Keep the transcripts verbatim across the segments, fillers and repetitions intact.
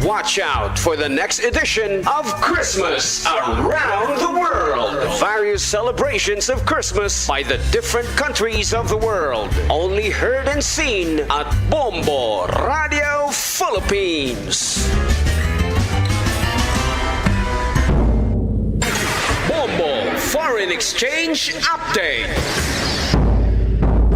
Watch out for the next edition of Christmas Around the World. Various celebrations of Christmas by the different countries of the world. Only heard and seen at Bombo Radio Philippines. Bombo Foreign Exchange Update.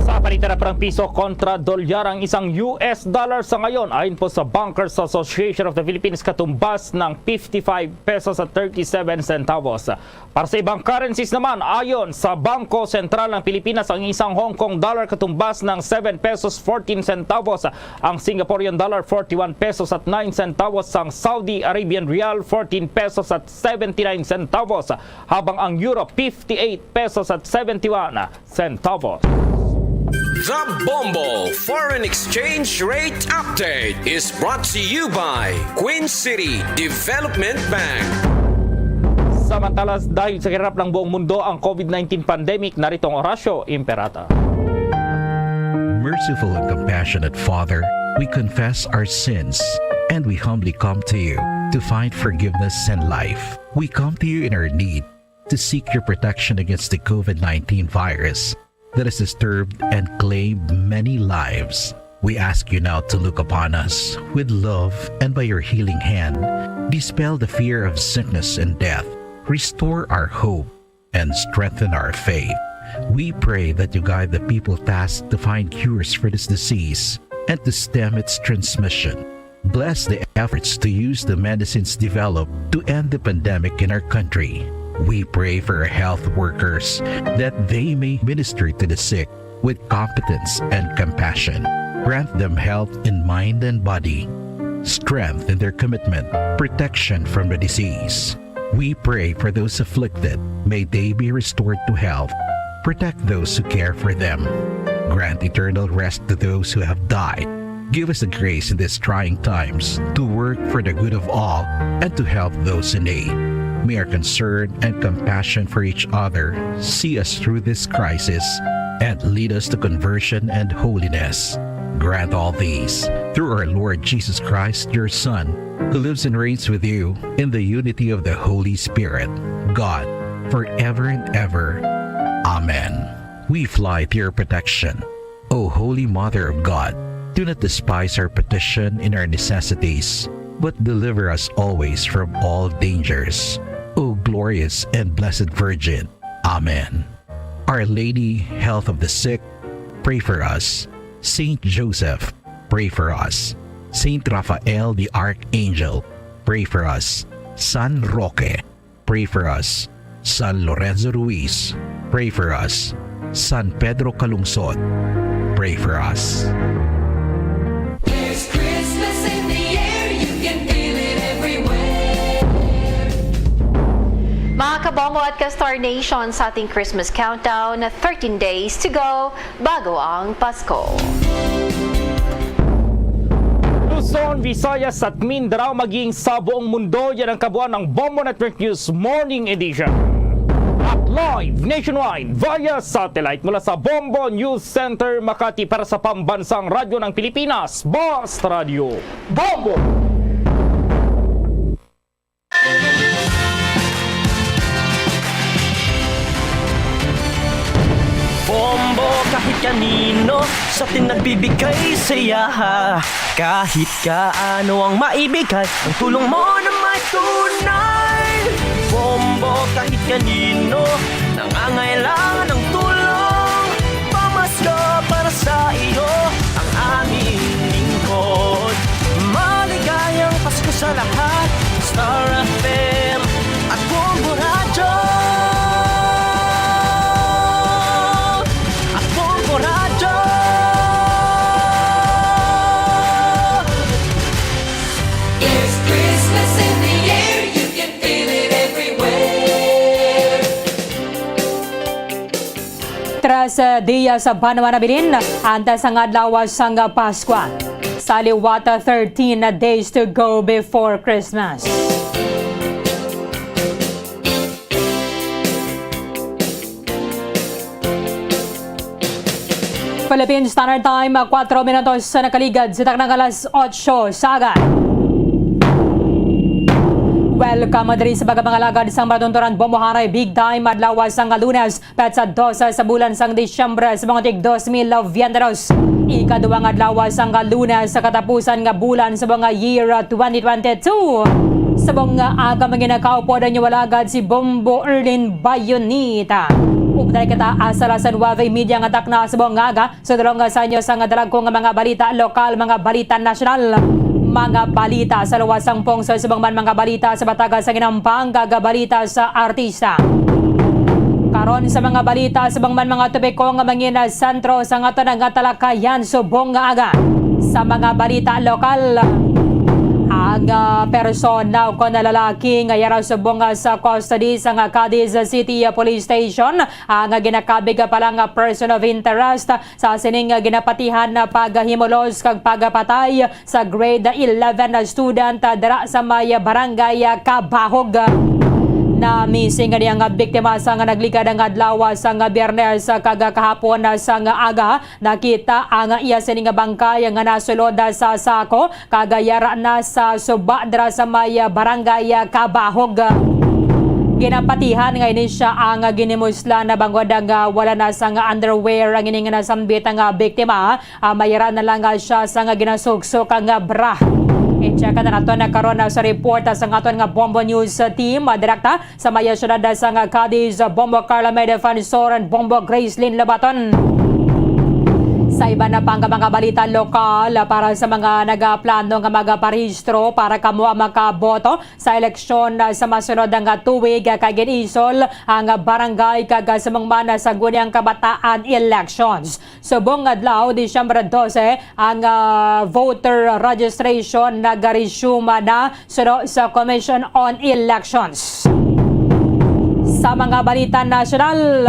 Sa palitan na parang piso kontra dolyar ang isang U S dollar sa ngayon, ayon po sa Bankers Association of the Philippines, katumbas ng fifty-five pesos at thirty-seven centavos. Para sa ibang currencies naman, ayon sa Bangko Sentral ng Pilipinas, ang isang Hong Kong dollar katumbas ng seven pesos fourteen centavos, ang Singaporean dollar forty-one pesos at nine centavos, ang Saudi Arabian rial fourteen pesos at seventy-nine centavos, habang ang euro fifty-eight pesos at seventy-one centavos. The Bombo Foreign Exchange Rate Update is brought to you by Queen City Development Bank. Samantala, dahil sa hirap ng buong mundo ang COVID nineteen pandemic, narito ang Orasyo Imperata. Merciful and compassionate Father, we confess our sins and we humbly come to you to find forgiveness and life. We come to you in our need to seek your protection against the COVID nineteen virus that has disturbed and claimed many lives. We ask you now to look upon us with love and by your healing hand, dispel the fear of sickness and death, restore our hope, and strengthen our faith. We pray that you guide the people tasked to find cures for this disease and to stem its transmission. Bless the efforts to use the medicines developed to end the pandemic in our country. We pray for our health workers that they may minister to the sick with competence and compassion. Grant them health in mind and body, strength in their commitment, protection from the disease. We pray for those afflicted. May they be restored to health. Protect those who care for them. Grant eternal rest to those who have died. Give us the grace in these trying times to work for the good of all and to help those in need. May our concern and compassion for each other see us through this crisis and lead us to conversion and holiness. Grant all these through our Lord Jesus Christ, your Son, who lives and reigns with you in the unity of the Holy Spirit, God, forever and ever. Amen. We fly to your protection, O Holy Mother of God. Do not despise our petition in our necessities, but deliver us always from all dangers, O glorious and blessed Virgin. Amen. Our Lady, Health of the Sick, pray for us. Saint Joseph, pray for us. Saint Raphael the Archangel, pray for us. San Roque, pray for us. San Lorenzo Ruiz, pray for us. San Pedro Calungsod, pray for us. There's Christmas in the air, you can feel it everywhere. Mga kabombo at ka-Star Nation, sa ating Christmas countdown, thirteen days to go bago ang Pasko. Luzon, Visayas at Mindanao, maging sa buong mundo, yan ang kabuuan ng Bombo Network News Morning Edition. At live nationwide via satellite mula sa Bombo News Center Makati, para sa Pambansang Radyo ng Pilipinas, Basta Radyo Bombo! Bombo kahit kanino sa atin nagbibigay saya. Kahit kaano ang maibigay, ang tulong mo na may tunay. Bombo kahit kanino nangangailangan ng tulong. Pamasko para sa iyo ang aming lingkod. Maligayang Pasko sa lahat. Star F M at Bombo Radyo. At Bombo Radyo. There's Christmas in the air, you can feel it everywhere. Tres, eh, dias pa naman nabilin antes ang adlaw sang Paskwa. Sa liwat, thirteen days to go before Christmas. Philippine Standard Time, kuwatro minutos sa nakaligad sa taknang alas otso sa agahon. Welcome diri sa baga mga lagad sang matunturan bombohanay big time adlaw sang Lunes, petsa dose sa bulan sang Disyembre sa mga tig dos mil veintidos. Ikaduwang adlaw sang Lunes sa katapusan nga bulan sa mga year twenty twenty-two. Sa mga aga mga nakaupod ang inyong alagad si Bombo Erlin Bayonita. Update kita asa alas nuwebe y media nga takna sa mga aga. Sa tulong sa inyo sang dalagko nga mga balita lokal, mga balita nasyonal, mga balita sa luwas sang pungsod, subong man mga balita sa bataga sa ginampang kag balita sa artista. Karon sa mga balita, subong man mga topiko nga mangin sentro sa aton nga talakayan subong nga aga. Sa mga balita lokal, ang ah, persona o kon lalaki nga yara subong nga sa custody sa nga Cadiz City Police Station ang ginakabig pa lang nga person of interest sa sining ginapatihan na paghimulos kag pagpatay sa grade eleven na student, ah, dira sa may barangay, ah, Kabahog. Na-missing nga niya nga biktima sa nga nagligad nga adlaw, ah, sa nga Biyernes, ah, kag kahapon, ah, sa nga aga, nakita ang iya sini nga bangkay nga nasulod, ah, sa sako kag yara na sa suba dira sa may, ah, barangay, ah, Kabahog. Ginapatihan nga ini siya ang, ah, ginimuslan na bangod nga wala na sa nga underwear ang ini nga nasambit nga biktima. Ah, mayra na lang, ah, siya sa nga ginasuksok nga bra. I-check na nato na karon, ah, sa report, ah, sa aton nga Bombo News, ah, team, ah, direkta sa maya syudad, ah, sa nga Cadiz, ah, Bombo Carla May Defensor and Bombo Gracelyn Lobaton. Sa iban na pang mga balita lokal, ah, para sa mga nagaplano nga magaparehistro para kamo ang makaboto sa eleksyon, ah, sa masunod nga tuig, ah, kay gin-isol ang barangay kag, ah, sumangman sa Sangguniang Kabataan Elections. Subong adlaw, Disyembre dose, ang, ah, voter registration nagaresume na suno sa Commission on Elections. Sa mga balita nasyonal,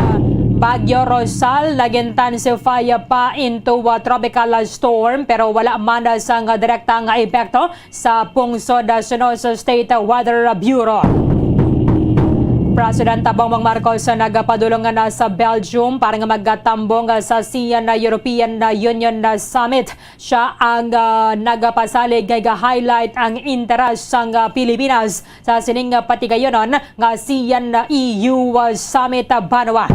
Bagyo Rosal nag-intensify pa into a tropical storm pero wala man sang direkta nga epekto sa pungsod suno sa State Weather Bureau. Presidente Bongbong Marcos nagapadulong na sa Belgium para nga magkatambong sa ASEAN European Union Summit. Siya ang, ah, nagapasalig nga ga-highlight ang interes sang, ah, Pilipinas sa sining, ah, patigayonon nga ASEAN E U Summit banwa.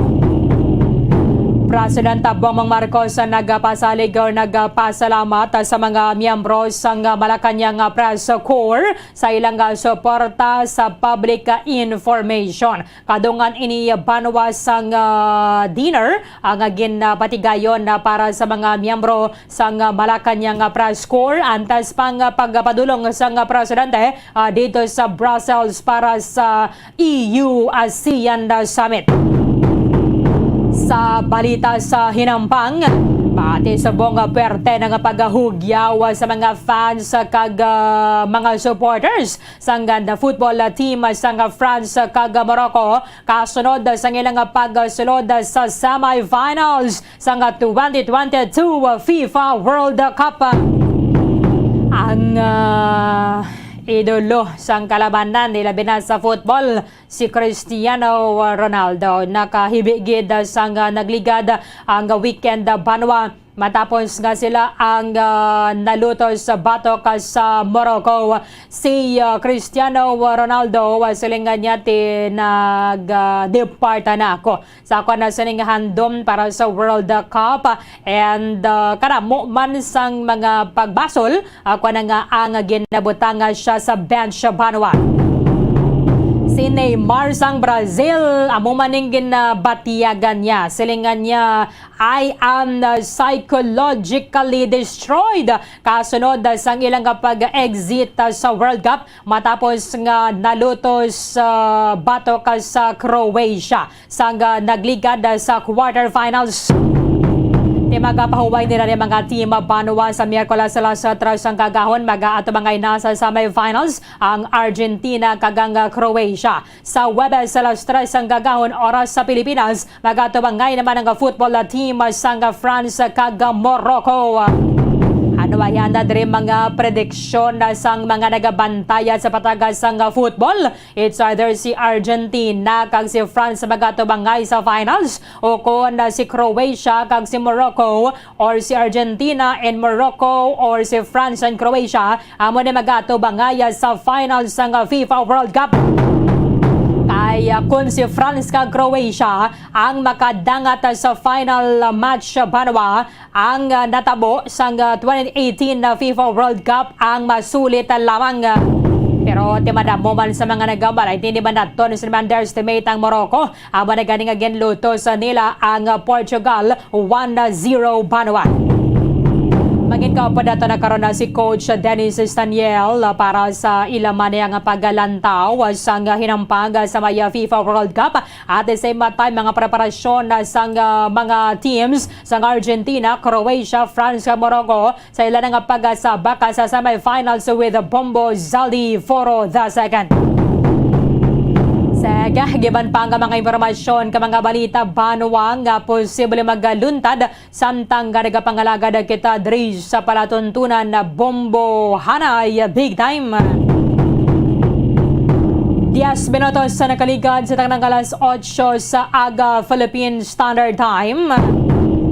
Presidente Bongbong Marcos nagapasalig or nagapasalamat sa mga miyembro sang Malacañang Press Corps sa ilang, ah, suporta sa public, ah, information. Kadungan ini banwa sang, ah, dinner ang ginapatigayon na para sa mga miyembro sang Malacañang Press Corps antes pang pagpadulong sang presidente, ah, dito sa Brussels para sa E U ASEAN Summit. Sa balita sa hinampang, pati subong nga pwerte na nga paghugyaw sa mga fans kag, ah, mga supporters sang football team sang France kag Morocco kasunod sang ilang pagsulod sa semifinals sang twenty twenty-two FIFA World Cup. Ang, ah, idolo sang kalabanan, ilabi na sa football, si Cristiano Ronaldo, nakahibi gid sang nagligad ang weekend banwa matapos nga sila ang, ah, nalutos sa batok sa Morocco. Si, ah, Cristiano Ronaldo, ah, silingan niya ti nag, ah, depart na ako sa ako na sining handom para sa World Cup. And, ah, karamo man sang mga pagbasol, ako na nga ang ginabutang siya sa bench banwa. Si Neymar sang Brazil, amo man ning ginabatiyagan niya. Silingan niya, "I am, uh, psychologically destroyed," kasunod, uh, sang ilang pag-exit, uh, sa World Cup matapos nga nalutos, uh, batok, uh, sa Croatia sang, uh, nagligad, uh, sa quarterfinals. Ti magapahuway nila ni mga team banwa sa Miyerkules alas tres sang kagahon, mag-aatubangay na sa semifinals ang Argentina kag ang, uh, Croatia. Sa Huwebes, alas tres sang kagahon, oras sa Pilipinas, magatubangay naman ang football team sang France kag Morocco. Ano Wala na diri mga prediksyon na sang mga nagabantaya sa patagas sang football. It's either si Argentina kag si France magatubangay sa finals, o kon na si Croatia kag si Morocco, or si Argentina and Morocco, or si France and Croatia, amo ni magatubangay sa finals sang FIFA World Cup. Kay, ah, kun si France kag Croatia ang makadangat sa final match, banwa, ang, ah, natabo sang, ah, twenty eighteen na FIFA World Cup ang masulit lamang. Pero ti madamo man sa mga nagambal, ay hindi man naton sa underestimate ang Morocco. Amo na gani nga ginluto sa nila ang, ah, Portugal one zero, banwa. Mangin ka pa dato na karon na si Coach Dennis Staniel, ah, para sa ila man nga paglantaw, ah, sang hinampag, ah, sa may, ah, FIFA World Cup. At the same time, mga preparasyon na sang, ah, mga teams sang Argentina, Croatia, France, kag Morocco sa ila na nga pagasabak sa semifinals with Bombo Zaldi Foro the second. Sa kagiban pa nga mga impormasyon ka mga balita, banwa nga posible magaluntad samtang nga nagapangalagad kita diri sa palatuntunan na Bombo Hanay Big Time. Diez minutos sa nakaligad sa tanang alas otso sa aga Philippine Standard Time.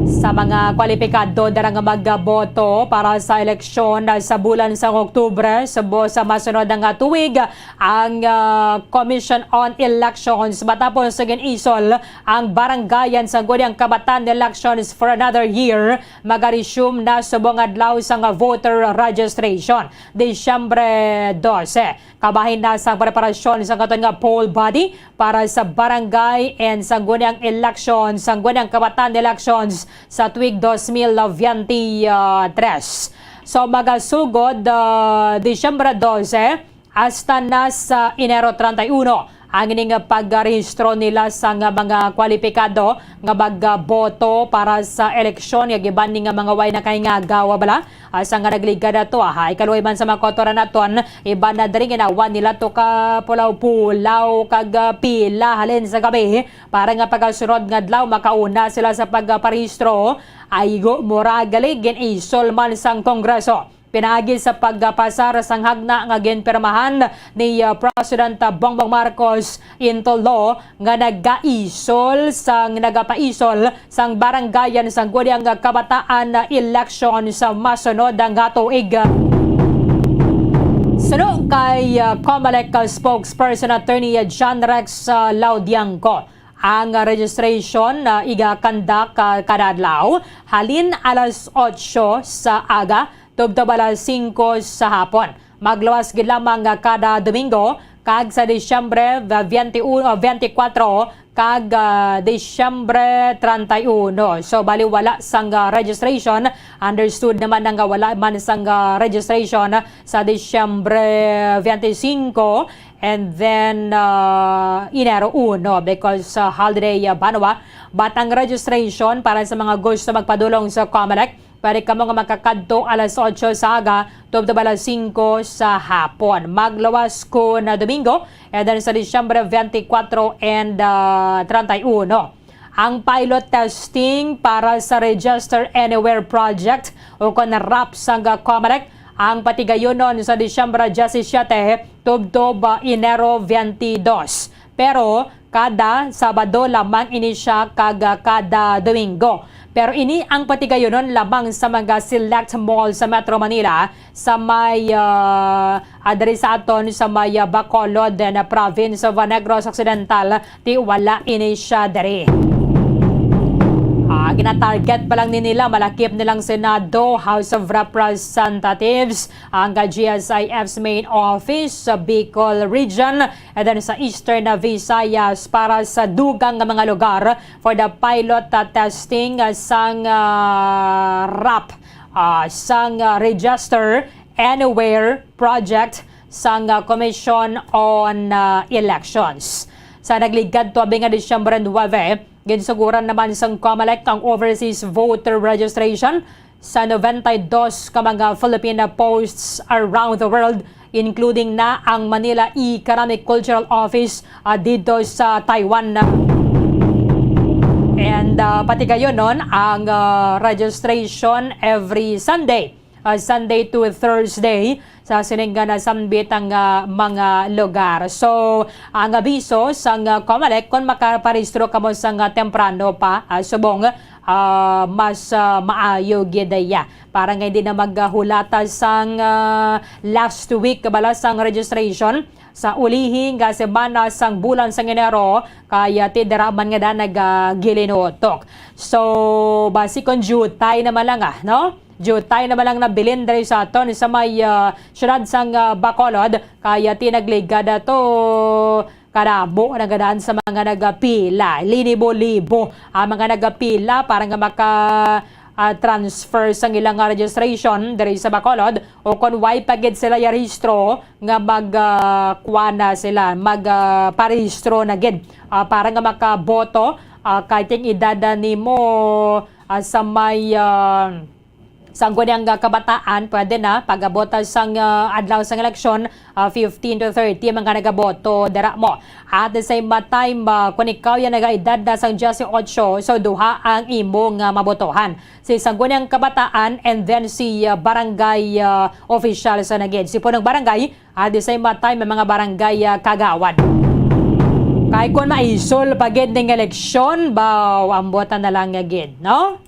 Sa mga kwalipikado dara nga magboto para sa eleksyon sa bulan sa Oktubre, sa bo-, sa masunod nga tuig, ang, ah, Commission on Elections matapos sa gin-isol ang barangayan sa guni ang kabatan elections for another year, magaresume na subong adlaw sang voter registration, Disyembre dose. Kabahin na sang preparasyon sang katon nga poll body para sa barangay and sangguniang election, sangguniang kabatan elections sa tuig dos mil veintitrés. So, magasugod, ah, Disyembre dose hasta na sa Enero treinta y uno ang ining pagrehistro nila sang mga kwalipikado nga magboto para sa eleksyon, nga giban ni nga mga way nakahingagawa bala. Asa nga nagligad ato, ah, ikaluoy man sa mga kautoran naton, iban na diri ginawa nila to ka pulaw-pulaw kag, ah, pila halin sa gabi para nga pagkasunod nga adlaw makauna sila sa pagparehistro. Ay go, mura gali gin-isol man sang Kongreso pinaagi sa pagpasar sang hagna nga ginpirmahan ni, ah, President Bongbong Marcos into law nga nagaisol sang, nagapaisol sang barangayan sang guni ang kabataan election sa masunod nga tuig. Suno kay, ah, COMELEC spokesperson Attorney John Rex, ah, Laudiangco, ang registration, ah, iga-conduct, ah, kada adlaw halin alas otso sa aga tubtob alas singko sa hapon. Magluwas gid lamang nga kada Domingo, kag sa Disyembre, ah, twenty-one, ah, twenty-four, kag, ah, Disyembre treinta y uno. So, bali wala sang, ah, registration. Understood naman na nga wala man sang, ah, registration sa Disyembre twenty-five and then, ah, Enero uno because, ah, holiday, ah, banwa. But ang registration para sa mga gusto magpadulong sa COMELEC, pwede kamo nga makakadto alas otso sa aga tubtob alas singko sa hapon. Magluwas kon, ah, Domingo, and then sa Disyembre twenty-four and, ah, treinta y uno. Ang pilot testing para sa Register Anywhere project o kon RAP sang COMELEC ang patigayunon sa Disyembre diyasisiete tubtob, ah, Enero twenty-dos. Pero kada Sabado lamang ini siya kag, ah, kada Domingo. Pero ini ang patigayunon lamang sa mga select mall sa Metro Manila, sa may, ah, ah, diri sa aton sa may, ah, Bacolod, ah, na province of Negros Occidental, ti wala ini siya diri. Ah, ginatarget pa lang ni nila, malakip nilang Senado, House of Representatives, ang, ah, G S I F's main office sa Bicol region, and then sa Eastern, ah, Visayas para sa dugang nga mga lugar for the pilot, ah, testing, ah, sang, ah, RAP, ah, sang, ah, Register Anywhere project sang, ah, Commission on, ah, Elections. Sa nagligad tuig nga Disyembre nuebe, ginsuguran naman sang COMELEC ang overseas voter registration sa noventa y dos ka mga Filipino posts around the world, including na ang Manila Economic Cultural Office, ah, dito sa Taiwan. And, ah, patigayunon ang, ah, registration every Sunday ah, Sunday to Thursday sa sining nga nasambit ang, ah, mga lugar. So, ang abiso sang, ah, COMELEC, kung makaparehistro kamo sang, ah, temprano pa, ah, subong, ah, mas, ah, maayo gid iya para nga hindi na maghulata sang, ah, last week bala sang registration. Sa ulihi nga semana sang bulan sang Enero, kay, ah, ti dira man nga da nagagilinutok. So, basi kon jutay naman lang, ah, no? Jutay naman lang nabilin diri sa aton sa may, ah, siyudad sang, ah, Bacolod, kay, ah, ti nagligad ato kadamo na gadaan sa mga nagapila, linibo-libo ang mga nagapila para nga maka, ah, transfer sang ilang, ah, registration diri sa Bacolod, o kon way pa gid sila yarehistro nga mag, ah, kuan na sila, mag, ah, parehistro na gid, ah, para nga makaboto, ah, kay ting edad na nimo, ah, sa may, ah, sang guniang, ah, kabataan, pwede na pag-abot, ah, sang, ah, adlaw sang eleksyon, ah, fifteen to thirty mga nagaboto dira mo. At the same time, ah, kung ikaw yan nagaedad na sang diyesyocho, so duha ang imo nga mabotohan. Si sangguniang kabataan and then si, ah, barangay, ah, official sa nagid. Si punong barangay, at the same time, ang mga barangay, ah, kagawad. Kay kung maisol pa gid ning eleksyon, baw, ambutan na lang nga gid, no?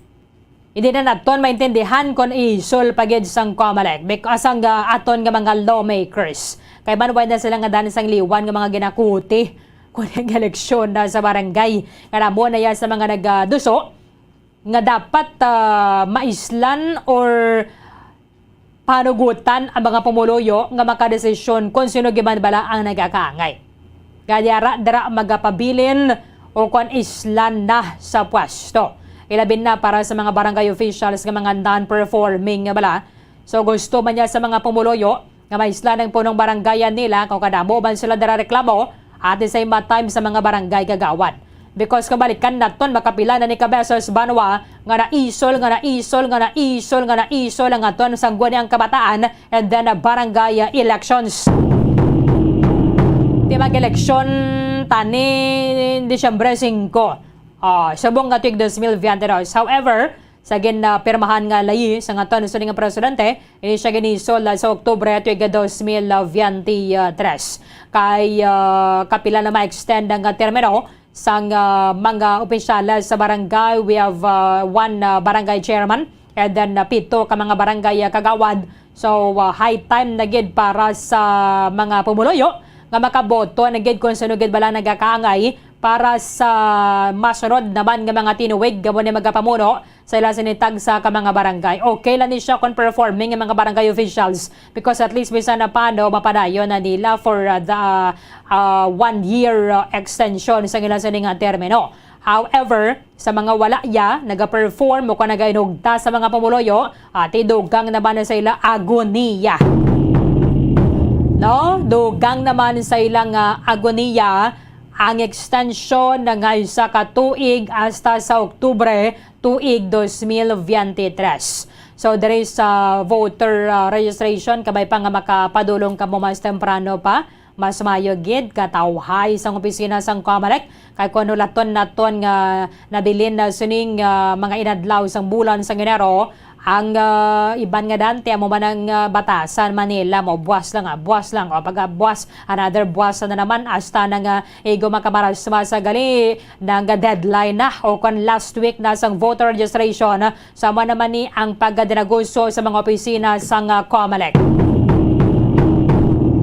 Hindi na naton maintindihan kung isol pa gid sang COMELEC, because ang, ah, aton nga mga lawmakers, kay man way na sila nga daan sang liwan nga mga ginakuti kung ang eleksyon na sa barangay. Nga namo na ya sa mga nagaduso nga dapat, ah, maislan or panugutan ang mga pumuluyo nga makadesisyon kung sino giman bala ang nagakaangay. Kaya ra dira magapabilin o kon islan na sa pwesto. Ilabi na para sa mga barangay officials nga mga non-performing nga bala. So gusto man niya sa mga pumuluyo nga maislan ang punong barangayan nila kung kadamo man sila dira reklamo at the same time sa mga barangay kagawad. Because kung balikan naton, makapila na ni kabeses banwa nga naisol, nga naisol, nga naisol, nga naisol ang aton sangguniang kabataan and then, uh, barangay, uh, elections. Di mag-eleksyon tani Disyembre singko. Ah, subong nga tuig dos mil veintidos. However, sa ginapirmahan nga layi sa aton sining nga presidente, ini siya ginisol sa Oktubre tuig dos mil veintitrés. Kay, ah, kapila na ma-extend ang termino sang, ah, mga opisyales sa barangay. We have, ah, one, ah, barangay chairman and then, ah, pito ka mga barangay, ah, kagawad. So, ah, high time na gid para sa mga pumuluyo nga makaboto na gid kung sino gid bala nagakaangay para sa masunod naman nga mga tinuig nga mo ni magapamuno sa ila sini tagsa ka mga barangay. Okay lang ni siya kung performing ang mga barangay officials, because at least bisan na paano mapadayon na nila for, uh, the, uh, one year, uh, extension sa ila sini nga termino. However, sa mga wala ya nagaperform o kung nagainugta sa mga pumuluyo, ati dugang naman sa ila agoniya. No? Dugang naman sa ilang, ah, agoniya ang extension nga isa ka tuig hasta sa Oktubre tuig dos mil veintitrés. So, diri sa voter, ah, registration, kabay pa nga makapadulong kamo mas temprano pa, mas maayo gid katawhay sang opisina sang COMELEC, kay kun hulaton naton nga nabilin na sining, ah, mga inadlaw sang bulan sang Enero, ang, ah, iban nga dante amo man ang, ah, batasan Manila mo, buwas lang, ah, buwas lang, o pagka buwas, another buwas na naman, hasta na nga igo makamarasma sa gali, nang deadline na o kon last week na sang voter registration. Sama naman ni ang pagkadinaguso sa mga opisina sang, ah, COMELEC.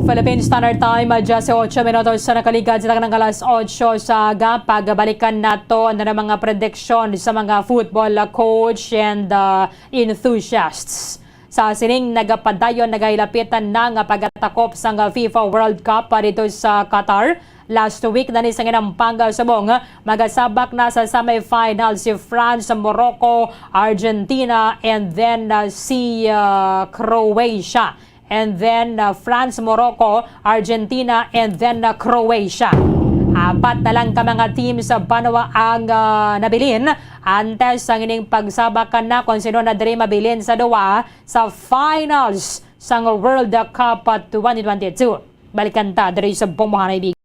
Philippine Standard Time, ah, diyes ocho minutos sa nakaligad sa tanang alas ocho sa aga. Pagbalikan nato na mga prediksyon sa mga football, ah, coach and, ah, enthusiasts. Sa sining nagapadayon, nagahilapitan na nga pagkatakop sang FIFA World Cup, ah, dito sa Qatar. Last week na ni sa ginampang, ah, subong, ah, magasabak na sa semifinal si France, Morocco, Argentina, and then, ah, si, ah, Croatia. And then, ah, France, Morocco, Argentina, and then, ah, Croatia. Apat na lang ka mga team sa banwa ang, ah, nabilin. Antes sang ining pagsabakan na kung sino na diri mabilin sa duwa sa finals sang World Cup twenty twenty-two. Balikan ta diri sa Bumuhanay Big.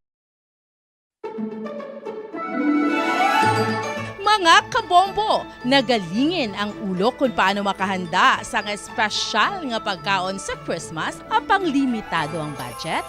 Mga Kabombo! Nagalingin ang ulo kung paano makahanda sang espesyal nga pagkaon sa Christmas apang limitado ang budget?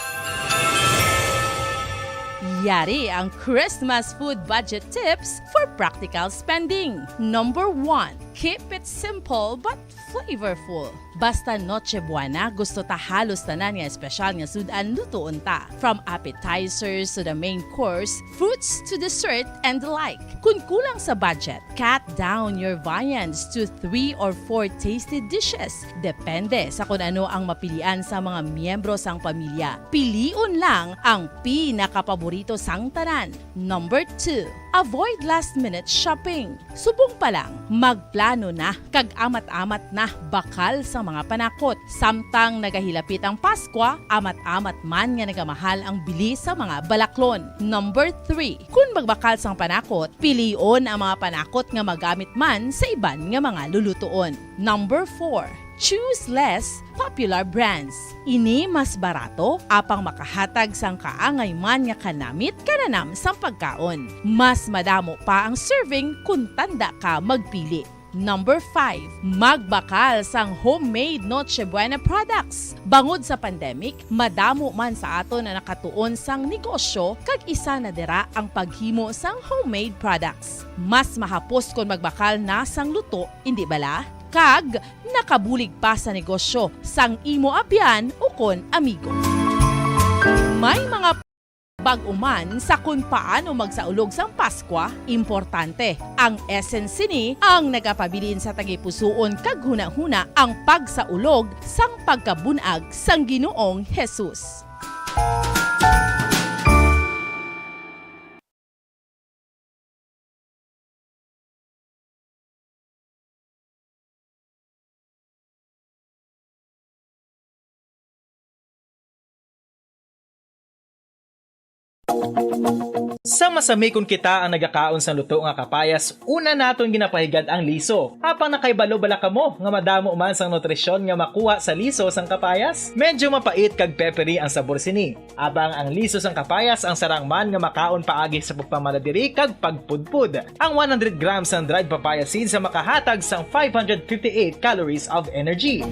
Yari ang Christmas food budget tips for practical spending. Number one, keep it simple but flavorful. Basta Noche Buena, gusto ta halos tanan nga espesyal nga sud-an lutuon ta. From appetizers to the main course, fruits to dessert and the like. Kung kulang sa budget, cut down your viands to three or four tasty dishes. Depende sa kung ano ang mapilian sa mga miyembro sang pamilya. Pilion lang ang pinakapaborito sang tanan. Number two, avoid last-minute shopping. Subong pa lang, magplano na kag amat-amat na bakal sa mga panakot. Samtang nagahilapit ang Paskwa, amat-amat man nga nagamahal ang bili sa mga balaklon. Number three, kun magbakal sang panakot, pilion ang mga panakot nga magamit man sa iban nga mga lulutuon. Number four, choose less popular brands. Ini mas barato apang makahatag sang kaangay man nga kanamit kananam sang pagkaon. Mas madamo pa ang serving kun tanda ka magpili. Number five, magbakal sang homemade Noche Buena products. Bangod sa pandemic, madamo man sa aton ang nakatuon sang negosyo kag isa na dira ang paghimo sang homemade products. Mas mahapos kon magbakal na sang luto, indi bala? Kag nakabulig pa sa negosyo sang imo abyan ukon amigo. May mga bag-o man sa kon paano magsaulog sang Paskwa, importante. Ang essence sini ang nagapabilin sa tagipusoon kag hunahuna ang pagsaulog sang pagkabun-ag sang Ginoong Jesus. Sa masami kon kita ang nagakaon sang luto nga kapayas, una naton ginapahigad ang liso. Apang nakahibalo bala kamo nga madamo man sang nutrisyon nga makuha sa liso sang kapayas? Medyo mapait kag peppery ang sabor sini. Apang ang liso sang kapayas ang sarang man nga makaon paagi sa pagpamaladiri kag pagpudpod. Ang one hundred grams sang dried papaya seeds ang makahatag sang five hundred fifty-eight calories of energy.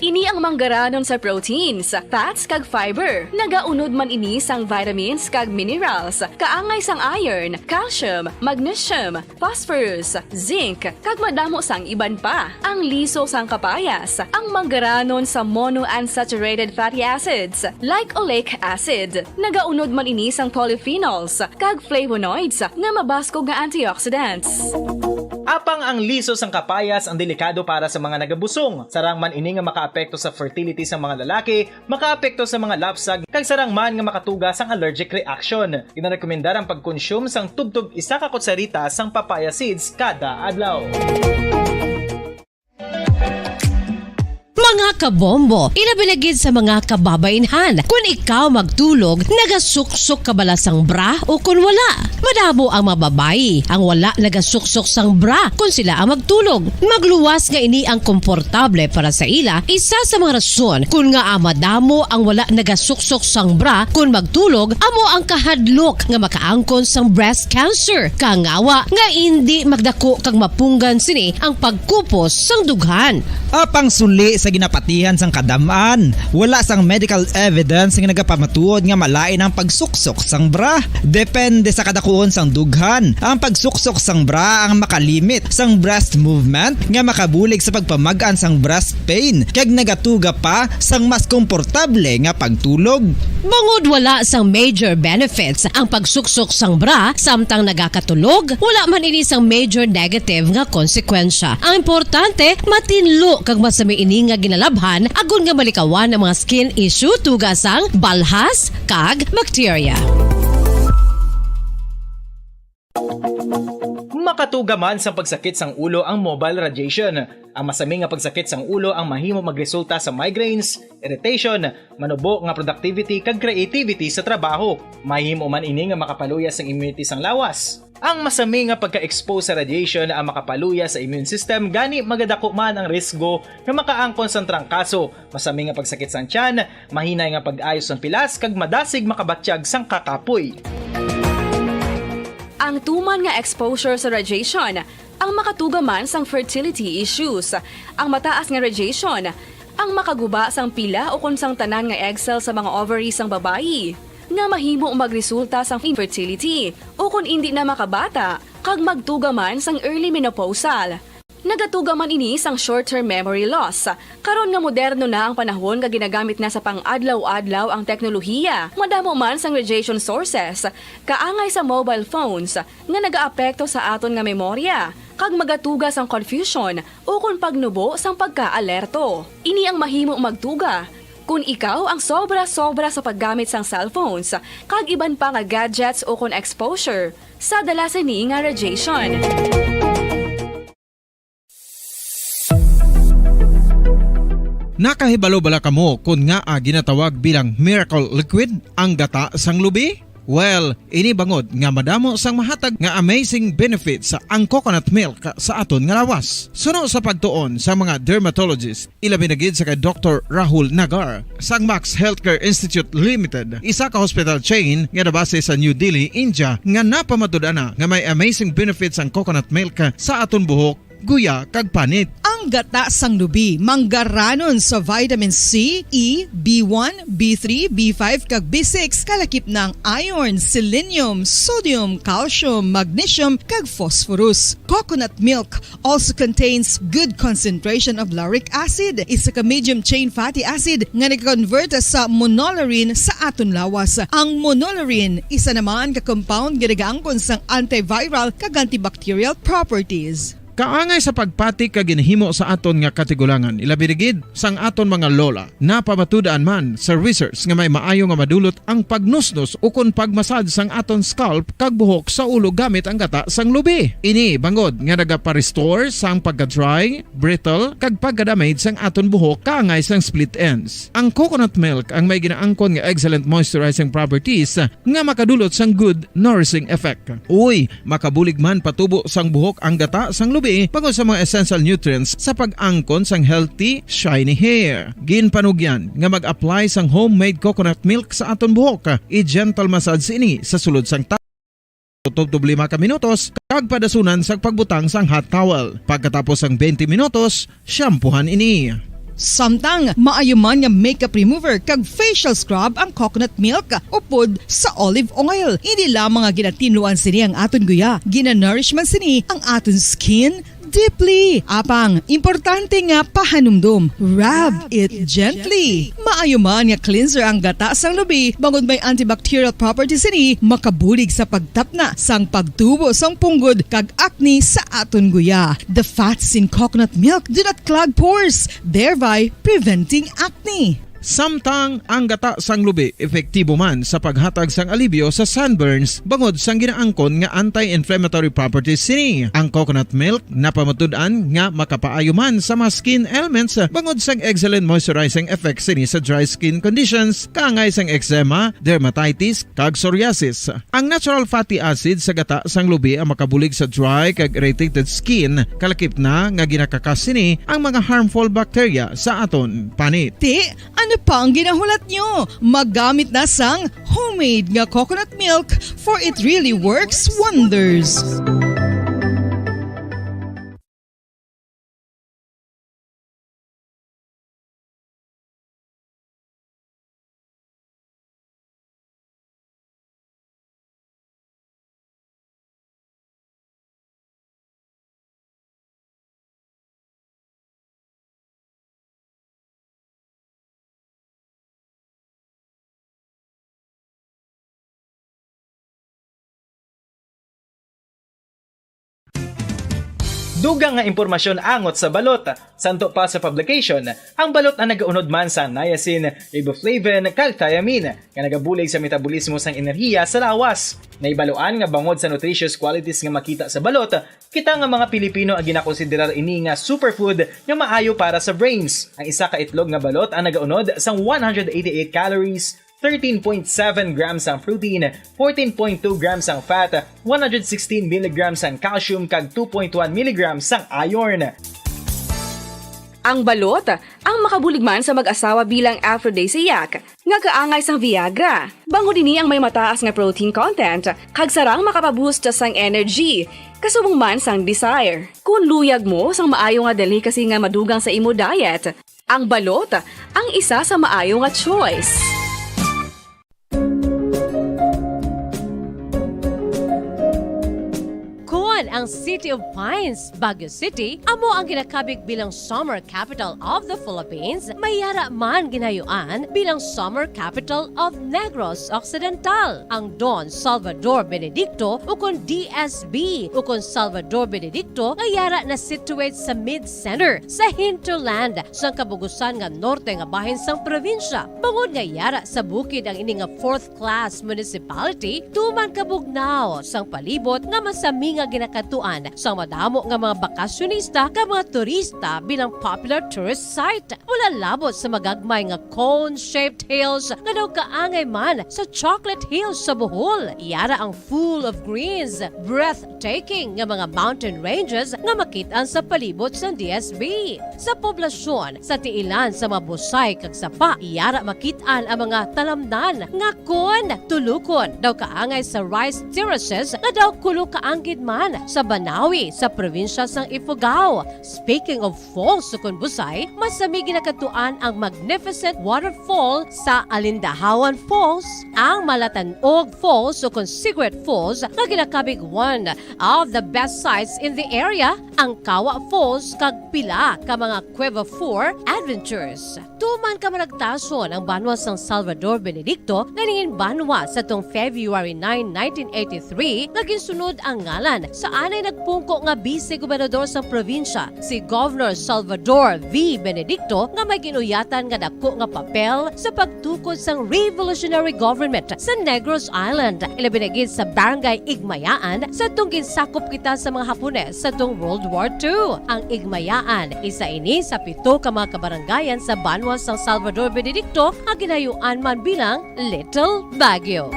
Ini ang manggaranon sa proteins, fats, kag fiber. Nagaunod man ini sang vitamins kag minerals, kaangay sang iron, calcium, magnesium, phosphorus, zinc, kag madamo sang iban pa. Ang liso sang kapayas, ang manggaranon sa monounsaturated fatty acids, like oleic acid. Nagaunod man ini sang polyphenols kag flavonoids nga mabaskog nga antioxidants. Apang ang liso sang kapayas ang delikado para sa mga nagabusong. Sarang man ini nga makaapekto sa fertility sa mga lalaki, makaapekto sa mga lapsag, kag sarang man nga makatuga sang allergic reaction. Ginarekomendar ang pagkonsume sang tubtob isa ka kutsarita sang papaya seeds kada adlaw. Mga kabombo, ilabi na gid sa mga kababainhan, kun ikaw magtulog, nagasuksok ka bala sang bra o kun wala? Madamo ang mga babayi ang wala nagasuksok sang bra kun sila ang magtulog. Magluwas nga ini ang komportable para sa ila, isa sa mga rason kun ngaa madamo ang wala nagasuksok sang bra kun magtulog amo ang kahadlok nga makaangkon sang breast cancer. Kangawa nga indi magdako kag mapunggan sini ang pagkupos sang dughan. Apang suli sa ginapatihan sang kadam-an, wala sang medical evidence nga nagapamatuod nga malain ang pagsuksok sang bra. Depende sa kadakuon sang dughan, ang pagsuksok sang bra ang makalimit sang breast movement nga makabulig sa pagpamag-an sang breast pain kag nagatuga pa sang mas komportable nga pagtulog. Bangod wala sang major benefits ang pagsuksok sang bra samtang nagakatulog, wala man ini sang major negative nga konsekwensya. Ang importante, matinlo kag masami ini nga ginalabhan agod nga malikawan ang mga skin issue tuga sang balhas kag bakterya. Makatuga man sang pagsakit sang ulo ang mobile radiation. Ang masami nga pagsakit sang ulo ang mahimo magresulta sa migraines, irritation, manubo nga productivity kag creativity sa trabaho. Mahimo man ini nga makapaluya sang immunity sang lawas. Ang masami nga pagka-expose sa radiation ang makapaluya sa immune system, gani magadako man ang risgo nga makaangkon sang trangkaso, masami nga pagsakit sang tiyan, mahinay nga pag-ayo sang pilas, kag madasig makabatyag sang kakapoy. Ang tuman nga exposure sa radiation ang makatuga man sang fertility issues. Ang mataas nga radiation ang makaguba sang pila ukon sang tanan nga egg cell sa mga ovary sang babayi, nga mahimo magresulta sang infertility ukon indi na makabata kag magtuga man sang early menopausal. Nagatuga man ini sang short-term memory loss. Karon nga moderno na ang panahon nga ginagamit na sa pang-adlaw-adlaw ang teknolohiya, madamo man sang radiation sources, kaangay sa mobile phones, nga nagaapekto sa aton nga memorya, kag magatuga sang confusion ukon pagnubo sang pagkaalerto. Ini ang mahimo magtuga kon ikaw ang sobra-sobra sa paggamit sang cellphones kag iban pa nga gadgets ukon exposure sa dala sini nga radiation. Nakahibalo bala kamo kon ngaa ginatawag bilang miracle liquid ang gata sang lubi? Well, ini bangod nga madamo sang mahatag nga amazing benefits ang coconut milk sa aton nga lawas. Suno sa pagtuon sa mga dermatologist, ilabi na gid sa kay Doktor Rahul Nagar sang Max Healthcare Institute Limited, isa ka hospital chain nga nabase sa New Delhi, India, nga napamatud-an na nga may amazing benefits ang coconut milk sa aton buhok, guya, kag panit. Ang gata sang lubi manggaranon sa vitamin C, E, B one, B three, B five, kag B six, kalakip na ang iron, selenium, sodium, calcium, magnesium, kag phosphorus. Coconut milk also contains good concentration of lauric acid, isa ka medium chain fatty acid nga nag-convert sa monolaurin sa aton lawas. Ang monolaurin, isa naman ka compound nga nagaangkon sang antiviral kag antibacterial properties. Kaangay sa pagpati kag ginhimo sa aton nga katigulangan, ilabi na gid sang aton mga lola. Napamatud-an man sa research nga may maayo nga madulot ang pagnusnos ukon pagmasad sang aton scalp kag buhok sa ulo gamit ang gata sang lubi. Ini bangod nga nagapa-restore sang pagka-dry, brittle, kag pagka-damage sang aton buhok kaangay sang split ends. Ang coconut milk ang may ginaangkon nga excellent moisturizing properties nga makadulot sang good nourishing effect. Uy, makabulig man patubo sang buhok ang gata sang lubi bangod sa mga essential nutrients sa pag-angkon sang healthy, shiny hair. Ginpanugyan nga mag-apply sang homemade coconut milk sa aton buhok. I-gentle massage ini sa sulod sang ta-, tubtob lima ka minutos kag padasunan sa pagbutang sang hot towel. Pagkatapos sang twenty minutos, shampoohan ini. Samtang maayo man nga makeup remover kag facial scrub ang coconut milk upod sa olive oil. Hindi lamang nga ginatinluan sini ang aton guya, ginanourish man sini ang aton skin deeply. Apang, importante nga pahanumdom, rub it gently. Maayo man nga cleanser ang gata sang lubi bangod may antibacterial properties sini, makabulig sa pagtapna sang pagtubo sang punggod kag acne sa aton guya. The fats in coconut milk do not clog pores, thereby preventing acne. Samtang ang gata sang lubi epektibo man sa paghatag sang alibyo sa sunburns bangod sang ginaangkon nga anti-inflammatory properties sini. Ang coconut milk napamatud-an nga makapaayo man sa mga skin ailments bangod sang excellent moisturizing effect sini sa dry skin conditions, kaangay sang eczema, dermatitis, kag psoriasis. Ang natural fatty acid sa gata sang lubi ang makabulig sa dry kag irritated skin, kalakip na nga ginakakas sini ang mga harmful bacteria sa aton panit. Ti, ano pa ang ginahulat nyo? Maggamit na sang homemade nga coconut milk, for it really works wonders. Dugang nga impormasyon angot sa balot. Santo pa sa publication, ang balot ang nagaunod man sa niacin, riboflavin, kag thiamine, nga nagabulig sa metabolismo sang enerhiya sa lawas. Nahibaluan nga bangod sa nutritious qualities nga makita sa balot, kita nga mga Pilipino ang ginakonsiderar ini nga superfood nga maayo para sa brains. Ang isa ka itlog nga balot ang nagaunod sang one hundred eighty-eight calories, thirteen point seven grams ang protein, fourteen point two grams ang fat, one hundred sixteen milligrams ang calcium, kag two point one milligrams ang iron. Ang balot, ang makabulig man sa mag-asawa bilang aphrodisiac, nga kaangay sang Viagra. Bangod ini ang may mataas nga protein content, kag sarang makapaboost sang energy, kasubong man sang desire. Kung luyag mo sang maayo nga delicacy nga madugang sa imo diet, ang balot ang isa sa maayo nga choice. Kon ang City of Pines, Baguio City, amo ang ginakabig bilang Summer Capital of the Philippines, may yara man ginayuan bilang Summer Capital of Negros Occidental. Ang Don Salvador Benedicto, ukon D S B, ukon Salvador Benedicto, nga yara na situate sa mid-center, sa hinterland, sang kabugusan nga norte nga bahin sang probinsya. Bangod nga yara sa bukid ang ini nga fourth class municipality, tuman kabugnaw sang palibot nga masami nga ginakadtuan sang madamo nga mga bakasyonista kag mga turista bilang popular tourist site. Wala labot sa magagmay nga cone-shaped hills nga daw kaangay man sa Chocolate Hills sa Bohol. Yara ang full of greens, breathtaking nga mga mountain ranges nga makit-an sa palibot sang D S B. Sa poblasyon, sa tiilan sa mga busay kag sapa, yara makit-an ang mga talamnan nga kon tulukon daw kaangay sa rice terraces nga daw kulo kaanggid man sa Banawi sa probinsya sang Ifugao. Speaking of falls ukon busay, masami ginakadtuan ang magnificent waterfall sa Alindahawan Falls, ang Malatanog Falls ukon Cigarette Falls nga ginakabig one of the best sites in the area, ang Kawa Falls kag pila ka mga Cueva Four adventures. Tuman ka managtason ang banwa sang Salvador Benedicto nga nangin banwa sa tung February nine, nineteen eighty-three, nga ginsunod ang ngalan sa anay nagpungko nga bise gobernador sang probinsya, si Governor Salvador V. Benedicto, nga may ginuyatan nga dako nga papel sa pagtukod sang revolutionary government sa Negros Island, ilabi na gid sa Barangay Igmayaan, sa tung ginsakop kita sa mga Hapones sa tung World War Two. Ang Igmayaan, isa ini sa pito ka mga kabarangayan sa banwa sang Salvador Benedicto nga ginayuan man bilang Little Baguio.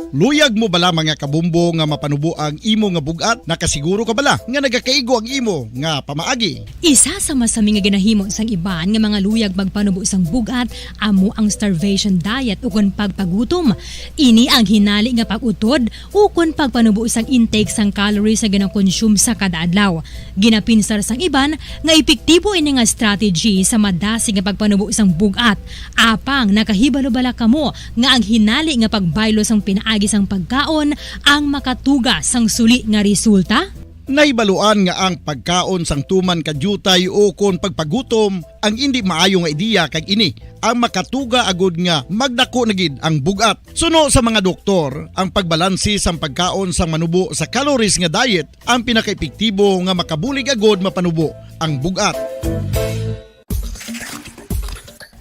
Luyag mo bala, mga kabumbo, nga mapanubo ang imo nga bug-at? Nakasiguro ka bala nga nagakaigo ang imo nga pamaagi? Isa sa masami nga ginahimo sang iban nga mga luyag magpanubo sang bug-at amo ang starvation diet ukon pagpagutom. Ini ang hinali nga pag-utod ukon pagpanubo sang intake sang calories nga ginakonsume sa kada adlaw. Ginapinsar sang iban nga epektibo ini nga strategy sa madasig nga pagpanubo sang bug-at. Apang nakahibalo bala kamo nga ang hinali nga pagbaylo sang pinaagi sang pagkaon ang makatuga sang suli nga resulta? Nahibaluan nga ang pagkaon sang tuman ka diutay ukon pagpagutom ang indi maayo nga ideya, kag ini ang makatuga agud nga magdako na gid ang bug-at. Suno sa mga doktor, ang pagbalanse sang pagkaon sang manubo sa calories nga diet ang pinakaepektibo nga makabulig agud mapanubo ang bug-at.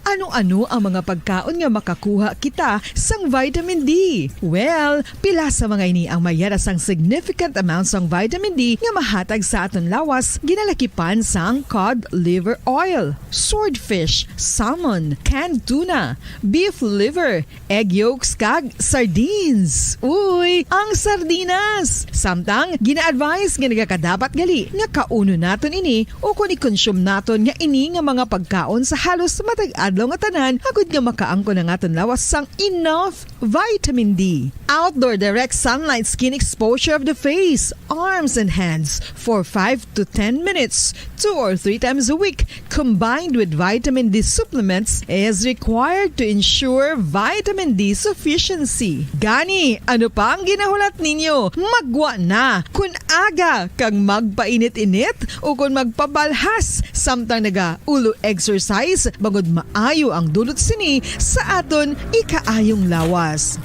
Ano-ano ang mga pagkaon nga makakuha kita sang vitamin D? Well, pila sa mga ini ang may yara sang significant amount sang vitamin D nga mahatag sa aton lawas, ginalakipan sang cod liver oil, swordfish, salmon, canned tuna, beef liver, egg yolks, kag sardines. Uy, ang sardinas! Samtang, gina-advise nga nagakadapat gali nga kaunon naton ini ukon i-consume naton nga ini nga mga pagkaon sa halos matag adlaw nga tanan, agud nga makaangkon ang aton lawas sang enough vitamin D. Outdoor direct sunlight skin exposure of the face, arms, and hands for five to ten minutes, two or three times a week, combined with vitamin D supplements, is required to ensure vitamin D sufficiency. Gani, ano pa ang ginahulat ninyo? Maggwa na! Kun aga kag magpainit-init ukon magpabalhas samtang naga-ulo exercise, bangod maayo ang dulot sini sa aton ikaayong lawas.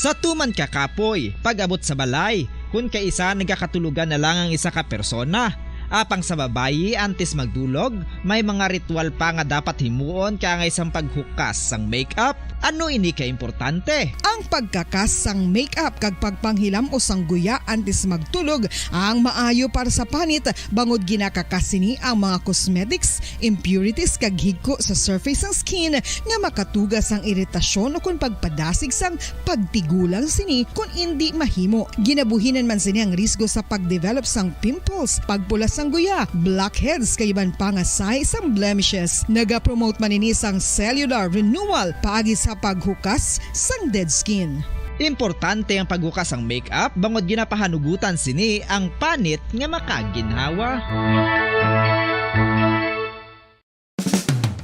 Sa tuman ka kapoy, pag-abot sa balay, kun kaisa nagakatulogan na lang ang isa ka persona. Apang sa babayi, antes magdulog, may mga ritual pa nga dapat himuon kaangay sang paghukas sang makeup, Ano ini ka importante? Ang pagkakas sang makeup kag pagpanghilam-os sang guya antes magtulog ang maayo para sa panit, bangod ginakakas sini ang mga cosmetics, impurities kag higko sa surface sang skin nga makatuga sang iritasyon ukon pagpadasig sang pagtigulang sini kon indi mahimo. Ginabuhinan man sini ang risgo sa pagdevelop sang pimples, pagpula sang guya, blackheads kag iban pa nga sahi sang blemishes. Nagapromote man ini sang cellular renewal paagi sa paghukas sang dead skin. Importante ang paghukas sang makeup bangod ginapahanugutan sini ang panit nga makaginhawa.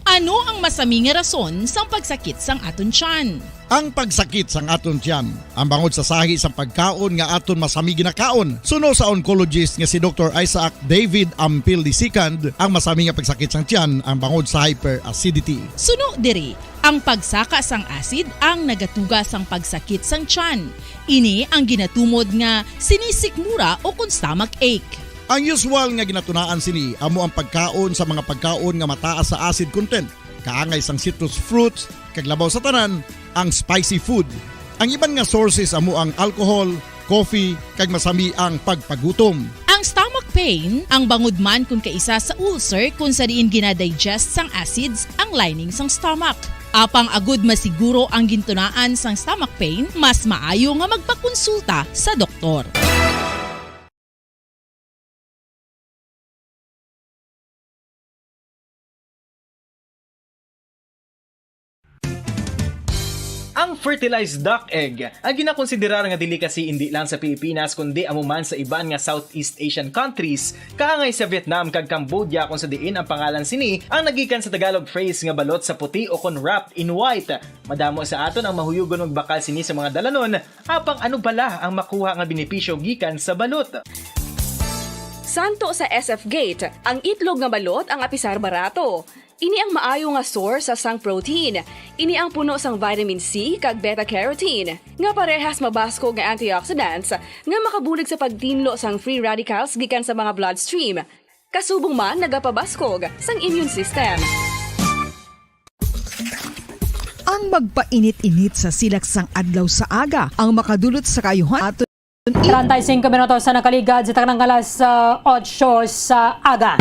Ano ang masami nga rason sang pagsakit sang aton tiyan? Ang pagsakit sang aton tiyan, ang bangod sa sahi sang pagkaon nga aton masami ginakaon. Suno sa oncologist nga si Doktor Isaac David Ampil the second, ang masami nga pagsakit sang tiyan ang bangod sa hyperacidity. Suno diri, ang pagsaka sang acid ang nagatuga sang pagsakit sang tiyan. Ini ang ginatumod nga sinisikmura o kon stomach ache. Ang usual nga ginatunaan sini amo ang pagkaon sa mga pagkaon nga mataas sa acid content, kaangay sang citrus fruits, kag labaw sa tanan, ang spicy food. Ang iban nga sources amo ang alcohol, coffee, kag masami ang pagpagutom. Ang stomach pain, ang bangod man kon kaisa sa ulcer kon sa diin ginadigest sang acids ang lining sang stomach. Apang agud masiguro ang gintunaan sang stomach pain, mas maayo nga magpakonsulta sa doktor. Ang fertilized duck egg, ang ginakonsiderar nga delicacy indi lang sa Pilipinas kundi amo man sa iban nga Southeast Asian countries, kaangay sa Vietnam kag Cambodia, kung sa diin ang pangalan sini ang nagikan sa Tagalog phrase nga balot sa puti o kon wrapped in white. Madamo sa aton ang mahuyugon magbakal sini sa mga dalanon, apang ano bala ang makuha nga benepisyo gikan sa balot? Santo sa S F Gate, ang itlog nga balot ang apisar barato. Ini ang maayo nga source sang protein. Ini ang puno sang vitamin C kag beta-carotene, nga parehas mabaskog nga antioxidants nga makabulig sa pagtinlo sang free radicals gikan sa mga bloodstream. Kasubong man nagapabaskog sang immune system. Ang magpainit-init sa silak sang adlaw sa aga ang makadulot sa kaayuhan aton. Treinta y cinco minutos sa nakaligad sa taknang alas, ah, otso sa aga.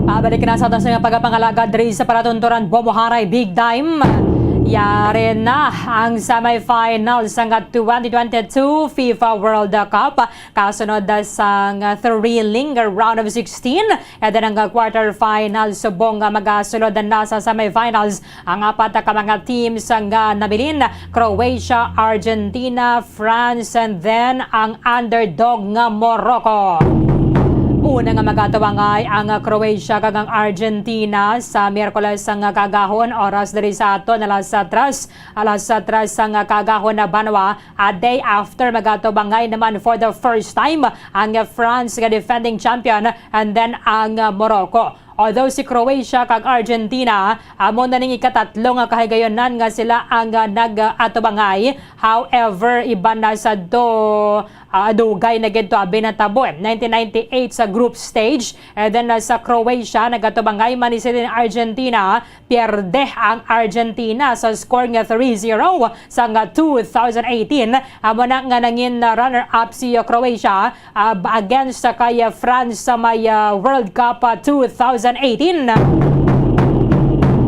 Pabalik na sa aton sa pagpangalagad diri sa palatunturan, Bomoharay Big Time. Yari na ang semifinals sang twenty twenty-two FIFA World Cup. Kasunod sang thrilling round of sixteen, and then ang quarterfinals, subong nga magasulod na sa semifinals ang apat ka mga teams nga nabilin, Croatia, Argentina, France, and then ang underdog nga Morocco. Una nga magatubangay ang Croatia kag ang Argentina sa Miyerkules nga kaagahon, oras diri sa aton alas tres, alas tres nga kaagahon na banwa. A day after, magatubangay naman for the first time ang France nga defending champion, and then ang Morocco. Although si Croatia kag Argentina amo na ning ikatatlo nga kahigayonan nga sila ang nag-atubangay, however, iban na sadto, ah, dugay na gid to abi natabo, eh. Nineteen ninety-eight sa group stage, and then, ah, sa Croatia, nagatubangay man ni sila ni Argentina, pierde ang Argentina sa score nga three zero sang two thousand eighteen. Amo na nga nangin runner-up si Croatia, ah, against sa kay France sa may, ah, World Cup, ah, two thousand eighteen.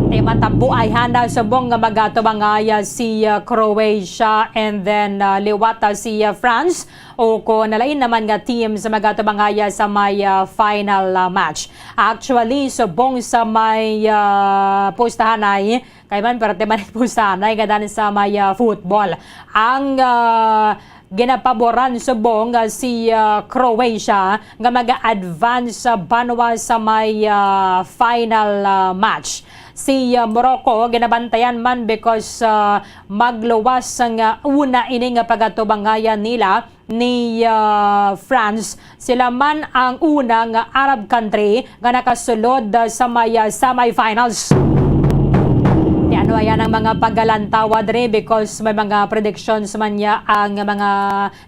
Di matabuay handa subong nga magatubangay, ah, si, ah, Croatia, and then, ah, liwat, ah, si, ah, France. O kon nalain naman nga teams magatubangay sa may, ah, final, ah, match. Actually, subong sa may, ah, pustahanay, kay man parte man ang pustahanay nga daan sa may, ah, football. Ang, ah, ginapaboran subong, ah, si, ah, Croatia nga mag-advance sa banwa sa may, ah, final, ah, match. Si, ah, Morocco ginabantayan man because, ah, magluwas nga una ini nga pagatubangayan nila ni, ah, France. Sila man ang una nga Arab country nga nakasulod, ah, sa may, ah, semifinals. Di ano Ayan ang mga paggalantawa diri because may mga predictions man niya ang mga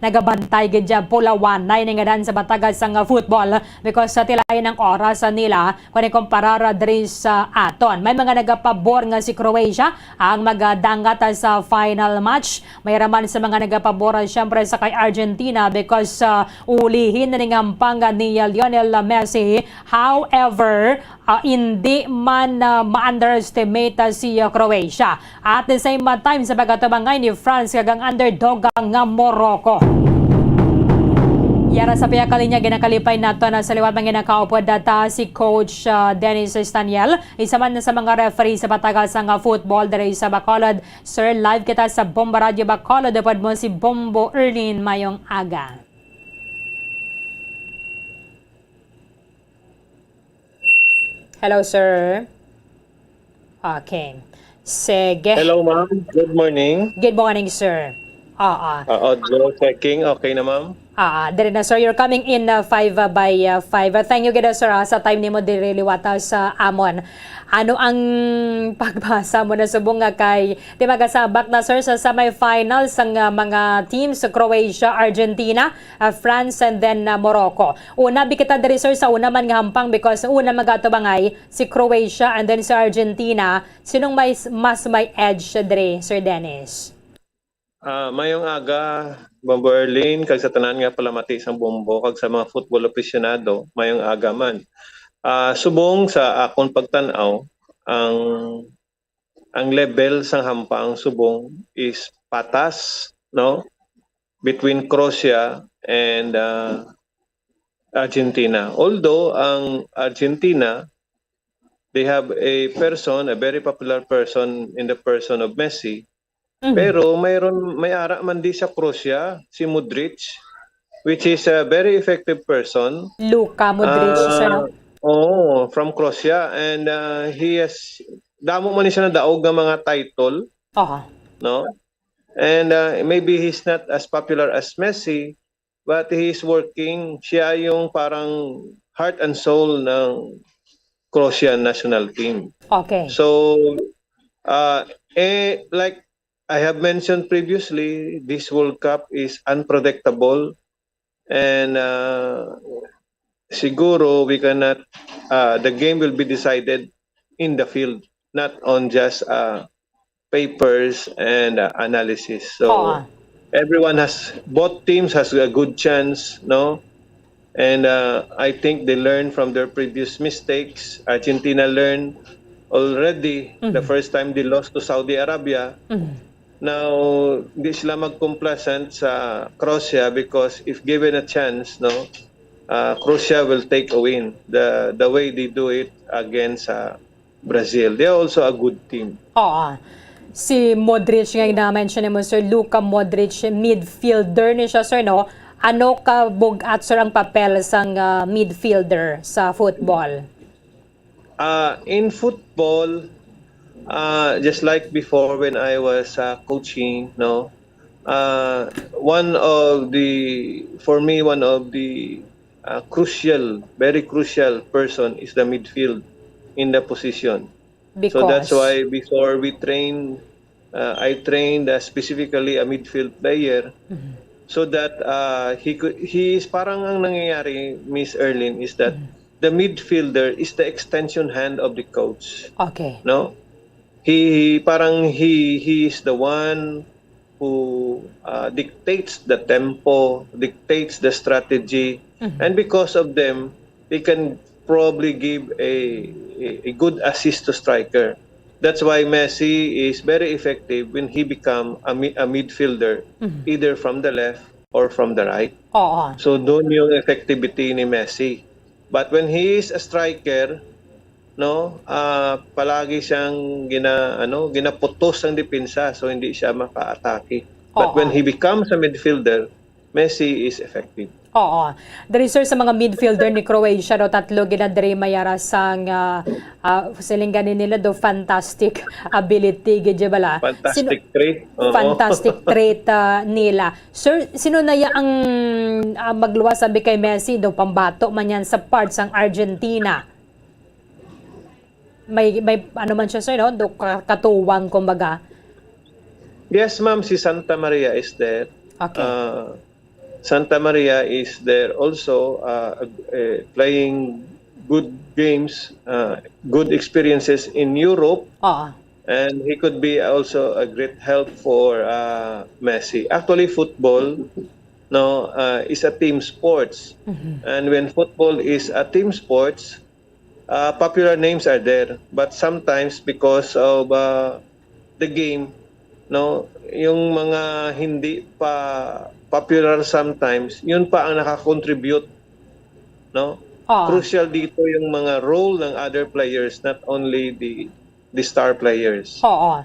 nagabantay gid dyan pulawanay ni nga dan sa bataga sang football because sa tilayan ang oras nila kung ikumparar diri sa aton. May mga nagapabor nga si Croatia ang magadangat sa final match. May raman sa mga nagapabor, siyempre, sa kay Argentina because, ah, ulihin na ning hampang ni, ah, Lionel Messi. However, ah, hindi man, ah, ma-underestimate, ah, si, ah, Croatia. At the same, ah, time, sa pagkatubangay ni France kag ang underdog, ah, nga Morocco. Yara sa pihak kalinya, ginakalipay nato na sa liwat mga nakaupod data si Coach, ah, Dennis Staniel, isa man sa mga referee sa bataga sang, ah, football diri sa Bacolod. Sir, live kita sa Bombo Radio Bacolod. Upod mo si Bombo Erlin. Mayong aga. Hello, sir. Okay. Sige. Hello, ma'am. Good morning. Good morning, sir. Oo. Oo, Joe checking. Okay na, ma'am? Ah, ah, diri na, sir. You're coming in, uh, five, uh, by, uh, five. Uh, thank you, gid, uh, sir, ah, sa time nimo diri liwata sa amon. Ano ang pagbasa mo na subong nga kay, di magasabak na, sir, sa semifinals ang, uh, mga teams sa Croatia, Argentina, uh, France, and then, uh, Morocco? Una, bi kita diri, sir, sa una man nga hampang because una magatubangay si Croatia and then si Argentina. Sinong may, mas may edge diri, Sir Dennis? Ah, mayong aga, Bombo Erlin, kag sa tanan nga palamati sang Bombo, kag sa mga football aficionado, mayong aga man. Ah, subong sa akon pagtan-aw, ang, ang level sang hampang subong is patas, no? Between Croatia and, ah, Argentina. Although ang Argentina, they have a person, a very popular person in the person of Messi, Mhm. pero mayroon, may ara man di sa Croatia, si Modric, which is a very effective person. Luka Modric, Ah, sir, no? Oo, from Croatia. And, ah, he has, damo man ni siya nadaog nga mga title, Aha. no? And, ah, maybe he's not as popular as Messi, but he is working. Siya yung parang heart and soul ng Croatian national team. Okay. So, ah, eh, like I have mentioned previously, this World Cup is unpredictable and, ah, siguro we cannot, ah, the game will be decided in the field, not on just, ah, papers and, uh, analysis. So, Oo. everyone has, both teams has a good chance, no? And, uh, I think they learn from their previous mistakes. Argentina learned already the Mhm. first time they lost to Saudi Arabia. Mhm. Now, di sila magkomplacent sa Croatia because if given a chance, no, uh, Croatia will take a win the, the way they do it against, uh, Brazil. They are also a good team. Oo. Si Modric nga gina-mention mo, Sir, Luka Modric, midfielder ni siya, sir, no? Ano ka bug-at, sir, ang papel sang, ah, midfielder sa football? Ah, in football, ah, just like before when I was, ah, coaching, no, ah, one of the, for me, one of the, ah, crucial, very crucial person is the midfield in the position. So that's Because why before we train, uh, I trained, uh, specifically a midfield player Mhm. so that, uh, he could, he is, parang ang nangyayari, Miss Erlyn, is that Mhm. the midfielder is the extension hand of the coach. Okay. No? He, he, parang he, he is the one who, uh, dictates the tempo, dictates the strategy, Mhm. and because of them, they can probably give a, a, a good assist to striker. That's why Messi is very effective when he become a mi-, a midfielder, Mhm. either from the left or from the right. Oo. So, doon yung effectivity ni Messi. But when he is a striker, no, ah, palagi siyang gina-, ano, ginaputos ang depensa, so hindi siya makaatake. But Oo. when he becomes a midfielder, Messi is effective. Oo. Diri, sir, sa mga midfielder ni Croatia, no, tatlo gina diri may ara sang, ah, ah, siling gani nila do, fantastic ability, gid bala. Fantastic Sino-, trait. Oo. fantastic trait, ah, nila. Sir, sino na ya ang, ah, magluwas sabi kay Messi do, pambato man yan sa part sang Argentina? may, may ano man siya, sir, no? Do, ka-, katuwang, kumbaga. Yes, ma'am, si Santa Maria is there. Okay. Uh, Santa Maria is there also, uh, uh, playing good games, uh, good experiences in Europe, Oo. and he could be also a great help for uh, Messi. Actually, football, no, uh, is a team sports, Mhm. and when football is a team sports, uh, popular names are there, but sometimes because of uh, the game, no, yung mga hindi pa popular sometimes, yun pa ang nakakontribute, no? Oo. Crucial dito yung mga role ng other players, not only the the star players. Oo.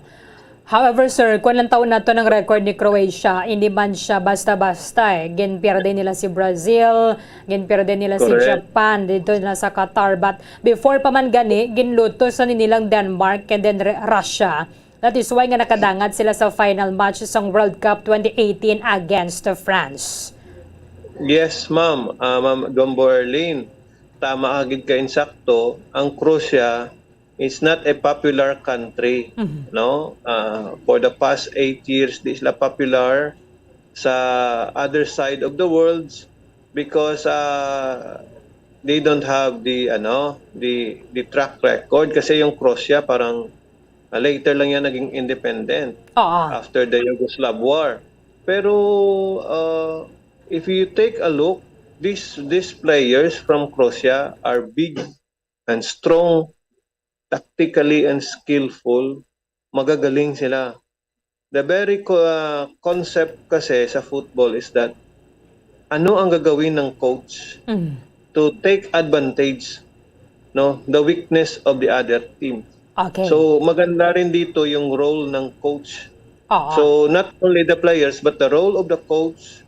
However, sir, kung lang taon nato ng record ni Croatia, hindi man siya basta-basta eh. Ginpierde nila si Brazil, ginpierde nila si Correct. Japan dito na sa Qatar. But before pa man gani, ginluto sa nilang Denmark and then Re- Russia. That is why nga nakadangat sila sa final match sang World Cup twenty eighteen against France. Yes, ma'am. Ah, Ma'am Gombo Erlin, tama ka gid ka insakto. Ang Croatia is not a popular country, Mhm. no? Ah, for the past eight years, di sila popular sa other side of the world because ah, they don't have the ano, the the track record kasi yung Croatia parang ah, later lang yan naging independent Oo. after the Yugoslav War. Pero uh, if you take a look, these these players from Croatia are big and strong, tactically and skillful. Magagaling sila. The very co- uh, concept kasi sa football is that ano ang gagawin ng coach Mm. to take advantage, no, the weakness of the other team. Okay. So maganda rin dito yung role ng coach. Oo. So not only the players but the role of the coach,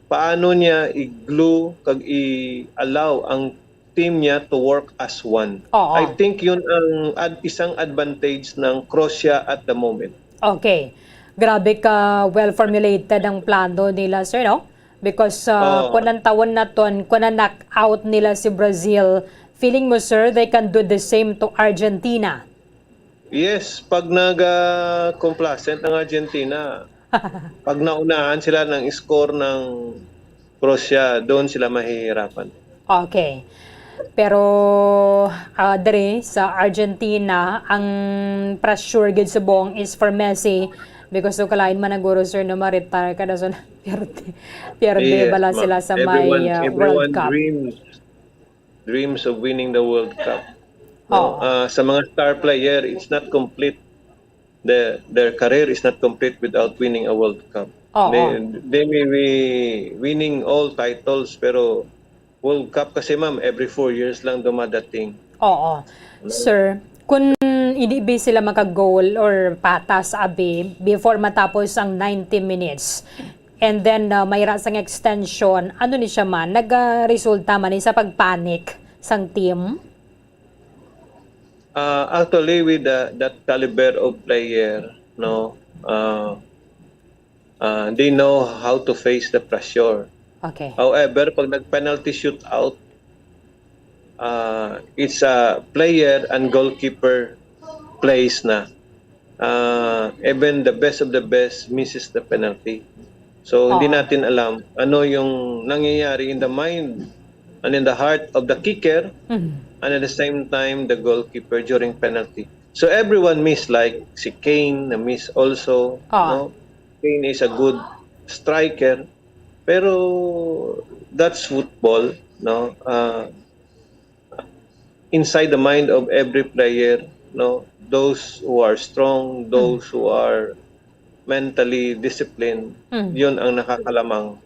paano niya i-glue kag i-allow ang team niya to work as one. Oo. I think yun ang ad- isang advantage ng Croatia at the moment. Okay. Grabe ka well formulated ang plano nila, sir, no? Because uh, Oo. kung ang taon naton, kung na knock out nila si Brazil, feeling mo, sir, they can do the same to Argentina? Yes, pag nag-complacent ang Argentina, pag naunahan sila ng score ng Croatia, doon sila mahihirapan. Okay. Pero uh, diri sa Argentina, ang pressure gid subong is for Messi because so kalain man naguro, sir, no, ma-retire ka na, so pierde, pierde Yes, bala ma'am. sila sa Everyone, may uh, World everyone Cup. dreams dreams of winning the World Cup. Oo. No? Ah, sa mga star player, it's not complete. The, their career is not complete without winning a World Cup. Oo. They, they may be winning all titles, pero World Cup kasi, ma'am, every four years lang dumadating. Oo. Sir, kung hindi bi sila maka-goal or patas abi before matapos ang ninety minutes, and then uh, mayra sang extension, ano ni siya man, nagaresulta man ni sa pagpanic sang team? Uh, actually, with the, that caliber of player, no, uh, uh, they know how to face the pressure. Okay. However, pag nag-penalty shootout, uh, it's a player and goalkeeper plays na. Uh, even the best of the best misses the penalty. So, hindi Oo. natin alam ano yung nangyayari in the mind and in the heart of the kicker Mhm. and at the same time the goalkeeper during penalty. So everyone miss, like si Kane na miss also, Ah. no? Kane is a good striker, pero that's football, no? Uh, inside the mind of every player, no? Those who are strong, those who are mentally disciplined, Mm. yun ang nakakalamang.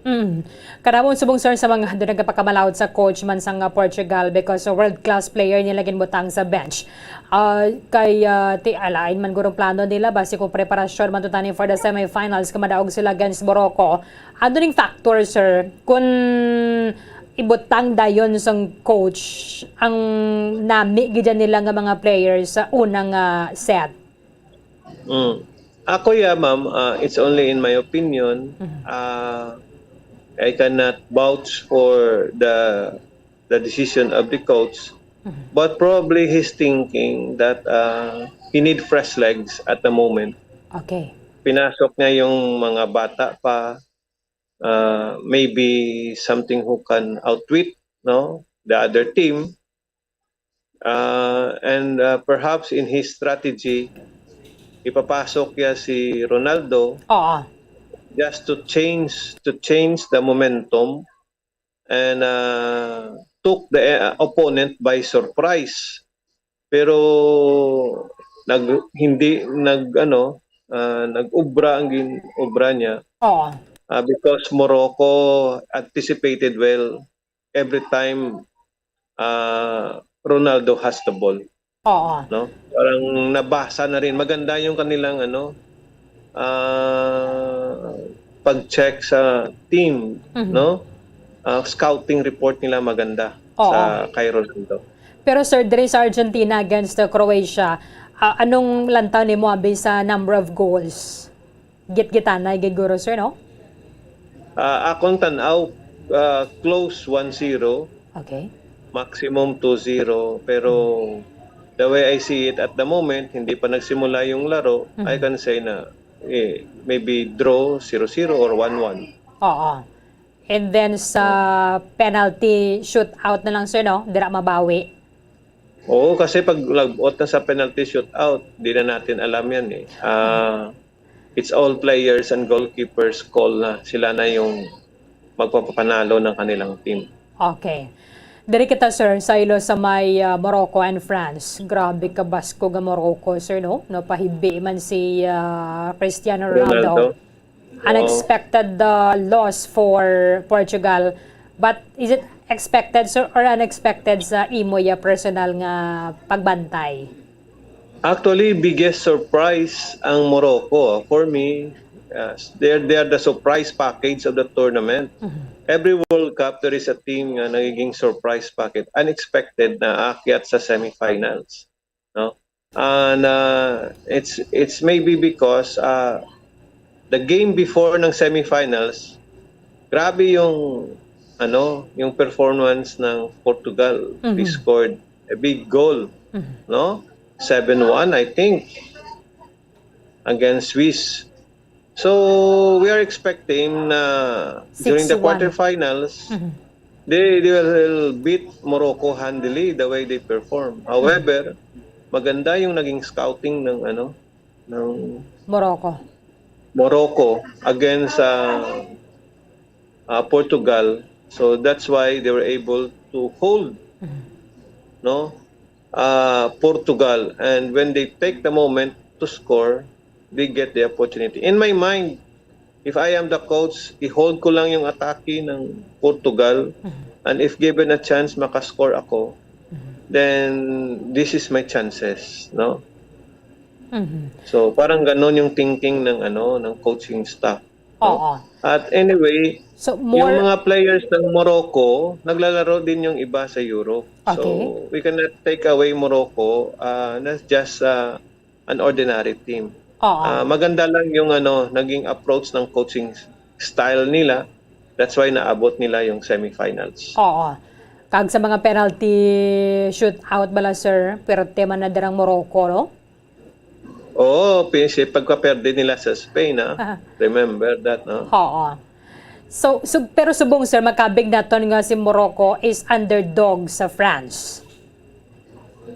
Mm. Kadamo subong, sir, sa mga doon nagapakamalawod sa coach man sang, uh, Portugal because world-class player nila ginbutang sa bench. Ah, kay, ah, ti alain man gurong plano nila basi kung preparasyon man to tani for the semifinals kung madaog sila against Morocco. Ano ning factor, sir, kung ibutang dayon sang coach ang nami gid nila nga mga players sa unang, ah, set? Mm. Ako, yeah, ma'am, uh, it's only in my opinion. Mhm. Uh, I cannot vouch for the the decision of the coach. But probably he's thinking that, uh, he need fresh legs at the moment. Okay. Pinasok niya yung mga bata pa, uh, maybe something who can outwit, no, the other team. Uh, and, uh, perhaps in his strategy, ipapasok niya si Ronaldo Oo. just to change, to change the momentum and, uh, took the, uh, opponent by surprise. Pero nag hindi nag ano, ah, nag-ubra ang gin-ubra niya, Oo. ah, because Morocco anticipated well every time, ah, Ronaldo has the ball, Oo. no? Parang nabasa na rin. Maganda yung kanilang ano, ah, pag-check sa team, Mhm. no? Ah, scouting report nila maganda Oo. sa kay Ronaldo. Pero sir, diri sa Argentina against the Croatia, ah, anong lantaw nimo abi sa number of goals? Gitgitanay gid guro, sir, no? Ah, akong tan-aw, ah, close one zero, Okay. maximum two zero, pero the way I see it at the moment, hindi pa nagsimula yung laro, Mhm. I can say na, eh, maybe draw, zero zero or one one. Oo. And then sa penalty shootout na lang, sir, no? Dira mabawi. Oo, kasi pag lab-ot na sa penalty shootout, di na natin alam yan eh. Ah, it's all players and goalkeepers call na. Sila na yung magpapapanalo ng kanilang team. Okay. Diri kita, sir, sa ilo sa may, ah, Morocco and France. Grabe ka baskog ang Morocco, sir, no? Napahibi man si, ah, Cristiano Ronaldo. Ronaldo. Unexpected, uh, loss for Portugal. But is it expected, sir, or unexpected sa imo ya personal nga pagbantay? Actually, biggest surprise ang Morocco. For me, uh, they're, they're the surprise package of the tournament. Mhm. Every World Cup, there is a team nga nagiging surprise package, unexpected na aakyat sa semifinals, no? And, uh, it's, it's maybe because, uh, the game before ng semifinals, grabe yung, ano, yung performance ng Portugal. They Mhm. scored a big goal, Mhm. no? Seven one, I think, against Swiss. So, we are expecting na during the Six one. Quarterfinals, Mhm. they, they will beat Morocco handily the way they perform. However, maganda yung naging scouting ng, ano, ng Morocco. Morocco against, uh, uh, Portugal. So that's why they were able to hold, Mhm. no, uh, Portugal. And when they take the moment to score, they get the opportunity. In my mind, if I am the coach, i-hold ko lang yung atake ng Portugal. Mhm. And if given a chance, makascore ako, Mhm. then this is my chances, no? Mhm. So, parang ganon yung thinking ng, ano, ng coaching staff, no? Oo. At anyway, So yung more mga players ng Morocco, naglalaro din yung iba sa Europe. So, Okay. We cannot take away Morocco, ah, na just, ah, an ordinary team. Oo. Ah, maganda lang yung, ano, naging approach ng coaching style nila. That's why naabot nila yung semifinals. Oo. Kag sa mga penalty shootout bala, sir, perte man na dirang Morocco, no? Oo, pinsi pagkaperde nila sa Spain, ah. Remember that, no? Oo. So, so pero subong, sir, makabig naton nga si Morocco is underdog sa France.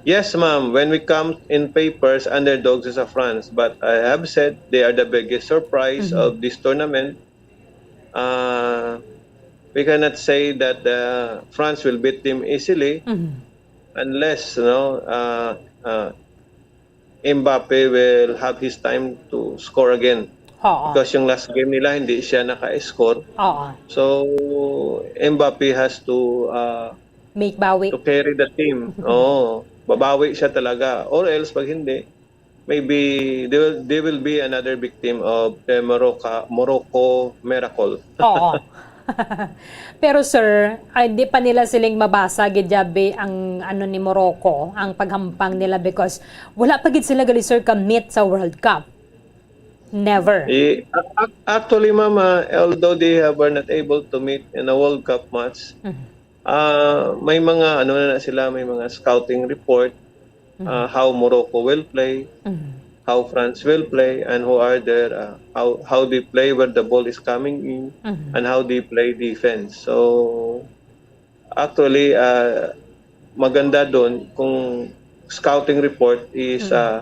Yes, ma'am. When we come in papers, underdogs is a France. But I have said they are the biggest surprise Mhm. of this tournament. Uh, we cannot say that uh, France will beat them easily Mhm. unless, you know, uh, uh, Mbappe will have his time to score again. Oo. Because yung last game nila, hindi siya naka-score. Oo. So, Mbappe has to uh, Make bawi. to carry the team. Oo, babawi siya talaga. Or else, pag hindi, maybe there will, there will be another victim of the Morocco, Morocco miracle. Oo. Pero sir, ay, di pa nila siling mabasa gid yabi ang ano ni Morocco, ang paghampang nila because wala pa gid sila gali, sir, ka-meet sa World Cup. Never. Eh, a- a- actually, ma'am, ah, although they have, are not able to meet in a World Cup match, Mhm. Ah, may mga ano na, na sila, may mga scouting report, Mhm. ah, how Morocco will play, Mhm. how France will play, and who are their, ah, how, how they play where the ball is coming in, Mhm. and how they play defense. So, actually, ah, maganda dun kung scouting report is, Mhm. ah,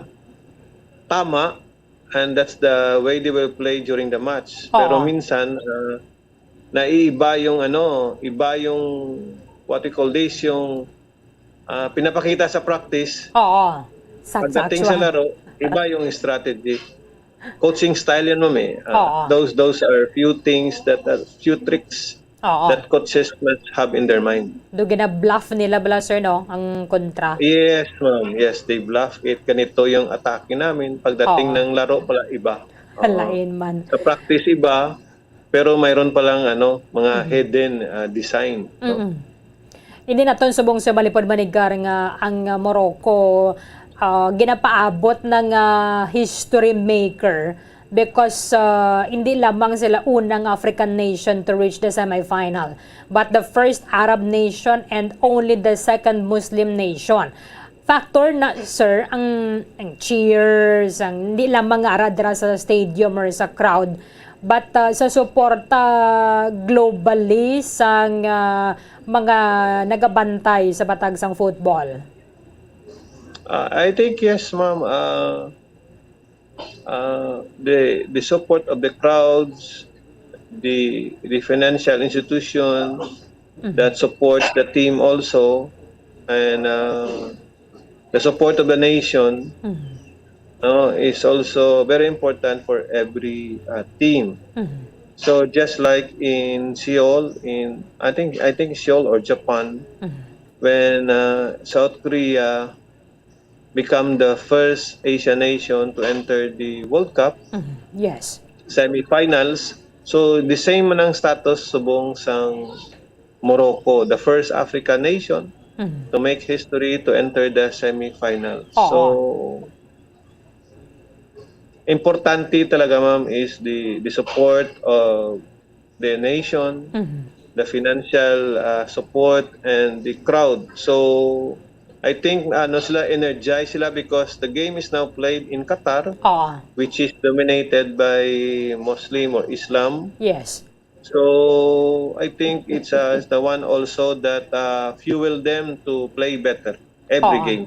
tama, and that's the way they will play during the match. Pero Oo. minsan, ah, naiiba yung ano, iba yung, what we call this, yung, ah, pinapakita sa practice. Oo. Pagdating sa Saskatchewan. laro, iba yung strategy. Coaching style yan, ma'am, eh. Ah, Oo. those, those are few things that, uh, few tricks Oo. that coaches must have in their mind. Do gina-bluff nila bala, sir, no? Ang kontra. Yes, ma'am. Yes, they bluff it. Ganito yung atake namin. Pagdating Oo. ng laro pala, iba. Oo. Lain man. Sa practice, iba. Pero mayroon palang, ano, mga Mhm. hidden, ah, design, no? Mm-mm. Hindi naton subong sa malipod manigar nga ang, ah, Morocco, ah, ginapaabot na nga history maker because, ah, hindi lamang sila unang African nation to reach the semifinal, but the first Arab nation and only the second Muslim nation. Factor na, sir, ang, ang cheers, ang, hindi lamang nga ara dira sa stadium or sa crowd, but, ah, sa suporta globally sang, ah, mga nagabantay sa batag sang football? Ah, I think yes, ma'am. Ah, ah, the, the support of the crowds, the, the financial institution Mhm. that supports the team also, and, ah, the support of the nation, Mhm. no, is also very important for every, ah, team. Mhm. So just like in Seoul, in, I think, I think Seoul or Japan, Mhm. when, ah, South Korea become the first Asian nation to enter the World Cup Mhm. Yes. semifinals. So, the same man ang status subong sang Morocco, the first African nation Mhm. to make history to enter the semifinals. Oo. So, importante talaga, ma'am, is the, the support of the nation, Mhm. the financial, ah, support, and the crowd. So, I think, ano, sila, energized sila because the game is now played in Qatar, Oo. which is dominated by Muslim or Islam. Yes. So, I think it's, uh, it's the one also that, uh, fuel them to play better every Oo. game.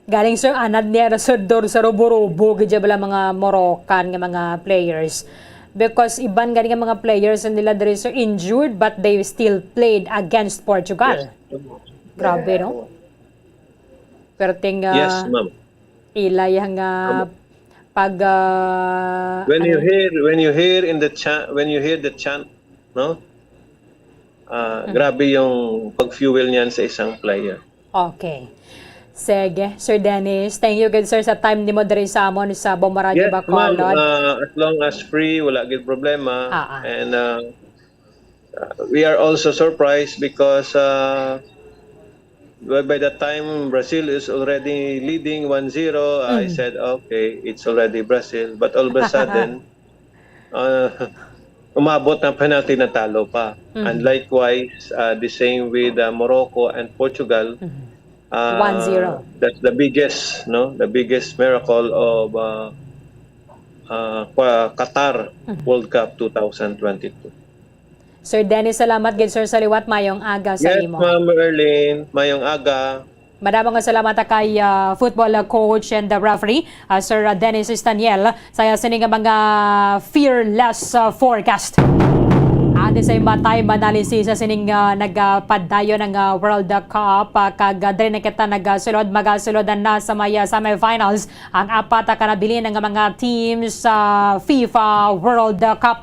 Galing, sir, anad niya ra, sir, dor sa rubo-rubo gid siya bala mga Moroccan nga mga players. Because iban gani nga mga players nila diri, sir, injured, but they still played against Portugal. Yes. Grabe, no? Perting, Yes, ah, ma'am. Ila yang, ah, Tama. pag, ah, When you ano? hear, when you hear in the chant, when you hear the chant, no? Ah, Mm. grabe yung pag-fuel niyan sa isang player. Okay. Sige, Sir Dennis, thank you gid, sir, sa time nimo diri sa amon sa Bomba Radio Yes, ma'am. Bacolod. Ah, as long as free, wala gid problema. Ah, ah. And, ah, Uh, we are also surprised because, uh, by, by the time Brazil is already leading one zero, I Mm. said, "Okay, it's already Brazil." But all of a sudden, uh, umabot ng penalty, natalo pa. Mm. And likewise, uh, the same with, uh, Morocco and Portugal. Mm. Uh, One zero. That's the biggest, no, the biggest miracle of, uh, uh, Qua-, Qatar Mm. World Cup two thousand twenty-two. Sir Dennis, salamat gid, sir, sa liwat. Mayong aga sa Yes, imo. Ma'am Erlyn. Mayong aga. Madamo nga salamat kay, ah, football, ah, coach and, ah, referee, ah, Sir, ah, Dennis Staniel, sa sining nga mga fearless, ah, forecast. Ati sa iba time analysis sa sining, ah, nagapadayon ang, ah, World Cup, ah, kag, ah, diri na kita nagasulod, magasulod na sa may, ah, semifinals ang apat ka nabilin nga mga team sa FIFA World Cup.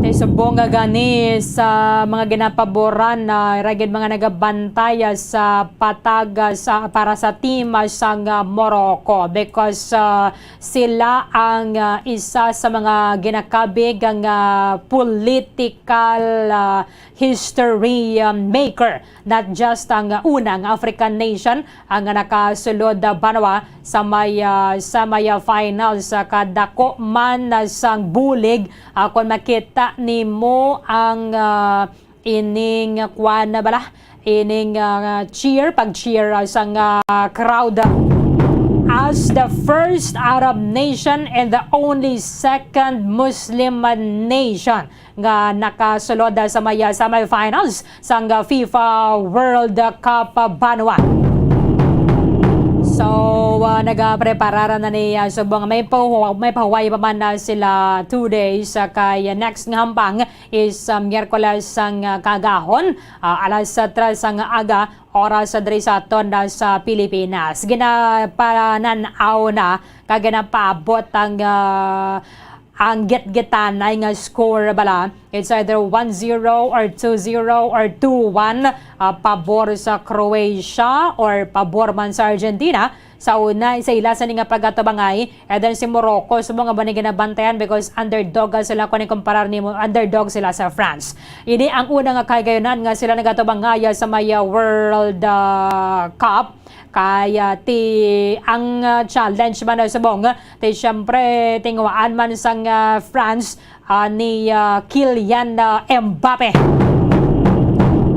Tay subong nga gani sa mga ginapaboran na ragid mga nagabantay sa patag sa, para sa team sang Morocco because, ah, sila ang, ah, isa sa mga ginakabig nga political, ah, history, ah, maker. Not just ang unang African nation ang nakasulod, ah, banwa sa may, ah, sa may, ah, finals, ah, kadako man, ah, sang bulig, ah, kon makita nimo ang, ah, ining, ah, kwan na bala, ining, ah, cheer, pag-cheer, ah, sang, ah, crowd. As the first Arab nation and the only second Muslim nation nga nakasulod, ah, sa may, ah, semifinals sang, ah, FIFA World Cup, ah, banwa. So, ah, nagapreparar na ni, ah, subong may pahu-, may pahuway pa man na sila two days, ah, kay, ah, next nga hampang is, ah, Miyerkules sang, ah, kaagahon, ah, alas, ah, tres sang aga, oras, ah, diri sa aton, ah, sa Pilipinas. Ginapanan-aw na kag ginapaabot ang, ah, ang gitgitanay nga score bala. It's either one zero or two zero or two one, ah, pabor sa Croatia or pabor man sa Argentina. Sa una, sa ila sini nga pagkatubangay, and then si Morocco, subong nga ba ni ginabantayan because underdog, ah, sila kung ikumparar nimo, underdog sila sa France. Ini ang una nga kahigayunan nga sila nagatubangay, ah, sa may, ah, World, ah, Cup. Kaya ti ang, ah, challenge man na subong, ti syempre tinguhaan man sang, ah, France, ah, ni, ah, Kylian, ah, Mbappe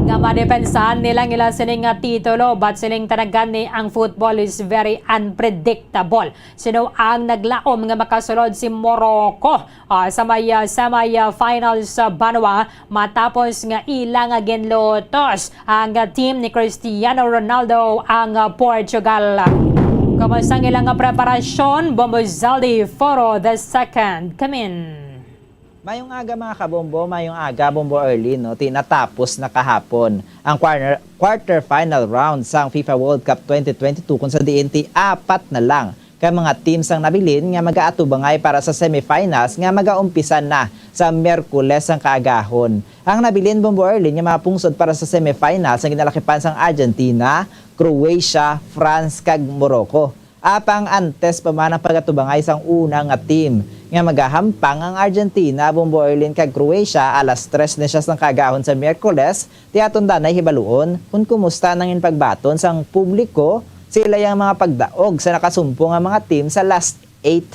nga madepensahan nila ang ila sining, ah, titulo, but siling tanagan ni ang football is very unpredictable. Sino ang naglaom nga makasulod si Morocco, ah, sa may, ah, semi, ah, finals sa banwa matapos nga ila nga ginlutos ang, ah, team ni Cristiano Ronaldo ang, ah, Portugal? Kumusta ang ilang, ah, preparasyon? Bombo Zaldi Foro the second. Come in. Mayong aga, mga kabombo, mayong aga, Bombo Erlin, no? Ti natapos na kahapon ang quarter, quarter final round sang FIFA World Cup twenty twenty-two, kung sa diin ti apat na lang ka mga teams ang nabilin nga magaatubangay para sa semifinals nga magaumpisa na sa Miyerkules sang kaagahon. Ang nabilin, Bombo Erlin, nga mga pungsod para sa semifinals ang ginalakipan sang Argentina, Croatia, France, kag Morocco. Apang antes pa man ang pagatubangay sang una nga team nga magahampang, ang Argentina, Bombo Erlin, kag Croatia, alas tres na siya sang kaagahon sa Miyerkules, ti aton danay hibaluon kon kumusta nangin pagbaton sang publiko sa ila yang mga pagdaog sa nakasumpong nga mga team sa last eight.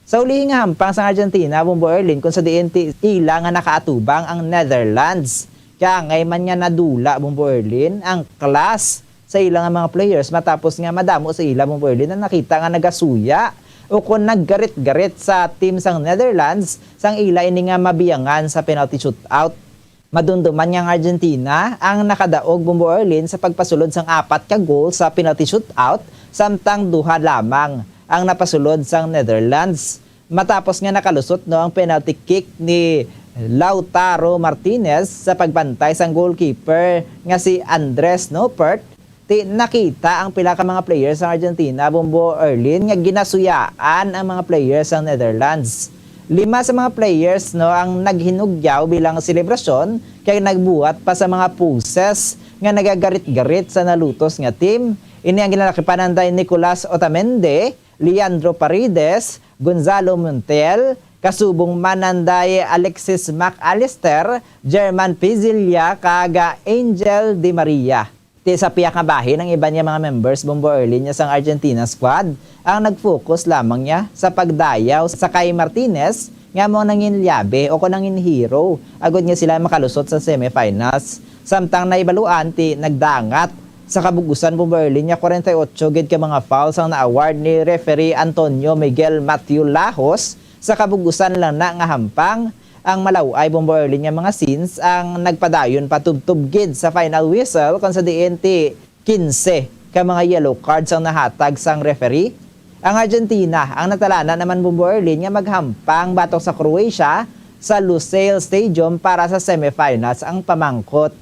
Sa ulihi nga hampang sang Argentina, Bombo Erlin, kung sa diin ti ila nga nakaatubang ang Netherlands. Kaya angay man nga nadula, Bombo Erlin, ang class sa ila nga mga players matapos nga madamo sa ila, Bombo Erlin, ang nakita nga nagasuya o kon naggarit-garit sa team sang Netherlands sang ila ini nga mabiyangan sa penalty shootout. Madumduman nga ang Argentina ang nakadaog, Bombo Erlin, sa pagpasulod sang apat ka goal sa penalty shootout, samtang duha lamang ang napasulod sang Netherlands. Matapos nga nakalusot, no, ang penalty kick ni Lautaro Martinez sa pagbantay sang goalkeeper nga si Andres Noppert, ti nakita ang pila ka mga players sang Argentina, Bombo Erlin, nga ginasuyaan ang mga players sang Netherlands. Lima sa mga players, no, ang naghinugyaw bilang selebrasyon kay nagbuhat pa sa mga poses nga nagagarit-garit sa nalutos nga team. Ini ang ginalakipan anday Nicolas Otamendi, Leandro Paredes, Gonzalo Montiel, kasubong man anday Alexis Mac Allister, German Pizilla, kag Angel Di Maria. Ti sa pihak nga bahin, ang iban nga mga members, Bombo Erlin, niya sang Argentina squad ang nag-focus lamang niya sa pagdayaw sa kay Martinez nga mo nangin liabe o kon nangin hero agod nga sila makalusot sa semifinals. Samtang naibaluan ti nagdangat sa kabug-usan, Bombo Erlin, niya forty-eight gid ka mga fouls ang na-award ni referee Antonio Miguel Matthew Lahos. Sa kabug-usan lang na nga hampang, ang malaw-ay, Bombo Erlin, nga mga scenes ang nagpadayon patubtob gid sa final whistle, kon sa diin ti quince ka mga yellow cards ang nahatag sang referee. Ang Argentina ang natalanan naman, Bombo Erlin, nga maghampang batok sa Croatia sa Lusail Stadium para sa semifinals. Ang pamangkot,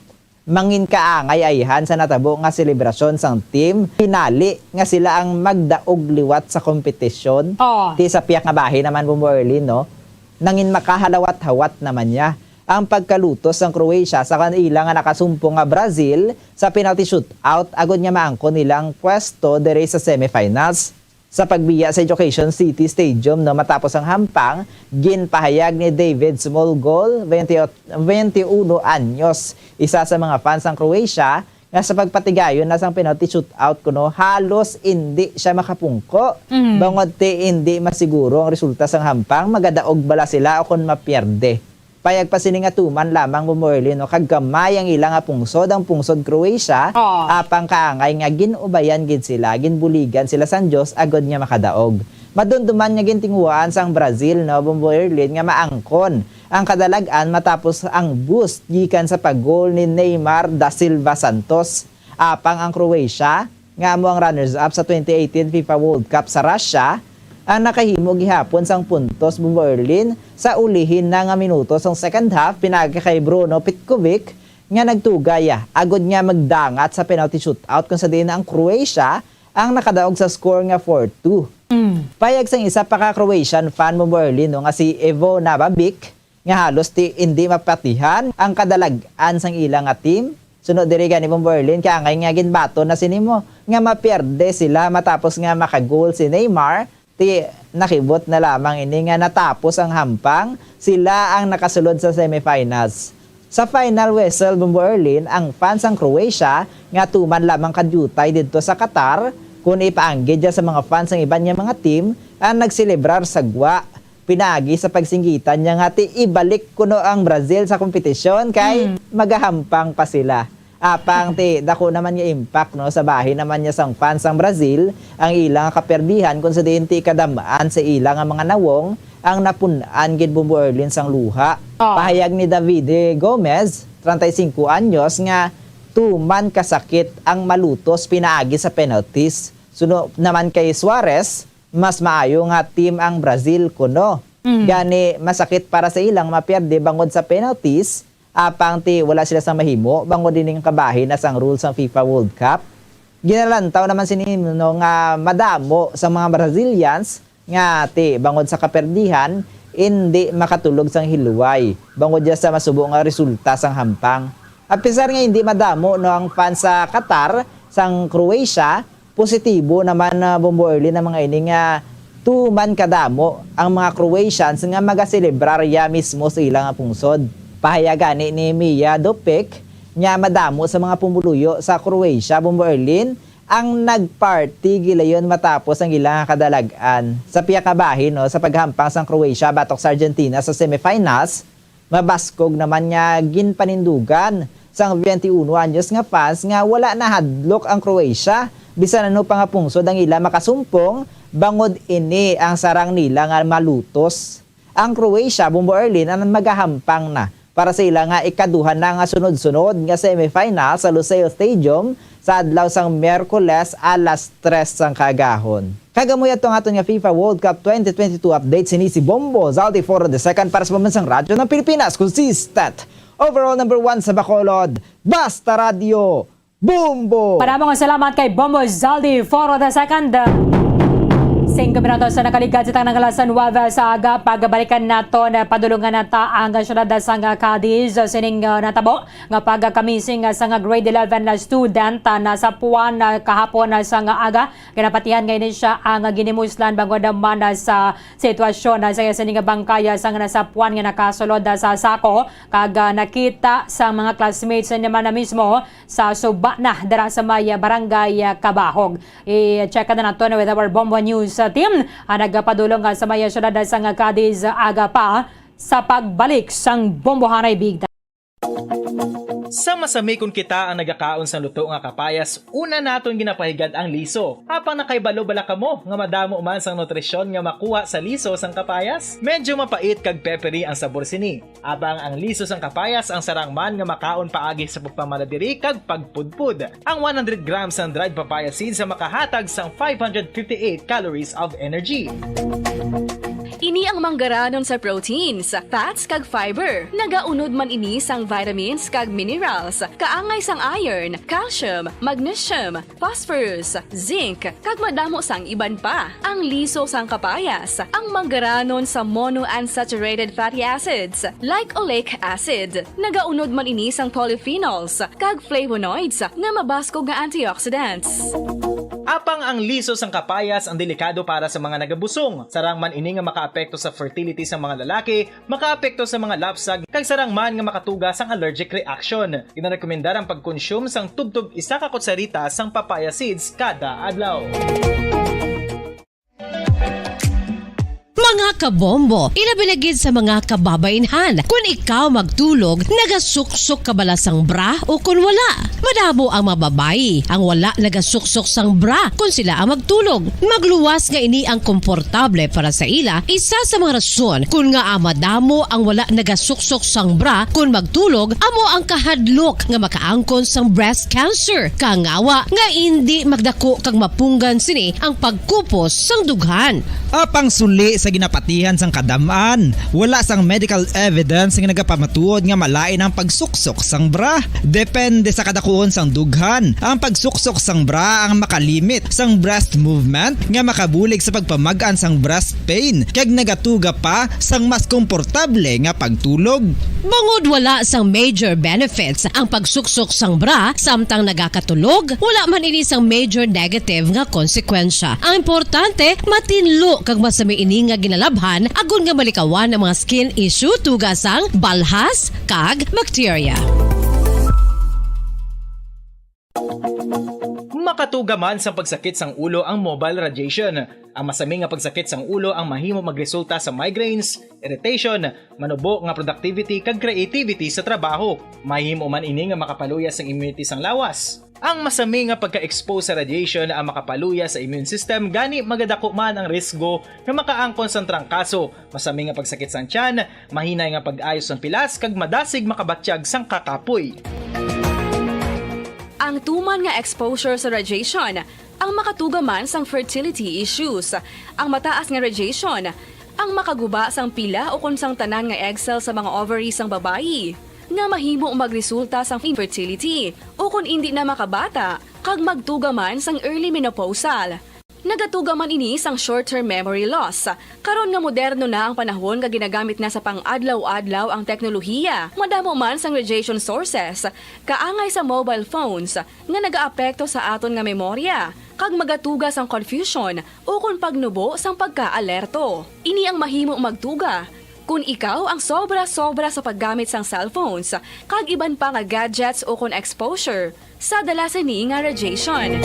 mangin kaangay ayhan sa natabo nga selebrasyon sang team pinali nga sila ang magdaog liwat sa kompetisyon. Oh. Ti sa pihak nga bahin naman, Bombo Erlin, no? Nangin makahalawat-hawat naman niya ang pagkalutos sang Croatia sa kanila nga nakasumpong nga Brazil sa penalty shootout agod nga maangkon nila ang pwesto diri sa semifinals. Sa pagbiya sa Education City Stadium, no, matapos ang hampang, ginpahayag ni David Smallgol, twenty, twenty-uno anyos, isa sa mga fans sang Croatia, nga sa pagpatigayon na sang penalty shootout kuno, halos indi siya makapungko. Mhm. Bangod ti indi masiguro ang resulta sang hampang, magadaog bala sila o kon mapierde. Payag pa sini nga tuman lamang, Bombo Erlin, no, kag gamay ang ila nga pungsod, ang pungsod Croatia, Oh. apang kaangay nga gin-ubayan gid sila, ginbuligan sila sang Dios agod nga makadaog. Madumduman nga gintinguhaan sang Brazil, no, Bombo Erlin, nga maangkon ang kadalag-an matapos ang boost gikan sa pag-goal ni Neymar da Silva Santos. Apang ang Croatia, nga amo ang runners-up sa twenty eighteen FIFA World Cup sa Russia, ang nakahimo gihapon sang puntos, Bombo Erlin, sa ulihin na nga minuto sang second half, pinaagi kay Bruno Petkovic nga nagtugay, ah, agod nga magdangat sa penalty shootout, kung sa diin ang Croatia ang nakadaog sa score nga four two. Mm. Payag sang isa pa ka Croatian fan, Bombo Erlin, no, nga si Evo Nababic, nga halos ti indi mapatihan ang kadalag-an sang ila nga team. Suno diri gani, Bombo Erlin, kay angay nga ginbaton na sini mo nga mapierde sila matapos nga makagol si Neymar, ti nakibot na lamang ini nga natapos ang hampang, sila ang nakasulod sa semifinals. Sa final whistle, Bombo Erlin, ang fans sang Croatia nga tuman lamang kadiyutay didto sa Qatar, kun ipaanggid dya sa mga fans sang iban nga mga team, ang nagselebrar sa gwa. Pinaagi sa pagsinggitan niya nga ti ibalik kuno ang Brazil sa kompetisyon kay Mm. magahampang pa sila. Apang ti dako naman nga impact, no, sa bahin naman niya sang fans sang Brazil ang ila nga kaperdihan, kung sa diin ti kadam-an sa ila nga mga nawong ang napun-an gid, Bombo Erlin, sang luha. Ah. Pahayag ni Davide Gomez, treinta y cinco anyos, nga tuman kasakit ang malutos pinaagi sa penalties. Suno naman kay Suarez, mas maayo nga team ang Brazil kuno. Mm. Gani, masakit para sa ilang mapierde bangod sa penalties, apang ti wala sila sa mahimo bangod ining kabahin na sang rules sang FIFA World Cup. Ginalantaw naman sini, no, nga madamo sa mga Brazilians nga ti bangod sa kaperdihan, indi makatulog sang hilway bangod ya sa masubo nga resulta sang hampang. Apisar nga indi madamo, no, ang fans sa Qatar sang Croatia, positibo naman, ah, Bombo Erlin, ang mga ini nga tuman kadamo ang mga Croatians nga magaselebrar ya mismo sa ila nga pungsod. Pahayag gani ni Mia Dopik nga madamo sa mga pumuluyo sa Croatia, Bombo Erlin, ang nagparty gilayon matapos ang ila nga kadalag-an. Sa pihak nga bahin, no, sa paghampang sang Croatia batok sa Argentina sa semifinals, mabaskog naman nga ginpanindugan sang twenty-uno anyos nga fans nga wala nahadlok ang Croatia, bisan ano pa nga pungsod ang ila makasumpong bangod ini ang sarang nila nga malutos. Ang Croatia, Bombo Erlin, ang magahampang na para sa ila nga ikaduha na nga sunod-sunod nga semifinal sa Lusail Stadium sa adlaw sang Miyerkules alas tres sang kaagahon. Kag amo yadto ang aton nga FIFA World Cup twenty twenty-two update. Sini si Bombo Zaldi Foro the second para sa Pambansang Radyo ng Pilipinas. Consistent overall number one sa Bacolod. Basta Radyo, Bombo! Madamo nga salamat kay Bombo Zaldi Foro the second. Singko minutos sa nakaligad sa tanang alas nuwebe sa aga. Pagbalikan naton, padulungan nata ang syudad sang Cadiz. Sining, uh, natabo nga pagkamising, uh, sa nga grade eleven na student, uh, nasapuan, uh, kahapon, uh, sa nga aga. Ginapatihan nga ini siya ang ginimuslan bangod naman, ah, sa sitwasyon, ah, sa iya sini nga bangkay, ah, sang nasapuan nga nakasulod, ah, sa sako, kag, ah, nakita sa mga classmates naman na mismo sa suba na dira sa may, ah, barangay, ah, Kabahog. I-check na nato na with our Bombo News, ah, team, ah, nagapadulong, ah, sa may, ah, syudad, ah, sang Cadiz, ah, aga pa sa pagbalik sang Bombohanay Bigda. Sa masami kon kita ang nagakaon sang luto nga kapayas, una naton ginapahigad ang liso. Apang nakahibalo bala kamo nga madamo man sang nutrisyon nga makuha sa liso sang kapayas? Medyo mapait kag peppery ang sabor sini. Apang ang liso sang kapayas ang sarang man nga makaon paagi sa pagpamalabiri kag pagpudpod. Ang one hundred grams sang dried papaya seeds ang makahatag sang five hundred fifty-eight calories of energy. Ini ang manggaranon sa proteins, fats, kag fiber. Nagaunod man ini sang vitamins kag minerals, kaangay sang iron, calcium, magnesium, phosphorus, zinc, kag madamo sang iban pa. Ang liso sang kapayas, ang manggaranon sa monounsaturated fatty acids, like oleic acid. Nagaunod man ini sang polyphenols kag flavonoids nga mabaskog nga antioxidants. Apang ang liso sang kapayas ang delikado para sa mga nagabusong. Sarang man ini nga makaapekto sa fertility sa mga lalaki, makaapekto sa mga lapsag, kag sarang man nga makatuga sang allergic reaction. Ginarekomendar ang pagkonsume sang tubtob isa ka kutsarita sang papaya seeds kada adlaw. Mga kabombo, ilabi na gid sa mga kababainhan. Kon ikaw magtulog, nagasuksok ka bala sang bra o kon wala? Madamo ang mga babayi ang wala nagasuksok sang bra kon sila ang magtulog. Magluwas nga ini ang komportable para sa ila. Isa sa mga rason kon ngaa madamo ang wala nagasuksok sang bra kon magtulog amo ang kahadlok nga makaangkon sang breast cancer. Kangawa nga indi magdako kag mapunggan sini ang pagkupos sang dughan. Apang suli sa ginapatihan sang kadam-an, wala sang medical evidence nga nagapamatuod nga malain ang pagsuksok sang bra. Depende sa kadakuon sang dughan, ang pagsuksok sang bra ang makalimit sang breast movement nga makabulig sa pagpamag-an sang breast pain kag nagatuga pa sang mas komportable nga pagtulog. Bangod wala sang major benefits ang pagsuksok sang bra samtang nagakatulog, wala man ini sang major negative nga konsekwensya. Ang importante, matinlo kag masami ini nga ginalabhan agod nga malikawan ang mga skin issue tuga sang balhas kag bakterya. Makatuga man sang pagsakit sang ulo ang mobile radiation. Ang masami nga pagsakit sang ulo ang mahimo magresulta sa migraines, irritation, manubo nga productivity kag creativity sa trabaho. Mahimo man ini nga makapaluya sang immunity sang lawas. Ang masami nga pagka-expose sa radiation ang makapaluya sa immune system, gani magadako man ang risgo nga makaangkon sang trangkaso, masami nga pagsakit sang tiyan, mahinay nga pag-ayo sang pilas, kag madasig makabatyag sang kakapoy. Ang tuman nga exposure sa radiation ang makatuga man sang fertility issues. Ang mataas nga radiation ang makaguba sang pila ukon sang tanan nga egg cell sa mga ovary sang babayi, nga mahimo magresulta sang infertility ukon indi na makabata kag magtuga man sang early menopausal. Nagatuga man ini sang short-term memory loss. Karon nga moderno na ang panahon nga ginagamit na sa pang-adlaw-adlaw ang teknolohiya, madamo man sang radiation sources, kaangay sa mobile phones, nga nagaapekto sa aton nga memorya, kag magatuga sang confusion ukon pagnubo sang pagkaalerto. Ini ang mahimo magtuga kon ikaw ang sobra-sobra sa paggamit sang cellphones kag iban pa nga gadgets ukon exposure sa dala sini nga radiation.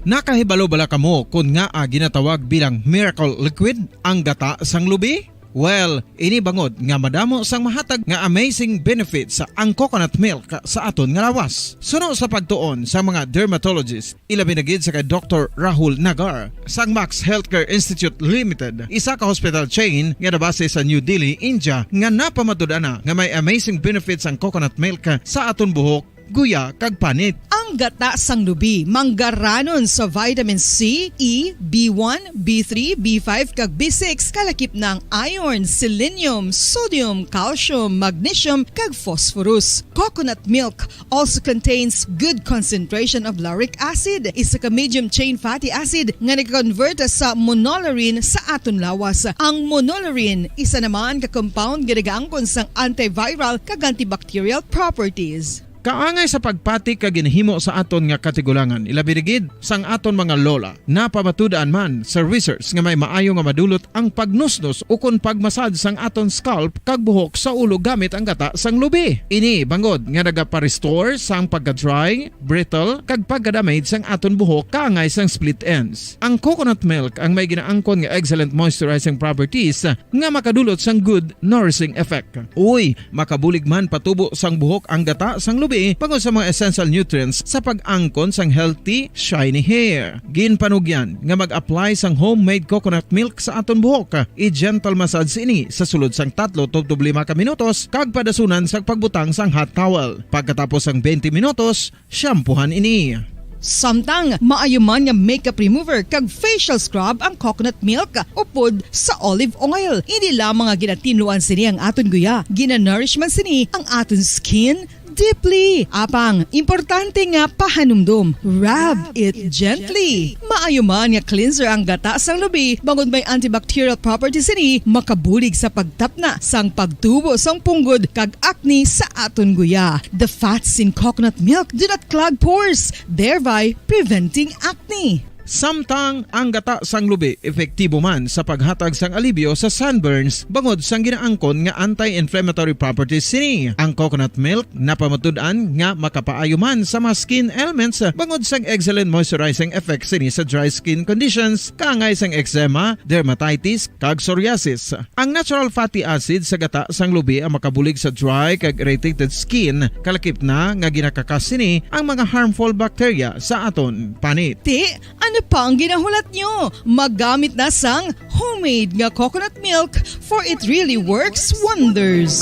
Nakahibalo bala kamo kon ngaa ginatawag bilang miracle liquid ang gata sang lubi? Well, ini bangod nga madamo sang mahatag nga amazing benefits ang coconut milk sa aton nga lawas. Suno sa pagtuon sa mga dermatologist, ilabi na gid sa kay Doktor Rahul Nagar sang Max Healthcare Institute Limited, isa ka hospital chain nga nabase sa New Delhi, India, nga napamatud-an na nga may amazing benefits ang coconut milk sa aton buhok, guya, kag panit. Ang gata sang lubi manggaranon sa vitamin C, E, B one, B three, B five, kag B six, kalakip na ang iron, selenium, sodium, calcium, magnesium, kag phosphorus. Coconut milk also contains good concentration of lauric acid, isa ka medium chain fatty acid nga nag-convert sa monolaurin sa aton lawas. Ang monolaurin isa naman ka compound nga nagaangkon sang antiviral kag antibacterial properties. Kaangay sa pagpati kag ginahimo sa aton nga katigulangan, ilabi na gid sang aton mga lola. Napamatud-an man sa research nga may maayo nga madulot ang pagnusnos ukon pagmasad sang aton scalp kag buhok sa ulo gamit ang gata sang lubi. Ini bangod nga nagapa-restore sang pagka-dry, brittle, kag pagka-damage sang aton buhok kaangay sang split ends. Ang coconut milk ang may ginaangkon nga excellent moisturizing properties nga makadulot sang good nourishing effect. Uy, makabulig man patubo sang buhok ang gata sang lubi bangod sa mga essential nutrients sa pag-angkon sang healthy, shiny hair. Ginpanugyan nga mag-apply sang homemade coconut milk sa aton buhok. I-gentle massage ini sa sulod sang tatlo tubtob lima ka minutos kag padasunan sa pagbutang sang hot towel. Pagkatapos sang twenty minutos, shampoohan ini. Samtang maayo man nga makeup remover kag facial scrub ang coconut milk upod sa olive oil. Hindi lamang nga ginatinluan sini ang aton guya, ginanourish man sini ang aton skin deeply. Apang, importante nga pahanumdom, rub it gently. Maayo man nga cleanser ang gata sang lubi, bangod may antibacterial properties sini, makabulig sa pagtapna sang pagtubo sang punggod kag acne sa aton guya. The fats in coconut milk do not clog pores, thereby preventing acne. Samtang ang gata sang lubi epektibo man sa paghatag sang alibyo sa sunburns bangod sang ginaangkon nga anti-inflammatory properties sini. Ang coconut milk napamatud-an nga makapaayo man sa mga skin ailments bangod sang excellent moisturizing effect sini sa dry skin conditions kaangay sang eczema, dermatitis, kag psoriasis. Ang natural fatty acid sa gata sang lubi ang makabulig sa dry kag irritated skin, kalakip na nga ginakakas sini ang mga harmful bacteria sa aton panit. Ti, ano pa ang ginahulat nyo? Maggamit na sang homemade nga coconut milk, for it really works wonders.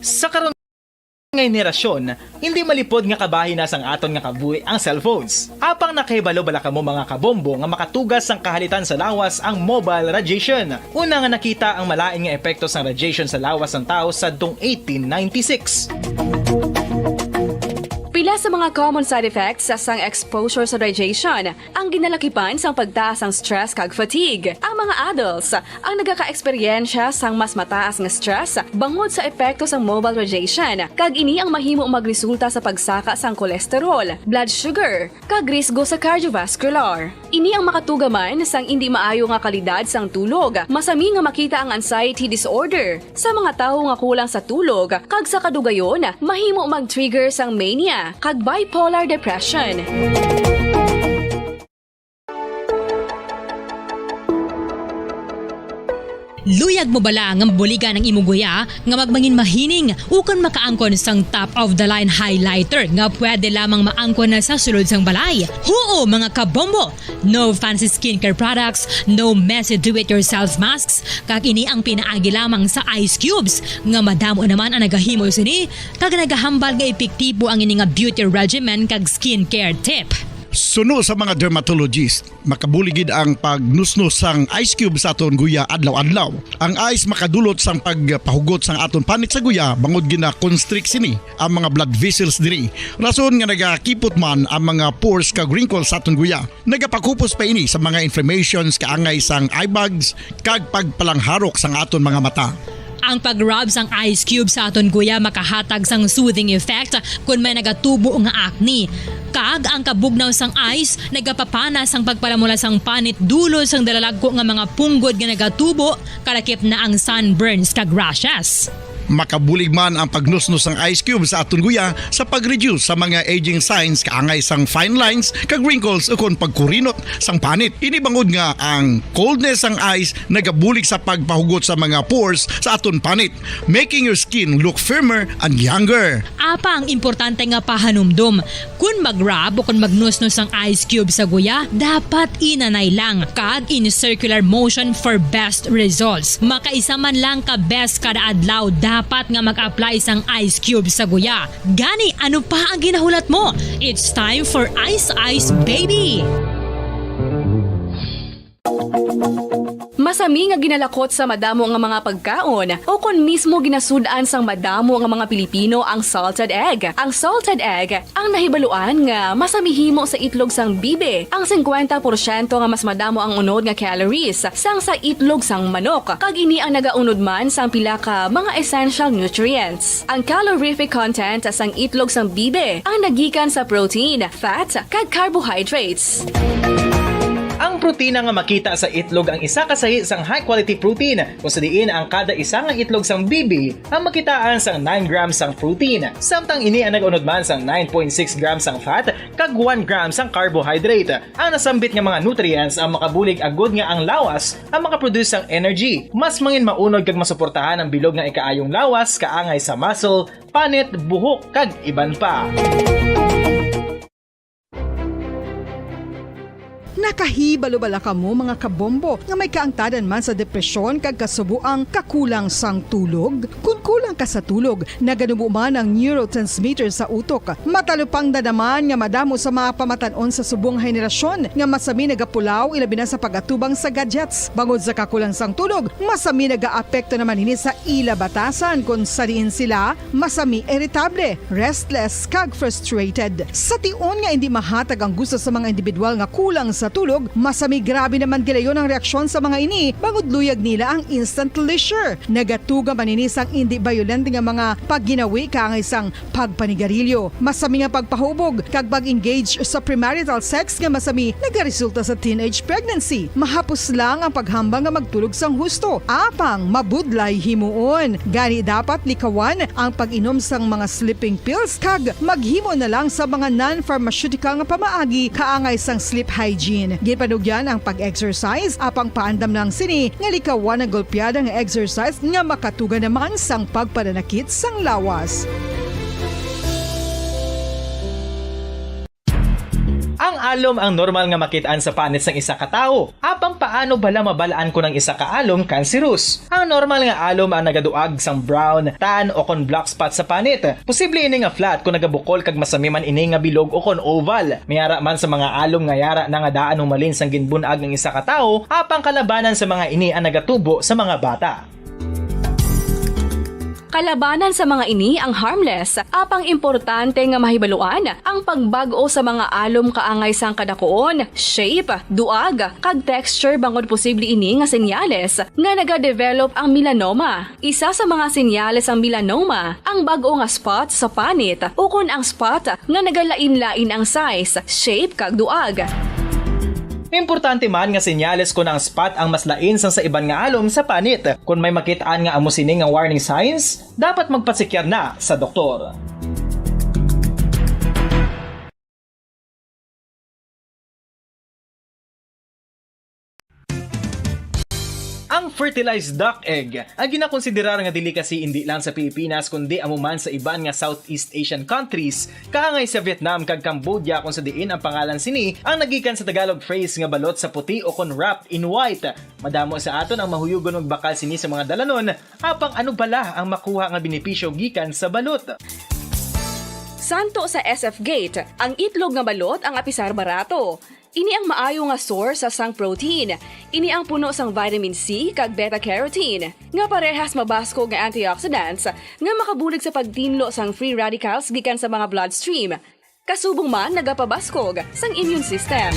Sa karon nga henerasyon, hindi malipod nga kabahin na sang aton nga kabuhi ang cellphones. Apang nakahibalo bala kamo, mga kabombo, nga makatugas sang kahalitan sa lawas ang mobile radiation? Una nga nakita ang malain nga epekto sang radiation sa lawas sang tawo sadtong eighteen ninety-six. Pila sa mga common side effects sang exposure sa radiation ang ginalakipan sang pagtaas sang stress kag fatigue. Ang mga adults ang nagakaeksperyensya sang mas mataas nga stress bangod sa epekto sang mobile radiation, kag ini ang mahimo magresulta sa pagsaka sang cholesterol, blood sugar, kag risgo sa cardiovascular. Ini ang makatuga man sang indi maayo nga kalidad sang tulog. Masami nga makita ang anxiety disorder sa mga tawo nga kulang sa tulog, kag sa kadugayon, mahimo mag-trigger sang mania kag bipolar depression. Luyag mo bala nga mabuligan ang imo guya nga magmangin mahining ukon makaangkon sang top of the line highlighter nga pwede lamang maangkon na sa sulod sang balay? Huo, mga kabombo! No fancy skincare products, no messy do-it-yourself masks, kag ini ang pinaagi lamang sa ice cubes nga madamo naman ang nagahimo sini kag nagahambal nga epektibo ang ini nga beauty regimen kag skincare tip. Suno sa mga dermatologist, makabulig gid ang pagnusnos sang ice cube sa aton guya adlaw-adlaw. Ang ice makadulot sang pagpahugot sang aton panit sa guya bangod gina-constrict sini ang mga blood vessels diri. Rason nga nagakipot man ang mga pores kag wrinkles sa aton guya. Nagapakupos pa ini sa mga inflammations kaangay sang eye bags kag pagpalangharok sang aton mga mata. Ang pag-rub sang ice cube sa aton guya makahatag sang soothing effect kon may nagatubo nga acne. Kag ang kabugnaw sang ice nagapapana sang pagpalamula sang panit dulot sang dalalagko nga mga punggod nga nagatubo, kalakip na ang sunburns kag rashes. Makabulig man ang pagnusnos sang ice cube sa aton guya sa pag-reduce sa mga aging signs kaangay sang fine lines kag wrinkles ukon pagkurinot sang panit. Ini bangod nga ang coldness sang ice nagabulig sa pagpahugot sa mga pores sa aton panit, making your skin look firmer and younger. Apang importante nga pahanumdom, kon mag-rub o kon magnusnos ang ice cube sa guya, dapat inanay lang kag in circular motion for best results. Makaisa man lang ka beses kada adlaw dapat nga mag-apply sang ice cube sa guya. Gani, ano pa ang ginahulat mo? It's time for Ice Ice Baby! Masami nga ginalakot sa madamo nga mga pagkaon, o kon mismo ginasud-an sang madamo nga mga Pilipino ang salted egg. Ang salted egg ang nahibaluan nga masami himo sa itlog sang bibi, ang singkwenta porsyento nga mas madamo ang unod nga calories sang sa itlog sang manok, kag ini ang nagaunod man sang pila ka mga essential nutrients. Ang calorific content sang itlog sang bibi ang nagikan sa protein, fat, kag carbohydrates. Ang protina nga makita sa itlog ang isa ka sahi sang high-quality protein, kung sa diin ang kada isa nga itlog sang bibi ang makitaan sang nine grams sang protein, samtang ini ang nag-unod man sang nine point six grams sang fat kag one gram sang carbohydrate. Ang nasambit nga mga nutrients ang makabulig agud nga ang lawas ang makaproduce sang energy, mas mangin maunod kag masuportahan ang bilog nga ikaayong lawas kaangay sa muscle, panit, buhok, kag iban pa. Nakahibalo bala kamo, mga kabombo, nga may kaangtanan man sa depresyon kag kasubo ang kakulang sang tulog? Kon kulang ka sa tulog, naganubo man ang neurotransmitter sa utok. Matalupangdan naman nga madamo sa mga pamatan-on sa subong nga henerasyon nga masami nagapulaw, ilabi na sa pag-atubang sa gadgets. Bangod sa kakulang sang tulog, masami nagaapekto naman ini sa ila batasan, kon sa diin sila masami iritable, restless, kag frustrated. Sa tion nga indi mahatag ang gusto sa mga individual nga kulang sa tulog, masami grabe naman gilayon ang reaksyon sa mga ini, bangod luyag nila ang instant leisure. Nagatuga man ini sang indi bayolente nga mga pagginawi kaangay sang pagpanigarilyo. Masami nga pagpahubog kag pag-engage sa premarital sex nga masami nagaresulta sa teenage pregnancy. Mahapos lang ang paghambal nga magtulog sang husto, apang mabudlay himuon. Gani dapat likawan ang pag-inom sang mga sleeping pills kag maghimo na lang sa mga non-pharmaceutical nga pamaagi kaangay sang sleep hygiene. Ginpanugyan ang pag-exercise, apang paandam lang sini nga likawan ang golpeada nga exercise nga makatuga naman sang pagpananakit sang lawas. Ang alom ang normal nga makit-an sa panit sang isa ka tawo. Apang paano bala mabal-an kon ang isa ka alom kanseros? Ang normal nga alom ang nagaduag sang brown, tan, o kon black spot sa panit. Posible ini nga flat kon nagabukol kag masami man ini nga bilog o kon oval. May ara man sa mga alom nga yara na nga daan humalin sang ginbun-ag ang isa ka tawo, apang kalabanan sa mga ini ang nagatubo sa mga bata. Kalabanan sa mga ini ang harmless, apang importante nga mahibaluan ang pagbag-o sa mga alom kaangay sang kadakuon, shape, duag, kag texture, bangod posible ini nga senyales nga nagadevelop ang melanoma. Isa sa mga senyales sang melanoma ang bag-o nga spot sa panit, ukon ang spot nga nagalain-lain ang size, shape, kag duag. Importante man nga senyales kon ang spot ang mas lain sang sa iban nga alom sa panit. Kon may makit-an nga amo sini nga warning signs, dapat magpasekyar na sa doktor. Ang fertilized duck egg ang ginakonsiderar nga delicacy indi lang sa Pilipinas, kundi amo man sa iban nga Southeast Asian countries, kaangay sa Vietnam kag Cambodia, kung sa diin ang pangalan sini ang nagikan sa Tagalog phrase nga balot sa puti o kon wrapped in white. Madamo sa aton ang mahuyugon magbakal sini sa mga dalanon, apang ano bala ang makuha nga benepisyo gikan sa balot? Santo sa S F Gate, ang itlog nga balot ang apisar barato. Ini ang maayo nga source sang protein. Ini ang puno sang vitamin C kag beta-carotene, nga parehas mabaskog nga antioxidants nga makabulig sa pagtinlo sang free radicals gikan sa mga bloodstream. Kasubong man nagapabaskog sang immune system.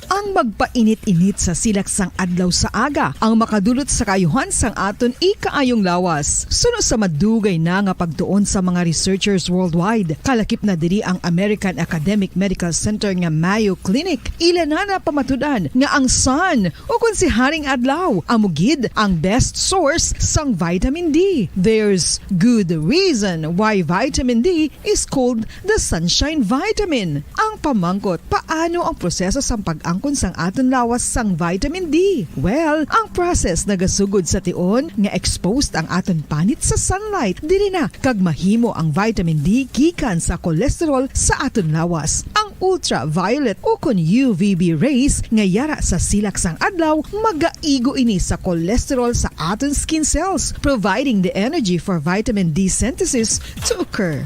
Ang magpainit-init sa silak sang adlaw sa aga ang makadulot sa kaayuhan sang aton ikaayong lawas. Suno sa madugay na nga pagtuon sa mga researchers worldwide, kalakip na diri ang American Academic Medical Center nga Mayo Clinic. Ila na napamatud-an nga ang sun, o kon si Haring Adlaw, amo gid ang best source sang vitamin D. There's good reason why vitamin D is called the sunshine vitamin. Ang pamangkot, paano ang proseso sang pag-angkon sang aton lawas sang vitamin D? Well, ang process nagasugod sa tion nga exposed ang aton panit sa sunlight. Diri na kag mahimo ang vitamin D gikan sa cholesterol sa aton lawas. Ang ultraviolet o kon U V B rays nga yara sa silak sang adlaw magaigo ini sa cholesterol sa aton skin cells, providing the energy for vitamin D synthesis to occur.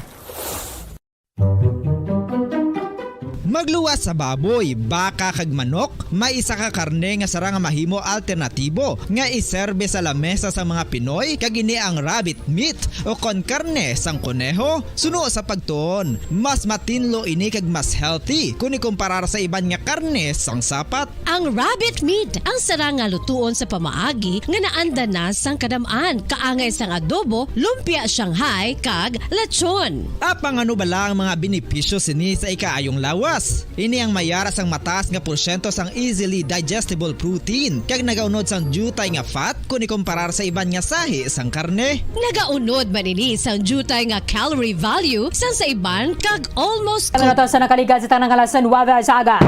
Magluwas sa baboy, baka, kag manok, may isa ka karne nga sarang nga mahimo alternatibo nga iserbe sa lamesa sa mga Pinoy, kag ini ang rabbit meat o kon karne sang koneho. Suno sa pagtuon, mas matinlo ini kag mas healthy kon ikumparar sa iban nga karne sang sapat. Ang rabbit meat ang sarang nga lutuon sa pamaagi nga naanda na sang kadam-an, kaangay sang adobo, lumpia Shanghai, kag lechon. Apang ano bala ang mga benepisyo sini sa ikaayong lawas? Ini ang may ara sang mataas nga porsyento sang easily digestible protein, kag nagaunod sang diutay nga fat kon ikumparar sa iban nga sahi sang karne. Nagaunod man ini sang diutay nga calorie value sang sa iban kag almost Ang oras na nakaligad sa tanang alas nuwebe sa aga.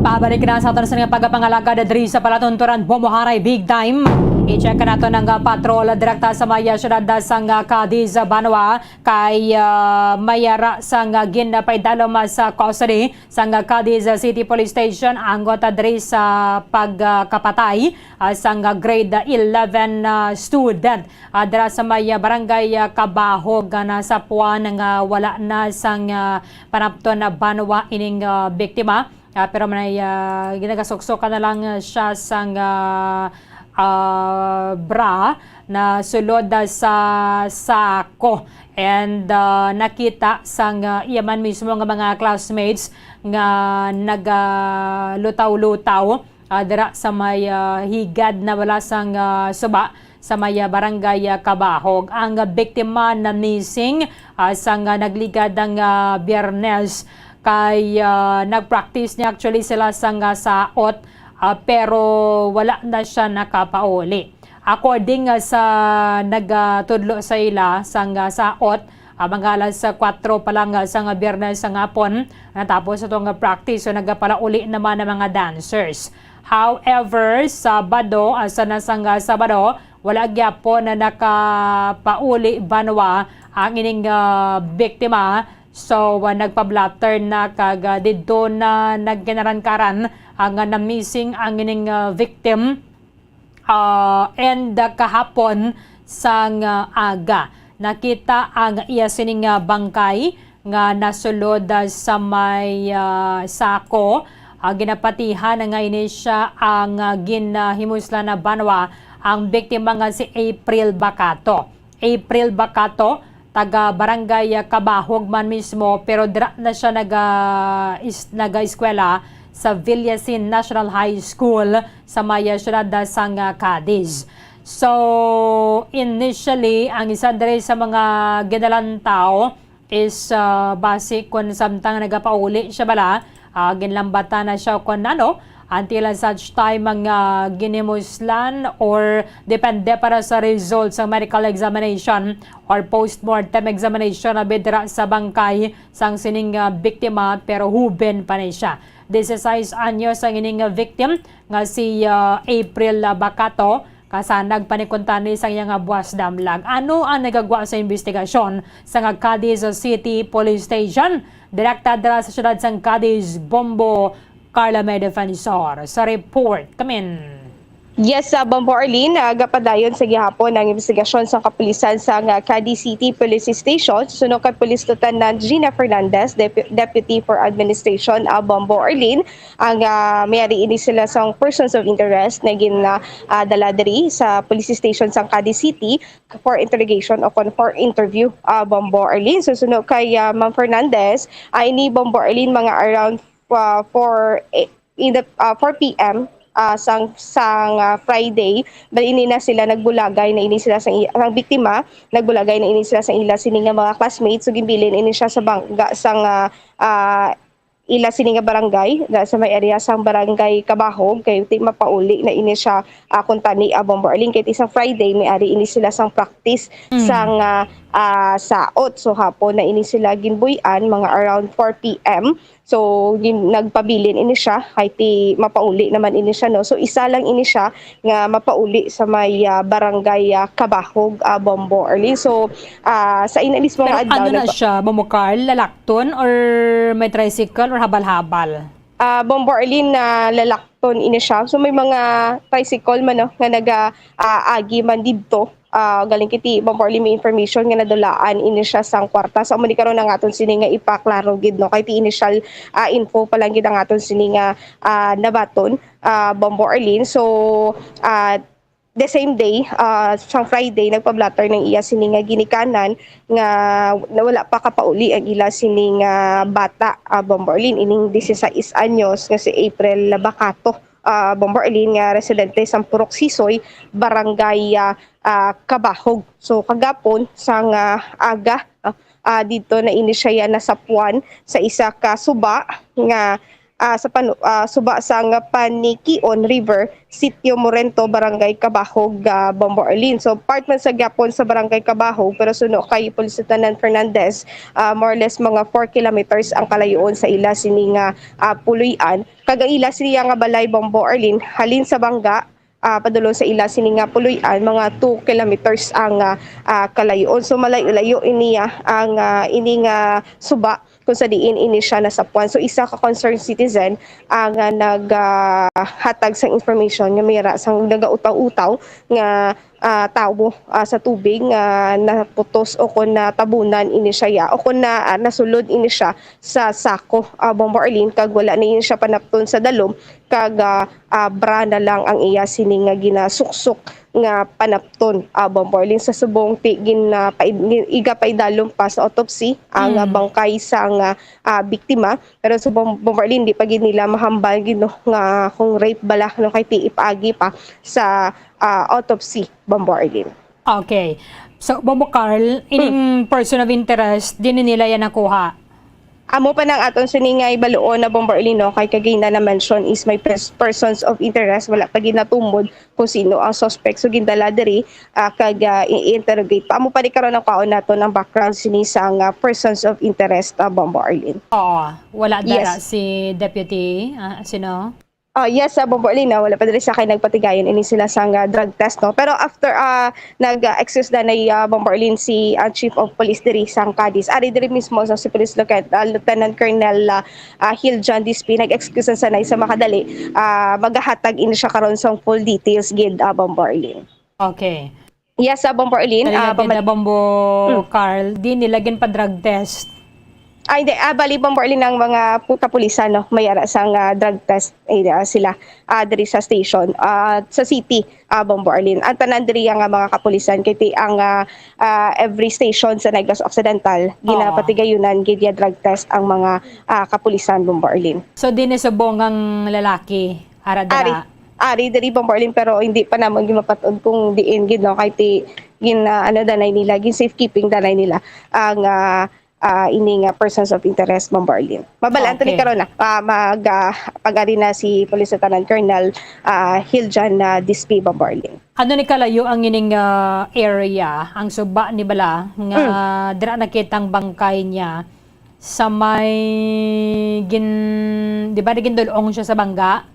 Pabalik na sa aton sa nga pagpangalagad diri sa palatunturan, bumuharay big time. I-check nato ang, ah, patrol direkta sa may, ah, syudad, ah, sang, ah, Cadiz, ah, Banwa, kay, ah, may ara sang, ah, ginpaidalom, ah, sa custody sang, ah, Cadiz, ah, City Police Station, anggot, ah, diri sa pagkapatay, ah, sang, ah, grade eleven, ah, student, ah, dira sa may, ah, barangay, ah, Kabahog, ah, nga nasapuan nga wala na sang, ah, panapton na banwa ining, ah, biktima. Ah, pero may, ah, ginagasuksokan na lang, ah, siya sang, ah, ah, bra na sulod, ah, sa sako. And, ah, nakita sang, ah, iya man mismo nga mga classmates nga nagalutaw-lutaw, ah, dira sa may, ah, higad na wala sang, ah, suba sa may, ah, barangay, ah, Kabahog. Ang, ah, biktima na missing, ah, sang, ah, nagligad ang, ah, Biyernes kay, ah, nag-practice niya actually sila sang, ah, saot, ah, pero wala na siya nakapauli. According, ah, sa nagatudlo sa ila sang, ah, saot, ah, mga alas kwatro pa lang, ah, sang Biyernes sa hapon, natapos itong, ah, practice, so nagapalauli naman ang mga dancers. However, Sabado, ah, sa nasang, ah, Sabado, wala gyapon na nakapauli banwa ang ining, ah, biktima. So, ah, nagpa-blotter na kag, ah, didto na nagkinarankaran ang, ah, na-missing ang ining, ah, victim. Ah, and, ah, kahapon sang, ah, aga, nakita ang iya sining, ah, bangkay nga nasulod, ah, sa may, ah, sako. Ah, ginapatihan nga ini siya ang, ah, ginahimuslan na banwa ang biktima nga si April Bacato. April Bacato, taga Barangay, ah, Kabahog man mismo, pero dira na siya naga-, is-, naga-eskwela sa Villasin National High School sa may, ah, siyudad, ah, sang, ah, Cadiz. So, initially, ang isa diri sa mga ginalantaw is, ah, basi kon samtang nagapauli siya bala, ah, ginlambatan na siya kon ano, until and such time ang, ah, ginimuslan or depende para sa results sang medical examination or postmortem examination na bidra sa bangkay sang sining, ah, biktima, pero huben pa ni siya. Disisais anyos ang ining, ah, victim nga si, ah, April, ah, Bacato, kasanag pa ni kuntani sang iya nga buwas damlag. Ano ang nagagwa sa investigasyon sang Cadiz City Police Station? Direkta dira sa siyudad sang Cadiz, Bombo, Carla May Defensor. Sa report, kamin. Yes, sa Bombo Arlene, ah, gapadayon sa gihapon ang investigasyon sang kapulisan sang, ah, Cadiz City Police Station. Suno kay Police Lieutenant Gina Fernandez, Dep-, Deputy for Administration, ah, Bombo Arlene, ang, ah, may ari ini sila sang persons of interest na gin, ah, ah, dala diri sa police station sang Cadiz City for interrogation o kon for interview, ah, Bombo Arlene. So, suno kay, ah, Ma'am Fernandez, ay ni Bombo Arlene, mga around, ah, four, eh, in the, ah, four p m, ah, sang, sang, ah, Friday, bali ini na sila nagbulagay na ini sila sa i-, ang biktima, nagbulagay na ini sila sa ila sini nga mga classmates. So, ginbilin ini siya sa bangga sang, ah, ah, ila sini nga barangay, na sa may area sang barangay Kabahog, kay ti mapauli na ini siya, ah, kuntani, ah, Bombo Arlene, kay ti sang Friday, may ari ini sila sang practice Mm. sang, ah, ah, saot. So, hapon na ini sila ginbuy-an, mga around four p m. So, gin-, nagpabilin ini siya, kay ti mapauli naman ini siya, no? So, isa lang ini siya nga mapauli sa may, ah, barangay, ah, Kabahog, ah, Bombo Arlene. So, ah, sa ina mismo nga Pero adlaw, ano na nagpa- siya, Ma'am Carl? Lalakton or may tricycle or habal-habal? Ah, Bombo Arlene, na lalakton ini siya. So, may mga tricycle man, no, nga naga, ah, agi man didto. Ah, galing kiti, Bombo Arlene, may information nga nadulaan ini siya sang kwarta. So, amo ni karon ang aton sini nga ipaklaro gid, no, kay ti initial, ah, info pa lang gid ang aton sini nga, ah, nabaton, ah, Bombo Arlene. So, ah, the same day, ah, sang Friday, nagpa-blotter ng iya sini nga ginikanan nga na wala pa kapauli ang ila sini nga bata, ah, Bombo Arlene, ining dieciséis anyos nga si April Labacato, ah, Bombo Arlene, nga residente sang Purok Sisoy, Barangay, ah, ah, Kabahog. So, kagapon sang, ah, aga, ah, ah, dito na ini siya nasapuan sa isa ka suba nga, ah, sa panu-, ah, suba sang Panikion River, Sitio Morento, Barangay Kabahog, ah, Bombo Arlene. So, part man sa gyapon sa Barangay Kabahog, pero suno kay Police Lieutenant Fernandez, ah, more or less mga four kilometers ang kalayoon sa ila sini nga, ah, puloy-an. Kag ang ila sini nga balay, Bombo Arlene, halin sa bangga, ah, padulong sa ila sini nga puloy-an, mga two kilometers ang, ah, ah, kalayoon. So, malayo-layo ini, ah, ang, ah, ini nga suba kung sa diin ini siya nasapuan. So, isa ka concerned citizen ang, ah, nag, ah, hatag sang information nga may ra sang nagautaw-utaw nga, ah, tawo, ah, sa tubig nga naputos o kon natabunan ini siya, ya, o kon na, ah, nasulod ini siya sa sako, ah, Bombo Arlene, kag wala na ini siya panapton sa dalom, kag, ah, ah, bra na lang ang iya sini nga ginasuksok nga panapton, ah, Bombo Arlene. Sa subong ti gin-, ah, paid-, gin-, igapaidalom pa sa autopsy ang, ah, Hmm. bangkay sang, ah, ah, biktima. Pero sa Bom-, Bombo Arlene, di pa gid nila mahambal gid, no, nga kung rape bala, no, kay ti ipaagi pa sa, ah, autopsy, Bombo Arlene. Okay. So, Bombo Carl, ining person of interest, di ni nila yan nakuha? Amo pa nang aton sini nga ibaluon na, Bombo Arlene, no, kay kagina na-mention is may pers-, persons of interest, wala pa gid natumod kung sino ang suspect. So, gindala diri, ah, kag, ah, i-, i-interrogate pa. Amo pa ni karon ang kaon naton ang background sini sa nga persons of interest, ah, Bombo Arlene. Oo, wala dara Yes. si Deputy, ah, sino? Ah, yes, sa Bombo Arlene, ah, wala pa diri sa kay nagpatigayon ini sila sang, ah, drug test, no? Pero after, ah, nag, ah, excuse na na, ah, Bombo Arlene, si, ah, Chief of Police diri sang Cadiz. Ari diri mismo sa si Police Lieutenant, ah, Lieutenant Colonel, ah, ah, Hiljan Dispi, nag-excuse na sanay sa makadali. Ah, magahatag ini siya karon sang full details gid, ah, Bombo Arlene. Okay. Yes, ah, Bombo Arlene, Dali ah, lang gid, pamat- ah, Bombo Hmm. Carl, di nila ginpa-drug test. Ay, hindi. Ah, bali, Bombo Arlene, ang mga pu-, kapulisan, no? May ara sang, ah, drug test, eh, ah, sila, ah, diri sa station, ah, sa city, ah, Bombo Arlene. Ang tanan diri nga mga kapulisan, kay ti-, ang, ah, ah, every station sa Negros Occidental, Oo. ginapatigayunan gid ya drug test ang mga, ah, kapulisan, Bombo Arlene. So, di ni subong ang lalaki, ara dira? Ari, ari diri, Bombo Arlene, pero hindi pa namon gimapat-od kung diin gid, no? Kay ti-, gin, ah, ano, danay nila, gin safekeeping danay nila ang, ah, ah, ini nga persons of interest, Bombo Arlene. Mabalaan to ni Okay. karon na, ah, mag, ah, pag-ari na si Police Lieutenant Colonel, ah, Hiljan, ah, Dispi, Bombo Arlene. Ano ni kalayo ang ining, ah, area, ang suba ni bala nga Mm. dira nakitang bangkay niya sa may gin-, di ba, gindul-ong siya sa bangga?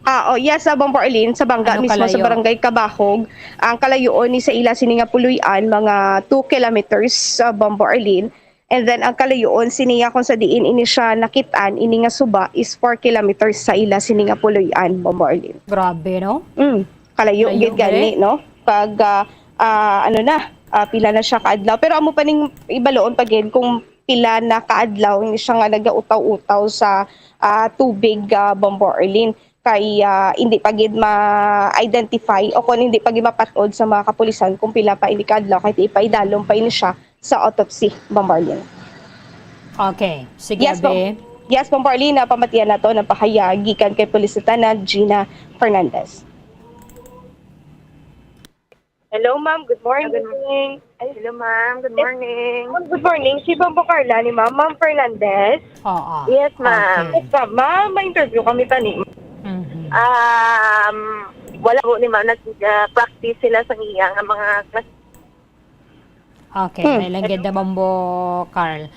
Ah, oh, yes, sa Bombo Arlene, sa bangga Ano mismo sa kalayo? Barangay Cabahog. Ang kalayoon ni sa ila sini nga puloy-an, mga two kilometers sa Bombo Arlene. And then, ang kalayoon siniya kung sa diin ini siya nakit-an, ini nga suba is four kilometers sa ila sini nga puloy-an, Bombo Arlene. Grabe, no? Mm, kalayo Layo gid gani, gani. no? Kag, ah, ah, ano na, ah, pila na siya kaadlaw. Pero amo pa ning ibaluon pa gid kung pila na kaadlaw ni siya nga nagautaw-utaw sa, ah, tubig, ah, Bombo Arlene. Kay, ah, hindi pa gid ma-identify o kung hindi pa gid mapat-od sa mga kapulisan kung pila pa ini kaadlaw, kay ipaidalom pa ini siya sa autopsy, Bombo Arlene. Okay. Sige, Yes, Bombo. Abe. Yes, Bombo Arlene, napamatian nato ang pahayag gikan kay Police Lieutenant Gina Fernandez. Hello, ma'am. Good morning. Ay, hello, ma'am. Good morning. Ma'am, good morning. Si Bombo Carla ni ma'am, Ma'am Fernandez. Oo. Yes, ma'am. Okay. Yes, ma'am. Ma'am, ma-interview kami tani. Mhm. Um, wala po ni ma'am. Nag, ah, practice sila sa iya nga mga class. Okay, Hmm. may langgit na, Bombo Carl.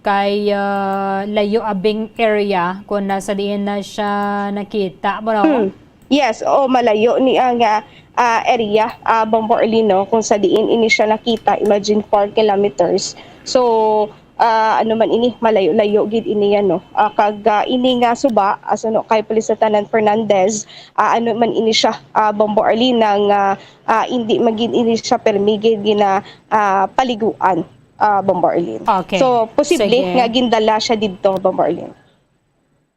Kay, ah, layo abing area kung nasa diin na siya nakita mo, no? Hmm. Yes, oo, malayo ni ang, ah, ah, area, ah, Bombo Arlene, no, kung sa diin ini siya nakita, imagine, four kilometers. So, ah, ano man ini, malayo-layo gid ini yan, no. Ah, kag, ah, ini nga suba, ah, suno kay Police Lieutenant Fernandez, ah, ano man ini siya, ah, Bombo Arlene, nga, ah, hindi man gid ini siya permi gid gina, ah, paliguan, ah, Bombo Arlene. Okay. So, posible Sige. nga gindala siya didto, Bombo Arlene.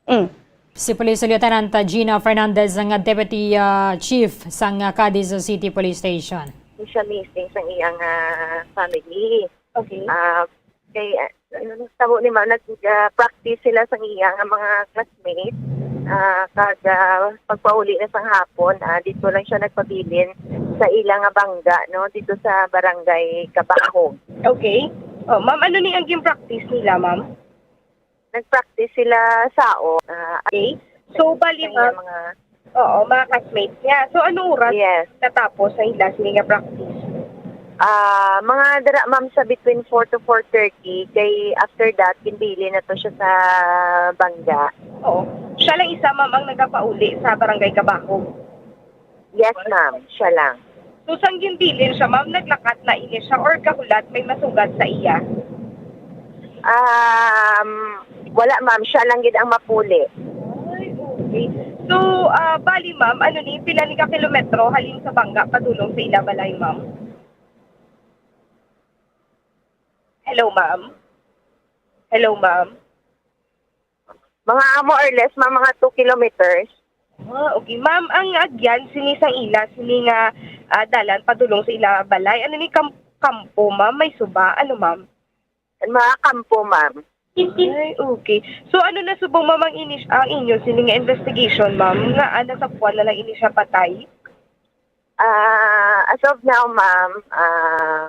Mm. Si Police Lieutenant Gina Fernandez nga Deputy, ah, Chief sang, ah, Cadiz City Police Station. Siya missing sang iyang, ah, family. Okay. Ah, kay, ah, ano, tabo ni ma'am, nag, ah, practice sila sang iya nga mga classmates. Ah, kag, ah, pagpauli na sang hapon, ah, dito lang siya nagpabilin sa ila nga bangga, no, dito sa barangay Cabahog. Okay. Oh, ma'am, ano ni ang gin-practice nila, ma'am? Nag-practice sila sao, ah, Okay. So, bali, sa ma'am, mga oo, mga classmates niya. So, anong oras Yes. natapos sa ila sini nga practice? Ah, mga dira, ma'am, sa between four to four thirty, kay after that, ginbilin na to siya sa bangga. Oo. Siya lang isa, ma'am, ang nagapauli sa Barangay Cabahog? Yes, ma'am. Siya lang. So, sang ginbilin siya, ma'am, naglakat na ini siya or kahulat may masugat sa iya? Um, wala, ma'am. Siya lang gid ang mapuli. Ay, okay. So, ah, bali, ma'am, ano ni, pila ni ka kilometro halin sa bangga padulong sa ila balay, ma'am? Hello, ma'am? Hello, ma'am? Mga more or less, ma'am, mga two kilometers. Ah, okay. Ma'am, ang agyan sini sang ila, sini nga, ah, dalan padulong sa ila balay, ano ni, kam-, kampo, ma'am? May suba? Ano, ma'am? Mga kampo, ma'am. Ay, okay. So, ano na subong, ma'am, ang inis-, ang inyo sini nga investigation, ma'am, nga, ah, nasabtan na lang ini siya patay? Ah, as of now, ma'am, ah,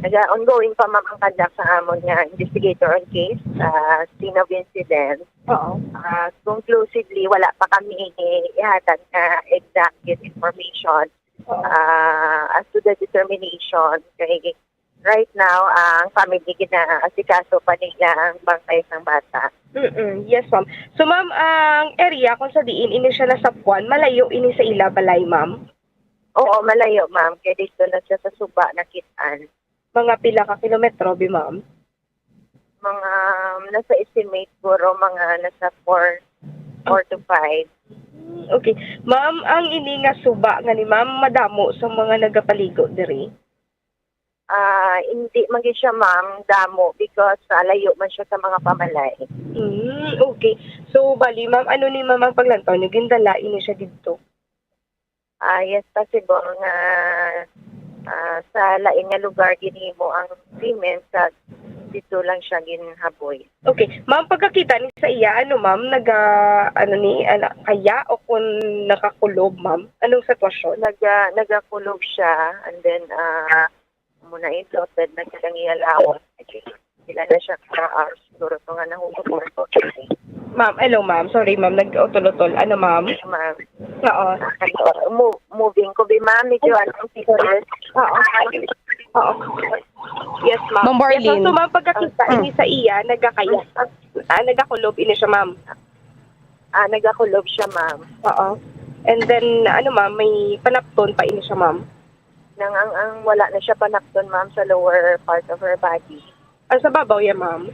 naga-ongoing pa, ma'am, ang conduct sa amon nga investigator on case, ah, scene of incident. Oo. Ah, conclusively, wala pa kami ihatag nga exact information. Oo. Ah, as to the determination, kay right now, ang family ginaasikaso pa nila ang bangkay sang bata. Mm-mm. Yes, ma'am. So, ma'am, ang area kung sa diin ini siya nasabtan, malayo ini sa ila balay, ma'am? Oo, malayo, ma'am. Kay dito na siya sa suba nakit-an. Mga pila ka kilometro, bi, ma'am? Mga, nasa estimate, guro, mga nasa four, four to five. Hmm, okay. Ma'am, ang ini nga suba nga ni ma'am, madamo sa mga nagapaligo diri? Ah, hindi man gid siya, ma'am, damo because, ah, layo man siya sa mga pamalay. Hmm, okay. So, bali, ma'am, ano ni, ma'am, ang paglantaw niyo? Gindala ini siya didto? Ah, yes, possible nga, ah, sa lain nga lugar ginhimo ang krimen, sa dito lang siya ginhaboy. Okay. Ma'am, pagkakita ni sa iya, ano, ma'am, naga-, ano ni, ana, kaya o kung nakakulob, ma'am? Anong sitwasyon? Naga-, nagakulob siya, and then, ah, muna yung plotted na silang iyalawon. Sila na siya ka, ah, siguro to nga nahulog mo. Ma'am, hello, ma'am. Sorry, ma'am. Nag-utol-utol. Ano, ma'am? Ma'am. Oo. Mo-, moving ko, bi, ma'am. Medyo ano, ang pictures. Oo. Oo. Yes, ma'am. Ma'am Yes, ma'am. Barlin. So, ma'am, pagkakita Mm. ini sa iya, nagakaya. Ah, nagakulob ini siya, ma'am. Ah, nagakulob siya, ma'am. Oo. And then, ano, ma'am, may panapton pa ini siya, ma'am? Nang ang, ang wala na siya panapton, ma'am, sa lower part of her body. Ah, sa babaw ya, ma'am?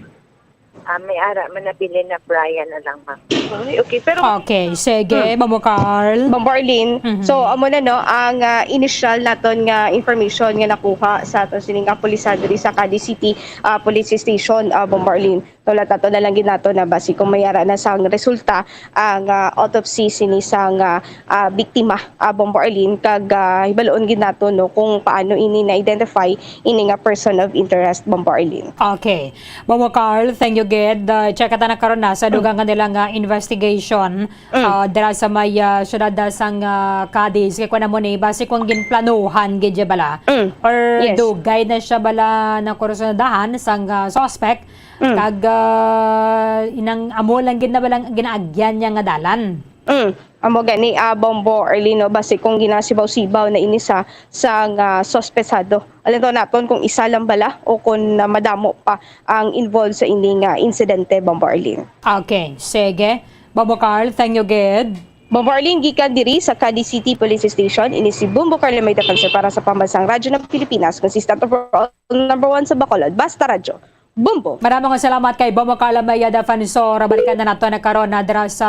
Ah, may ara man nabilin na Brian na lang, ma'am. Ay, okay. Pero Okay, sige, Mm. Mamo Carl. Ma'am Barlin, Mhm. so, amo na, no, ang, ah, initial naton nga information nga nakuha sa aton sining kapulisan diri sa Cadiz City, ah, Police Station, ah, Ma'am Barlin. Tulat nato na lang gid nato na basi kung may ara na sang resulta ang, ah, autopsy sini sang, ah, ah, biktima, ah, Bombo Arlene, kag, ah, hibaluon gid nato, no, kung paano ini na-identify ini nga person of interest, Bombo Arlene. Okay. Bombo Carl, thank you gid. Ah, check ta na karon na sa Mm. dugang nga nila nga investigation, Mm. ah, dira sa may, ah, syudad, ah, sang, ah, Cadiz. Kay kuwan mo ni, basi kung ginplanuhan gid ya bala, Mm. or Yes. dugay na siya bala na kursunadahan sang, ah, suspect, Mm. kag, ah, inang amo lang gid na balang ginaagyan niya nga dalan. Mm. Amo gani, ah, Bombo Arlene, no, basi kung ginasibaw-sibaw na ini sa, sang, ah, suspetsado. Alantaw naton kung isa lang bala o kung, ah, madamo pa ang involved sa ini nga insidente, Bombo Arlene. Okay, sige. Bombo Carl, thank you gid. Bombo Arlene, gikan diri sa Cadiz City Police Station, ini si Bombo Carl, may defensor para sa Pambansang Radyo ng Pilipinas, consistent overall number one sa Bacolod. Basta Radyo. Bombo! Maraming salamat kay Bombo Carla Maya Defensor. Balikan na nato na karon na dira sa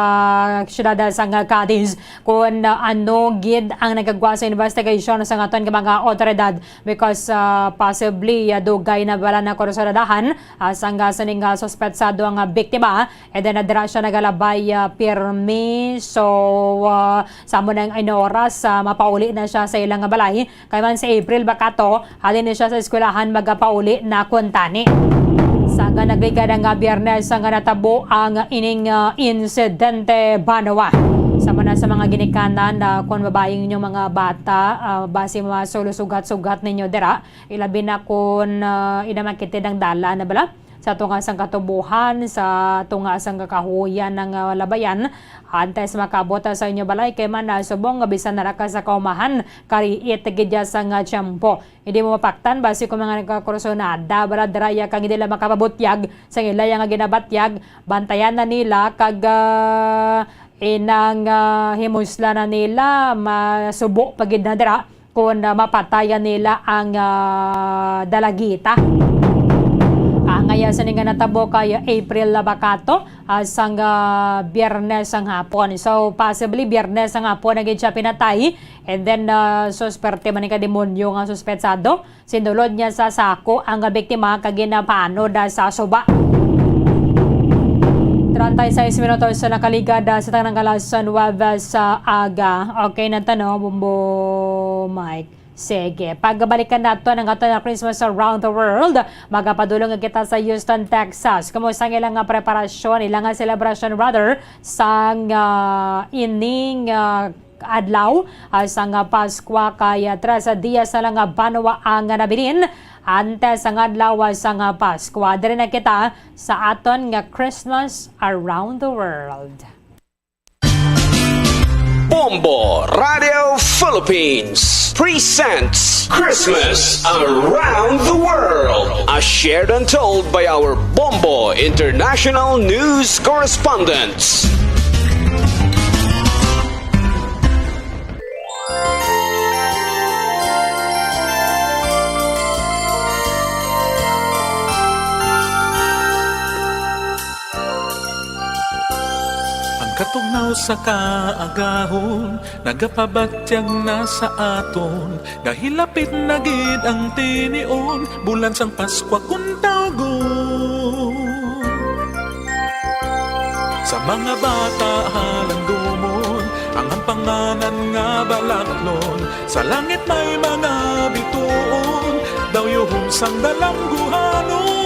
siyudad sang Cadiz kung, ah, ano gid ang nagagwa sa investigation sa aton nga mga otoridad because, ah, possibly, ah, dugay na bala na kursunadahan, ah, sang, ah, sining, ah, suspetsado nga biktima. And then, ah, dira siya nagalabay, ah, pirmi. So, ah, sa amo nang ino oras, ah, mapauli na siya sa ilang balay. Kay man si April Bacato, halin ni siya sa eskwelahan, magapauli na kuntani. Sa nga nagligad nga Biyernes nga natabo ang ining, ah, insidente, banwa. Sama na sa mga ginikanan na kung babaeng inyong mga bata, ah, basi mga sulo sugat-sugat ninyo dira, ilabi na kung, ah, ina makitid ang dalan na bala sa tunga sang katubuhan, sa tunga sang kakahuyan ng, ah, labayan, antes makabot sa inyo balay, kay man, ah, subong nga bisan na ra ka sa kaumahan, kariit gid ya sang, ah, tiyempo. Hindi mo mapaktan, basi kung mga nagkakursunada, bala dira ya kang hindi lang makapabutyag, sa ila ya nga ginabatyag, bantayan na nila, kag, ah, inang, ah, himusla na nila, masubo pa gid na dira, kung, ah, mapatayan nila ang, ah, dalagita. Angay Iya sini nga natabo kay April Labacato, ah, sang, ah, Biyernes sang hapon. So, possibly Biyernes sang hapon na gid siya pinatay. And then, ah, susperte man ni ka demonyo nga suspetsado. Sinulod niya sa sako ang biktima kag ginapanod, ah, sa suba. Treinta y seis minutos sa nakaligad, ah, sa tanang alas nuwebe sa aga. Okay na ta, no, Bombo Mike? Sige, pagbalikan naton ang aton nga Christmas Around the World. Magapadulong kita sa Houston, Texas. Kumusta ang ilang nga preparasyon, ilang nga celebration rather, sang, ah, ining, ah, adlaw, ah, sang, ah, Paskwa kay, ah, tres dias na lang nga banwa ang nabilin antes ang adlaw, ah, sang, ah, Paskwa. Diri na kita sa aton nga Christmas Around the World. Bombo Radio Philippines presents Christmas Around the World, as shared and told by our Bombo International News correspondents. Ang katugnaw sa kaagahon nagapabatyag na sa aton, nga hilapit na gid ang tinion, bulan sang Paskwa kun tawgon. Sa mga bata halangdomon, ang ampanganan nga balaklon, sa langit may mga bituon, daw yuhom sang dalangguhanon.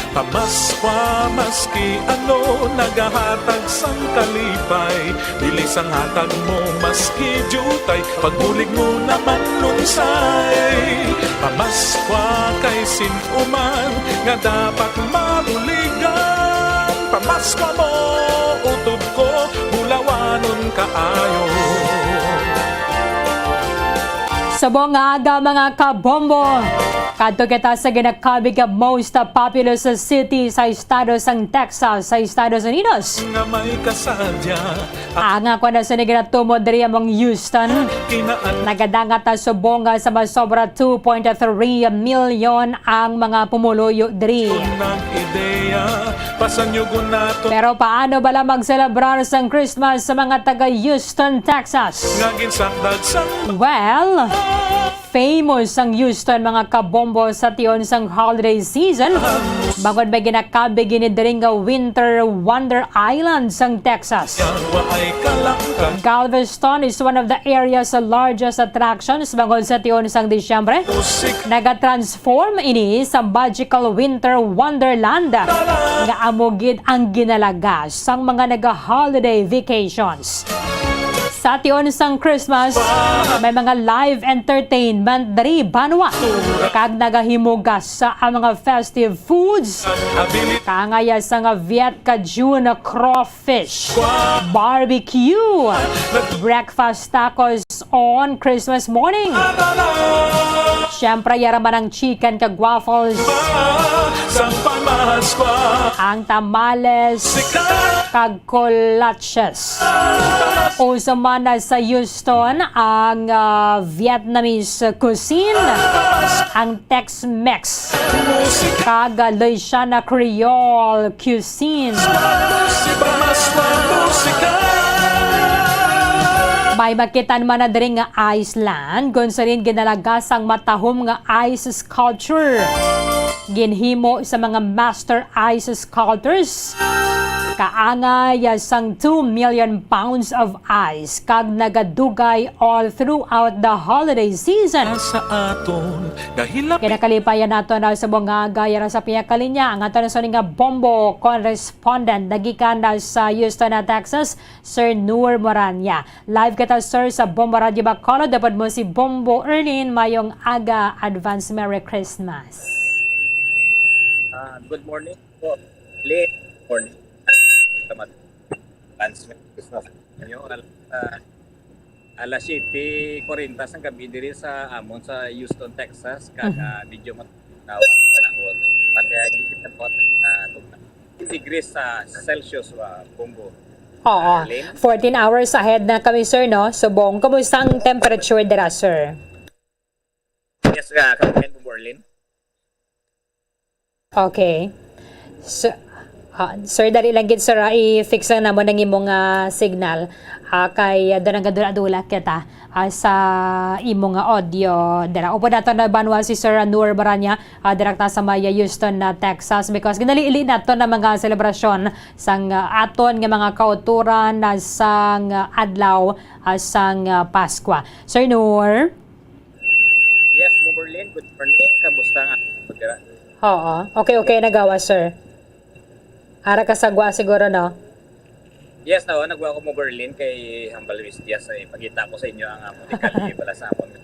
Pamaskwa maski ano, nagahatag sang kalipay, dili sang hatag mo maski diutay, pagbulig mo naman lunsay. Pamaskwa kay sin-o man nga dapat mabuligan. Pamaskwa mo, utod ko, bulawanon kaayo. Subong nga aga, mga kabombo, kadto kita sa ginakabig nga most populous city sa estado sang Texas, sa Estados Unidos. Nga may kasadya, Ang ako na sa ginatumod diri among Houston. Kinaan Nagadangat na subong nga sa masobra two point three million ang mga pumuluyo diri. Nag-ideya, pasanyugon nato Pero paano bala magselebrar sang Christmas sa mga taga Houston, Texas? nga ginsakdag sang Well, famous ang Houston, mga kabombo, sa tion sang holiday season. Bangod may ginakabig ini diri nga Winter Wonder Island sang Texas. Waay kalangkan Galveston is one of the area's largest attractions bangod sa tion sang Disyembre. Musik Nagatransform ini sa magical winter wonderland nga amo gid ang ginalagas sang mga naga-holiday vacations. Sa tion sang Christmas, may mga live entertainment diri banwa kag nagahimugas sa ang mga festive foods. Abilit Kangaya sa nga Viet Cajun crawfish barbecue, breakfast tacos on Christmas morning. Siyempre, yara man ang chicken kag waffles, Sang pamaskwa ang tamales, Sikat kag kolaches. Uso man na sa Houston ang, ah, Vietnamese cuisine, ang Tex-Mex, Musika kag, ah, Louisiana Creole cuisine. Si pamaskwa musika May makitan man na diri nga ice land, kung sa rin ginalagas ang matahom nga ice sculpture. Ginhimo sa mga master ice sculptors. Kaangay sang two million pounds of ice kag nagadugay all throughout the holiday season. Sa aton, dahil Kinakalipayan nato na sa mga gaya sa piyakalinya ang aton sa nga bombo correspondent nagikan na sa Houston, Texas, Sir Noor Moranya. Live kita, sir, sa Bombo Radio Bacolod. Dapat mo si Bombo Erlin. Mayong aga, advance Merry Christmas. Ah, good morning po. Late morning. Salamat. Advance Merry Christmas. Inyo, al- ah, alas siyete kwarenta sang gabi diri sa amon sa Houston, Texas, kag, Mhm. ah, medyo matinaw ang panahon. Pati hindi kita po, ah, degrees sa Celsius, ah, Bombo. Oo. Lin? Fourteen hours ahead na kami, sir, no? Subong, kumusta ang temperature dira, sir? Yes, uh, Kapitan Bombo Erlin. Okay. So, ah, sir, dali lang gid, sir, ah, i-fix lang namon ang imong, ah, signal. Ah, kay, ah, doon ang gadula-dula kita, ah, sa imong, ah, audio. Dira, upod nato na banwa si Sir Noor Baranya, ah, direkta sa may, ah, Houston, ah, Texas, because ginaliili nato na mga selebrasyon sang, ah, aton nga mga kauturan, ah, sang, ah, adlaw, ah, sang, ah, Paskwa. Sir Noor? Yes, Ma'am Berlin, good morning. Kamusta nga? Pagkira? Oo. Okay, okay, nagawa, sir. Ara ka sa gwa siguro, no? Yes, no, nagwa ko mo Berlin kay Hambal Wistias ay pagita ko sa inyo ang amo ni Kali pala sa amon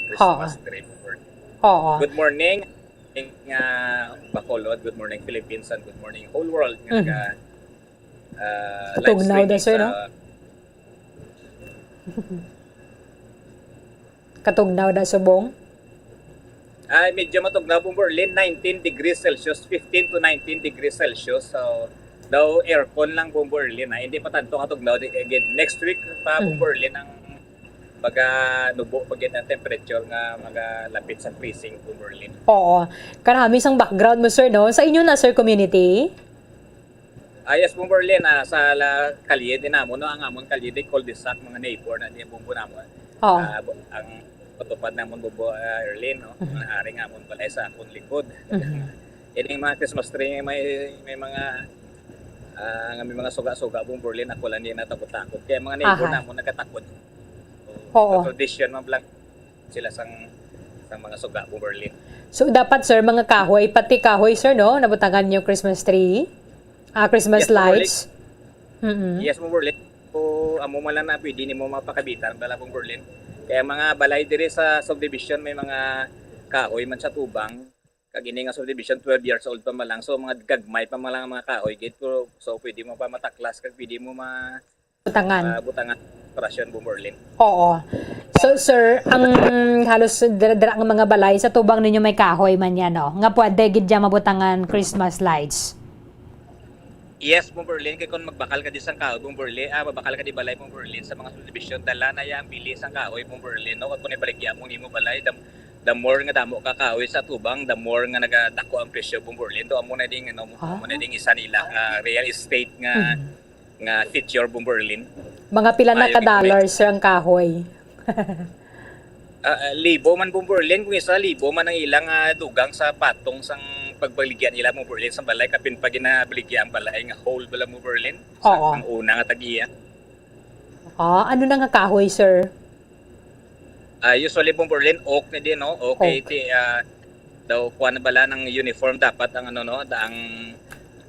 Christmas tree mo Berlin. Oo. Good morning, nga Bacolod, good morning Philippines, and good morning whole world nga Mhm. naga uh, live Katugnaw da, streaming sir, no? Sa Katugnaw na subong? Ay, medyo matugnaw, Bombo Erlin, nineteen degrees Celsius, fifteen to nineteen degrees Celsius. So, daw aircon lang, Bombo Erlin, ha? Hindi pa tanto katugnaw di, again. Next week pa, Mm. Bombo Erlin, ang baga nubo pa gid ang temperature nga magalapit sa freezing, Bombo Erlin. Oo. Karami sang background mo, sir, no? Sa inyo na, sir, community? Ah, yes, Bombo Erlin, ah, sa la-, kalye din namon, no? Ang amon kalye din, cul-de-sac, mga neighbor na din, Bombo, namon. Oo. Ah, bu-, ang patupad namon, Bombo, ah, Erlin, no? Mhm. Ang ari nga amon balay sa akon likod. Mhm. Ining mga Christmas tree, may, may mga, ah, nga may mga suga-suga, Bombo Erlin, ako lang din natakot-takot. Kaya mga neighbor Aha. namon nagkatakot. Oo. Sa tradisyon man lang sila sang, sang mga suga, Bombo Erlin. So, dapat, sir, mga kahoy, pati kahoy, sir, no? Nabutangan yung Christmas tree? Ah, Christmas Yes, Bombo Erlin. lights? Mm-mm. Yes, Bombo Erlin. So, amo man lang na pwede nimo mapakabitan, bala, Bombo Erlin. Kaya mga balay diri sa subdivision, may mga kahoy man sa tubang. Kag ini nga subdivision, twelve years old pa man lang. So, mga gagmay pa man lang ang mga kahoy, gid. Pero, so, pwede mo pa mataklas, kag pwede mo ma-, Butangan. ah, butangan, operasyon, Bombo Erlin. Oo. So, sir, ang halos dira, dira nga mga balay sa tubang ninyo may kahoy man yan, no? Nga pwede gid dyan mabutangan Christmas lights. Yes, Bombo Erlin, kay kung magbakal ka di sang kahoy, Bombo Erlin, ah, magbakal ka di balay, Bombo Erlin, sa mga subdivision, dala na ya ang bili sang kahoy, Bombo Erlin, no? Kag kung ibaligya mo nimo balay, the, the more nga damo ka kahoy sa tubang, the more nga nagadako ang presyo, Bombo Erlin. Do amo na ding, ano, Ah. amo na ding isa nila nga real estate nga, Mhm. nga feature, Bombo Erlin. Mga pila na Maayo ka gid kung may dollars ang kahoy? Ah, ah, libo man, Bombo Erlin, kung isa, libo man ang ilang, ah, dugang sa patong sang pagbaligya nila, Bombo Erlin, sa balay, kapin pa ginabaligya ang balay nga whole bala, Bombo Erlin, sa Oo. ang una nga tagiya. Ah, ano na nga kahoy, sir? Ah, usually, Bombo Erlin, oak na din, no? Okay, Oak. ti, ah, daw, kuha na bala ng uniform dapat ang, ano, no? Da-, ang,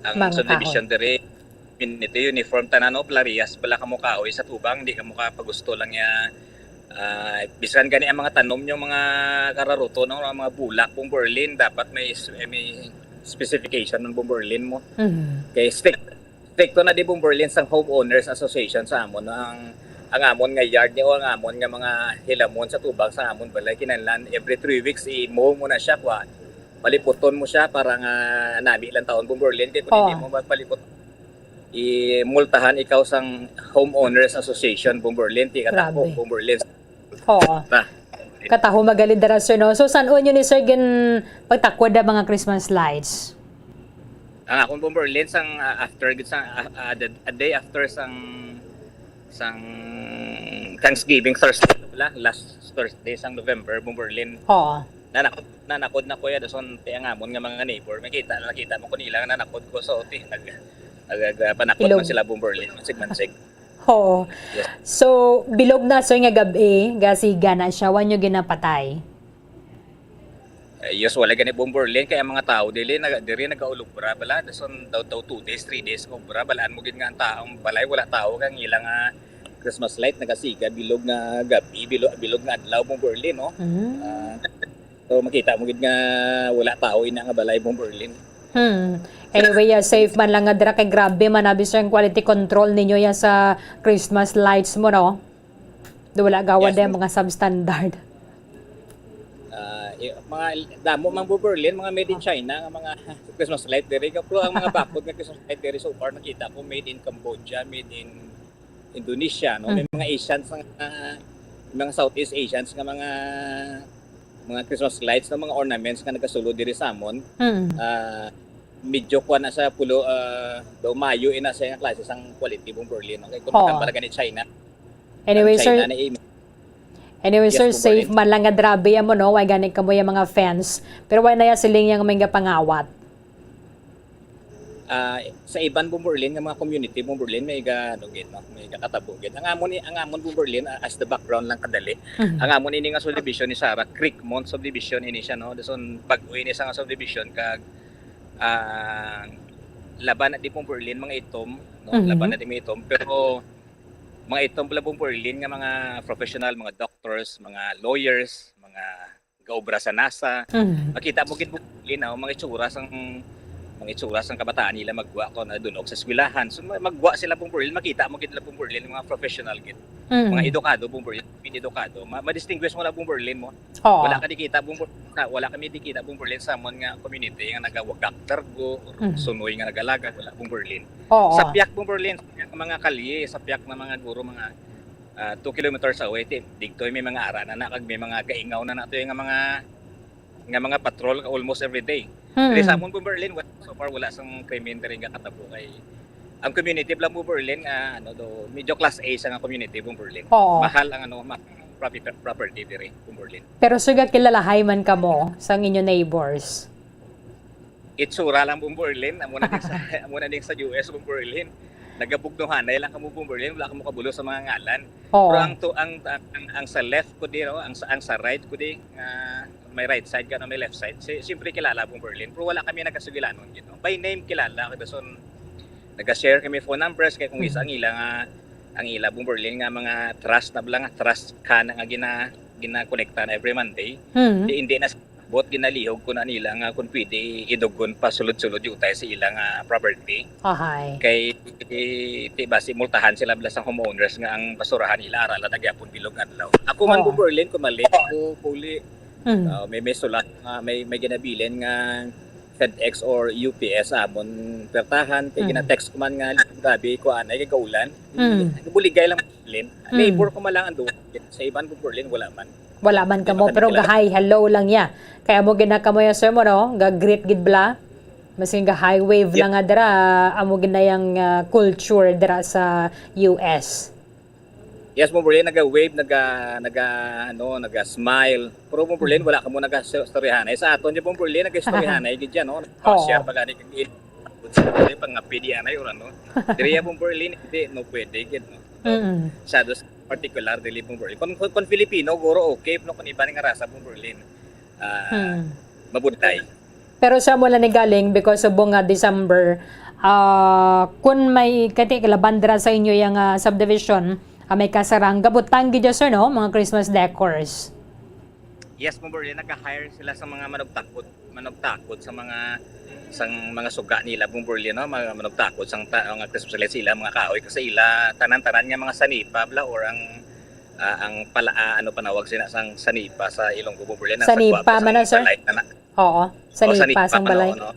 ang Mga subdivision kahoy. diri. Miniti uniform tanan, no? Plarias bala kamo kahoy sa tubang, di kamo ka pagusto lang ya, ah, bisan gani ang mga tanom nyo, mga kararuto, no? Ang mga bulak, Bombo Erlin, dapat may s-, may specification ng Bombo Erlin mo. Mhm. Kay strict, stricto na di Bombo Erlin sang Homeowners Association sa amon, no? Ang, ang amon nga yard ni o ang amon nga mga hilamon sa tubang sa amon balay, kinahanglan every three weeks i-mow mo na siya, kwa, paliputon mo siya para nga nami lang taon, Bombo Erlin. Kay kung hindi Oo. mo magpalipot, imultahan ikaw sang Homeowners Association, Bombo Erlin, ti katako, Grabe. Bombo Erlin. Oo. Na. Kataho magalid dira, sir, no? So, san-o nyo ni, sir, gin pagtakwad ang mga Christmas lights? Ang akong, Bombo Erlin, sang, ah, after gid sang, ah, ah, the, a day after sang, sang Thanksgiving Thursday, wala? Last Thursday sang November, Bombo Erlin. Oo. Nanakod, nanakod na ko ya, dason ti ang amon nga mga neighbor, may kita, nakita mo ko nila nga nanakod ko, so, ti, nag, nag, nag, panakot Ilog. man sila, Bombo Erlin, mansig-mansig. Oo. Yes. So, bilog na, sir, nga gab-i, gasiga na siya, wa nyo ginapatay? Eh, usually gani, Bombo Erlin, kaya mga tao dili, naga-, diri nagaulubra bala, dason daw, daw two days, three days nga obra, balaan mo gid nga ang taong balay, wala tao, kay ang ilang, ah, Christmas light, nagasiga, bilog nga gab-i, bilo-, bilog nga adlaw, Bombo Erlin, no? Mm. Ah, so, makita mo gid nga wala tao ina nga balay, Bombo Erlin. Hmm. Anyway, yeah, safe man lang nga dira kay grabe man abi, sir, ang quality control ninyo ya sa Christmas lights mo, no? Do wala gawad Yes, din ma'am. mga substandard. Ah, i-, mga damo mang Bombo Erlin, mga made in China nga mga Christmas light diri. Pero ang mga bakod nga Christmas light diri so far nakita ko made in Cambodia, made in Indonesia, no? May Mm. mga Asians nga, mga Southeast Asians nga mga mga Christmas lights, no, mga ornaments nga nagasulod diri sa amon. Mm. Ah, medyo kuan na sa pulo, ah, daw mayo ina sa nga klase sang quality, Bong Berlin, no? Kay kung Oo. tambal gani China, Anyway, China sir, na eh, anyway, Yes, sir, Bong safe Berlin. Man lang nga drabe ya mo, no? Way gani kamo ya mga fans. Pero wala na ya siling yang may pangawat. Ah, sa iban, Bong Berlin, nga mga community, Bong Berlin, may ga, ano, gid, no? May gakatabo gid. Ang amon ni, ang amon, Bong Berlin, ah, as the background lang kadali. Mhm. Ang amon ini nga subdivision ni Sara, Creekmont subdivision ini siya, no? Dason bag-o ini sa nga subdivision kag, ah, laban na di, Bong Berlin, mga itom, no? Mhm. Laban na di, mga itom, pero mga itom pala, Bong Berlin, nga mga professional, mga doctors, mga lawyers, mga gaobra sa NASA. Mhm. Makita mo gid, Bong Berlin, ah, mga itsura sang, mga itsura sang kabataan nila magwa ko na dunog sa eskwelahan. So ma- magwa sila, Bong Berlin, makita mo gid nila, Bong Berlin, mga professional gid. Mhm. Mga edukado, Bong Berlin, pinedukado. Ma- ma-distinguish mo na, Bong Berlin, mo. Oo. Wala ka dikita, Bong Berlin, sa, wala kami dikita, Bong Berlin, sa amon nga community nga nagawagak targo or Mhm. sunoy nga nagalaga, wala, Bong Berlin. Oo. Sa piyak, Bong Berlin, sa piyak nga mga kalye, sa piyak na mga guro, mga, ah, two kilometers away, ti, digtoy may mga ara na na, kag may mga gaingaw na nato nga mga, nga mga patrol ka almost every day. Mhm. Diri sa amon, Bong Berlin, wala, so far, wala sang krimen diri nga katabo kay ang community lang, Bong Berlin, nga, ano, do, medyo class A sa nga community, Bong Berlin. Oo. Mahal ang, ano, ma- property, property diri, Bong Berlin. Pero sir, gakilalahay man kamo sa inyo neighbors. Itsura lang, Bong Berlin, amo na din sa, amo na din sa U S, Bong Berlin. Nagabugnuhanay lang kamo, Bong Berlin, wala kamo kabulo sa mga ngalan. Oo. Pero ang to, ang, ang, ang, ang sa left ko di, no, ang sa, ang sa right ko di, nga may right side ka, no, may left side. Si, siyempre kilala, Bong Berlin, pero wala kami nagasugilanon gid, no? By name kilala, kay dason naga-share kami phone numbers, kay kung isa Mhm. ang ila nga, ang ila, Bong Berlin, nga mga trust na bala nga trust ka na nga gina ginakolekta na every Monday. Mhm. Di, hindi na bot ginalihog ko na nila nga kung pwede idugon pa sulod-sulod yung utay sa ila nga property. Ahay. Kay, eh, ti basi multahan sila bala sa homeowners nga ang basurahan nila ara lang nagyapon bilog adlaw. Ako man, Oo. Bong Berlin, kung mali ako, kuli, Mhm. ah, may, may sulat nga, may, may ginabilin nga FedEx or U P S amon pertahan, kay Mhm. gina-text ko man nga, "Grabe, kuan, ay, kagaulan." Mhm. Buligay lang, Berlin. Mhm. Neighbor ko man lang ando. Sa iban, Bong Berlin, wala man. Wala man Di kamo, man kami pero kilala. Ga-hi hello lang ya. Kaya mo gina kamo ya, sir, mo, no? Ga-greet gid bala. Maski ga-hi wave Yep. lang nga dira, amo gid na yang, ah, culture dira sa U S. Yes, Bong Berlin, naga-wave, naga, naga, ano, naga-smile. Pero, Bong Berlin, wala kamo naga-istoryahanay. Sa aton, di, Bong Berlin, naga-istoryahanay gid yan, no? Oo. Share pa gani kag il-, sa pangapi di anay, or ano. Diri ya, Bong Berlin, hindi, no, pwede gid, no? Mm-mm. Masyado sa particular, dili, Bong Berlin. Kung, kung, kung Filipino, guro okay, pero kung iba nga rasa, Bong Berlin, ah, Hmm. mabudlay. Pero sa mula ni galing, because subong nga December, ah, kun may kati laban dira sa inyo yang, ah, subdivision, ah, may kasarang gabutang gid, sir, no? Mga Christmas decors. Yes, Bong Berlin, nag-hire sila sa mga manugtakod, manugtakod sa mga, sa mga suga nila, Bong Berlin, no? Mga manugtakod sa ta-, mga Christmas lights sa ila, mga kahoy, kasi ila, tanan-tanan nga mga sanipa, bla, or ang, ah, ang pala, ah, ano panawag sila sang sanipa sa Ilonggo, Bong Berlin? Ang Sanipa sagwa, man na, sang sir? balay na na. Oo, O, sanipa sanipa sang pa na, balay. Ano?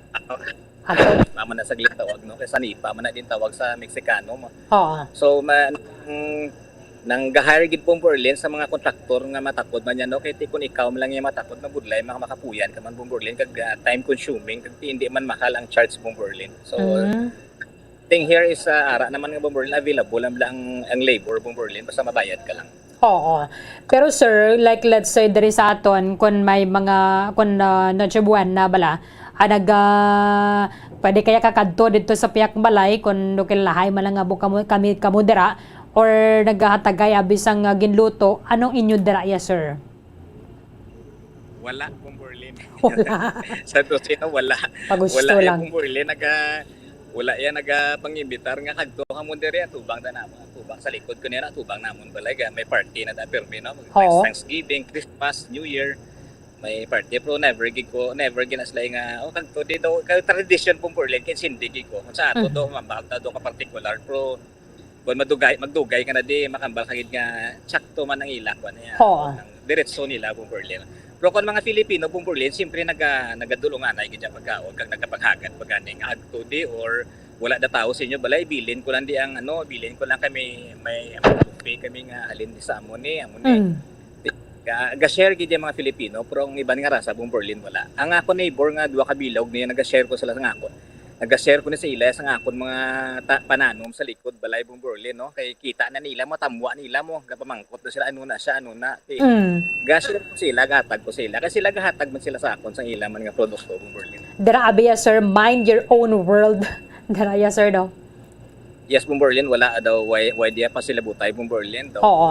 Ako, Mama na saglit tawag, no? Kay sanipa man na din tawag sa Mexicano, mo. Oo. So, ma-, nang, nang ga-hire gid, Bong Berlin, sa mga kontraktor nga matakod man yan, no? Kay ti kun ikaw man lang yung matakod, mabudlay, maka-, makapuyan ka man, Bong Berlin, kag, ah, time consuming, kag ti hindi man mahal ang charge, Bong Berlin. So, Mm. thing here is, ah, ara naman nga, Bong Berlin, available lang, lang ang labor, Bong Berlin, basta mabayad ka lang. Oo. Pero sir, like, let's say diri sa aton, kun may mga, kun, ah, Noche Buena bala, ah, nag, ah, pwede kaya kakadto dito sa piyak balay kun nukil lahay man lang abo kamo, kami kamo dira, or naghatagay abi sang, ah, ginluto, anong inyo dira ya, sir? Wala, Bong Berlin. Wala. Sa Tocino, wala. Pagusto Wala, eh, lang. Bong Berlin, naga, wala yan, naga pangimbitar nga kadto ka mo diri, atubang da namon, atubang sa likod ko niya, atubang namon balay, ga, may party na da, pirmi, no? Mag-, Oo. Thanksgiving, Christmas, New Year, may party, pero never gid ko, never gid na sila nga, "Oh, kadto di daw," kay tradisyon, Bong Berlin, kay sindi gid ko. Kung sa ato Mhm. do, mabag na do ka particular, pero kung madugay, magdugay ka na di, makambal ka gid nga, tsakto man ang ila, kuwan niya, Oo. ang diretso nila, Bong Berlin. Pero kung mga Filipino, Bong Berlin, siyempre naga-, nagadulunganay gid ang pagkaon, kag nagapaghagat pa gani nga agto di, or wala na tao sa inyo balay, bilin ko lang di ang, ano, bilin ko lang kami, may, may buffet kami nga halin di sa amo ni, amo ni. Mm. Di, Ga-, ga-share gid ang mga Filipino, pero ang iban nga rasa, Bong Berlin, wala. Ang akon neighbor nga duha ka bilog niya, naga-share ko sila sa akon. Naga-share ko ni sa ila sa akon mga ta-, pananom sa likod balay, Bong Berlin, no? Kay kita na nila mo, tamwa nila mo, gapamangkot na sila, ano na siya, ano na. Kay Mm. ga-share ko sila, gahatag ko sila. Kay sila gahatag man sila sa akon sa ila man nga produkto, Bong Berlin. Dira abiya, sir, mind your own world. Dira ya, sir, no? Yes, Bong Berlin, wala daw, why, why diya pa sila butay, Bong Berlin, daw. Oo.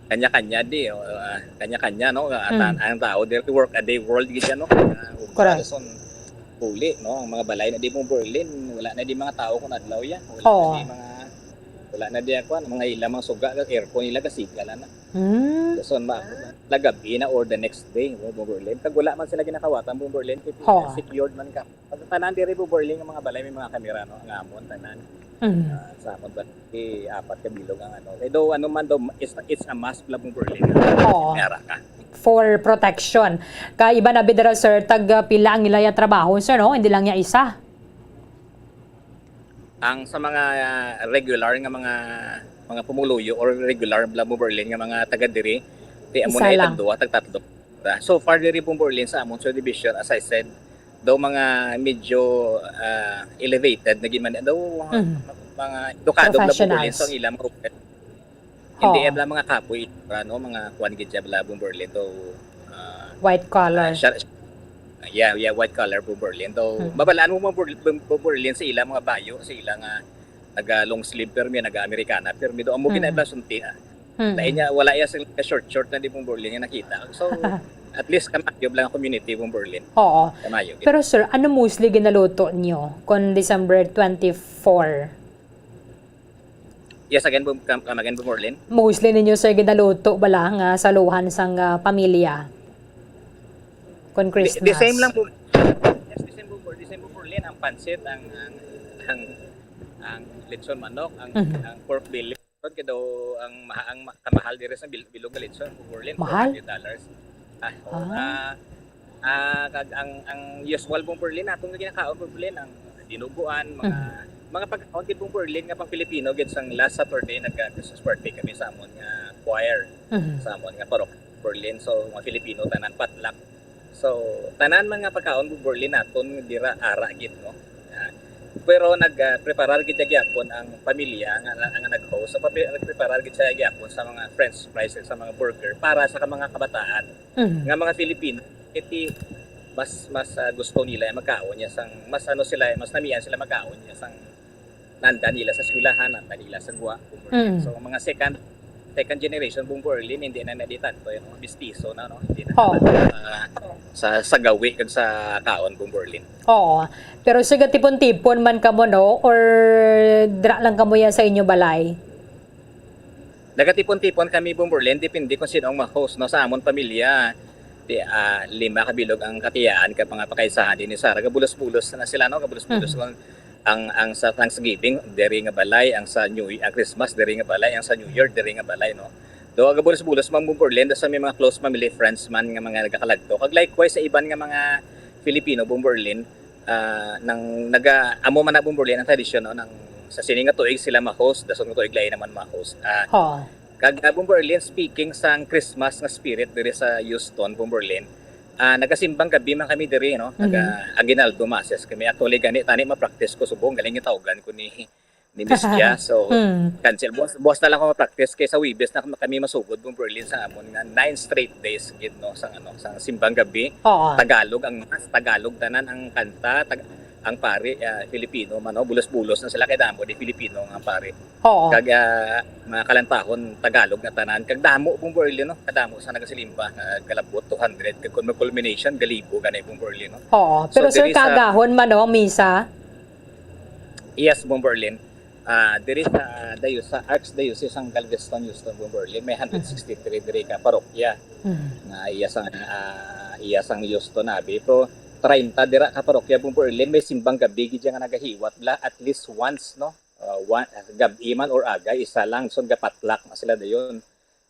Kanya-kanya di, o, ah, kanya-kanya, no? At Mm. ang, ang tao, diri work a day world gid siya, no? Ah, ug Correct. Rason, huli, no? Ang mga balay na di, Bong Berlin, wala na di mga tao kung adlaw ya. Wala Oo. na di mga, wala na di ako, ano, mga ilang mga suga, aircon nila, gasiga na na. Mm. So, ma-, lagab-i na or the next day, no, Bong Berlin. Kag wala man sila ginakawatan, Bong Berlin, kay Oo. secured man ka. Pag tanan diri, Bong Berlin, ang mga balay, may mga kamera, no? Ang amon, tanan. Mm. Ah, sa amon ba, eh, apat ka bilog ang ano. Kay daw, ano man daw, it's, it's a must, bla, Bong Berlin. Oo. May ara ka. For protection. Kay iba na bidara, sir, tag, ah, pila ang ilaya trabaho, sir, no? Hindi lang niya isa. Ang sa mga, ah, regular nga mga, mga pumuluyo or regular, bla, Bong Berlin, nga mga taga diri, di amo Isa na lang. Tagduha, tagtatlo. So far diri, Bong Berlin, sa amon subdivision, as I said, daw mga medyo, ah, elevated na gid man, daw Mhm. mga edukado, bla, Bong Berlin, Professionals. So ang ilang mga Hindi Oo. Ebla mga kapoy, ano, mga kuwan gid siya, bla, Bong Berlin, though, ah, White collar. Ah, siya, yeah, yeah, white collar, Bong Berlin, though, Mm. mabalaan mo, Bong Berlin, Bong Berlin, sa ila mga bayo, sa ila nga naga long sleeve, pero may naga Americana, pero may doon mo Mm. ginabla sunti, ah. Mm. Lain niya, wala iya sa short, short na di, Bong Berlin, nga nakita. So, at least, kamayo lang ang community, Bong Berlin. Oo. Kamayo. Pero, sir, ano mostly ginaluto niyo kon December twenty-four? Yes, again, Bum-, come, come again, Bumurlin. Mostly ninyo, sir, ginaluto bala nga saluhan sang, ah, pamilya? Kon The, the same Christmas. Lang, Bum-, yes, the same, Bum-, the same, Bumurlin, ang pansit, ang, ang, ang, ang lechon manok, ang, Mhm. ang pork belly. Kay daw ang maha-, ang ma-, kamahal diri sa bil-, bilog nga lechon, Bumurlin, Mahal? Four hundred dollars. Ah, oo, Ah. ah, Ah, kag ang, ang usual, Bong Berlin, aton nga ginakaon, Bong Berlin, ang dinuguan, mga, Mhm. mga pagkaon gid, Bong Berlin, nga pang Filipino gid. Sang last Saturday, nagka-Christmas party kami sa amon nga choir, Mhm. sa amon nga parok, Berlin. So, mga Filipino, tanan, potluck. So, tanan man nga pagkaon, Bong Berlin, naton dira ara gid, no? Ah, pero nag, ah, preparar gid gyapon ang pamilya nga, nga, nga nag-host. So, papi-, nagpreparar gid siya gyapon sa mga French fries, sa mga burger para sa ka-, mga kabataan. Mhm. Nga mga Filipino, iti mas, mas, ah, gusto nila magkaon niya sang, mas ano sila, mas namian sila magkaon niya sang nanda nila sa eskwelahan, nanda nila sa gwa, Bong Berlin. Mm. So, mga second, second generation, Bong Berlin, hindi na naditagto yung mga mestizo na, no? Hindi na Oo. Sa, sa, sa gawi kag sa kaon, Bong Berlin. Oo. Pero sa gatipon-tipon man kamo, no? Or dra lang kamo yan sa inyo balay? Nagatipon-tipon kami, Bong Berlin, depende kung sino ang ma-host, no, sa amon pamilya. Ti-, ah, lima ka bilog ang katiyaan ka mga pakaisahan din ni Sarah. Gabulos-bulos na sila, no? Gabulos-bulos Mhm. ang, ang, ang sa Thanksgiving, diri nga balay, ang sa New, ang Christmas, diri nga balay, ang sa New Year, diri nga balay, no? Do, gabulos-bulos man, Bong Berlin, sa may mga close family, friends man nga mga nagakalagto. Kag likewise sa iban nga mga Filipino, Bong Berlin, ah, nang naga-, amo man na, Bong Berlin, ang tradisyon, no, nang sa sini nga tuig sila ma-host, dason nga tuig lain naman ma-host. Ah, Oo. Kag, ah, Bong Berlin, speaking sang Christmas nga spirit diri sa Houston, Bong Berlin, ah, nagasimbang gabi man kami diri, no? Mhm. Naga-aguinaldo masses kami. Actually, gani, tani ma-practice ko subong, galing gitawgan ko ni ni Miss Jia. So, Hmm. cancel. Buwas, buwas na lang ko ma-practice kay sa Huwebes na kami masugod, Bong Berlin, sa amon nga nine straight days gid, no, sang, ano, sang simbang gabi. Oo. Tagalog ang mass, Tagalog tanan ang kanta, tag-, ang pari, ah, Filipino man, no? Bulos-bulos na sila kay damo di Filipino nga pari. Oo. Kag, ah, mga kalantahon, Tagalog na tanan. Kag damo, Bong Berlin, no? Kadamo sa nagasilimba, ah, galabot two hundred. Kag kung mag-culmination, galibo gani, Bong Berlin, no? Oo. So, Pero, sir, diri sa kagahon man, no, misa? Yes, Bong Berlin. Ah, diri sa dayos-, sa Archdiocese sang Galveston, Houston, Bong Berlin, may Mhm. hundred sixty-three diri ka parokya Mhm. nga iya sang, ah, iya sang Houston abi. Pero treinta dira ka parokya, Bong Berlin, may simbang gabi gid nga nagahiwat bala at least once, no? Ah, one, gab-i man or aga, isa lang. So, gapatlak na sila dayon.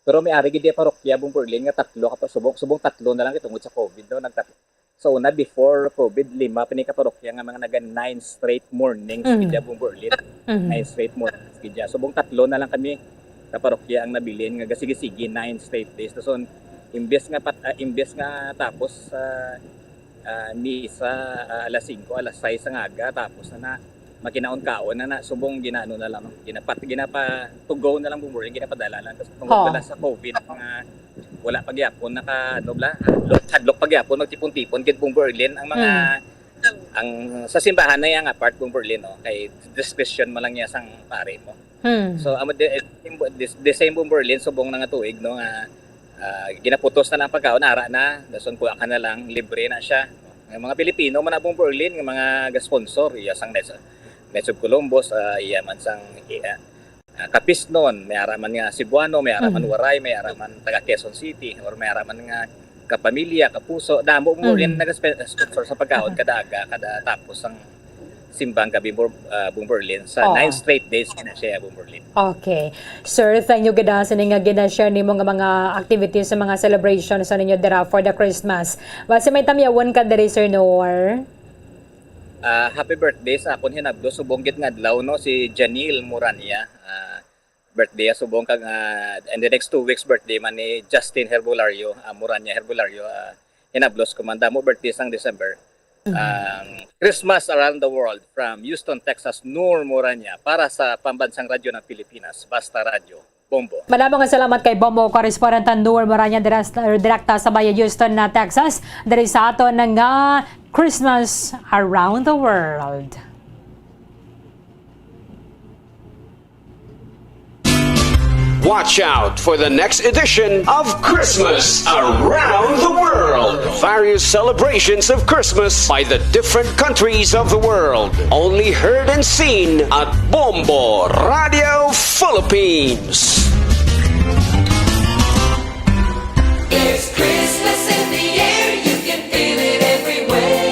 Pero may ari gid iya parokya, Bong Berlin, nga tatlo ka pa-, subong, subong tatlo na lang tungod sa COVID, no? Nagtat-, Sa una, before COVID, lima pa ni ka parokya nga mga naga nine straight mornings Mhm. gid ya, Bong Berlin. Mhm. Nine straight mornings gid ya. Subong tatlo na lang kami ka parokya ang nabilin nga gasigi-sige, nine straight days. Dason, Imbes nga pat-, ah, imbes nga tapos sa, ah, misa, ah, alas singko, alas sais ang aga, tapos na, na makinaon-kaon na, na subong ginaano na lang, ginapat-, ginapa-, to go na lang, Bong Berlin, ginapadala lang. Tapos tungod Oh. pala sa covid nga wala pa gyapon naka, ano bla, hadlok, hadlok pa gyapon magtipon-tipon gid, Bong Berlin, ang mga, Mm. ang sa simbahan na yang apart, Bong Berlin, no, kay discretion mo lang niya sang pare mo. Hmm. So, amo di, eh, the, the same, Bong Berlin, subong na nga tuig, no, nga, ah, ginaputos na lang pagkaon, ara na, dason kuha ka na lang, libre na siya. Ang mga Pilipino man na, Bong Berlin, nga mga ga-sponsor, iya sang Knights, Knights of Columbus, ah, iya man sang, iya, ah, Capisnon, may ara man nga Cebuano, may ara man Mhm. Waray, may ara man taga Quezon City, or may ara man nga kapamilya, kapuso, damo mo Mm. rin nag-sponsor sa pagkaon kada aga, kada tapos ang simbang gabi, Bur-, ah, Bong Berlin, sa Oh. nine straight days na siya, Bong Berlin. Okay. Sir, thank you gid, ah, sa ning, ah, gina-share nimo nga mga activities sa mga celebrations sa ninyo dira for the Christmas. Basi may tamyawon ka diri, Sir Nor? Ah, happy birthday sa akon hinablo subong gid nga adlaw, no, si Janil Murania. Ah, birthday subong kag, ah, in the next two weeks, birthday man ni Justin Herbolario, ah, Murania Herbolario, ah, hinablos ko man. Damo birthday sang December. Mhm. Ang Christmas Around the World from Houston, Texas, Nur Murania para sa Pambansang Radyo ng Pilipinas, Basta Radyo, Bombo. Malamo nga salamat kay Bombo, correspondent Nur Murania, dira sa, direkta sa Bay Houston na Texas, diri sa aton nga Christmas Around the World. Watch out for the next edition of Christmas Around the World. Various celebrations of Christmas by the different countries of the world. Only heard and seen at Bombo Radio Philippines. It's Christmas in the air, you can feel it everywhere.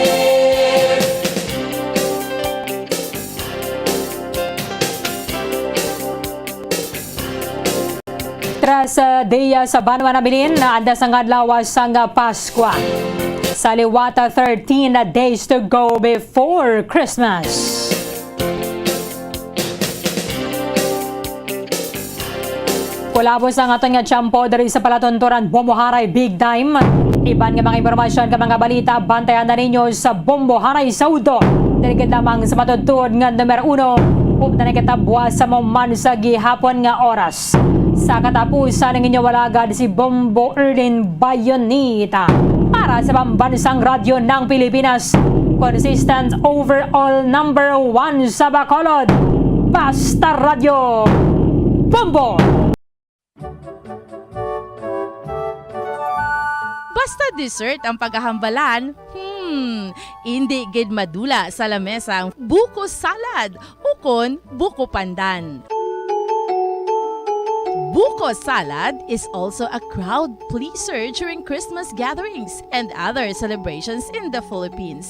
Tres, ah, dia sa banwa nabilin, andas ang adlaw sang Paskwa. Sa liwat, ah, thirteen days to go before Christmas. Kulabos ang aton nga tiyempo diri sa palatunturan Bombo Haray Big Time. Iban nga mga impormasyon kag mga balita, bantayan na ninyo sa Bombo Haray Saudo. Diri gid lamang sa matudtod nga numero uno, upod na nagkatabuas sa mahuman sa gihapon nga oras. Sa katapusan, ang inyong alagad si Bombo Erlin Bayonita para sa Pambansang Radyo ng Pilipinas, consistent overall number one sa Bacolod. Basta Radyo, Bombo! Basta dessert ang paghahambalan, hmm, indi gid madula sa lamesa ang buko salad ukon buko pandan. Buko salad is also a crowd pleaser during Christmas gatherings and other celebrations in the Philippines.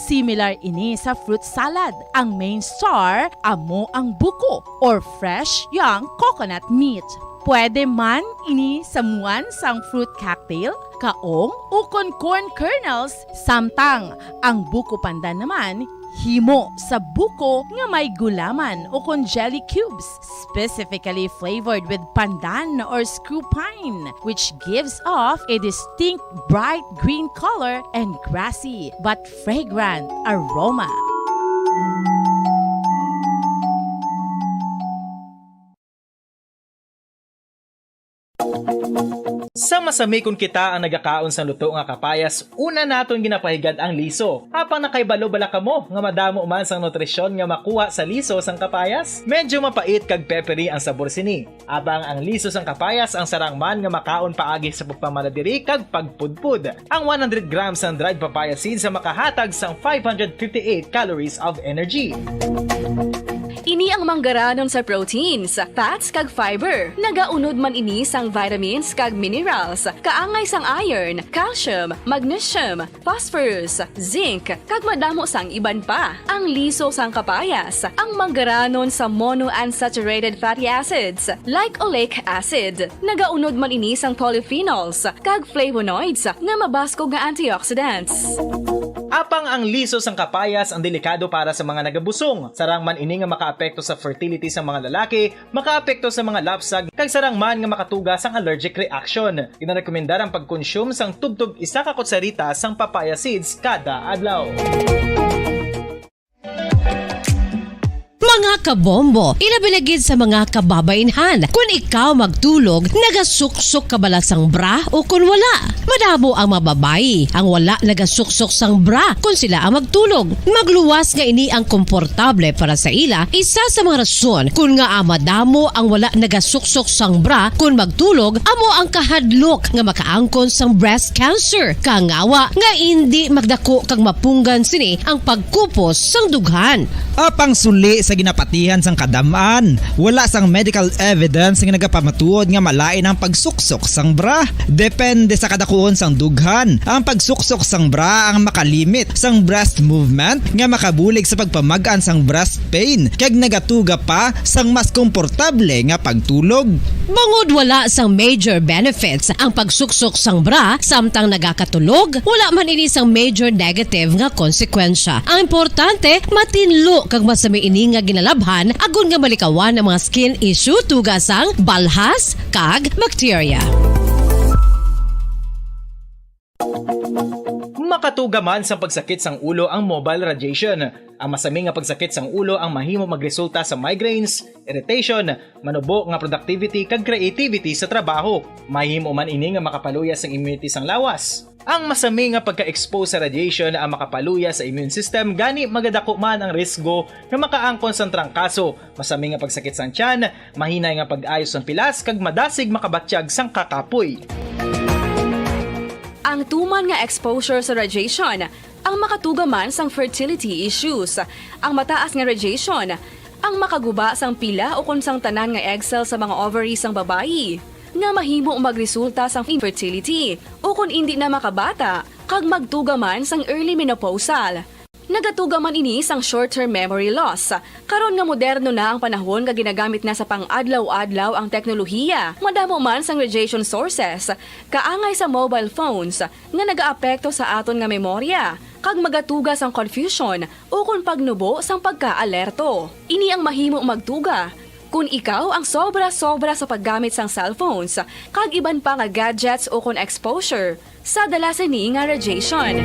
Similar ini sa fruit salad, ang main star amo ang buko or fresh young coconut meat. Pwede man ini samuan sang fruit cocktail, kaong, ukon corn kernels, samtang ang buko pandan naman himo sa buko nga may gulaman ukon jelly cubes, specifically flavored with pandan or screw pine, which gives off a distinct bright green color and grassy but fragrant aroma. Sa masami kon kita ang nagakaon sang luto nga kapayas, una naton ginapahigad ang liso. Apang nakahibalo bala kamo nga madamo man sang nutrisyon nga makuha sa liso sang kapayas? Medyo mapait kag peppery ang sabor sini. Apang ang liso sang kapayas ang sarang man nga makaon paagi sa pagpamala diri kag pagpudpod. Ang one hundred grams sang dried papaya seeds ang makahatag sang five hundred fifty-eight calories of energy. Ini ang manggaranon sa proteins, fats, kag fiber. Nagaunod man ini sang vitamins kag minerals, kaangay sang iron, calcium, magnesium, phosphorus, zinc, kag madamo sang iban pa. Ang liso sang kapayas, ang manggaranon sa monounsaturated fatty acids, like oleic acid. Nagaunod man ini sang polyphenols kag flavonoids nga mabaskog nga antioxidants. Apang ang liso sang kapayas ang delikado para sa mga nagabusong. Sarang man ini nga makaapekto sa fertility sang mga lalaki, makaapekto sa mga lapsag, kag sarang man nga makatuga sang allergic reaction. Ginarekomendar ang pagkonsume sang tubtob isa ka kutsarita sang papaya seeds kada adlaw. Mga kabombo, ilabi na gid sa mga kababainhan, kun ikaw magtulog, nagasuksok ka bala sang bra o kun wala? Madamo ang mga babayi ang wala nagasuksok sang bra kun sila ang magtulog. Magluwas nga ini ang komportable para sa ila, isa sa mga rason kun ngaa madamo ang wala nagasuksok sang bra kun magtulog amo ang kahadlok nga makaangkon sang breast cancer. Kangawa nga indi magdako kag mapunggan sini ang pagkupos sang dughan. Apang suli sa ginapatihan sang kadam-an, wala sang medical evidence nga nagapamatuod nga malain ang pagsuksok sang bra. Depende sa kadakuon sang dughan, ang pagsuksok sang bra ang makalimit sang breast movement nga makabulig sa pagpamag-an sang breast pain kag nagatuga pa sang mas komportable nga pagtulog. Bangod wala sang major benefits ang pagsuksok sang bra samtang nagakatulog, wala man ini sang major negative nga konsekwensya. Ang importante, matinlo kag masami ini nga ginalabhan agod nga malikawan ang mga skin issue tuga sang balhas kag bakterya. Makatuga man sang pagsakit sang ulo ang mobile radiation. Ang masami nga pagsakit sang ulo ang mahimo magresulta sa migraines, irritation, manubo nga productivity kag creativity sa trabaho. Mahimo man ini nga makapaluya sang immunity sang lawas. Ang masami nga pagka-expose sa radiation ang makapaluya sa immune system, gani magadako man ang risgo nga makaangkon sang trangkaso, masami nga pagsakit sang tiyan, mahinay nga pag-ayo sang pilas, kag madasig makabatyag sang kakapoy. Ang tuman nga exposure sa radiation ang makatuga man sang fertility issues. Ang mataas nga radiation ang makaguba sang pila ukon sang tanan nga egg cell sa mga ovary sang babayi, nga mahimo magresulta sang infertility ukon indi na makabata kag magtuga man sang early menopausal. Nagatuga man ini sang short-term memory loss. Karon nga moderno na ang panahon nga ginagamit na sa pang-adlaw-adlaw ang teknolohiya, madamo man sang radiation sources, kaangay sa mobile phones, nga nagaapekto sa aton nga memorya, kag magatuga sang confusion ukon pagnubo sang pagka-alerto. Ini ang mahimo magtuga kon ikaw ang sobra-sobra sa paggamit sang cellphones kag iban pa nga gadgets ukon exposure sa dala sini nga radiation.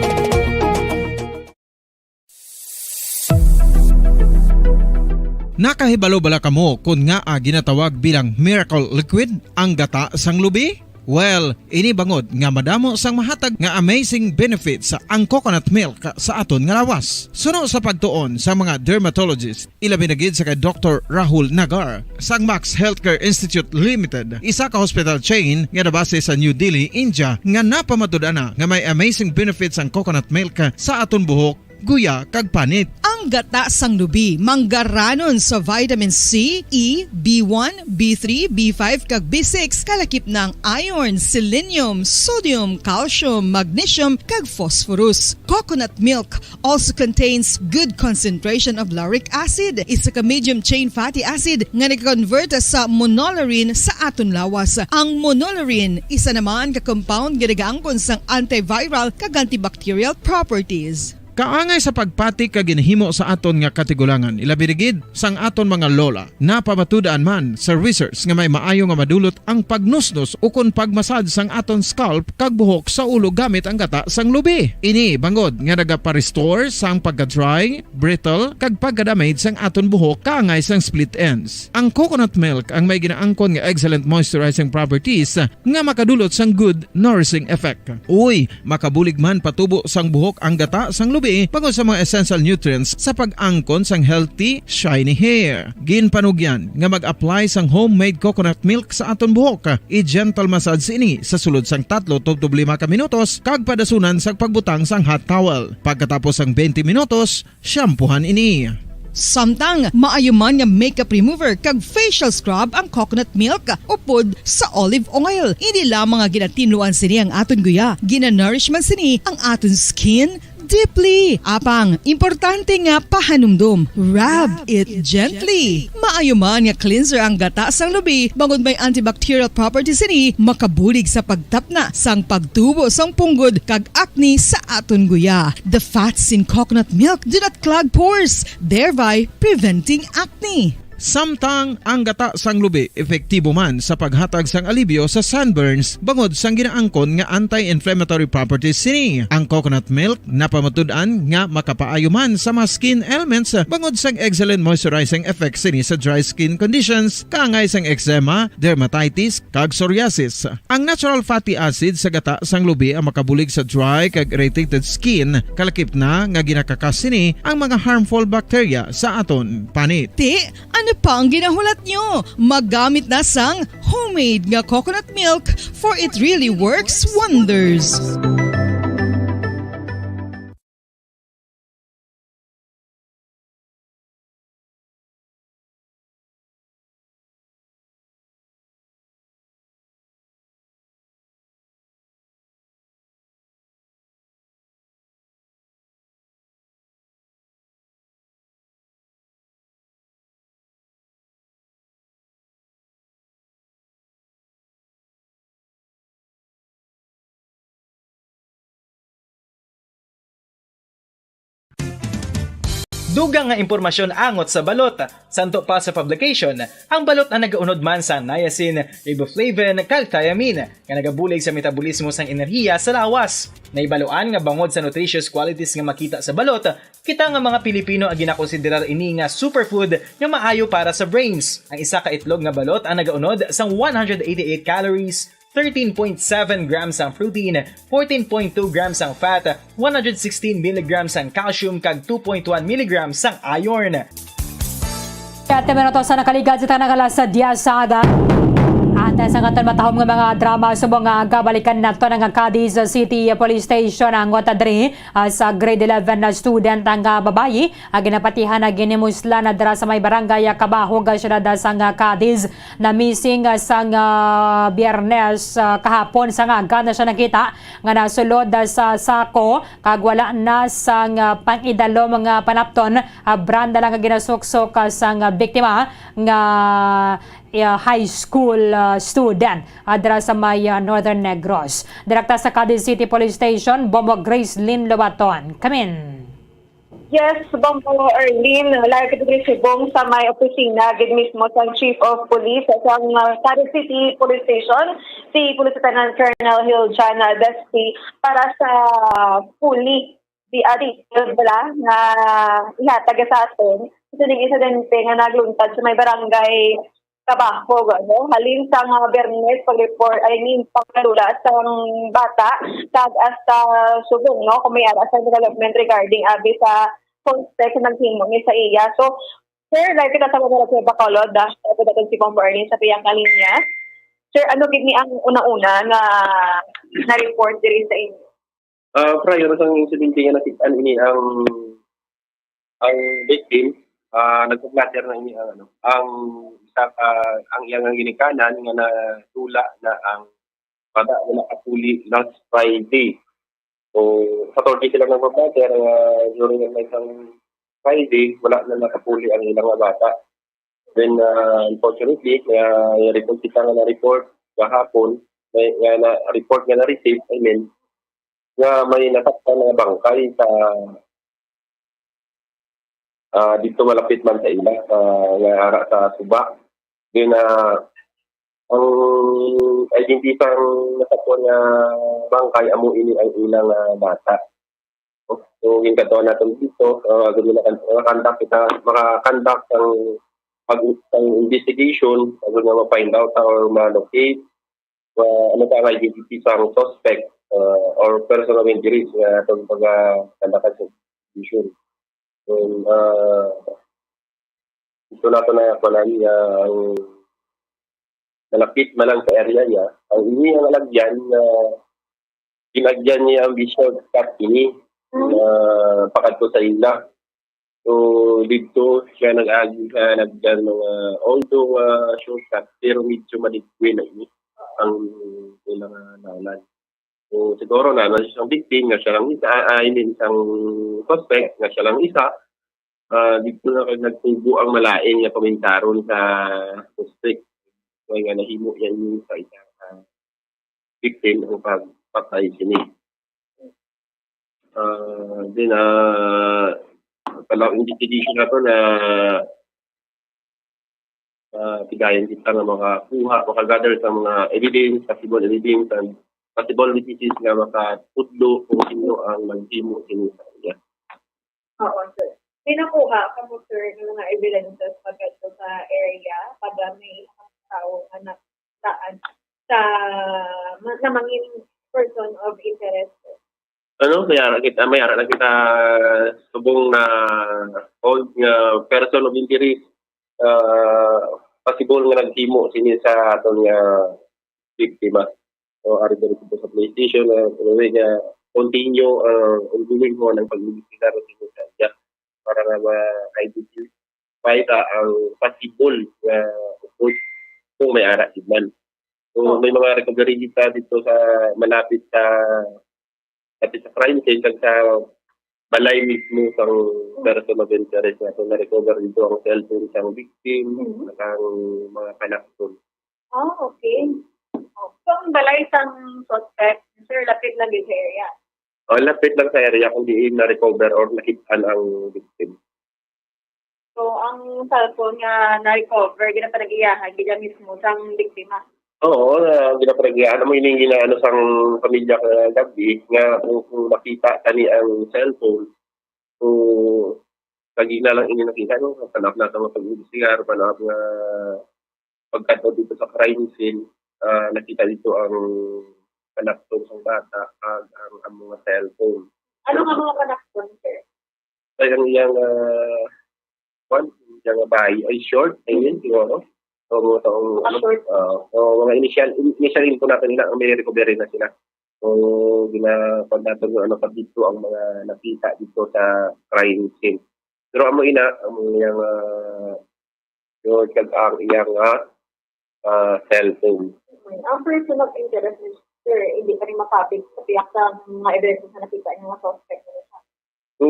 Nakahibalo bala kamo kon ngaa ginatawag bilang miracle liquid ang gata sang lubi? Well, ini bangod nga madamo sang mahatag nga amazing benefits ang coconut milk sa aton nga lawas. Suno sa pagtuon sa mga dermatologist, ilabi na gid sa kay Doktor Rahul Nagar sang Max Healthcare Institute Limited, isa ka hospital chain nga nabase sa New Delhi, India, nga napamatud-an na nga may amazing benefits ang coconut milk sa aton buhok, guya, kag panit. Ang gata sang lubi manggaranon sa vitamin C, E, B one, B three, B five, kag B six, kalakip na ang iron, selenium, sodium, calcium, magnesium, kag phosphorus. Coconut milk also contains good concentration of lauric acid, isa ka medium chain fatty acid nga nag-convert sa monolaurin sa aton lawas. Ang monolaurin isa naman ka compound nga nagaangkon sang antiviral kag antibacterial properties. Kaangay sa pagpati kag ginhimo sa aton nga katigulangan, ilabi na gid sang aton mga lola. Napamatud-an man sa research nga may maayo nga madulot ang pagnusnos ukon pagmasad sang aton scalp kag buhok sa ulo gamit ang gata sang lubi. Ini bangod nga nagapa-restore sang pagka-dry, brittle, kag pagka-damage sang aton buhok kaangay sang split ends. Ang coconut milk ang may ginaangkon nga excellent moisturizing properties nga makadulot sang good nourishing effect. Uy, makabulig man patubo sang buhok ang gata sang lubi bangod sa mga essential nutrients sa pag-angkon sang healthy, shiny hair. Ginpanugyan nga mag-apply sang homemade coconut milk sa aton buhok. I-gentle massage ini sa sulod sang tatlo tubtob lima ka minutos kag padasunan sa pagbutang sang hot towel. Pagkatapos sang twenty minutos, shampoohan ini. Samtang maayo man nga makeup remover kag facial scrub ang coconut milk upod sa olive oil. Hindi lamang nga ginatinluan sini ang aton guya, ginanourish man sini ang aton skin, Deeply. Apang, importante nga pahanumdom. Rub it gently. Maayo man nga cleanser ang gata sang lubi, bangod may antibacterial properties sini, makabulig sa pagtapna sang pagtubo sang punggod kag acne sa aton guya. The fats in coconut milk do not clog pores, thereby preventing acne. Samtang ang gata sang lubi epektibo man sa paghatag sang alibyo sa sunburns bangod sang ginaangkon nga anti-inflammatory properties sini. Ang coconut milk napamatud-an nga makapaayo man sa mga skin ailments bangod sang excellent moisturizing effect sini sa dry skin conditions, kaangay sang eczema, dermatitis, kag psoriasis. Ang natural fatty acid sa gata sang lubi ang makabulig sa dry kag irritated skin, kalakip na nga ginakakas sini ang mga harmful bacteria sa aton panit. Ti, ano pa ang ginahulat nyo? Maggamit na sang homemade nga coconut milk, for it really works wonders. Dugang nga impormasyon angot sa balot. Santo pa sa publication, ang balot ang nagaunod man sa niacin, riboflavin, kag thiamine, nga nagabulig sa metabolismo sang enerhiya sa lawas. Nahibaluan nga bangod sa nutritious qualities nga makita sa balot, kita nga mga Pilipino ang ginakonsiderar ini nga superfood nga maayo para sa brains. Ang isa ka itlog nga balot ang nagaunod sang one hundred eighty-eight calories, thirteen point seven grams ang protein, fourteen point two grams ang fat, one hundred sixteen milligrams ang calcium, kag two point one milligrams ang iron. Siyete minutos ang nakaligad sa tanang alas diyes sa aga. Antes ang aton matahom nga mga drama subong nga aga, balikan nato ang Cadiz City Police Station. Ang diri, ah, sa grade eleven na student ang, ah, babayi, ah, ginapatihan na ginimusla na dira sa may barangay, ah, Cabahog, ah, siyudad, ah, sang, ah, Cadiz. Na-missing, ah, sang, ah, Biyernes, ah, kahapon, sa aga na siya nakita nga nasulod, ah, sa sako kag wala na sang, ah, pang-idalom nga panapton. Ah, brand na lang ang ginasuksok, ah, sang, ah, biktima nga, ah, high school, ah, student, ah, dira sa may, ah, Northern Negros. Direkta sa Cadiz City Police Station, Bombo Grace Lynn Lobaton. Kamin. Yes, Bombo Erlin, live kita diri subong sa may opisina gid mismo sang Chief of Police sang, uh, Cadiz City Police Station, si Police Lieutenant Colonel Hiljan Despi, para sa fully di, ah, detailed bala nga ihatag sa aton sa sining insidente nga nagluntad sa may barangay Cabahog, ano? Halin sang, ah, Biyernes, pag-report, I mean, pagkalula sang bata, kag hasta subong, no, kung may ara sang development regarding abi sa suspect nga naghimo ni sa iya. So, sir, live kita sa Manila, Sir Bacolod, dash, live natin si Bombo Ernie sa pihak nga linya. Sir, ano gid ni ang una-una nga na-report diri sa inyo? Ah, prior sang insidente nga nakit-an ini ang, ang victim, ah, nagpa-flatter na ini ang, ano, ang isa ka, ang iyang ginikanan nga natula na ang bata nga nakapuli last Friday. So, Saturday sila nagpa-flatter, ah, during ang isang Friday, wala na nakapuli ang ilang nga bata. Then, ah, unfortunately, nga report kita nga na-report kahapon, may, nga na-report nga na-receive, I mean, nga may nasaktan nga bangkay sa, ah, dito malapit man sa ila, sa, nga ara sa suba. Then, ah, ang identity sang nasaktan nga bangkay, amo ini ang ilang, ah, bata. So, ginkadtuan naton dito, ah, agud nga maka-, maka-conduct kita, maka-conduct ang pag-, ang investigation, agud nga ma-find out or ma-locate, ah, ano pa ang identity sang suspect, ah, or person of interest nga atong pag-conduct sa investigation. So, ah, ito na ito na kuwan, ah, ang malapit man lang sa area niya, ang ini ang alagyan nga ginagyan niya ang visual cut ini, ah, pakadto sa ila. So, dito siya nag-agi sa nagdan mga, although, ah, shortcut, pero medyo maligwin na ini ang ilang, ah, dalan. So, siguro na, na siyang victim, nga siya lang isa, ah, I mean, isang suspect, nga siya lang isa, ah, dito na kag nagtubo ang malain nga komentaron sa suspect. Kaya nga nahimo yan yung sa isang, ah, victim ang pagpatay sini. Ah, then, ah, pala investigation na to na, ah, tigayan kita nga makakuha, makagather sa mga evidence, possible evidence, and possible witnesses nga makatudlo kung sino ang naghimo sini sa iya. Oo, sir. May nakuha ka mo, sir, ng mga evidences pagkadto sa area, pag may mga tao nga na, daan sa ma-, na mangin person of interest, sir? Ano, may ara kita, may ara na kita subong na hold nga person of interest, ah, possible nga naghimo sini sa aton nga biktima. So, ari diri sa police station, ah, anyway, nga continue, ah, ongoing mo ang pag-imbestigar sa sini sa iya para nga ma-identify ta ang possible nga upod kung may ara gid man. So, Oo. may mga recovery kita dito sa malapit sa, malapit sa crime scene, kag sa balay mismo sang person of interest naton. Na-recover dito ang cellphone sang victim, Mhm. kag ang mga kanakton. Ah, okay. So, ang balay sang suspect, sir, lapit lang gid sa area? Oh, lapit lang sa area kung diin na-recover or nakit-an ang victim. So, ang cellphone nga na-recover, ginapanag-iyahan gid mismo sang biktima? Oo, na ginapanag-iyahan. Amo ini ang ginaano sang pamilya kagabi, nga kung, kung makita tani ang cellphone, so, lagi na lang ini nakita, no? Panap na sa mga pag-imbestigar, panap nga pagkadto dito sa crime scene, ah, nakita dito ang kanakton sang bata kag ang, ang mga cellphone. Ano nga mga kanakton, sir? Ay, ang iyang, ah, kwan, iyang bayi ay short, I mean, siguro. So, mga taong, Ah, ano, short. ah, o mga initial, in-, initial info natin nila, ang may recovery na sila. So, gina-, kwan natin yung ano pa dito, ang mga nakita dito sa crime scene. Pero amo ina, amo iyang, ah, yun, kag ang iyang, ah, ah, cellphone. Ang person of interest, sir, hindi pa rin makapit sa piyak sa mga evidences na nakita niyo nga suspect na siya. So,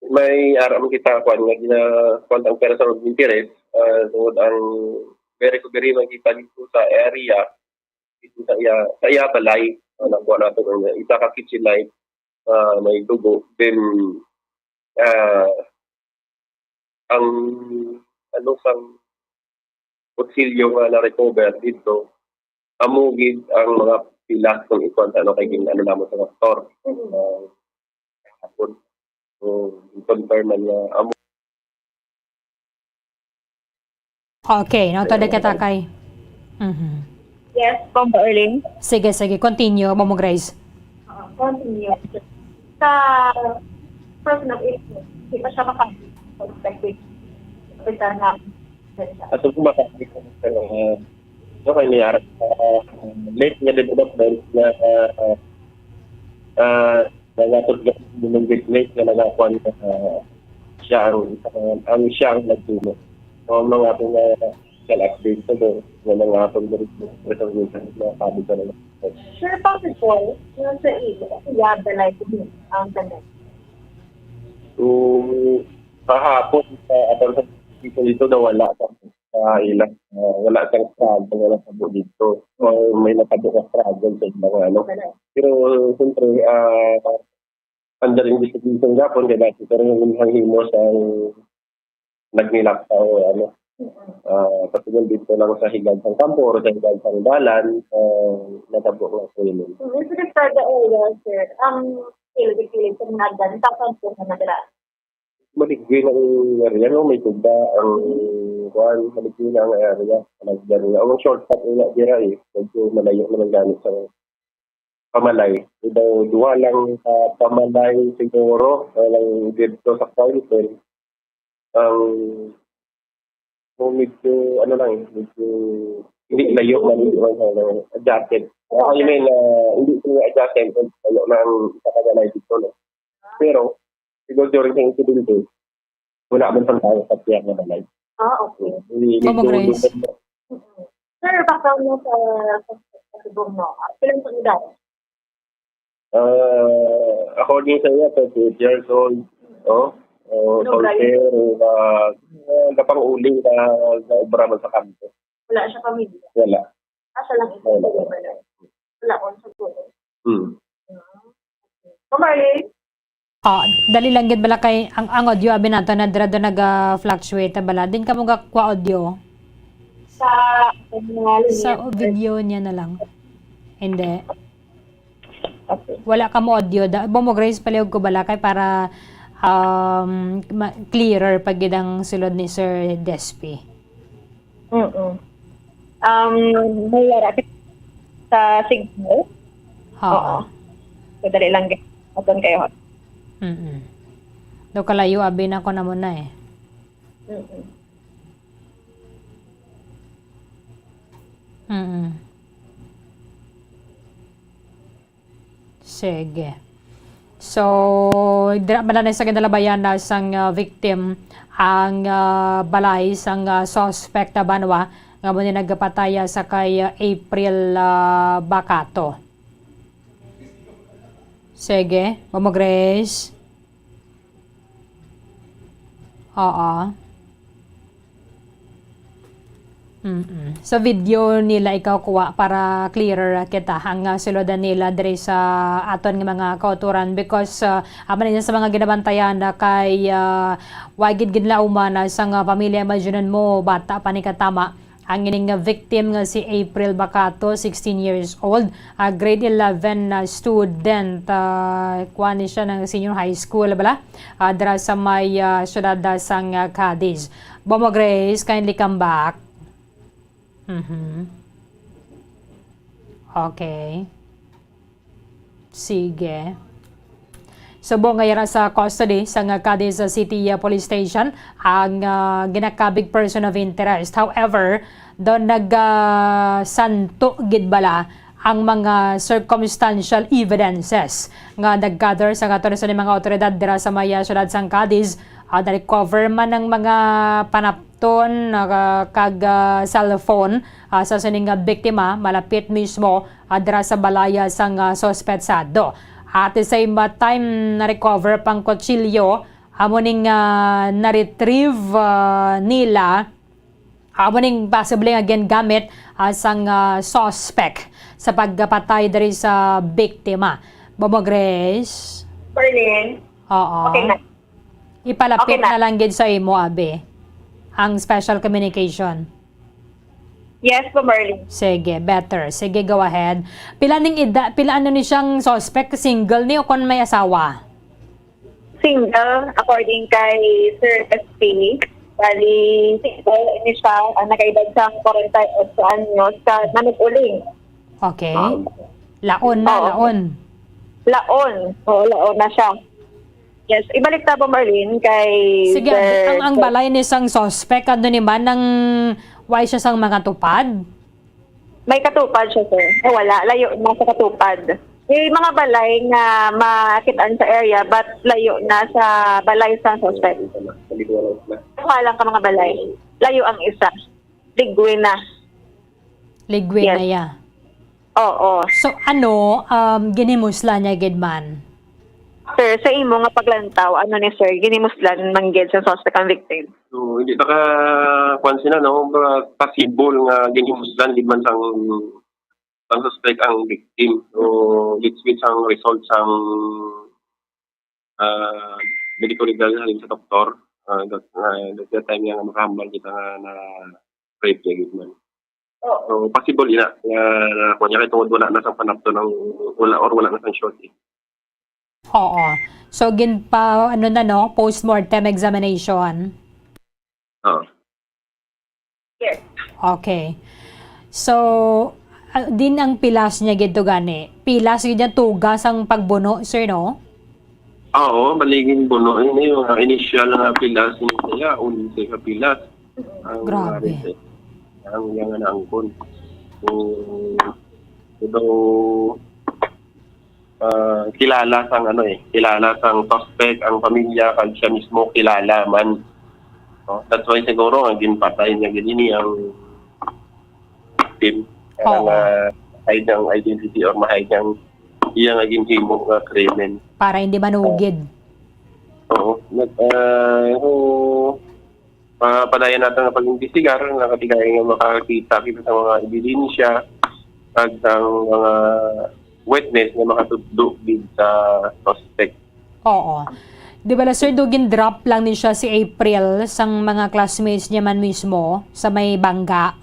may ara man kita, kwan, nga gina-, kwan ang person of interest, ah, tungod ang very recovery man kita dito sa area, dito sa iya, sa iya balay, ah, nakuha nato ang isa ka kitchen knife, ah, may dugo. Then, ah, ang, ano, sang kutsilyo nga na-recover dito, amo gid ang mga pilas kung ikuan sa ano kay gin-, ano namon sa doktor. Mhm. Ah, hapon. So, confirm man nga amo. Okay, no, to kita kay. Mhm. Yes, Bomba Erling. Sige, sige, continue, Mamo Grace. Uh, continue. Sa personal issue, di pa siya makapag-, Ato po makapag-, uh, so, kay may ara-, uh, late nga development na, uh, uh, uh, nangatod nga minungit late nga nangakuan nga, uh, siya ang, uh, ang siya ang nagtulo. So, ang mga aton nga, uh, update sa do, nga mga aton nga reservation, mga sabi ka na. Sir, possible nga sa imo, iya balay ko ang tanan. So, kahapon, sa aton sa dito, dito na wala sa, sa ila, ah, wala siyang struggle, wala sa dito. Or may natabo nga struggle sa ibang ano. Pero, siyempre, ah, under investigation gapon, kaya dati, pero yung himo sa nagnilak sa, o ano, ah, patugon dito lang sa higad sang kampo or sa higad sang dalan, ah, natabo nga sa yun. Mm, sa Estrada area, sir, ang kilid-kilid sa Nagan, sa kampo na nagdala. Maligwi na ang area, no? May tugda ang, kuwan, maligwi na ang area. Ang area. Ang shortcut nila dira, eh. Medyo malayo naman gamit sa Pamalay. Ito, duha lang sa Pamalay siguro, ah, lang dito sa Council. Ang, so, medyo, ano lang, medyo, hindi layo man, hindi man, ano, adjacent. Ah, I mean, ah, hindi sila adjacent, layo na ang isa ka balay dito, no? Pero, siguro during sa insidente, wala man pang tayo sa tiyak na balay. Ah, okay. Hindi, Ma'am medyo Grace. Lupad na. Mm-mm. Sir, background mo sa, sa, sa Siguro, no? Ah, pila ang edad? Ah, according sa iya, thirty-eight years old, no? Oh, Ano, guys? Soldier, ah, ah, gapang-uling na, na obra man sa kampo. Wala siya pamilya? Wala. Ah, siya lang ito, Wala. Wala. Wala ko sa tulo. Hmm. Ah, okay. So, Marlene? Ah, dali lang gid bala kay ang, ang audio abi nato na dira do naga-fluctuate bala. Din kamo ga kuha audio? Sa, sa mga Sa linya. Video niya na lang. Hindi. Okay. Wala ka mo audio. Da, Bomo Grace, palihog ko bala kay para, um, ma-, clearer pa gid ang sulod ni Sir Despi. Mm-mm. Um, may yara kit-, sa signal. Ha. Oo. So, dali lang, guys. Aton kayo. Mm-mm. Do kalayo, abi na ko na mo na eh. Mm-mm. Mm-mm. Sige. So, dira man na sa kinalabayan na sang, ah, victim ang, ah, balay sang, ah, suspect na banwa nga mo ni nagpataya sa kay, ah, April, ah, Bacato. Sige, Mama Grace. Oo. Mm-mm. Sa video nila ikaw kuha para clearer kita ang, ah, sulod nila diri sa aton nga mga kauturan because, ah, aman niya sa mga ginabantayan na kay, ah, wa gid ginlauman na sa nga pamilya, imagine mo, bata pa ni katama. Ang ining nga victim nga si April Bacato, sixteen years old, ah, grade eleven na student, ah, kuwan ni siya ng senior high school, bala? Ah, dira sa may, ah, syudad, ah, sang, ah, Cadiz. Bomo Grace, kindly come back. Mhm. Okay. Sige. Subong nga yara sa custody sang Cadiz City, uh, Police Station ang, uh, ginakabig person of interest. However, do nag, uh, santo gid bala ang mga circumstantial evidences nga nag-gather sa kato sa mga awtoridad dira sa may, uh, syudad sang Cadiz. Uh, na-recover man ang mga panap-, ton, ah, kag, ah, cellphone, ah, sa sining nga biktima malapit mismo, ah, dira sa balaya sang, ah, suspetsado. At the same, ah, time, na-recover pang kutsilyo, amo ning, ah, na-retrieve, ah, nila, amo ning possibly nga gingamit, ah, sang, ah, suspect sa pagpatay diri sa biktima. Bobo Grace? Berlin? Oo. Okay na. Ipalapit Okay na. na lang gid sa imo, abi, ang special communication. Yes po, Merlin. Sige, better. Sige, go ahead. Pila ning ida-, pila ano ni siyang suspect? Single ni o kon may asawa? Single, according kay Sir S P. Bali, single ni siya, ang nakaedad sa forty-eight anyos, sa Manug-uling. Okay. Um, Laon na, Oo. laon. Laon. Oo, laon na siya. Yes, ibalik ta po, Marlene, kay Sige, Sir ang, ang Sir balay ni sang suspect, ano ni man, nang why siya sang mga tupad? May katupad siya, sir. Eh, wala, layo na sa katupad. May mga balay nga makitaan sa area, but layo na sa balay sa suspect. Wala lang ka mga balay. Layo ang isa. Ligwin na. Ligwin Yes. na ya. Oo. So, ano, um, ginhimuslan niya gid man? Sir, sa imo nga paglantaw, ano ni sir, ginhimuslan man gid sa suspect ang victim? So, hindi naka, kuwan sila, no? Mga possible nga ginhimuslan gid man sang, sang suspect ang victim. So, let's wait sang result sang, ah, medical legal halin sa doktor. Ah, that, ah, that, that time nga makahambal kita nga na rape niya gid man. Oo. So, possible ina nga, nga kuwan niya kay tungod wala na sang panapton ang, wala, or wala na sang short, eh. Oo. So, ginpa-, ano na, no? Postmortem examination. Oo. Yes. Okay. So, ah, din ang pilas niya gid to gani. Pilas gid niya tugas ang pagbuno, sir, no? Oo, baligin buno. Ini yung, ah, initial nga pilas niya. Unsa ka pilas? Ang Grabe. Ang yang naangkon. So, pero, ah, kilala sang ano eh, kilala sang suspect ang pamilya, kag siya mismo kilala man. No? That's why siguro nga ginpatay niya gid ini ang victim. Kaya Oo. nga, ma-hide ang identity or ma-hide ang iya nga ginhimo nga krimen. Para hindi manugid. Oo. Nag-, ah, so, pa-, padayon nato nga pag-imbestigar, nga katigay nga makakita kita sa mga ebidensya, kag sa mga witness nga makatudlo gid sa suspect. Oo. Di bala, sir, do gin-drop lang ni siya si April sang mga classmates niya man mismo sa may bangga?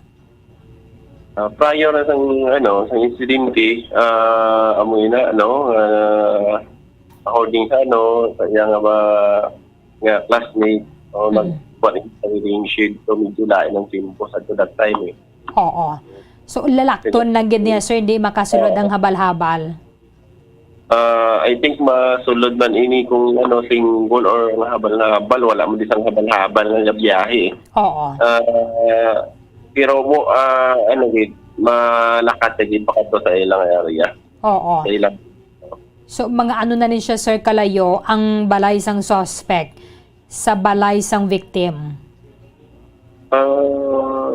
Ah, prior na sang, ano, sang insidente, ah, amo ina, ano, ah, according sa, ano, sa iya nga ba, nga classmate, o, Mm. nagkuha sa relationship, so medyo lain ang tiempo sa to that time, eh. Oo. So, lalakton lang gid niya, sir, di makasulod Oo. ang habal-habal. Ah, I think masulod man ini kung, ano, single or nga habal na habal, wala man di sang habal-habal nga biyahe. Oo. Ah, pero mo, ah, ano gid, malakat na gid pa kadto sa ilang area. Oo. Sa ilang So, mga ano na ni siya, sir, kalayo ang balay sang suspect sa balay sang victim? Ah,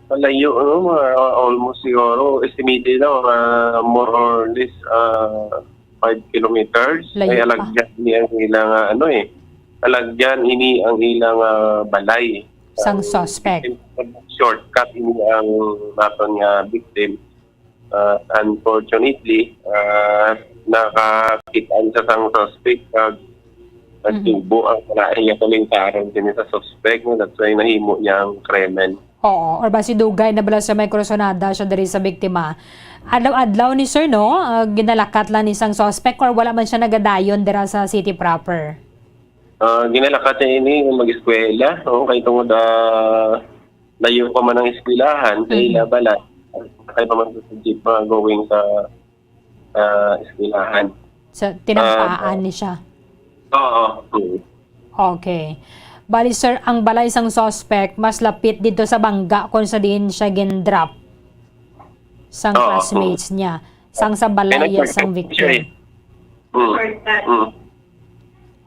malayo, ano, mga almost siguro, estimated na, mga more or less, ah, five kilometers. Layo Ay, pa. Alagyan ini ang ilang, ah, ano, eh. Alagyan ini ang ilang, ah, balay. Sang Ang suspect. Victim, shortcut ini ang naton nga victim. Ah, unfortunately, ah, nakakit-an siya sang suspect kag Mhm. nagtubo ang kalain niya tuling karon kini sa suspect, no? That's why nahimo niya ang krimen. Oo, or basi dugay na bala sa may kursunada siya diri sa biktima. Adlaw-adlaw ni sir, no? Ah, ginalakat lang ni sang suspect or wala man siya nagadayon dira sa city proper? Ah, ginalakat niya ini mag-eskwela, no? Kay tungod, ah, layo pa man ang eskwelahan sa Mhm. ila balay. Kay pa man sa jeep, ah, going sa, ah, eskwelahan. Sa tinampaan Ah, ni siya? Oo. Mm. Okay. Bali, sir, ang balay sang suspect mas lapit dito sa bangga kung sa diin siya gin-drop sang Oo. classmates niya, sang sa Kaya balay sang nagpag-, siya victim. eh. Mm. Mm.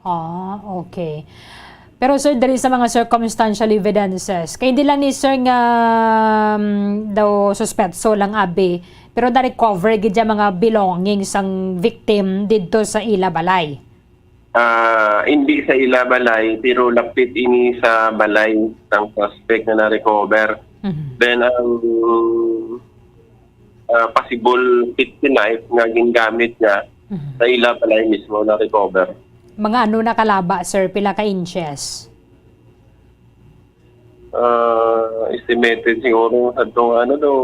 Ah, okay. Pero, sir, diri sa mga circumstantial evidences, kay hindi lang ni sir nga, um, daw suspetso lang abi, pero na-recover gid ang mga belongings sang victim didto sa ila balay. Ah, hindi sa ila balay, pero lapit ini sa balay sang suspect na na-recover. Mhm. Then, ang, ah, possible kitchen knife nga gingamit niya Mhm. sa ila balay mismo na-recover. Mga ano na kalaba, sir? Pila ka inches? Ah, estimated siguro sa itong ano daw,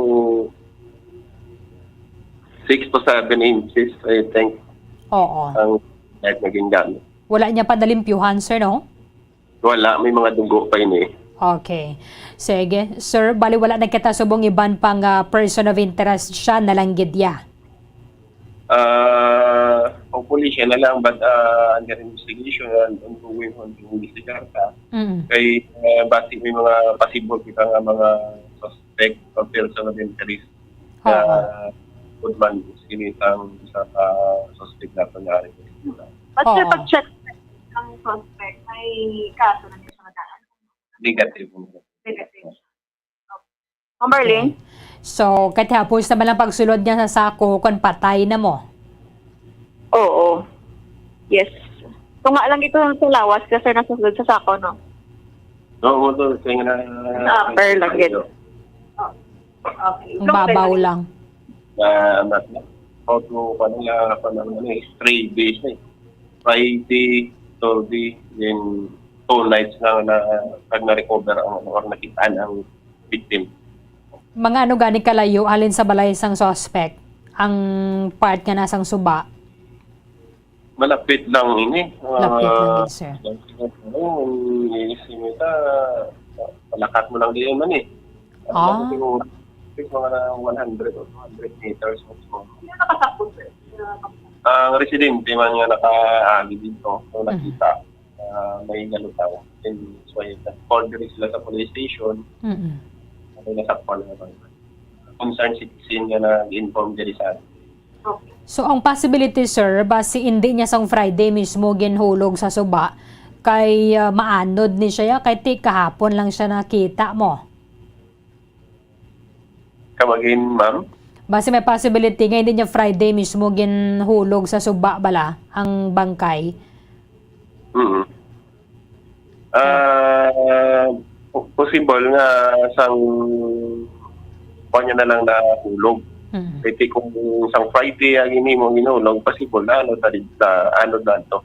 six to seven inches, I think, Oo. ang knife na gingamit. Wala niya pa nalimpyuhan, sir, no? Wala, may mga dugo pa ini. Okay. Sige. Sir, bali wala na kita subong iban pang, ah, person of interest, siya na lang gid ya. Ah, hopefully siya na lang, but, ah, under investigation and ongoing, ongoing investigar pa. Mm. Kay, ah, basi may mga possible kita nga mga suspect or person of interest Oo. nga good man, sige, isang, isa ka suspect nato nga ari. But sir, Oo. pag-check ang suspect, may kaso na siya madaan? Negative. Negative. Ma'am Marlene? Okay. So, katapos naman ang pagsulod niya sa sako, kon patay na mo? Oo. Yes. Tunga lang ito sa lawas kasi nasulod sa sako, no? Oo, to, kaya nga na- Sa upper lang, gid. Okay. Ang babaw lang. Na, na, na, auto, ano nga, ano, ano, eh, stray base na eh. Friday, Saturday, then two nights na, na, pag na-recover ang, ano, or nakitaan ang victim. Mga ano gani kalayo halin sa balay sang suspect ang part nga nasang suba? Malapit lang ini. Lapit lang Ah, gid, sir. Oo, ang inis ini ta, palakat mo lang diyan man eh. Ano Ah. lang siguro, mga one hundred or two hundred meters or so. Sino nakasakop, sir? Ang residente man nga nakaagi dito, so Mhm. nakita, ah, may nalutaw. And so, yun, nag-call diri sila sa police station. Mm-mm. May nasakpan na naman. Concerned citizen nga nag-inform diri sa atin. So, ang possibility, sir, basi hindi niya sang Friday mismo ginhulog sa suba, kay, ah, maanod ni siya, kay ti kahapon lang siya nakita mo. Come again, ma'am? Basi may possibility nga hindi niya Friday mismo ginhulog sa suba bala ang bangkay. Mm. Ah, po-, possible nga sang kuwan niya na lang nahulog. Mm. Pwede kung sang Friday ang ini mo ginhulog, possible na ano, tadi, na ano na to.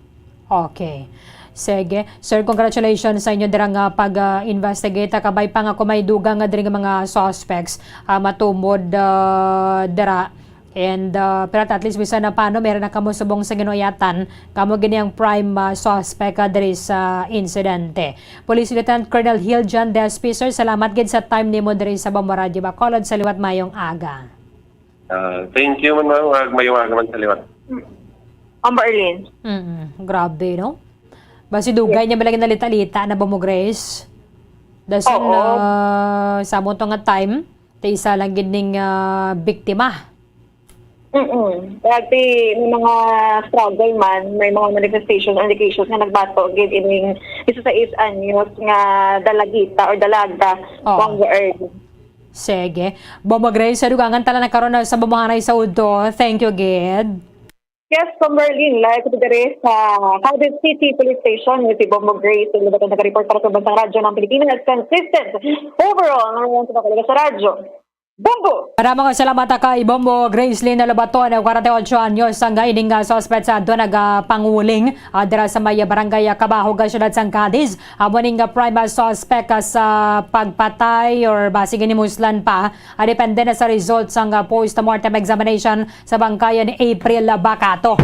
Okay. Sige. Sir, congratulations sa inyo dira nga pag, ah, investigate. Ah, kabay pa nga kung may dugang nga diri nga mga suspects, ah, matumod, ah, dira. And, ah, pero at least bisan na paano, meron na kamo subong sa ginuyatan. Kamo gini ang prime, ah, suspect, ah, diri sa insidente. Police Lieutenant Colonel Hill John Despi, sir, salamat gid sa time nimo diri sa Bombo Radio Bacolod. Sa liwat, mayong aga. Ah, thank you man, ma'am. Ag-, mayong aga man sa liwat. Ma'am Arlene. Mm, grabe, no? Basi dugay niya bala ginalita-lita na ba mo, Grace? Dason, Oo. ah, sa mo to nga time, ta isa lang gid ning, ah, biktima. Mm-mm. Kaya ti, may mga struggle man, may mga manifestations, indications nga nagbato gid ining isa sa is anyos nga dalagita or dalaga, Oo. Ma'am Arlene. Sige. Bombo Grace, sa dugangan tala na karon na sa bumuhanay sa udto. Thank you, gid. Yes, Bombo Arlene, live ko diri sa Cadiz City Police Station. Ni si Bombo Grace, ang lubatong nag-report para sa Bansang Radyo ng Pilipinas. Consistent. Overall, number one sa Bacolod sa radyo. Bombo! Maraming salamat kay Bombo Gracelyn Lobaton, kwarenta y ocho anyos, ang ining, ah, suspect sa ato nagapanguling, ah, dira sa may barangay, ah, Cabahog, ah, siyudad sang Cadiz. Amo ning, ah, prime, ah, suspect, ah, sa pagpatay or basig ini muslan pa. Ah, depende na sa result sang, ah, post-mortem examination sa bangkay ni April Bacato.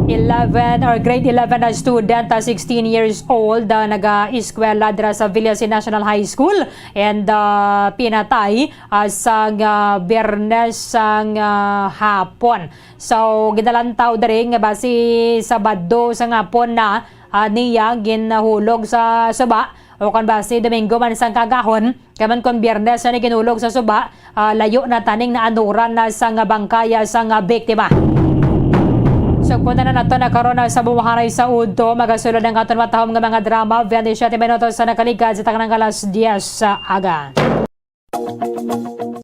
Eleven or grade eleven na student, ah, sixteen years old, ah, naga-eskwela dira sa Villasin National High School and, ah, pinatay, ah, sang, ah, Biyernes sang, ah, hapon. So, ginalantaw diri nga basi Sabado sang hapon na, ah, niya ginhulog sa suba o kon basi Domingo man sang kaagahon. Kay man kon Biyernes na ni ginhulog sa suba, ah, layo na taning naanuran na sang bangkaya sang biktima. Sugpon na nato na karon na sa bumuhanay sa udto, magasulod ang aton matahom nga mga drama, twenty-seven minutos sa nakaligad sa tanang alas diyes sa aga.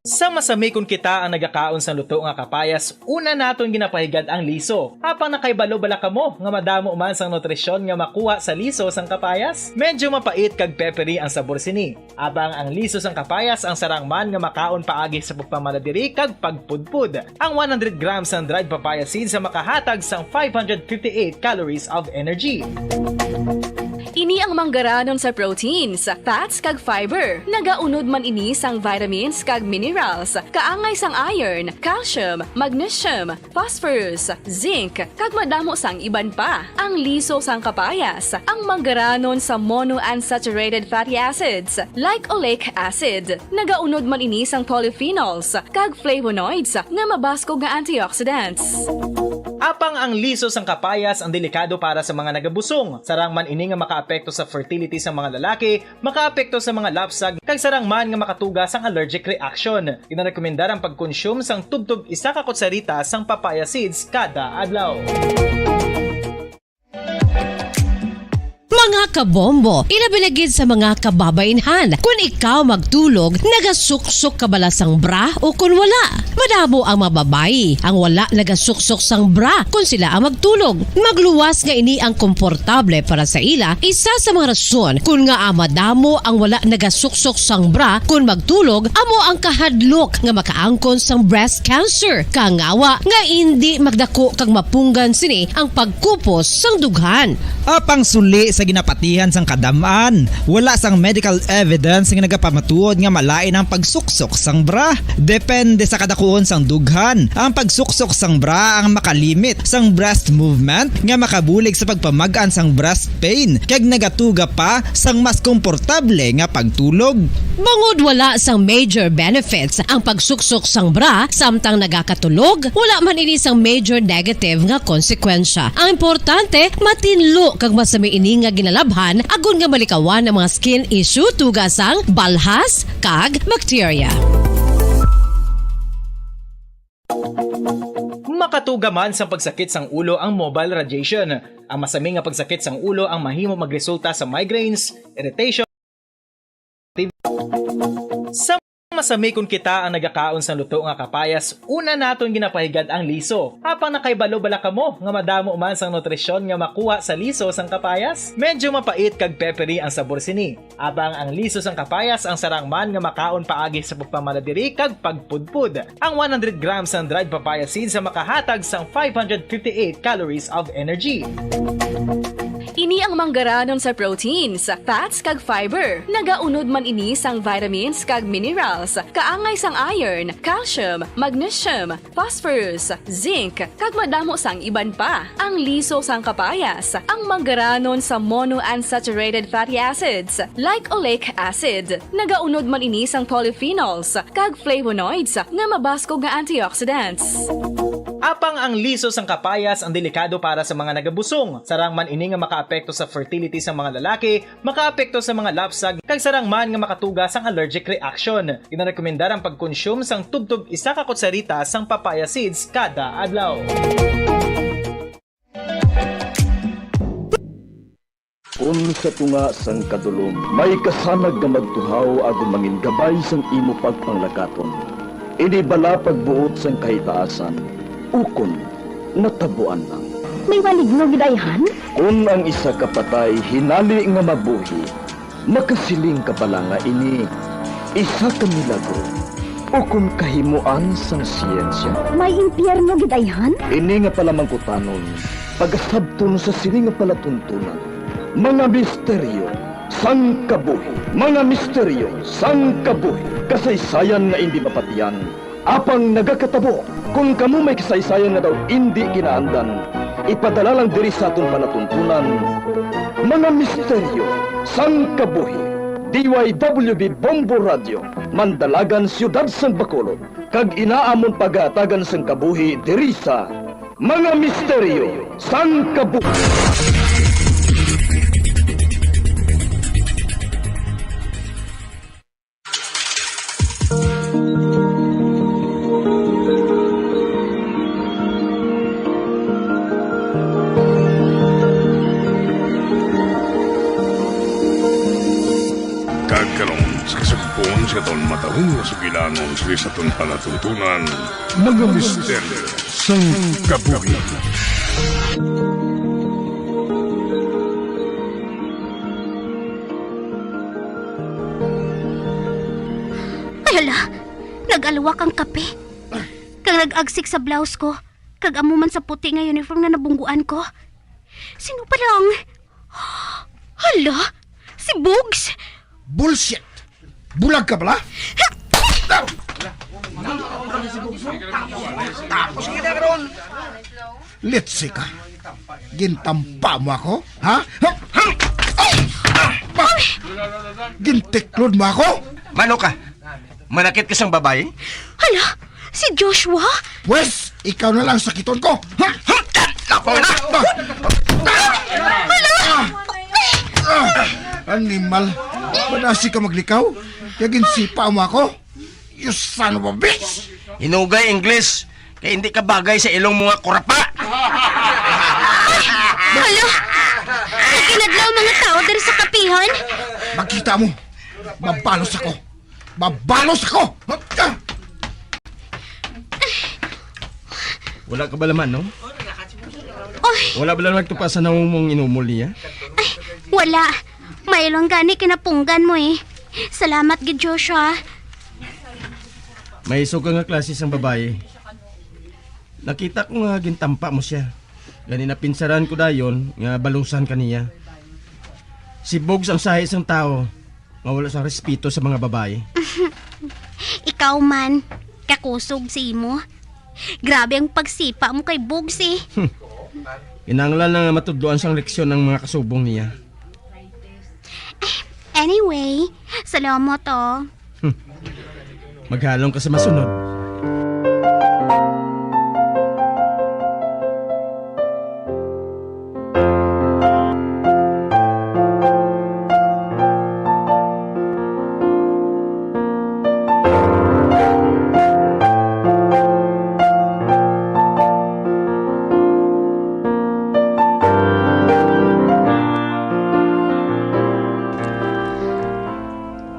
Sa masami kon kita ang nagakaon sang luto nga kapayas, una naton ginapahigad ang liso. Apang nakahibalo bala kamo nga madamo man sang nutrisyon nga makuha sa liso sang kapayas? Medyo mapait kag peppery ang sabor sini. Apang ang liso sang kapayas ang sarang man nga makaon paagi sa pagpamalabiri kag pagpudpod. Ang one hundred grams sang dried papaya seeds ang makahatag sang five hundred fifty-eight calories of energy. Ini ang manggaranon sa proteins, fats, kag fiber. Nagaunod man ini sang vitamins kag minerals, kaangay sang iron, calcium, magnesium, phosphorus, zinc, kag madamo sang iban pa. Ang liso sang kapayas, ang manggaranon sa monounsaturated fatty acids, like oleic acid. Nagaunod man ini sang polyphenols kag flavonoids nga mabaskog nga antioxidants. Apang ang liso sang kapayas ang delikado para sa mga nagabusong. Sarang man ini nga makaapekto sa fertility sa mga lalaki, makaapekto sa mga lapsag, kag sarang man nga makatuga sang allergic reaction. Ginarekomendar ang pagkonsume sang tubtob isa ka kutsarita sang papaya seeds kada adlaw. Mga kabombo, ilabi na gid sa mga kababainhan, kun ikaw magtulog, nagasuksok ka bala sang bra o kun wala? Madamo ang mga babayi ang wala nagasuksok sang bra kun sila ang magtulog. Magluwas nga ini ang komportable para sa ila, isa sa mga rason kun ngaa madamo ang wala nagasuksok sang bra kun magtulog amo ang kahadlok nga makaangkon sang breast cancer. Kangawa nga indi magdako kag mapunggan sini ang pagkupos sang dughan. Apang suli sa ginapatihan sang kadam-an, wala sang medical evidence nga nagapamatuod nga malain ang pagsuksok sang bra. Depende sa kadakuon sang dughan. Ang pagsuksok sang bra ang makalimit sang breast movement nga makabulig sa pagpamag-an sang breast pain kag nagatuga pa sang mas komportable nga pagtulog. Bangod wala sang major benefits ang pagsuksok sang bra samtang nagakatulog, wala man ini sang major negative nga konsekwensya. Ang importante, matinlo kag masami ini nga ginalabhan agod nga malikawan ang mga skin issue tungod sang balhas kag bakterya. Makatuga man sang pagsakit sang ulo ang mobile radiation. Ang masami nga pagsakit sang ulo ang mahimo magresulta sa migraines, irritation, sa Sami kon kita ang nagakaon sang luto nga kapayas, una naton ginapahigad ang liso. Apang nakahibalo bala kamo nga madamo man sang nutrisyon nga makuha sa liso sang kapayas? Medyo mapait kag peppery ang sabor sini. Apang ang liso sang kapayas ang sarang man nga makaon paagi sa pagpamala diri kag pagpudpod. Ang one hundred grams sang dried papaya seeds ang makahatag sang five hundred fifty-eight calories of energy. Ini ang manggaranon sa proteins, fats, kag fiber. Nagaunod man ini sang vitamins kag minerals, kaangay sang iron, calcium, magnesium, phosphorus, zinc, kag madamo sang iban pa. Ang liso sang kapayas, ang manggaranon sa monounsaturated fatty acids, like oleic acid. Nagaunod man ini sang polyphenols kag flavonoids nga mabaskog nga antioxidants. Apang ang liso sang kapayas ang delikado para sa mga nagabusong. Sarang man ini nga makaapekto sa fertility sang mga lalaki, makaapekto sa mga lapsag, kag sarang man nga makatuga sang allergic reaction. Ginarekomendar ang pagkonsume sang tubtob isa ka kutsarita sang papaya seeds kada adlaw. Kon sa tunga sang kadulom may kasanag nga magtuhaw agod mangin gabay sang imo pagpanglakaton, ini bala pagbuot sang kahitaasan, ukon natabuan lang. May maligno gid ayhan? Kon ang isa ka patay hinali nga mabuhi, makasiling ka bala nga ini isa ka milagro ukon kahimoan sang siyensya? May impyerno gid ayhan? Ini nga palamangkutanon pagasabton sa sini nga palatuntunan. Mga misteryo sang kabuhi. Mga misteryo sang kabuhi. Kasaysayan nga indi mapatiyan, apang nagakatabo. Kon kamo may kasaysayan nga daw indi kinaandan, ipadala lang diri sa aton palatuntunan. Mga misteryo sang kabuhi. D Y W B Bombo Radio, Mandalagan, Siyudad sang Bacolod, kag ina amon pagahatagan sang kabuhi diri sa Mga Misteryo sang Kabuhi. Kag karon, sa kasugpon sa aton matahong nga sugilanon sa aton palatuntunan, Mga Misteryo sang Kabuhi. Ay, hala! Nag-alwak ang kape. Kag nag-agsik sa blouse ko. Kag amo man sa puti nga uniform nga nabungguan ko. Sino pala ang... Hala! Si Bugs! Bullshit! Bulag ka bala? Tapos kita karon. Litsi ka. Gintampa mo ako? Ha? Gintiklod mo ako? Mano ka? Manakit ka sang babayi? Hala, si Joshua? Pwes, ikaw na lang sakiton ko. Hala! Ah, animal, madasi ka maglikaw. Kaya ginsipa mo ako. You son of a bitch! Hinugay English, kay hindi ka bagay sa ilong mga kurapa. Hala! Nagkinadlaw ang mga tao diri sa kapihan. Makita mo, mabalos ako. Mabalos ako! Wala ka ba laman, no? Oy! Wala ba lang nagtupa sa naumong inumol niya? Ay, wala. Mailong gani kinapunggan mo eh. Salamat gid, Joshua. May iso ka nga klase sang babayi. Nakita ko nga gintampa mo siya. Gani napinsaran ko dayon nga balusan ka niya. Si Bugs ang sahi sang tawo nga wala sang respeto sa mga babayi. Ikaw man, kakusog sa imo. Grabe ang pagsipa mo kay Bugs eh. Kinahanglan na nga matudloan sang leksyon ang mga kasubong niya. Anyway, salamat, oh. Maghalong ka sa masunod.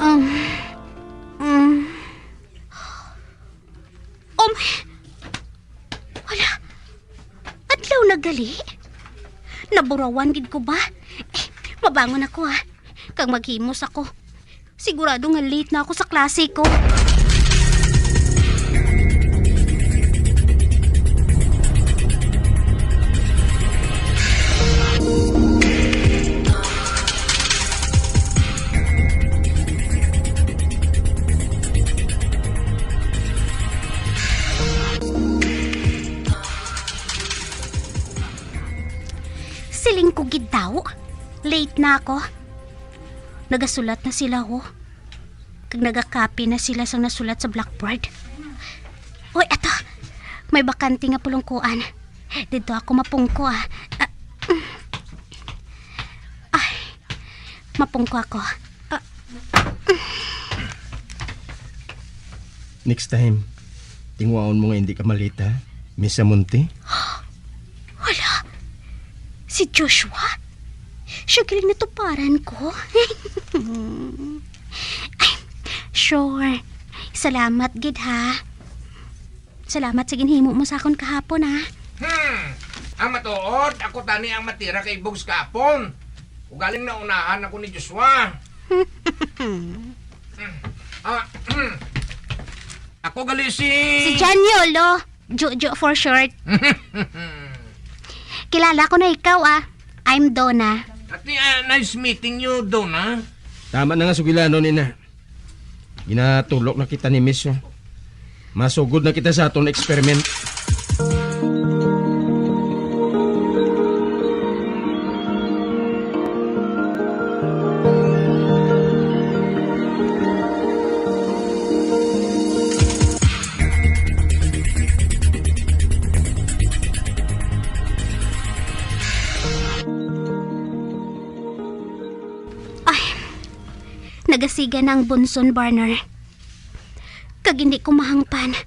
Um, um, Wala. Adlaw na gali. Naburawan gid ko ba? Eh, mabangon ako, ha. Kag maghimos ako. Sigurado nga late na ako sa klase ko. Siling ko gid daw, late na ako. Nagasulat na sila, oh. Kag nagakapi na sila sang nasulat sa blackboard. Oy, ato. May bakante nga pulungkuan. Didto ako mapungko, ah. Ah, mm. Ay, mapungko ako. Ah, mm. Next time, tingwaon mo nga hindi ka malita, Miss Amonte. Wala. Si Joshua? Siya galing natuparan ko. Ay, sure. Salamat gid, ha. Salamat sa ginhimo mo sa akon kahapon, ha. Hmm. Ang matuod, ako tani ang matira kay Bugs kahapon. Ugaling naunahan ako ni Joshua. Hmm. Ah, ako gali si Si John Yolo. Jojo for short. Kilala ko na ikaw, ah. I'm Donna. Ati, ah, nice meeting you, Donna. Tama na nga sugilanon, ina. Ginatulok na kita ni Miss, oh. Masugod na kita sa aton experiment. Ay, nagasiga na ang Bunsen burner. Kag hindi ko mahangpan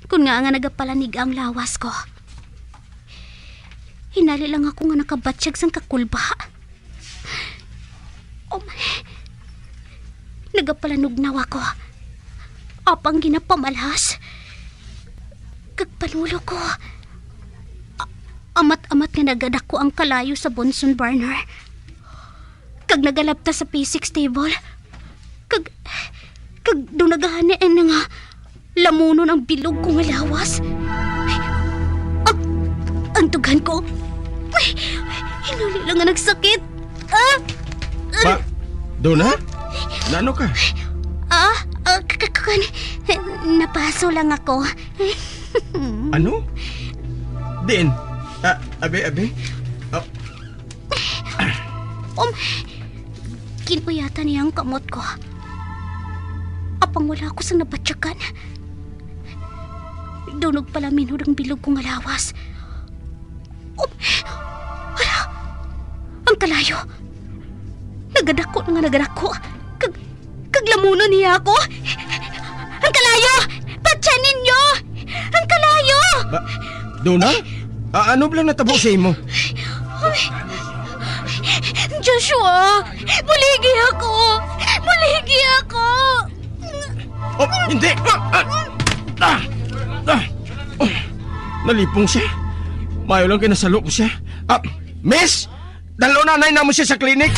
kon ngaa nga nagapalanig ang lawas ko. Hinali lang ako nga nakabatyag sang kakulba. Um, nagapalanugnaw ako. Apang ginapamalas. Kag panulo ko. A-, amat-amat nga nagadako ang kalayo sa Bunsen burner. Kag nagalabta sa P six table. Kag, kag daw nagahani na nga lamunon ang bilog ko nga lawas. Ang, ang dughan ko. Ay, hinali lang nga nagsakit. Ah! Pa, Donna? Naano ka? Ah, ah, k-, k-, kan-, napaso lang ako. Ano? Diin? Ah, abi, abi? Ah, Um, kinuyatan niya ang kamot ko. Apang wala ako sang nabatyagan. Daw nagpalaminhod ang bilog ko nga lawas. Um, hala! Ang kalayo! Nagadako na nga nagadako. Kag Kag lamunon niya ako. Ang kalayo! Patyan ninyo! Ang kalayo! Ba, Donna? A-, ano bala natabo sa imo? Joshua! Buligi ako! Buligi ako! Oh, hindi! Ah, ah, ah, ah. Oh, nalipong siya. Maayo lang kay nasalo ko siya. Ah, Miss! Dal-on anay namo siya sa klinik.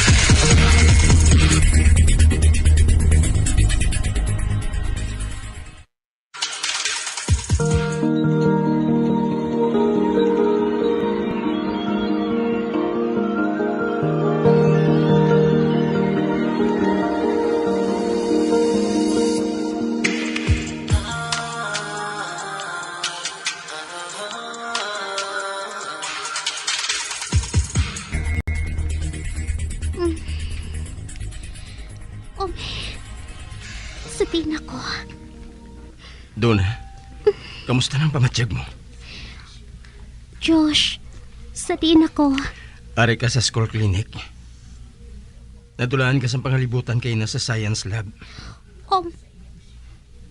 Mm. Um, sa tina ko. Donna, kamusta na ang pamatyag mo? Josh, sa tina ko. Ari ka sa school clinic. Nadulaan ka sa pangalibutan kay na sa science lab. Um,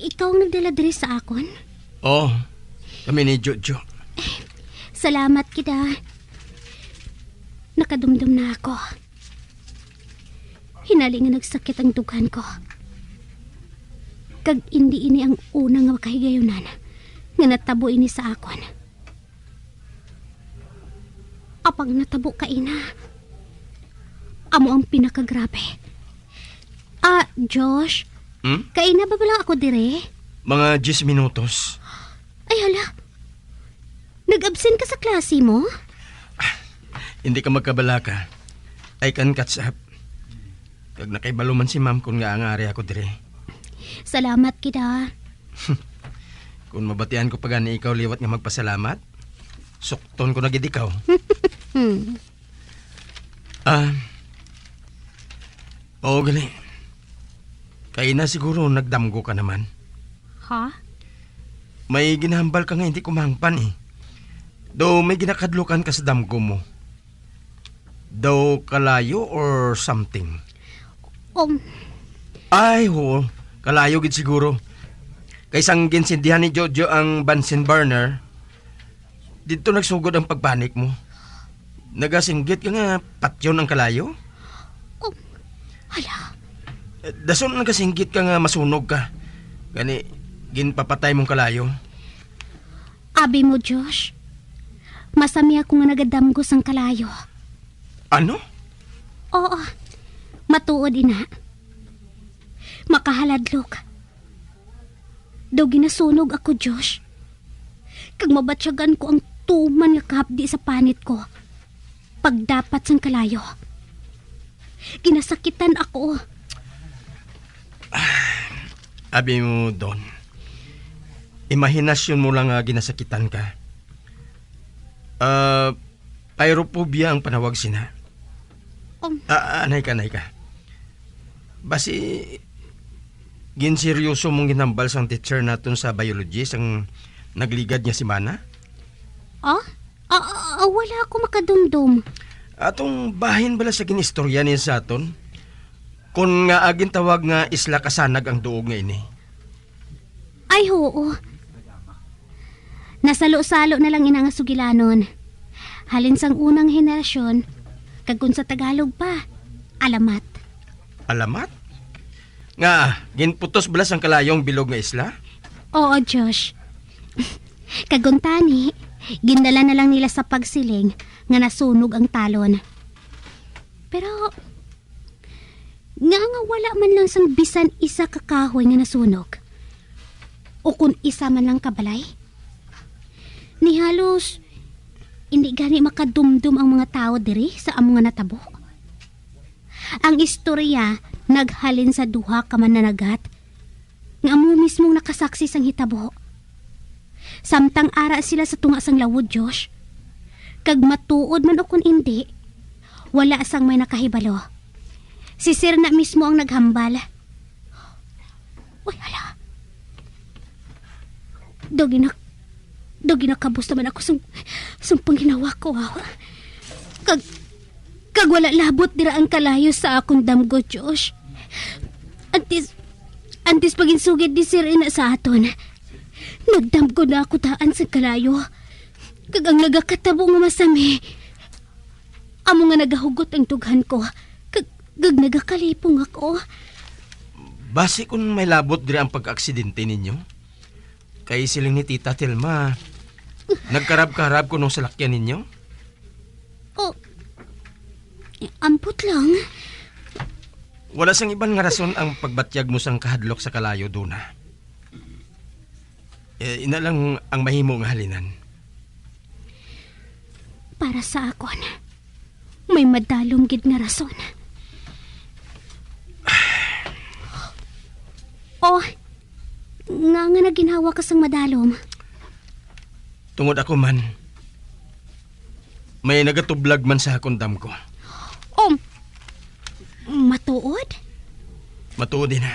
ikaw ang nagdala diri sa akon? Oo, kami ni Jojo. Salamat kita. Nakadumdom na ako. Hinali nga nagsakit ang dughan ko. Kag indi ini ang una nga makahigayunan. nga natabo ini sa akon. Apang natabo kaina, amo ang pinakagrabe. Ah, Josh, Hmm? Kaina ba bala ako dire? Mga diyes minutos. Ay, hala. Nag-absent ka sa klase mo? Hindi ka magkabalaka. I can catch up. Kag nakahibalo man si ma'am kung ngaa nga ari ako dire. Salamat gid, ah. Kung mabatian ko pa gani ikaw liwat nga magpasalamat, sukton ko na gid ikaw. Hmm. Ah, oo, gali. Kaina siguro nagdamgo ka naman. Ha? May ginahambal ka nga hindi ko mahangpan eh. Daw may ginakahadlukan ka sa damgo mo. Daw kalayo or something. Um, Ay, oo. Kalayo gid siguro. Kay sang ginsindihan ni Jojo ang Bunsen burner, didto nagsugod ang pagpanik mo. Nagasinggit ka nga patyon ang kalayo? Oh, hala. Eh, dason nagasinggit ka nga masunog ka. Gani, ginpapatay mong kalayo. Abi mo, Josh, masami ako nga nagadamgo sang kalayo. Ano? Oo, matuod ina. Makahaladlok. Daw ginasunog ako, Josh. Kag mabatyagan ko ang tuman nga kahapdi sa panit ko. Pagdapat sang kalayo. Ginasakitan ako. Abi mo, Don. Imahinasyon mo lang nga ginasakitan ka. Ah, pyrophobia ang panawag sina. Um. Ah, anay ka, anay ka. Basi, ginseryoso mong ginhambal sang teacher naton sa biology sang nagligad nga semana? Ah? Ah, ah, ah, wala ako makadumdom. Atong bahin bala sa ginistorya niya sa aton? Kung nga agin tawag nga isla kasanag ang duog nga ini. Ay, oo. Nasalo-salo na lang ina nga sugilanon. Halin sang unang henerasyon, kag kung sa Tagalog pa, alamat. Alamat? Nga, ginputos bala sang kalayong bilog nga isla? Oo, Josh. Kag kuntani, gindala na lang nila sa pagsiling nga nasunog ang talon. Pero, nga nga wala man lang sang bisan isa ka kahoy nga nasunog? O kon isa man lang ka balay? Ni halos, hindi gani makadumdom ang mga tawo diri sa amo nga natabo. Ang istorya naghalin sa duha ka mananagat nga amo mismong nakasaksi sang hitabo. Samtang ara sila sa tunga sang lawod, Josh. Kag matuod man o kon indi, wala sang may nakahibalo. Si Sir na mismo ang naghambal. Uy, hala. Daw ginak-, daw ginakabos naman ako sang, sang pangginawa ko, ah. Kag, kag wala labot dira ang kalayo sa akong damgo, Josh. Antes, antes pa ginsugid ni Sir ina sa aton, nagdamgo na ako daan sa kalayo. Kag ang nagakatabo nga masami, amo nga nagahugot ang dughan ko, kag, kag nagakalipong ako. Basi kun may labot diri ang pagkaaksidente ninyo? Kay siling ni Tita Telma, nagkarab-karab kuno sa lakyan ninyo? Oh, ambot lang. Wala sang iban nga rason ang pagbatyag mo sang kahadlok sa kalayo, Dona. Eh, ina lang ang mahimo nga halinan. Para sa akon, may madalom gid nga rason. Oh, nga nga naginhawa ka sang madalom? Tungod ako man, may nagatublag man sa akon damgo. Um, matuod? Matuod ina.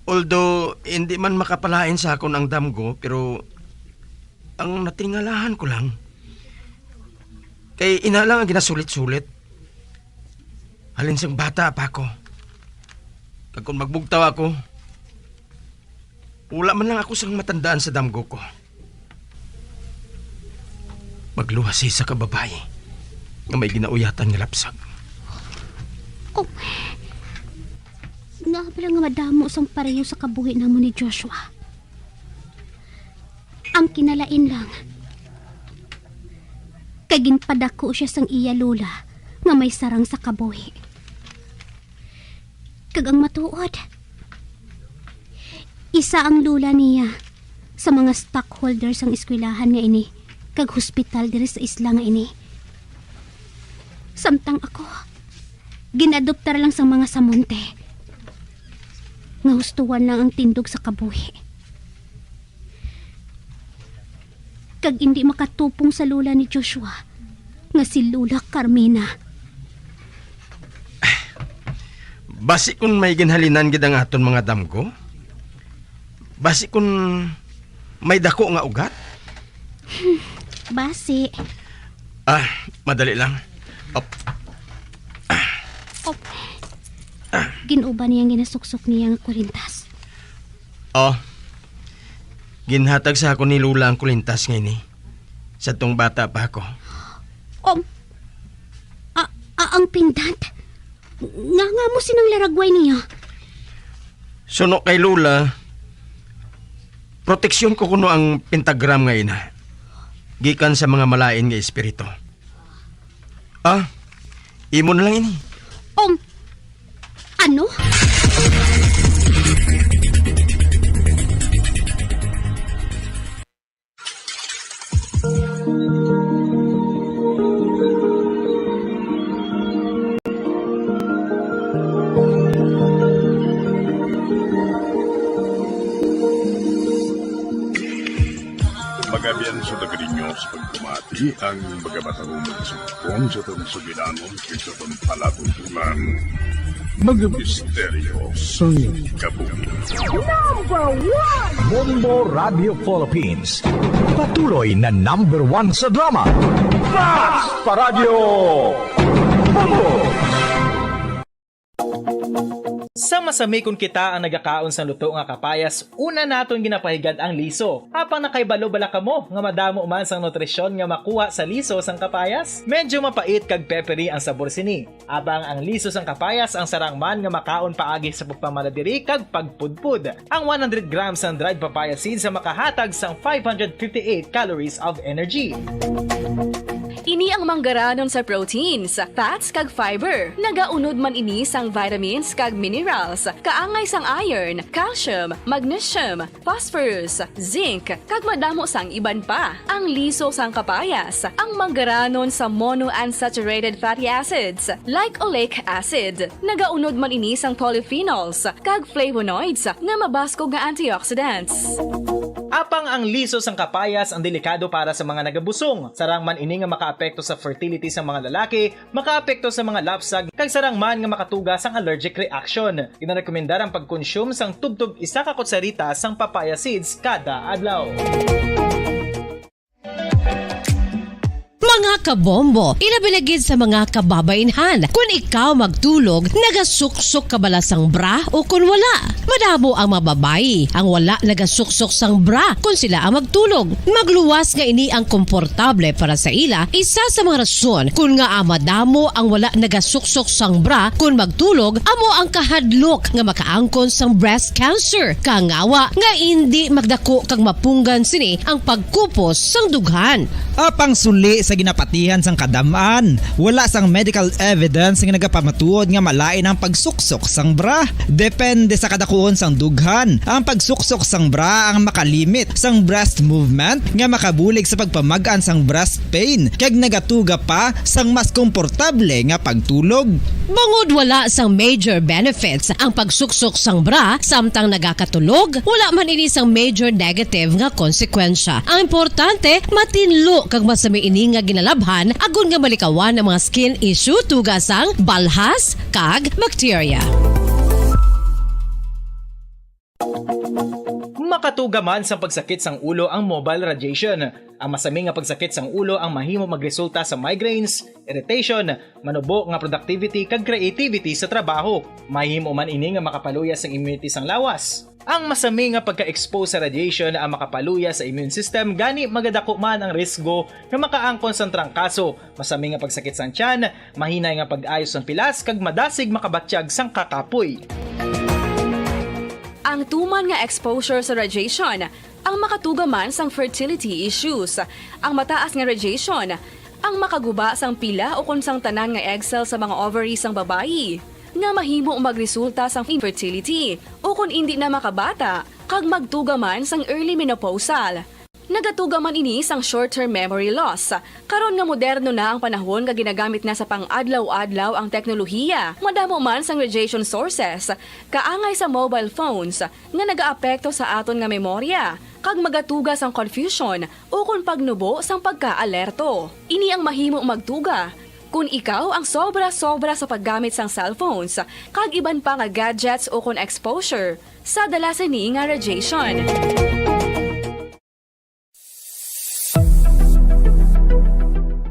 Although hindi man makapalain sa akon ang damgo, pero ang natingalahan ko lang, kay ina lang ang ginasulit-sulit. Halin sang bata pa ako. Kag kung magbugtaw ako, wala man lang ako sang matandaan sa damgo ko. Magluwas sa isa ka babayi nga may ginauyatan nga lapsag. Oh, nga bala nga madamo sang pareho sa kabuhi namo ni Joshua. Ang kinalain lang, kay ginpadako siya sang iya lola nga may sarang sa kabuhi. Kag ang matuod, isa ang lola niya sa mga stockholder sang eskwelahan nga ini kag hospital diri sa isla nga ini. Samtang ako, ginadoptar lang sang mga samonte nga hustuan lang ang tindog sa kabuhi. Kag indi makatupong sa lola ni Joshua nga si Lola Carmina. Basi kun may ginhalinan gid ang aton mga damgo? Basi kun may dako nga ugat? Basi. Ah, madali lang. Op. Op. Gin-uban niya ang ginasuksok niya nga kurintas. Oh. Ginhatag sa ako ni Lola ang kulintas nga ini. Sa tong bata pa ako. Om. A, a, ang pindant. Nga nga mo sinang laragway niya? Suno kay Lola, proteksyon ko kuno ang pentagram nga ina. Gikan sa mga malain nga espiritu. Ah, imo na lang ini. Om. Ano? Magabian sa taga ninyo sa pagpamati ang mga matarong nga sugpon sa atong sugilanon kag sa atong palatuntunan. Mga misteryo sang kabuhi. Number one! Bombo Radio Philippines. Patuloy na number one sa drama. Mas pa Radio! Bombo! Sa masami kon kita ang nagakaon sang luto nga kapayas, una naton ginapahigad ang liso. Apang nakahibalo bala kamo nga madamo man sang nutrisyon nga makuha sa liso sang kapayas? Medyo mapait kag peppery ang sabor sini. Apang ang liso sang kapayas ang sarang man nga makaon paagi sa pagpamaladiri kag pagpudpod. Ang one hundred grams sang dried papaya seeds ang makahatag sang five hundred fifty-eight calories of energy. Ini ang manggaranon sa proteins, fats, kag fiber. Nagaunod man ini sang vitamins kag minerals. Kaangay sang iron, calcium, magnesium, phosphorus, zinc, kag madamo sang iban pa. Ang liso sang kapayas, ang manggaranon sa monounsaturated fatty acids, like oleic acid. Nagaunod man ini sang polyphenols kag flavonoids nga mabaskog nga antioxidants. Apang ang liso sang kapayas ang delikado para sa mga nagabusong. Sarang man ini nga makaapekto sa fertility sa mga lalaki, makaapekto sa mga lapsag, kag sarang man nga makatuga sang allergic reaction. Ginarekomendar ang pagkonsume sang tubtob isa ka kutsarita sang papaya seeds kada adlaw. Mga kabombo, ilabi na gid sa mga kababainhan. Kun ikaw magtulog, nagasuksok ka bala sang bra o kun wala? Madamo ang mga babayi ang wala nagasuksok sang bra kun sila ang magtulog. Magluwas nga ini ang komportable para sa ila, isa sa mga rason kun ngaa madamo ang wala nagasuksok sang bra kun magtulog amo ang kahadlok nga makaangkon sang breast cancer, kangawa nga indi magdako kag mapunggan sini ang pagkupos sang dughan. Apang suli sa ginapatihan sang kadam-an, wala sang medical evidence nga nagapamatuod nga malain ang pagsuksok sang bra. Depende sa kadakuon sang dughan, ang pagsuksok sang bra ang makalimit sang breast movement nga makabulig sa pagpamag-an sang breast pain kag nagatuga pa sang mas komportable nga pagtulog. Bangod wala sang major benefits ang pagsuksok sang bra samtang nagakatulog, wala man ini sang major negative nga konsekwensya. Ang importante, matinlo kag masami ini nga ginalabhan agod nga malikawan ang mga skin issue tuga sang balhas kag bakterya. Makatuga man sang pagsakit sang ulo ang mobile radiation. Ang masami nga pagsakit sang ulo ang mahimo magresulta sa migraines, irritation, manubo nga productivity kag creativity sa trabaho. Mahimo man ini nga makapaluya sang immunity sang lawas. Ang masami nga pagka-expose sa radiation ang makapaluya sa immune system, gani magadako man ang risgo nga makaangkon sang trangkaso, masami nga pagsakit sang tiyan, mahinay nga pag-ayo sang pilas, kag madasig makabatyag sang kakapoy. Ang tuman nga exposure sa radiation ang makatuga man sang fertility issues. Ang mataas nga radiation ang makaguba sang pila ukon sang tanan nga egg cell sa mga ovary sang babayi, nga mahimo magresulta sang infertility ukon indi na makabata kag magtuga man sang early menopausal. Nagatuga man ini sang short-term memory loss. Karon nga moderno na ang panahon nga ginagamit na sa pang-adlaw-adlaw ang teknolohiya, madamo man sang radiation sources, kaangay sa mobile phones, nga nagaapekto sa aton nga memorya, kag magatuga sang confusion ukon pagnubo sang pagkaalerto. Ini ang mahimo magtuga kon ikaw ang sobra-sobra sa paggamit sang cellphones kag iban pa nga gadgets ukon exposure sa dala sini nga radiation.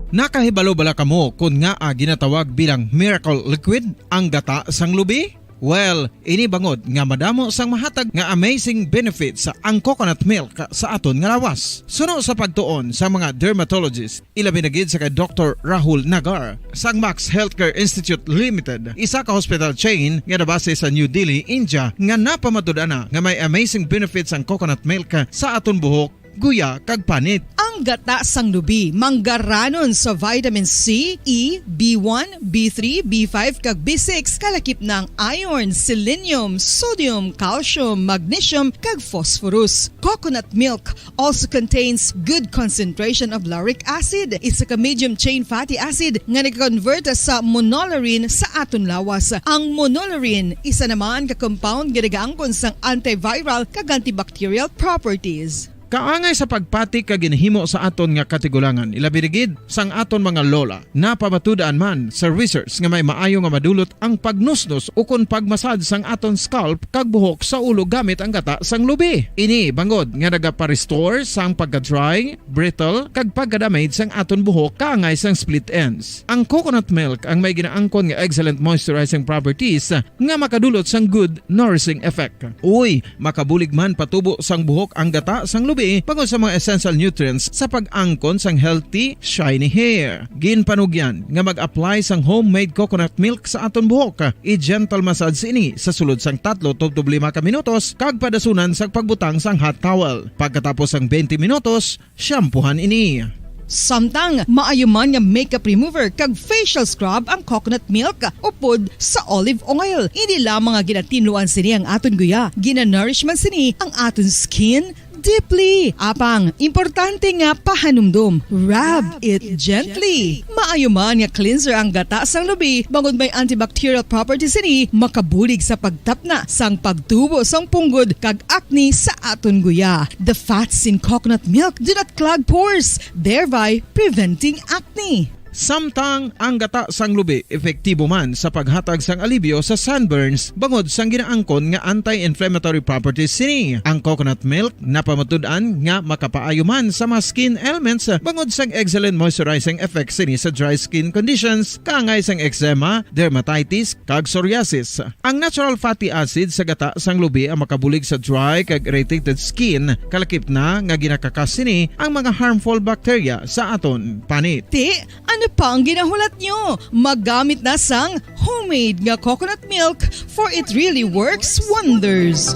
Nakahibalo bala kamo kon ngaa ginatawag bilang miracle liquid ang gata sang lubi? Well, ini bangod nga madamo sang mahatag nga amazing benefits ang coconut milk sa aton nga lawas. Suno sa pagtuon sa mga dermatologist, ilabi na gid sa kay Doktor Rahul Nagar sang Max Healthcare Institute Limited, isa ka hospital chain nga nabase sa New Delhi, India, nga napamatud-an na nga may amazing benefits ang coconut milk sa aton buhok, guya, kag panit. Ang gata sang lubi manggaranon sa vitamin C, E, B one, B three, B five, kag B six, kalakip na ang iron, selenium, sodium, calcium, magnesium, kag phosphorus. Coconut milk also contains good concentration of lauric acid, isa ka medium chain fatty acid nga nag-convert sa monolaurin sa aton lawas. Ang monolaurin isa naman ka compound nga nagaangkon sang antiviral kag antibacterial properties. Kaangay sa pagpati kag ginhimo sa aton nga katigulangan, ilabi na gid sang aton mga lola. Napamatud-an man sa research nga may maayo nga madulot ang pagnusnos ukon pagmasad sang aton scalp kag buhok sa ulo gamit ang gata sang lubi. Ini bangod nga nagapa-restore sang pagka-dry, brittle, kag pagka-damage sang aton buhok kaangay sang split ends. Ang coconut milk ang may ginaangkon nga excellent moisturizing properties nga makadulot sang good nourishing effect. Uy, makabulig man patubo sang buhok ang gata sang lubi bangod sa mga essential nutrients sa pag-angkon sang healthy, shiny hair. Ginpanugyan nga mag-apply sang homemade coconut milk sa aton buhok. I-gentle massage ini sa sulod sang tatlo tubtob lima ka minutos kag padasunan sa pagbutang sang hot towel. Pagkatapos sang twenty minutos, shampoohan ini. Samtang maayo man nga makeup remover kag facial scrub ang coconut milk upod sa olive oil. Hindi lamang nga ginatinluan sini ang aton guya, ginanourish man sini ang aton skin deeply. Apang, importante nga pahanumdom, rub it gently. Maayo man nga cleanser ang gata sang lubi, bangod may antibacterial properties sini, makabulig sa pagtapna sang pagtubo sang punggod kag acne sa aton guya. The fats in coconut milk do not clog pores, thereby preventing acne. Samtang ang gata sang lubi epektibo man sa paghatag sang alibyo sa sunburns bangod sang ginaangkon nga anti-inflammatory properties sini. Ang coconut milk napamatud-an nga makapaayo man sa mga skin ailments bangod sang excellent moisturizing effect sini sa dry skin conditions kaangay sang eczema, dermatitis, kag psoriasis. Ang natural fatty acid sa gata sang lubi ang makabulig sa dry kag irritated skin, kalakip na nga ginakakas sini ang mga harmful bacteria sa aton panit. Ti, ano pa ang ginahulat nyo? Maggamit na sang homemade nga coconut milk, for it really works wonders.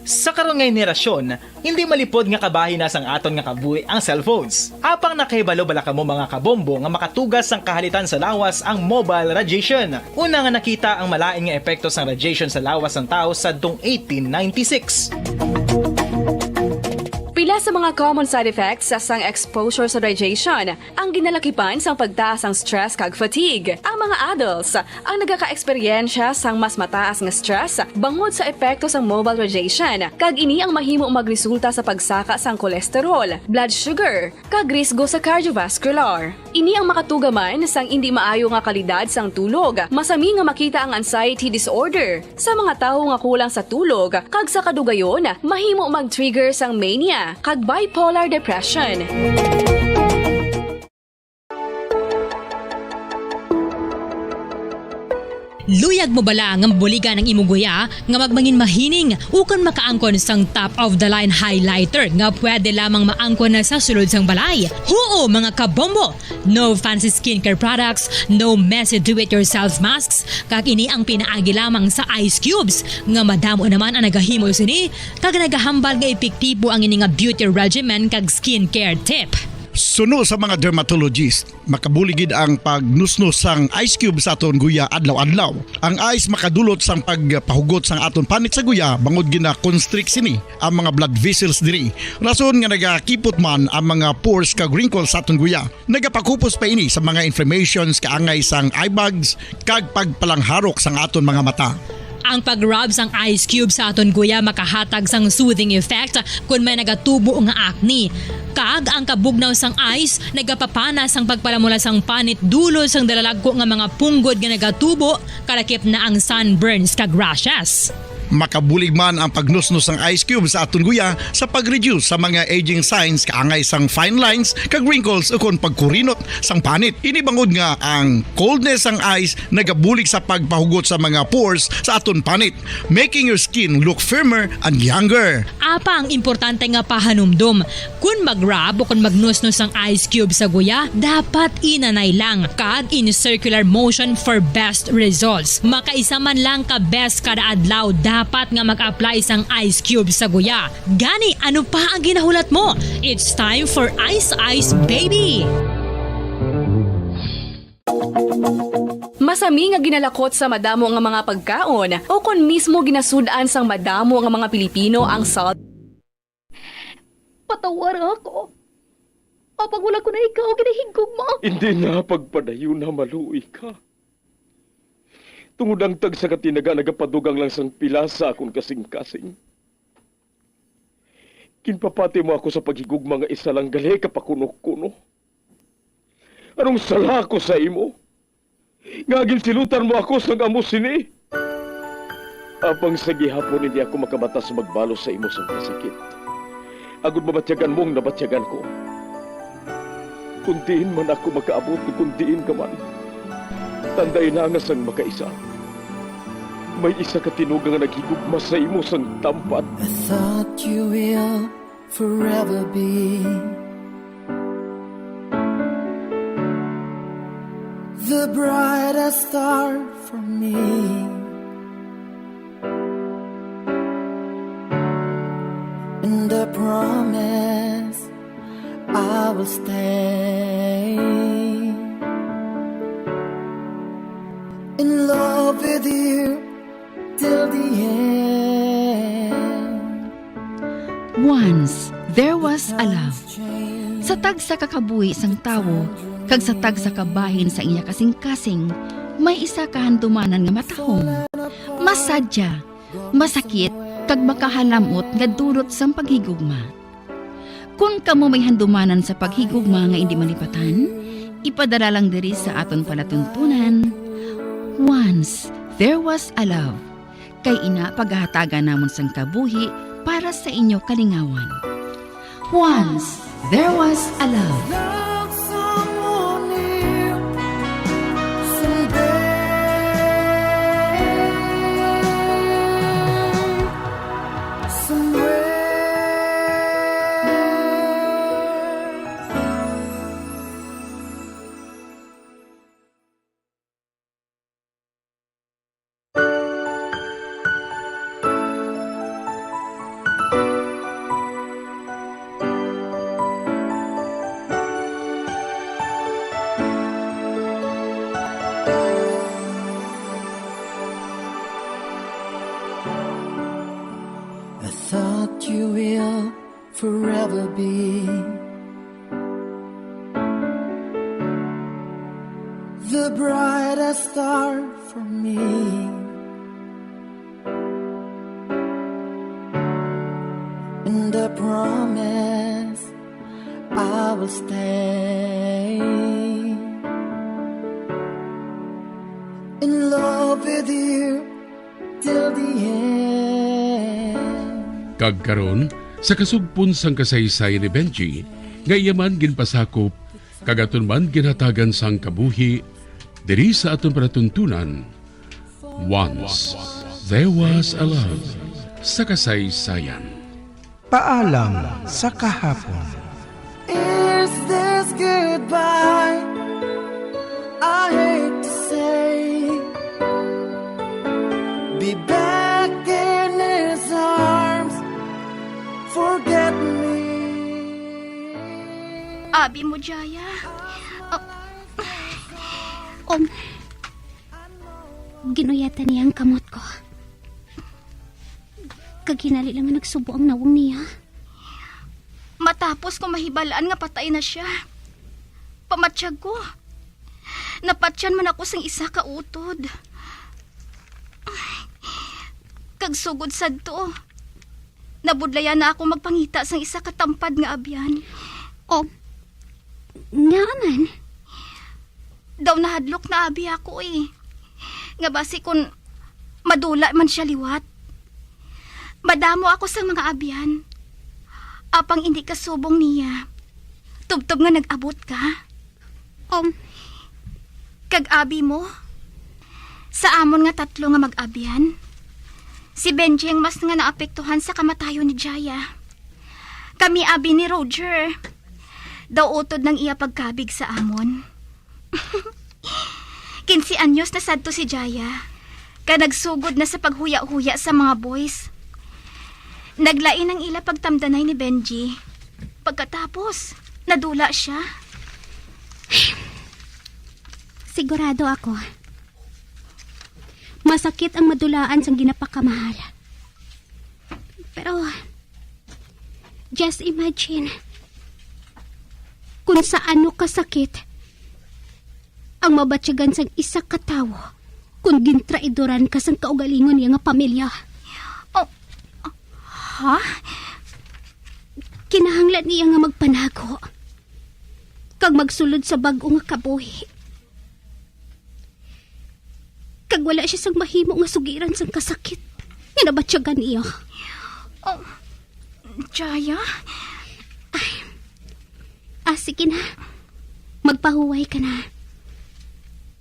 Sa karon nga henerasyon, hindi malipod nga kabahin na sang aton nga kabuhi ang cellphones. Apang nakahibalo bala kamo, mga kabombo, nga makatugas sang kahalitan sa lawas ang mobile radiation? Una nga nakita ang malain nga epekto sang radiation sa lawas sang tawo sadtong eighteen ninety-six. Pila sa mga common side effects sang exposure sa radiation ang ginalakipan sang pagtaas sang stress kag fatigue. Ang mga adults ang nagakaeksperyensya sang mas mataas nga stress bangod sa epekto sang mobile radiation, kag ini ang mahimo magresulta sa pagsaka sang cholesterol, blood sugar, kag risgo sa cardiovascular. Ini ang makatuga man sang indi maayo nga kalidad sang tulog. Masami nga makita ang anxiety disorder sa mga tawo nga kulang sa tulog, kag sa kadugayon mahimo mag-trigger sang mania kag bipolar depression. Luyag mo bala nga mabuligan ang imo guya nga magmangin mahining ukon makaangkon sang top of the line highlighter nga pwede lamang maangkon na sa sulod sang balay? Huo, mga kabombo! No fancy skincare products, no messy do-it-yourself masks, kag ini ang pinaagi lamang sa ice cubes nga madamo naman ang nagahimo sini kag nagahambal nga epektibo ang ini nga beauty regimen kag skincare tip. Suno sa mga dermatologist, makabulig gid ang pagnusnos sang ice cube sa aton guya adlaw-adlaw. Ang ice makadulot sang pagpahugot sang aton panit sa guya bangod gina-constrict sini ang mga blood vessels diri. Rason nga nagakipot man ang mga pores kag wrinkles sa aton guya. Nagapakupos pa ini sa mga inflammations kaangay sang eye bags kag pagpalangharok sang aton mga mata. Ang pag-rub sang ice cube sa aton guya makahatag sang soothing effect kon may nagatubo nga acne. Kag ang kabugnaw sang ice nagapapana sang pagpalamula sang panit dulot sang dalalagko nga mga punggod nga nagatubo, kalakip na ang sunburns kag rashes. Makabulig man ang pagnusnos sang ice cube sa aton guya sa pag-reduce sa mga aging signs kaangay sang fine lines kag wrinkles ukon pagkurinot sang panit. Ini bangod nga ang coldness sang ice nagabulig sa pagpahugot sa mga pores sa aton panit, making your skin look firmer and younger. Apa ang importante nga pahanumdom, kon mag-rub o kon magnusnos ang ice cube sa guya, dapat inanay lang kag in circular motion for best results. Makaisa man lang ka beses kada adlaw dapat nga mag-apply sang ice cube sa guya. Gani, ano pa ang ginahulat mo? It's time for Ice Ice Baby! Masami nga ginalakot sa madamo nga mga pagkaon, o kon mismo ginasud-an sang madamo nga mga Pilipino ang salt. Patawara ako. Apang wala ko na ikaw ginahigugma. Hindi na pagpadayon na maluoy ka. Tungod ang tagsa ka tinaga nagapadugang lang sang pila sa akon kasing-kasing. Ginpapati mo ako sa paghigugma nga isa lang gali ka pakuno-kuno. Anong sala ko sa imo? Nga ginsilutan mo ako sang amo sini? Apang sa gihapon hindi ako makabatas magbalos sa imo sang kasakit. Agod mabatyagan mo ang nabatyagan ko. Kung diin man ako makaabot, kung diin ka man, tanday na nga sang makaisa. May isa ka tinuga nga naghigugma sa imo sang tampat. I thought you will forever be the brightest star for me. And I promise I will stay in love with you till the end. Once, there was a love. Sa tagsa ka kabuhi sang tawo, kag sa tagsa ka bahin sa iya kasing-kasing, may isa ka handumanan nga matahom, masadya, masakit, kag makahalamot nga dulot sang paghigugma. Kon kamo may handumanan sa paghigugma nga indi malipatan, ipadala lang diri sa aton palatuntunan. Once, there was a love. Kay ina, pagahatagan namon sang kabuhi para sa inyo kalingawan. Once, there was a love. Love someone new someday, somewhere. I thought you will forever be the brightest star for me. And I promise I will stay in love with you till the end. Kag karon, sa kasugpon sang kasaysayan ni Benji, nga iya man ginpasakop, kag aton man ginhatagan sang kabuhi, diri sa aton palatuntunan, Once there was a love. Sa kasaysayan. Paalam sa kahapon. Is this goodbye? I hate to say, be back in his arms. Forget me. Abi mo, Jaya. Ah, um, ginuyatan niya ang kamot ko. Kag hinali lang nga nagsubo ang nawong niya. Matapos ko mahibalaan nga patay na siya, pamatyag ko, napatyan man ako sang isa ka utod. Kag sugod sadto, nabudlayan na ako magpangita sang isa ka tampad nga abyan. Oh, ngaa man? Daw nahadlok na abi ako, eh. Nga basi kun madula man siya liwat. Madamo ako sang mga abyan. Apang indi ka subong niya. Tubtob nga nag-abot ka. Um, kag abi mo, sa amon nga tatlo nga mag-abyan, si Benji ang mas nga naapektuhan sa kamatayon ni Jaya. Kami abi ni Roger. Daw utod nang iya pagkabig sa amon. Kinse anyos na sadto si Jaya, kag nagsugod na sa paghuya-huya sa mga boys. Naglain ang ila pagtamdanay ni Benji. Pagkatapos, nadula siya. Sigurado ako, masakit ang madulaan sang ginapakamahal. Pero, just imagine kung sa ano kasakit ang mabatyagan sang isa ka tawo kung gintraidoran ka sang kaugalingon niya nga pamilya. Oh, ha? Kinahanglan niya nga magpanago kag magsulod sa bag-o nga kabuhi. Kag wala siya sang mahimo nga sugiran sang kasakit nga nabatyagan niya. Oh, Jaya? Ay. Ah, sige na. Magpahuway ka na.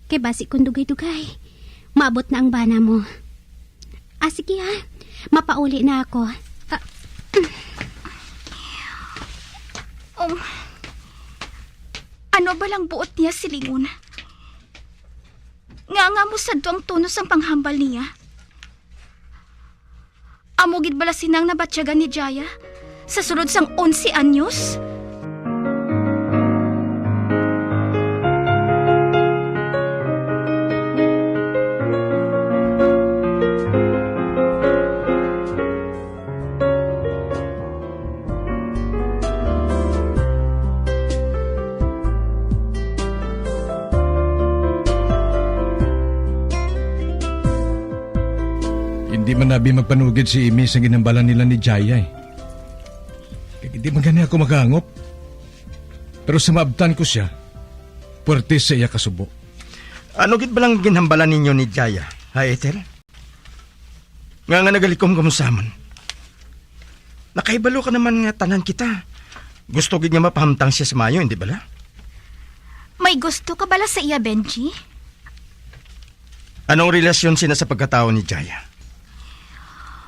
Kay basi kung dugay-dugay, maabot na ang bana mo. Ah, sige ha. Mapauli na ako. Ah. Um, ano ba lang buot niya silingon? Nga nga mo sadto ang tono sang panghambal niya? Amo gid bala sina ang nabatyagan ni Jaya sa sulod sang onse anyos? Hindi man abi magpanugid si Amy sa ginhambalan nila ni Jaya, eh. Kag hindi man gani ako makahangop. Pero sa maabtan ko siya, puwerte sa iya kasubo. Ano gid ba lang ginhambalan ninyo ni Jaya, ha, Ethel? Nga nga nagalikom kamo sa amon. Nakahibalo ka naman nga tanan kita gusto gid nga mapahamtang siya sa maayo, hindi bala? May gusto ka bala sa iya, Benji? Anong relasyon sina sa pagkatawo ni Jaya?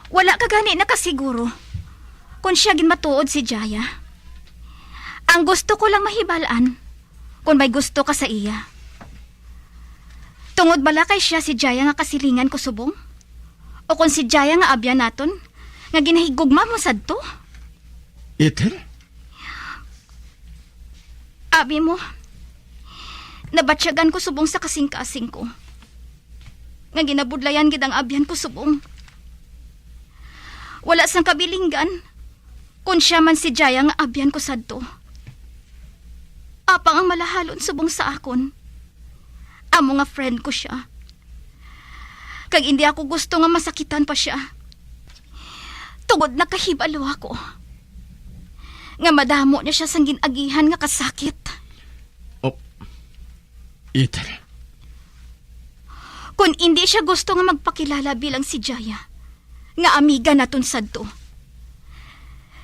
Wala ka gani nakasiguro kung siya gid matuod si Jaya. Ang gusto ko lang mahibal-an kung may gusto ka sa iya. Tungod bala kay sia si Jaya nga kasilingan ko subong? O kon si Jaya nga abyan naton nga ginahigugma mo sadto? Ethel? Abi mo, nabatyagan ko subong sa kasing-kasing ko nga ginabudlayan gid ang abyan ko subong. Wala sang kabilinggan kon sia man si Jaya nga abyan ko sadto. Apang ang malahalon subong sa akon, amo nga friend ko sia. Kag indi ako gusto nga masakitan pa sia. Tungod nakahibalo ako nga madamo na sia sang gin-agihan nga kasakit. Oh, Ethel. Kon indi sia gusto nga magpakilala bilang si Jaya, nga amiga naton sadto,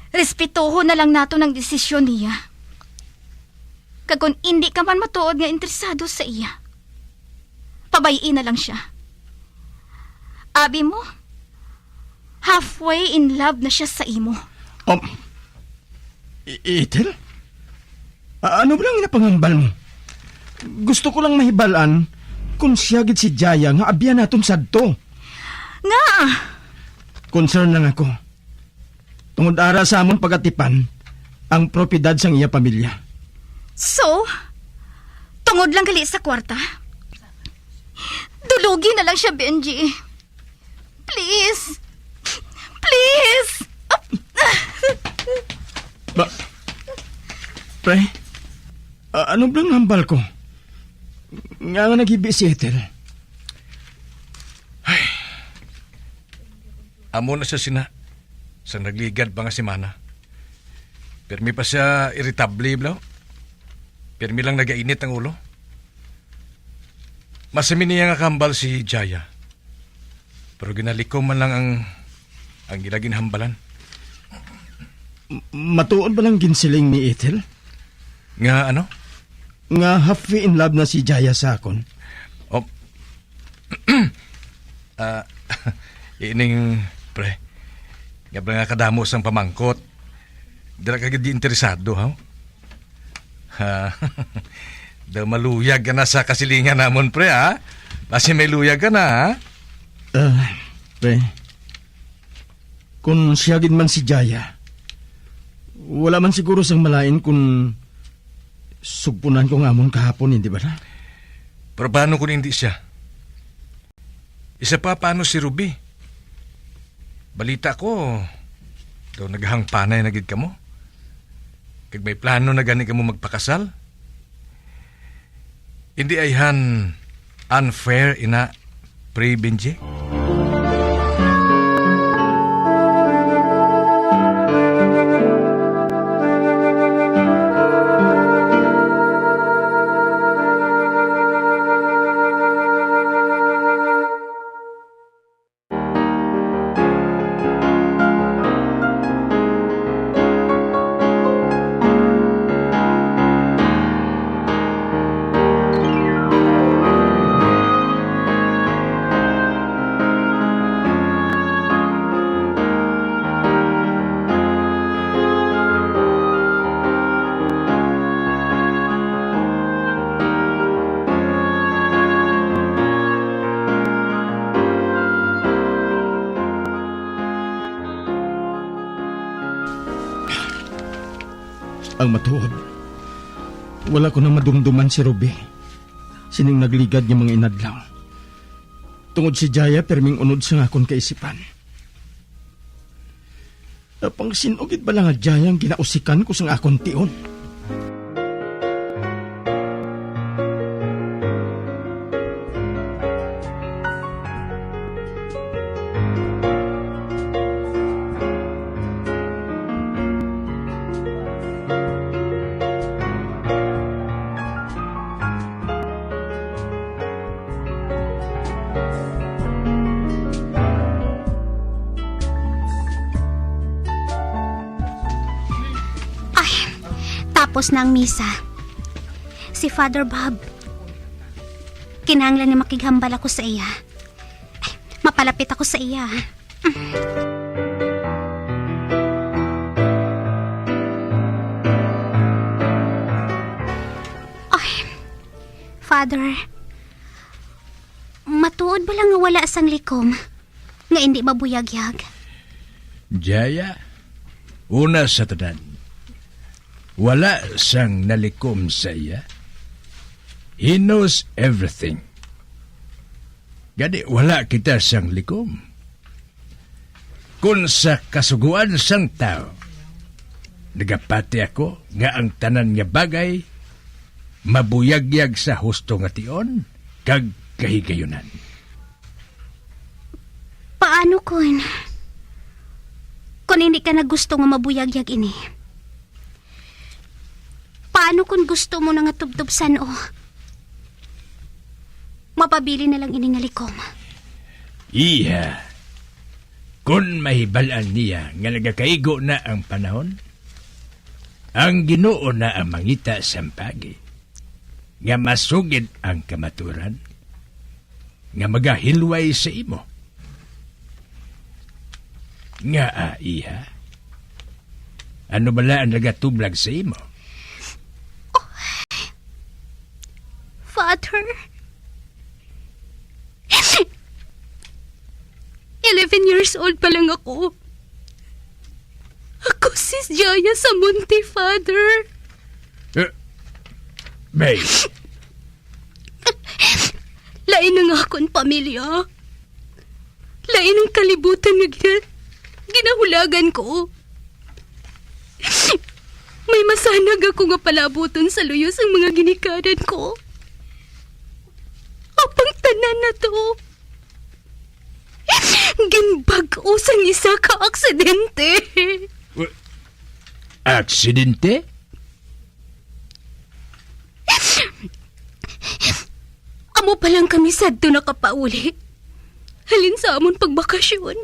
respetohon na lang naton ang desisyon niya. Kag kon indi ka man matuod nga interesado sa iya, pabay-i na lang sia. Abi mo, halfway in love na siya sa imo. Um, I- Ethel? A- ano ba lang napangambal mo? Gusto ko lang mahibalaan kung siya gid si Jaya nga abyan naton sadto. Nga? Concern lang ako. Tungod ara sa amon pagatipan ang propiedad sang iya pamilya. So, tungod lang gali sa kwarta? Dulugi na lang siya, Benji. Please. Please. Ba, pre, a- ano bang hambal ko? Nga nga naghibi si Ethel? Amo na siya sina sa nagligad pa nga semana. Pirmi pa siya iritable, bro. Pirmi lang nagainit ang ulo. Masami niya nga kambal si Jaya. Pero ginalikom man lang ang, ang ila ginhambalan. M- matuod ba lang ginsiling ni Ethel? Nga ano? Nga half in love na si Jaya sa akon. Oh. Ah, ining, pre. Nga ba nga kadamo sang pamangkot? Dira ka gid interesado, ha? Ha? Daw maluyag ka na sa kasilingan namon, pre, ha? Basi may luyag ka na, ha? Ah, pre. Kung siya gid man si Jaya, wala man siguro sang malain kung sugpunan ko nga amon kahapon, hindi ba na? Pero paano kung hindi siya? Isa pa, paano si Ruby? Balita ko, daw naghangpanay na gid kamo. Kag may plano na gani kamo magpakasal? Hindi ayhan unfair ina, Pre Benji? Ang matuod, wala ko na madumduman si Ruby sining nagligad nga mga inadlaw. Tungod si Jaya, pirming unod sang akon kaisipan. Apang sin-o gid bala nga Jaya ang ginausikan ko sang akon tion? Ay, tapos na ang misa. Si Father Bob, kinahanglan nga makighambal ako sa iya. Ay, mapalapit ako sa iya. Ay, Father, matuod ba lang nga wala sang likom nga indi mabuyagyag? Jaya, una sa tanan, wala sang nalikom sa iya. He knows everything. Gani, wala kita sang likom. Kon sa kasugoan sang tawo, nagapati ako nga ang tanan nga bagay mabuyagyag sa husto nga tion kag kahigayunan. Paano kon, kon hindi ka na gusto nga mabuyagyag ini? Paano kon gusto mo na nga tubtob san-o? Mapabilin na lang ini nga likom. Iya, kon mahibal-an niya nga nagakaigo na ang panahon, ang Ginoo na ang mangita sang paagi nga masugid ang kamaturan nga magahilway sa imo. Ngaa, iha? Ano bala ang nagatublag sa imo? Father, eleven years old pa lang ako. Ako si Jaya Samonte, Father. Eh, May. Lain ang akon pamilya. Lain ang kalibutan nga gina-, ginahulagan ko. May masanag ako nga palabuton sa luyo sang mga ginikanan ko. Apang tanan na to, ginbag-o sang isa ka aksidente. Wa-, aksidente? Amo pa lang kami sadto nakapauli halin sa amon pagbakasyon.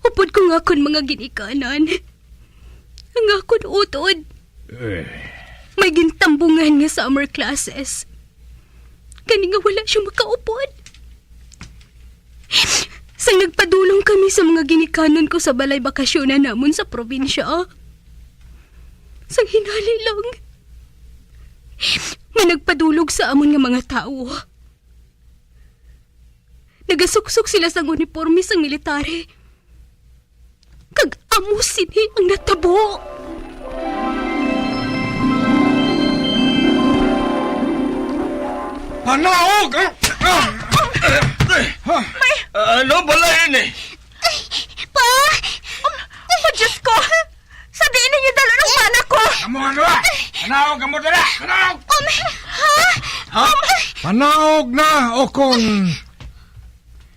Upod ko nga akon mga ginikanan, ang akon utod, eh, may gintambungan nga summer classes. Gani nga wala siya makaupod. Sang nagpadulong kami sa mga ginikanan ko sa balay bakasyonan namon sa probinsya, sang hinali lang, may nagpadulog sa amon nga mga tawo. Nagasuksok sila sang uniporme sang military. Kag amo sini ang natabo. Panaog! Ah! Ah! May Ano bala ini? Pa! Oh, Diyos ko! Sa diin ninyo dalo ng bana ko? Amo ano, ah? Panaog, amo dala! Panaog! Um, ha? Ha? Um, Panaog na, o kung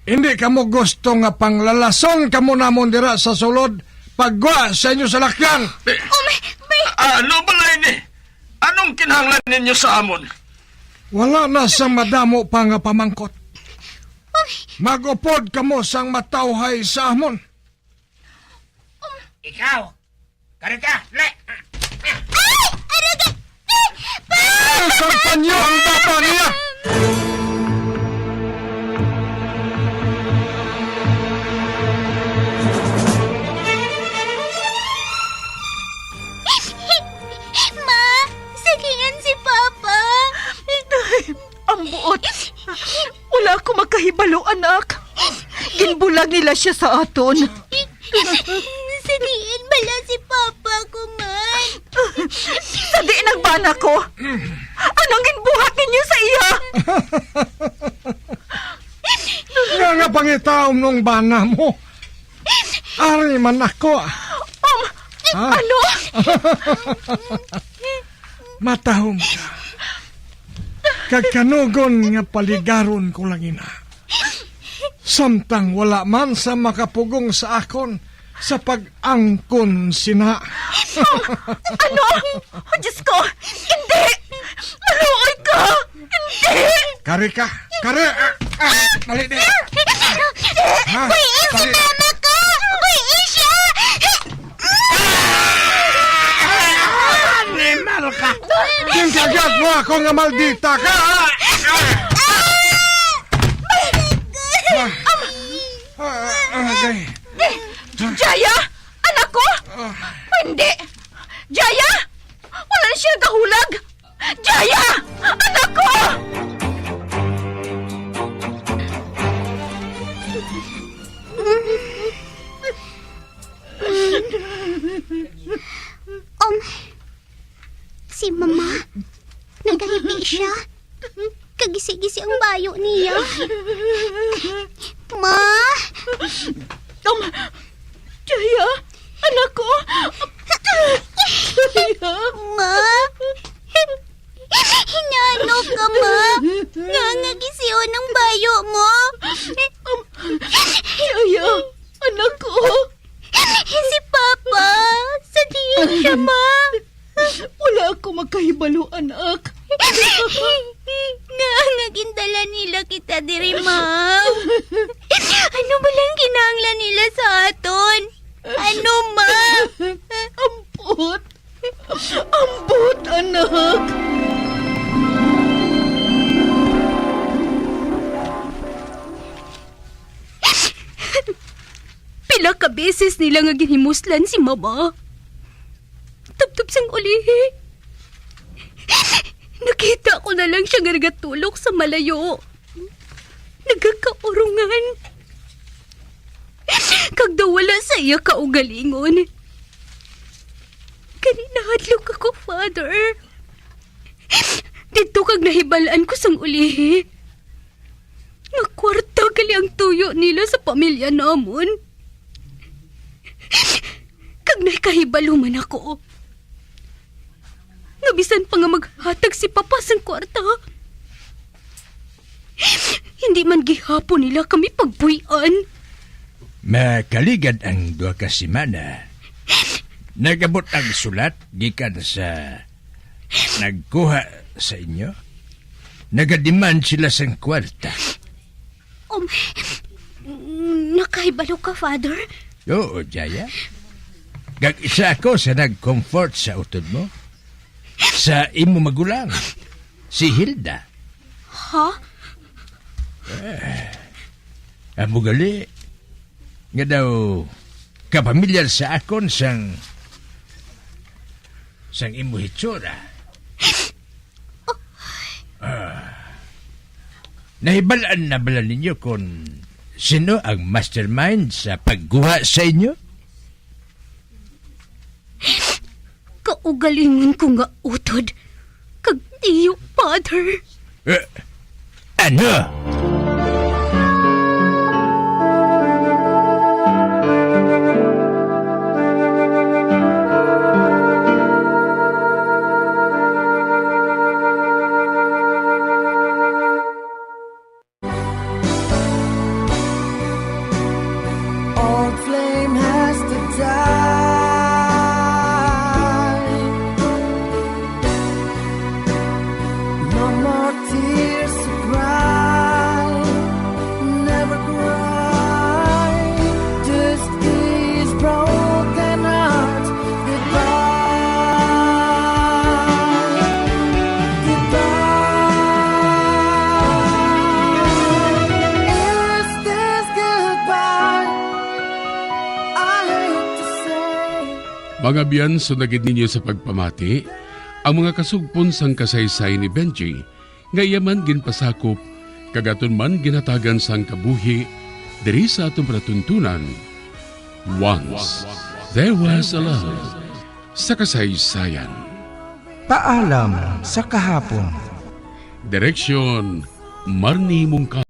hindi kamo gusto nga panglalason kamo namon dira sa sulod, paggwa sa inyo salakyan. Eh, Oh, may, may Ah, ano bala ini? Anong kinahanglan ninyo sa amon? Wala na sang madamo pa nga pamangkot. Mag-upod kamo sang matawhay sa amon. Ikaw, Kari ka! Le! Ay! Aragay! Eh! Pa! Sangpan niyo ang bata niya! Ma! Sagian si Papa! Day, ang buot! Wala ako makahibalo, anak! Ginbulag nila siya sa aton! Sa diin bala si Papa ko man? Sa diin ang bana ko? Anong ginbuhat ninyo sa iya? Nga nga pangitaon nung bana mo? Ari man ako. Um, Ha? Ano? Matahom ka. Kag kanugon nga paligaron ko lang ina. Samtang wala man sa makapugong sa akon sa pag-angkon sina. Ano? Oh, Diyos ko! Hindi! Maluoy ka! Hindi! Kari ka! Kari! Ah, ah, dali, di! Ha? Kuya, si Dali. Mama ko! Kuya siya! Animal ka! Ginkagat mo ako nga maldita ka! Ah! Ah! Ah! Ah! Ah! Jaya! Anak ko! Ah! Hindi! Jaya! Wala na siya nagahulag! Jaya! Anak ko! Um, si Mama, nagahibi siya. Kagisi-gisi ang bayo niya. Ma! Um, Jaya, anak ko! Jaya! Ma! Hinano ka, Ma? Nga nga gisiyon ang bayo mo? Um, Jaya, anak ko! Si Papa! Sa diin siya, Ma? Wala ako magkahibalo, anak. Nga, nga gindala nila kita diri, Ma. Ano ba lang kinahanglan nila sa aton? Ano, Ma? Ampot. Ampot, anak. Pila ka beses nila nga ginhimuslan si Mama. Tubtob sang ulihi, nakita ko na lang siya nga nagatulok sa malayo. Nagakaurungan. Kag daw wala sa iya kaugalingon. Gani nahadlok ako, Father. Didto kag nahibal-an ko sang ulihi nga kwarta gali ang tuyo nila sa pamilya namon. Kag nakahibalo man ako nga bisan pa nga maghatag si Papa sang kwarta, hindi man gihapon nila kami pagbuy-an. Makaligad ang duha ka semana. Nag-abot ang sulat gikan sa nagkuha sa inyo. Nagadiman sila sang kwarta. Um, nakahibalo ka, Father? Oo, Jaya. Kag isa ako sa nag-comfort sa utod mo. Sa imo magulang, si Hilda. Ha? Amo gali nga daw kapamilyar sa akon sang, sang imo hitsura. Ah, nahibal-an na bala ninyo kon sino ang mastermind sa pagguha sa inyo? Kaugalingon ko nga utod kag tiyo, Father. Eh, ano? Old flame has to die. No more tears to cry. Never cry. This is broken heart. Goodbye. Goodbye. Is this goodbye? I hate to say. Mga biyan, sunagid ninyo sa pagpamati ang mga kasugpon sang kasaysayan ni Benji nga iya man ginpasakop kag aton man ginhatagan sang kabuhi diri sa aton palatuntunan. Once There Was a Love sa kasaysayan. Paalam sa kahapon. Direksyon, Marnie Mungkal.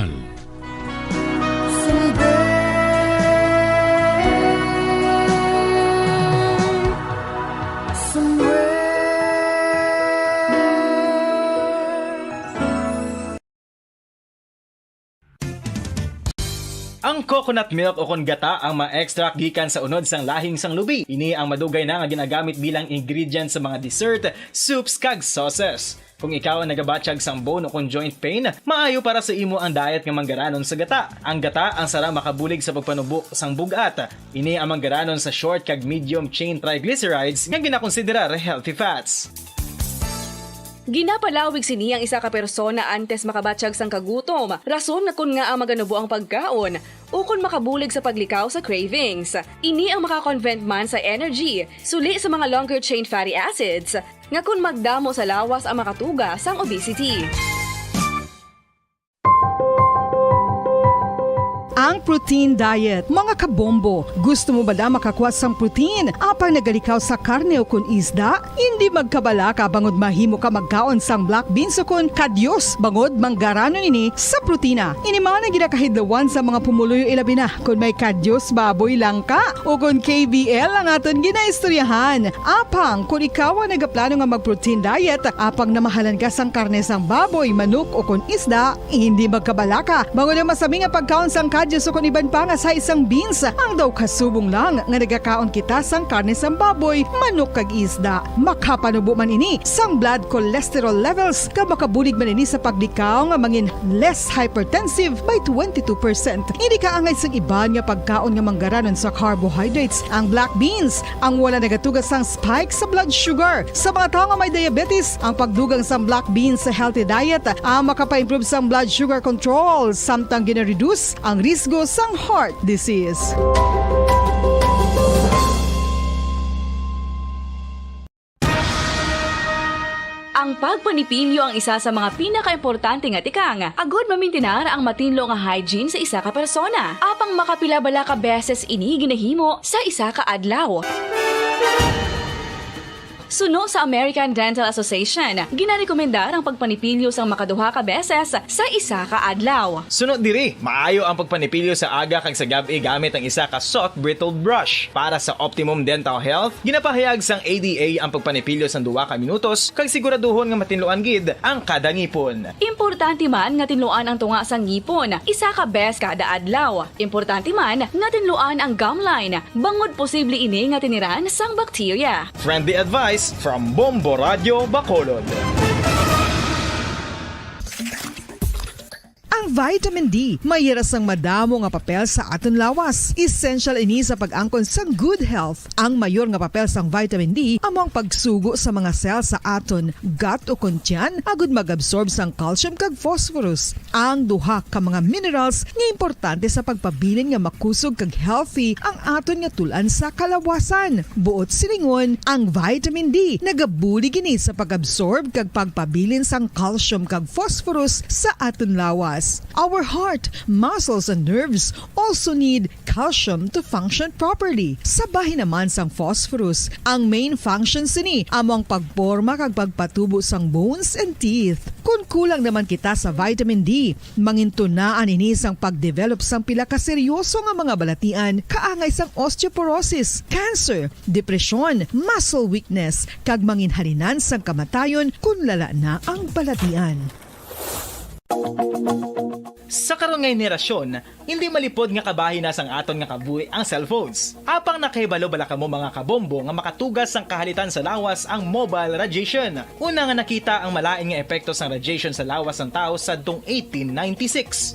Ang coconut milk o kon gata ang ma-extract gikan sa unod sang lahing sang lubi. Ini ang madugay na nga ginagamit bilang ingredient sa mga dessert, soups, kag sauces. Kung ikaw ang nagabatyag sang bone o kon joint pain, maayo para sa imo ang diet nga manggaranon sa gata. Ang gata ang sarang makabulig sa pagpanubo sang bug-at. Ini ang manggaranon sa short kag medium chain triglycerides nga ginakonsiderar healthy fats. Ginapalawig sini ang isa ka persona antes makabatyag sang kagutom, rason nga kon ngaa maganubo ang pagkaon, ukon makabulig sa paglikaw sa cravings. Ini ang maka-convert man sa energy, suli sa mga longer chain fatty acids, nga kon magdamo sa lawas ang makatuga sang obesity. Ang protein diet, mga kabombo. Gusto mo bala makakuha sang protein apang nagalikaw sa karne ukon isda? Indi magkabalaka bangod mahimo ka magkaon sang black beans ukon kadyos bangod manggaranon ini sa protina. Ini man ang ginakahidlawan sa mga pumuluyo, ilabi na kon may kadyos baboy lang ka ukon K B L ang aton ginaistoryahan. Apang kon ikaw ang nagaplano nga mag-protein diet, apang namahalan ka sang karne sang baboy, manok, ukon isda, hindi magkabalaka, bangod ang masami nga pagkaon sang kadyos ukon iban pa nga sa isang beans ang daw kasubong lang nga nagakaon kita sang karne sang baboy, manok, kag isda. Makapanubo man ini sang blood cholesterol levels, kag makabulig man ini sa paglikaw nga mangin less hypertensive by twenty-two percent. Hindi kaangay sang iban nga pagkaon nga manggaranon sa carbohydrates ang black beans, ang wala nagatuga sang spike sa blood sugar. Sa mga tawo nga may diabetes, ang pagdugang sang black beans sa healthy diet ang makapa-improve sang blood sugar control, samtang gina-reduce ang risgo sang heart disease. Pagpanipilyo ang isa sa mga pinakaimportante nga tikang, agod mamintinar ang matinlo nga hygiene sa isa ka persona. Apang makapila bala ka beses ini ginahimo sa isa ka adlaw? Suno sa American Dental Association, ginarekomendar ang pagpanipilyo sang makaduha ka beses sa isa ka adlaw. Suno diri, maayo ang pagpanipilyo sa aga kag sa gab-i gamit ang isa ka soft bristled brush. Para sa optimum dental health, ginapahayag sang A D A ang pagpanipilyo sang duha ka minutos kag siguraduhon nga matinluan gid ang kada ngipon. Importante man nga tinluan ang tunga sang ngipon isa ka bes kada adlaw. Importante man nga tinluan ang gum line, bangod posible ini nga tiniran sang bakterya. Friendly advice from Bombo Radio Bacolod. Ang vitamin D may hira sang madamo nga papel sa aton lawas. Essential ini sa pag-angkon sang good health. Ang mayor nga papel sang vitamin D amo ang pagsugo sa mga cell sa aton gut o kon tiyan agud mag-absorb sang calcium kag phosphorus, ang duha ka mga minerals nga importante sa pagpabilin nga makusog kag healthy ang aton nga tul-an sa kalawasan. Buot silingon, ang vitamin D nagabulig ini sa pag-absorb kag pagpabilin sang calcium kag phosphorus sa aton lawas. Our heart, muscles, and nerves also need calcium to function properly. Sa bahin naman sang phosphorus, ang main function sini amo ang pagporma kag pagpatubo sang bones and teeth. Kon kulang naman kita sa vitamin D, mangintunaan ini sang pag-develop sang pila ka seryoso nga mga balatian, kaangay sang osteoporosis, cancer, depresyon, muscle weakness, kag manginhalinan sang kamatayon kon lala na ang balatian. Sa karon nga henerasyon, hindi malipod nga kabahin na sang aton nga kabuhi ang cellphones. Apang nakahibalo bala kamo, mga kabombo, nga makatuga sang kahalitan sa lawas ang mobile radiation? Una nga nakita ang malain nga epekto sang radiation sa lawas sang tawo sadtong eighteen ninety-six.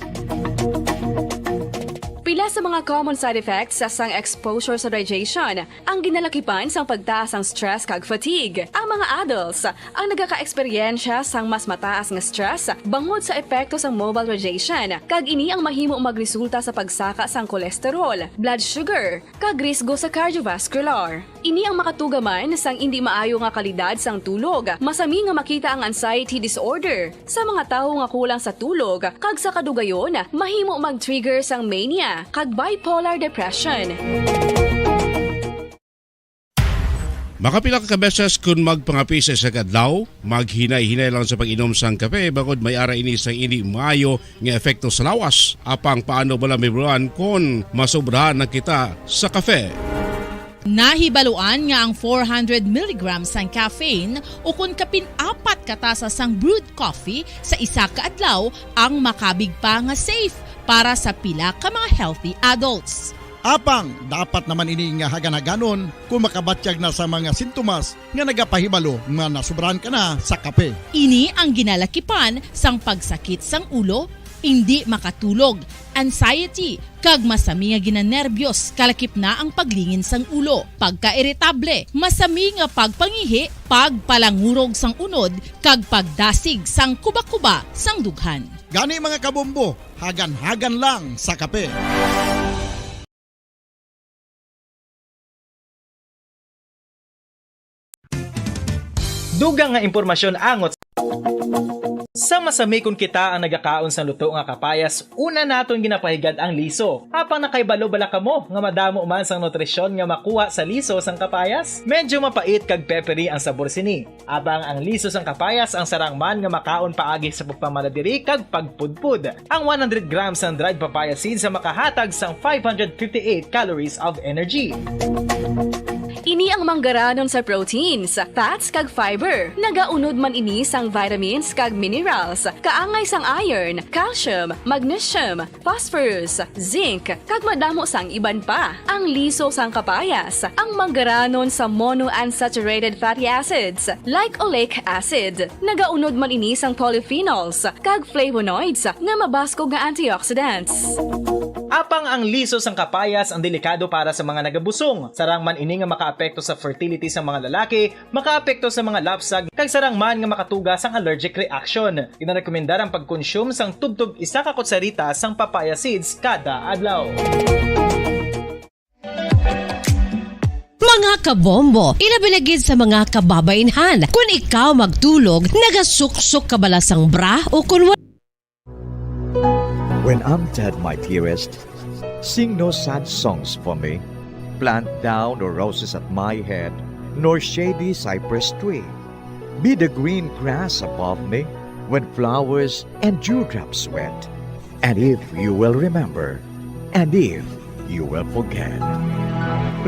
Pila sa mga common side effects sang exposure sa radiation? Ang ginalakipan sang pagtaas sang stress kag fatigue. Ang mga adults ang nagakaeksperyensya sang mas mataas nga stress bangod sa epekto sang mobile radiation, kag ini ang mahimo magresulta sa pagsaka sang cholesterol, blood sugar, kag risgo sa cardiovascular. Ini ang makatuga man sang indi maayo nga kalidad sang tulog, masami nga makita ang anxiety disorder sa mga tawo nga kulang sa tulog, kag sa kadugayon mahimo mag-trigger sang mania kag bipolar depression. Makapila ka beses kon magpangape sa isa ka adlaw, maghinay-hinay lang sa pag-inom sang kape, bangod may ara ini sang indi maayo nga epekto sa lawas. Apang paano bala mahibaluan kon masobrahan na kita sa kape? Nahibaluan nga ang four hundred milligrams sang caffeine, o kon kapin apat ka tasa sang brewed coffee sa isa ka adlaw, ang makabig pa nga safe para sa pila ka mga healthy adults. Apang dapat naman ini nga hagan-haganon kon makabatyag na sa mga sintomas nga nagapahibalo nga nasobrahan ka na sa kape. Ini ang ginalakipan sang pagsakit sang ulo, indi makatulog, anxiety, kag masami nga ginanerbyos, kalakip na ang paglingin sang ulo, pagkairitable, masami nga pagpangihi, pagpalangurog sang unod, kag pagdasig sang kubakuba sang dughan. Gani, mga kabombo, hagan-hagan lang sa kape. Dugang nga impormasyon angot sa masami. Kon kita ang nagakaon sang luto nga kapayas, una naton ginapahigad ang liso. Apang nakahibalo bala kamo nga madamo man sang nutrisyon nga makuha sa liso sang kapayas? Medyo mapait kag peppery ang sabor sini. Apang ang liso sang kapayas ang sarang man nga makaon paagi sa pagpamala diri kag pagpudpod. Ang one hundred grams sang dried papaya seeds ang makahatag sang five hundred fifty-eight calories of energy. Ini ang manggaranon sa proteins, fats, kag fiber. Nagaunod man ini sang vitamins kag minerals, kaangay sang iron, calcium, magnesium, phosphorus, zinc, kag madamo sang iban pa. Ang liso sang kapayas, ang manggaranon sa monounsaturated fatty acids, like oleic acid. Nagaunod man ini sang polyphenols kag flavonoids nga mabaskog nga antioxidants. Apang ang liso sang kapayas ang delikado para sa mga nagabusong. Sarang man ini nga makaapekto sa fertility sang mga lalaki, makaapekto sa mga lapsag, kag sarang man nga makatuga sang allergic reaction. Ginarekomendar ang pagkonsume sang tubtob isa ka kutsarita sang papaya seeds kada adlaw. Mga kabombo, ilabi na gid sa mga kababainhan. Kun ikaw magtulog, nagasuksok ka bala sang bra o kun wa- When I'm dead, my dearest, sing no sad songs for me. Plant thou no roses at my head, nor shady cypress tree. Be the green grass above me when flowers and dewdrops wet. And if you will remember, and if you will forget.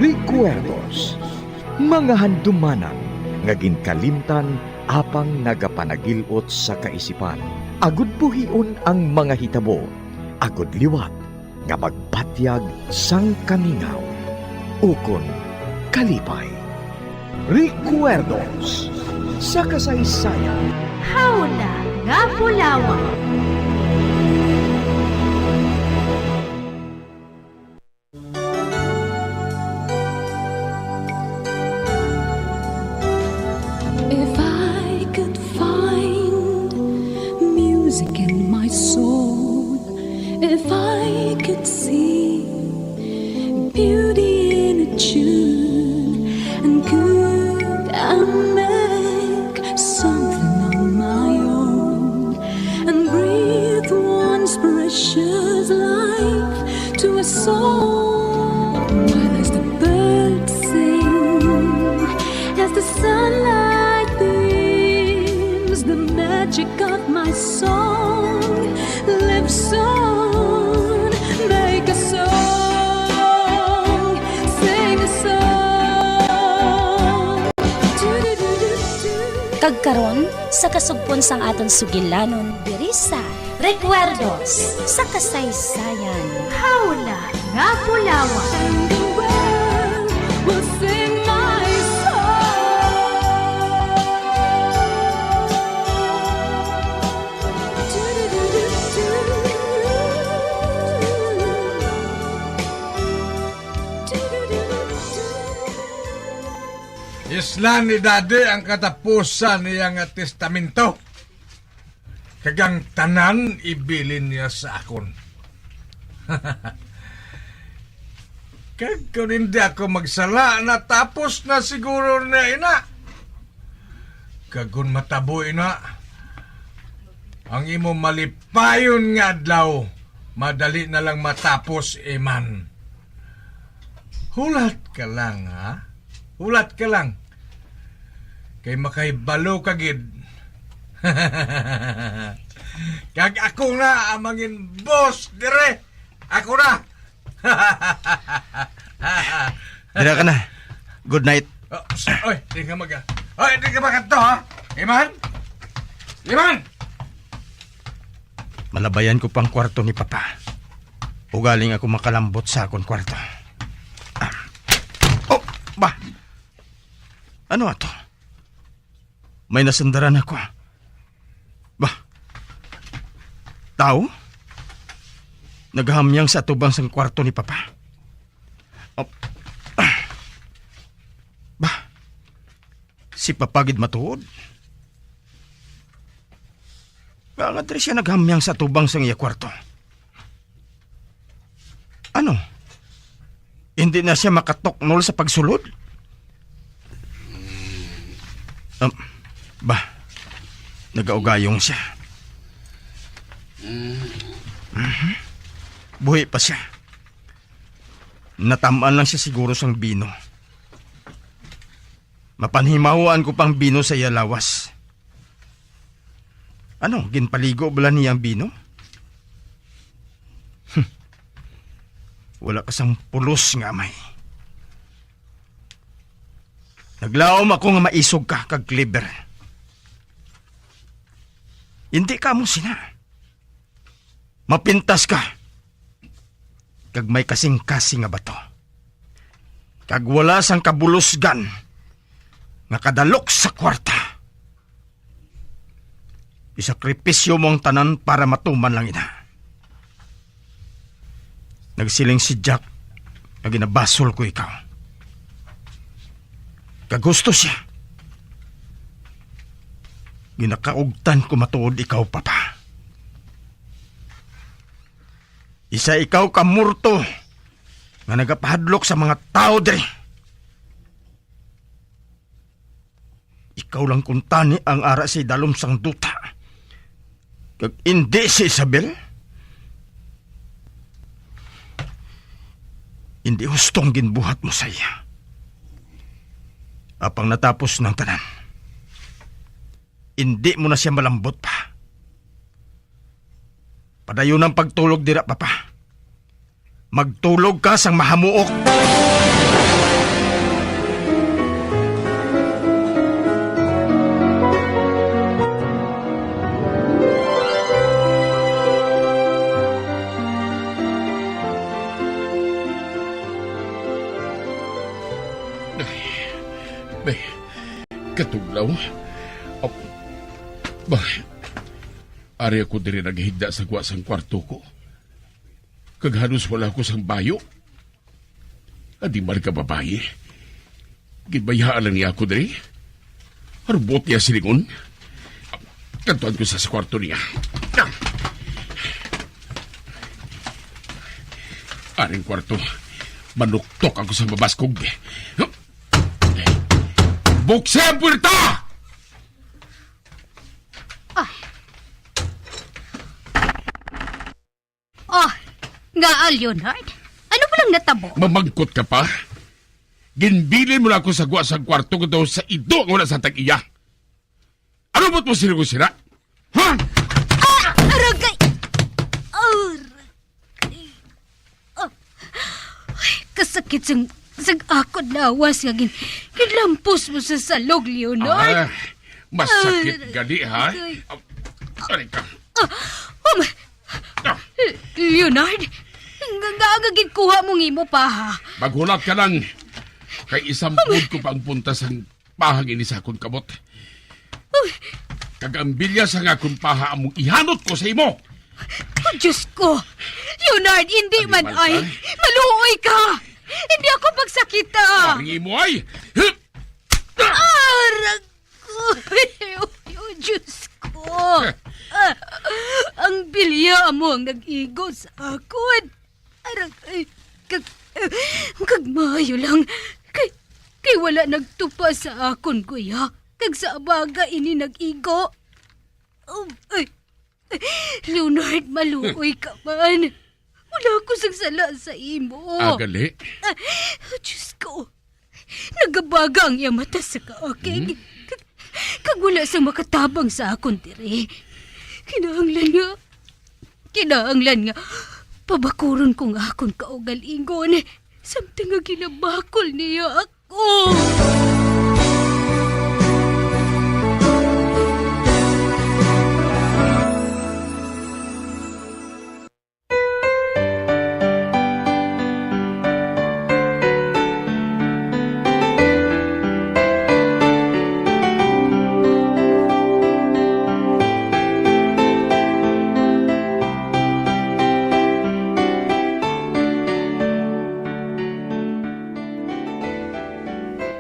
Recuerdos, mga handumanan nga ginkalimtan apang nagapanagil-ot sa kaisipan. Agud buhion ang mga hitabo, agud liwat nga magbatyag sang kamingaw ukon kalipay. Recuerdos sa kasaysayan. Hawla nga bulawan. If I could find music in my soul, if I could see beauty in a tune, and could I make something on my own and breathe once precious life to a soul? While as the birds sing, as the sunlight beams, the magic of my song lives on. Make a song, sing a song. Kag karon, sa kasugpon sang aton sugilanon diri sa Recuerdos sa Kasaysayan. Hawla nga bulawan. And the world will sing my song. Isla ni Daddy ang katapusan niya nga testamento, kag ang tanan ibilin niya sa akon. Kag kon hindi ako magsala, natapos na siguro na ina. Kag kon matabo ina, ang imo malipayon nga adlaw, madali na lang matapos, Iman. Hulat ka lang, ha? Hulat ka lang. Kay makahibalo ka gid. Kag ako na ang mangin boss dire. Ako na. Dira ka na. Good night. Oh, s-, oy, di ka mag-, oy, di ka magkadto, ha? Iman? Iman! Malabayan ko pang kwarto ni Papa. Ugaling ako makalambot sa akon kwarto. Ah. Oh, ba? Ano ato? May nasundaran ako. Ba? Tao? Naghamyang sa atubang sang kwarto ni Papa. Oh. Ba? Si Papa gid matuod. Nga nga diri siya naghamyang sa atubang sang iya kwarto. Ano? Hindi na siya makatuknol sa pagsulod? Um, ba, nagaugayong siya. Mhm. Buhi pa siya. Natamaan lang siya siguro sang bino. Mapanhimahuan ko pang bino sa iya lawas. Ano, ginpaligo bala niya ang bino? Hmm. Wala ka sang pulos nga amay. Naglaom ako nga maisog ka kag clever. Hindi ka mo sina. Mapintas ka, kag may kasing-kasing nga bato, kag wala sang kabulusgan nga kadalok sa kwarta. Isakripisyo mo ang tanan para matuman lang ina. Nagsiling si Jack nga ginabasol ko ikaw. Kag husto siya. Ginakaugtan ko matuod ikaw, Papa. Isa ikaw ka morto nga nagapahadlok sa mga tawo diri. Ikaw lang kuntani ang ara sa idalom sang duta. Kag indi si Isabel? Indi husto ang ginbuhat mo sa iya. Apang natapos nang tanan, indi mo na siya malambot pa. Padayon ang pagtulog dira, Papa. Magtulog ka sang mahamuok. Ay, bay, katugnaw. Ap-, bay, ari ako diri naghigda sa gwa sang kwarto ko. Kag halos wala ko sang bayo. Adi man ka babayi. Ginbayaan lang niya ako diri. Harbot niya silingon. Kadtuan ko sa, sa kwarto niya. Aring kwarto. Manuktok ako sa mabaskog. Buksi ang puwerta! Ah. Oh, nga, Leonard? Ano pa lang natabo? Mamangkot ka pa? Ginbilin mo na ako sa gwa sang kwarto ko daw sa ido nga wala sa tag-iya. Ano ba't mo sila ko sila? Ha? Ah! Aragay! Aragay! Ah! Ay, kasakit sang, sang akon lawas nga gin-, ginlampos mo sa salog, Leonard. Ah, masakit Ay, gali, ha? Aray. Ah, aray ka. Ah, um, Ah. Leonard, nga, nga, nga ginkuha mo ang imo paha? Maghulat ka lang. Kay isampod ko pa ang puntas sang pahang ini sa akon kamot. Uy. Kag ang bilya sang akon paha among ihanot ko sa imo. Oh, Diyos ko! Leonard, hindi Ano man man ay! ka? Maluoy ka! Hindi ako pagsakita! Ang imo ay! Arag ko! Oh, Diyos ko! Ah, ang bilya amo ang nag-igo sa akon. Arag, ay, kag, kag maayo lang. Kay, kay wala nagtupa sa akon, kuya. Kag sa abaga ini nag-igo. Um, ay, Leonard, maluoy ka man. Wala ko sang sala sa imo. Ah, gali? Ah, Diyos ko. Nagabaga ang iya mata sa kaakig. Mhm. Kag, kag wala sang makatabang sa akon diri. Kinahanglan nga, kinahanglan nga pabakuron ko nga akon kaugalingon. Samtang nga ginabakol niya ako.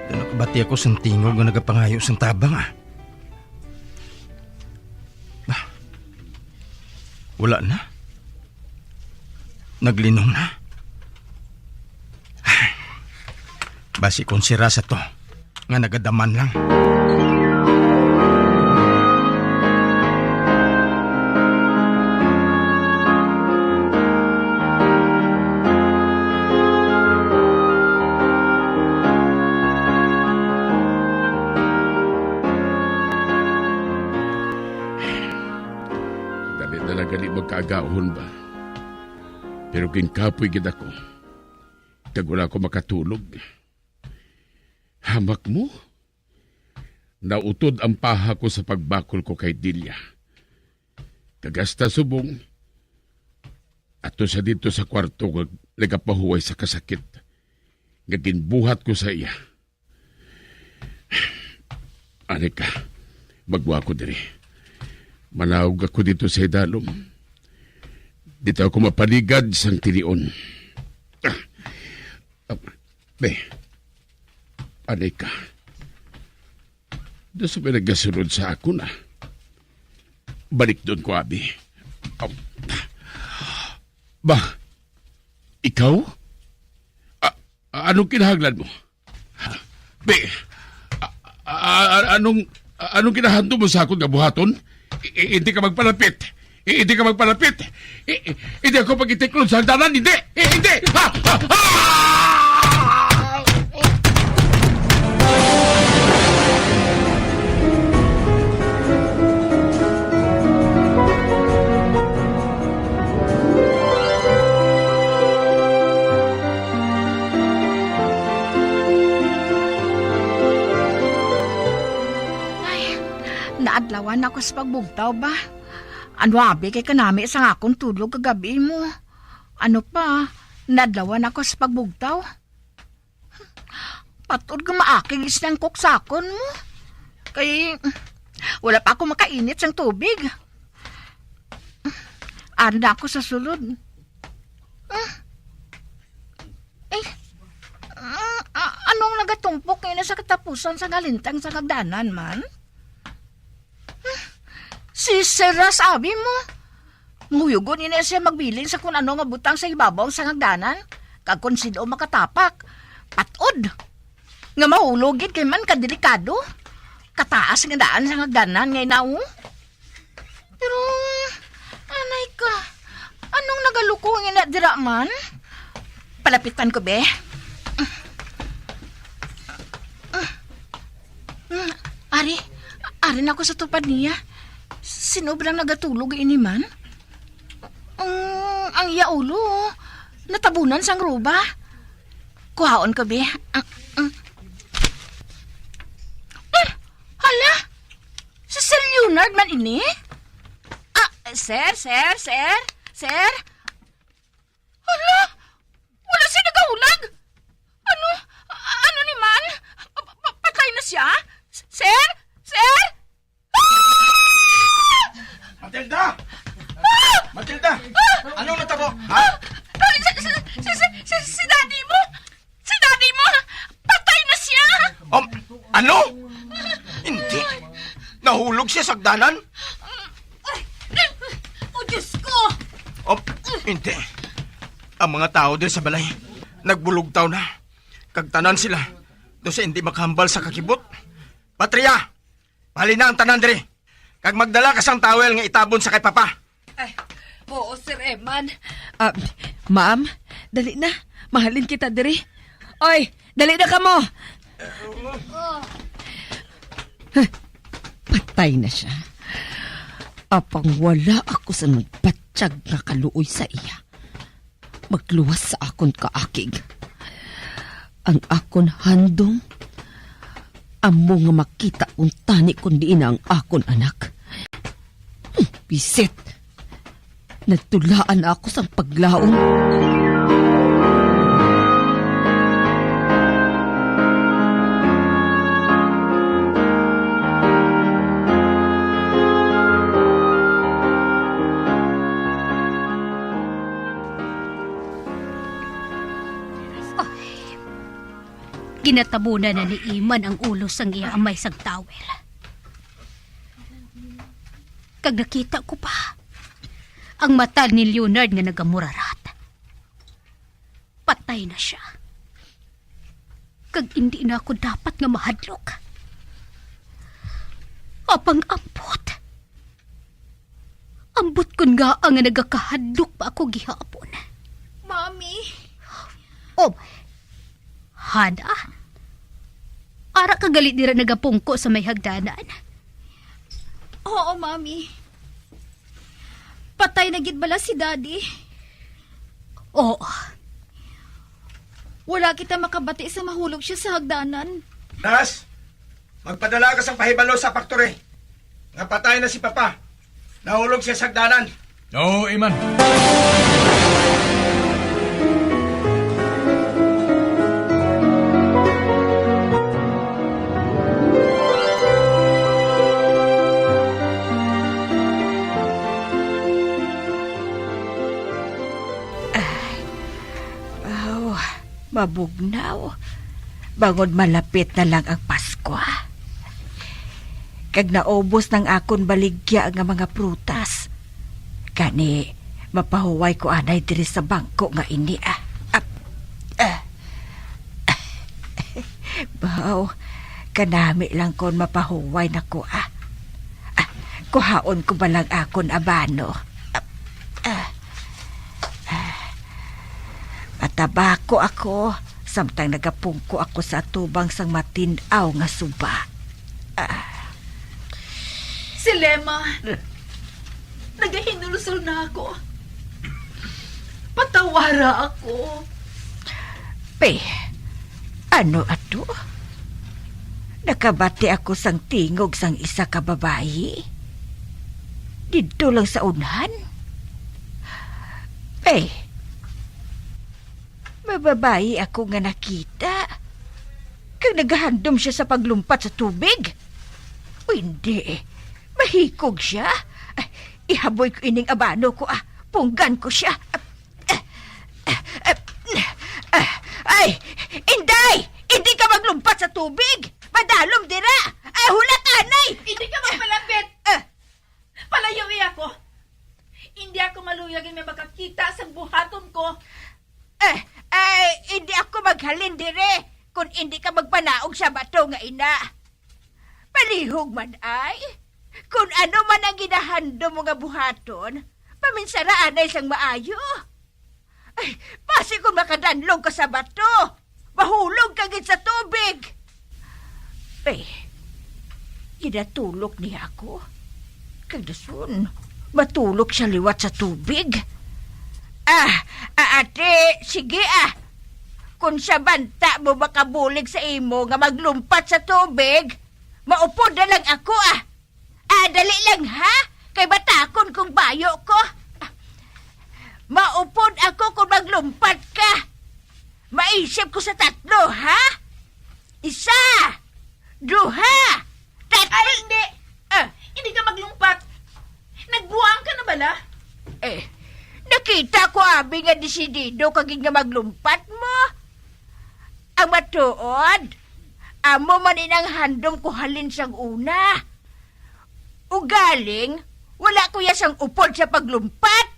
Nakabati ako sang tingog nga nagapangayo sang tabang, ah. Ah, wala na. Naglinom na. Basi kon sira sa to, nga nagadaman lang. Dali na lang gali magkaagahon ba? Pero ginkapoy gid ako, kag wala ako makatulog. Hamak mo? Nautod ang paha ko sa pagbakol ko kay Delia. Kag hasta subong, ato sa dito sa kwarto kag nagapahuway sa kasakit nga ginbuhat ko sa iya. Ani ka, magwa ko diri. Manawag ako dito sa idalom. Dito ako mapaligad sang tinion. Ah, ah, be, ani ka. Doon sa may nagasunod sa akon, ah. Balik doon ko, abi. Ah, ba, ikaw? Ah, anong kinahanglan mo? Be, a-, A-, a-, anong, a-, anong ginahandom mo sa akon nga buhaton? I-, i-, hindi ka magpalapit. I-, hindi ka magpalapit. I-, i-, hindi ako pag-itiklod sa hagdanan. Hindi! I-, hindi! Ha! Ha! Ha! Ay, naadlawan ako sa pagbugtaw ba? Ano abi kay kanami sang akon tulog kagabi mo? Ano pa, naadlawan ako sa pagbugtaw? Patod nga maakig is nang kuksakon mo. Kay wala pa ako makainit sang tubig. Ari na ako sa sulod. Ah. Eh, ah, ah, anong nagatumpok ngayon sa katapusan sa ngalintang sa hagdanan man? Si Sir Ras, abi mo, muhuyogon ini siya magbilin sa kun ano nga butang sa ibabaw sa hagdanan, kag kon sin-o makatapak, patod nga mahulog gid kay man kadelikado. Kataas nga daan sa hagdanan nga inaw. Pero, anay ka, anong nagaluko nga ina dira man? Palapitan ko, be. Mm, ari, ari na ako sa tupad niya. Sino ba ang nagatulog ini man? Mm, ang iya ulo, oh. Natabunan sang ruba. Kuhaon ko, be. Ah, mm. Mm, hala! Si Sir Leonard man ini? Ah, sir, sir, sir, sir? Hala! Wala siya nagahulag! Ano? Ano ni man? Pa-, pa-, patay na siya? Sir? Sir? Ah! Matilda! Ah! Matilda! Ah! Anong natabo? Ha? Ah! Si, si, si, si, si, si daddy mo! Si daddy mo! Patay na siya! Um, ano? Hindi. Nahulog siya sa hagdanan? Oh, Diyos ko! Oh, hindi. Ang mga tao din sa balay, nagbulugtaw na. Kag tanan sila, daw sa hindi makahambal sa kakibot. Patria, halina ang tanan diri. Kag magdala ka sang towel nga itabon sa kay Papa. Ay, oo, Sir Eman. Ah, ma'am, dali na. Mahalin kita diri. Oy, dali na kamo. Oh. Huh, patay na siya. Apang wala ako sa nagbatyag nga kaluoy sa iya. Magluwas sa akon kaakig. Ang akon handom amo nga makita kuntani kon diin na ang akon anak. Hmm, bisit. Nagtulaan ako sang paglaom. Ay. Ginatabunan na ni Iman ang ulo sang iya amay sang towel. Kag nakita ko pa ang mata ni Leonard nga nagamurarat. Patay na sia. Kag indi na ako dapat nga mahadlok. Apang ambot. Ambot kon ngaa nga nagakahadlok pa ako gihapon. Mommy. Oh, Hana? Ara ka gali dira nagapungko sa may hagdanan? Oo, Mommy. Patay na gid bala si Daddy? Oo. Wala kita makabati sa mahulog siya sa hagdanan. Nas, magpadala ka sang pahibalo sa factory nga patay na si Papa. Nahulog siya sa hagdanan. Oo, Iman. Ay, aw, mabugnaw. Bangod malapit na lang ang Paskwa. Kag naubos nang akon baligya nga mga prutas. Gani, mapahuway ko anay diri sa bangko nga ini, ah. Ah, ah. Baw, Kanami lang kon mapahuway na ko, ah. Ah, kuhaon ko ba lang akon abano? Ah, ah, ah. Matabako ako, samtang nagapungko ako sa atubang sang matin-aw nga suba. Ah. Si Lema, nagahinulsol na ako. Patawara ako. Pe, ano ato? Nakabati ako sang tingog sang isa ka babayi. Didto lang sa unhan. Pe, may babayi ako nga nakita. Kag nagahandom siya sa paglumpat sa tubig. O hindi, mahikog siya. Ay, ihaboy ko ining abano ko, ah. Punggan ko siya. Ah, ah, ah, ah, ay, Inday! Hindi ka maglumpat sa tubig! Padalom dira! Ay, hulat anay! Hindi ka magpalapit! Ah. Palayo iya ko! Hindi ako maluyag nga makakita sa buhaton ko! Eh, ay, hindi ako maghalin dire kung hindi ka magpanaog sa bato nga ina. Palihog man ay, kung ano man ang ginahandom mo nga buhaton, paminsara anay sang maayo. Ay, basi kung makadanlog ka sa bato, mahulog ka gid sa tubig. Eh, ginatulok niya ako. Kag dason, matulok siya liwat sa tubig. Ah, ah, ate, sige ah. Kung sa banta mo makabulig sa imo nga maglumpat sa tubig, maupod na lang ako ah. Ah, dali lang ha, kay batakon kong bayo ko. Maupod ako kung maglumpat ka. Maisip ko sa tatlo, ha? Isa, duha, tatlo. Ay, hindi! Ah, Hindi ka maglumpat! Nagbuang ka na bala? Eh, nakita ko abi nga desidido ka gid nga maglumpat mo. Ang matuod, amo man inang handom ko halin sang una. Ugaling, wala ko ya sang upod sa paglumpat.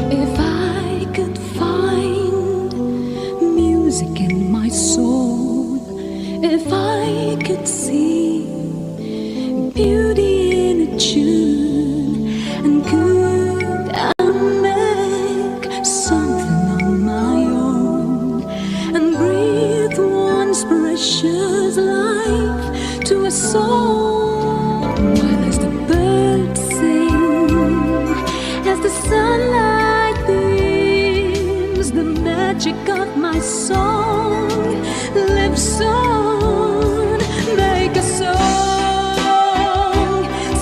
If I could find music in my soul, if I could see beauty in a tune, and could I make something of my own and breathe once precious life to a soul. While as the birds sing, as the sunlight beams, the magic of my song lives on. Make a song,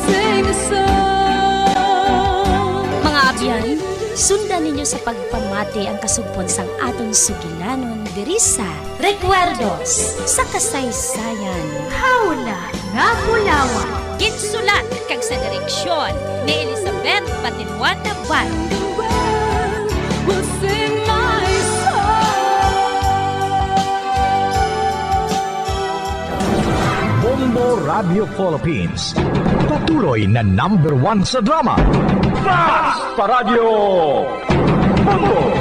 sing a song. Mga abyan, sundan ninyo sa pagpamati ang kasugpon sang aton sugilanon diri sa Recuerdos sa Kasaysayan. Hawla nga Bulawan. Ginsulat kag sa direksyon ni Elizabeth Batinwan Navarro. Will sing my song. Bombo Radio Philippines. Patuloy na number one sa drama. Basta Radyo Bombo!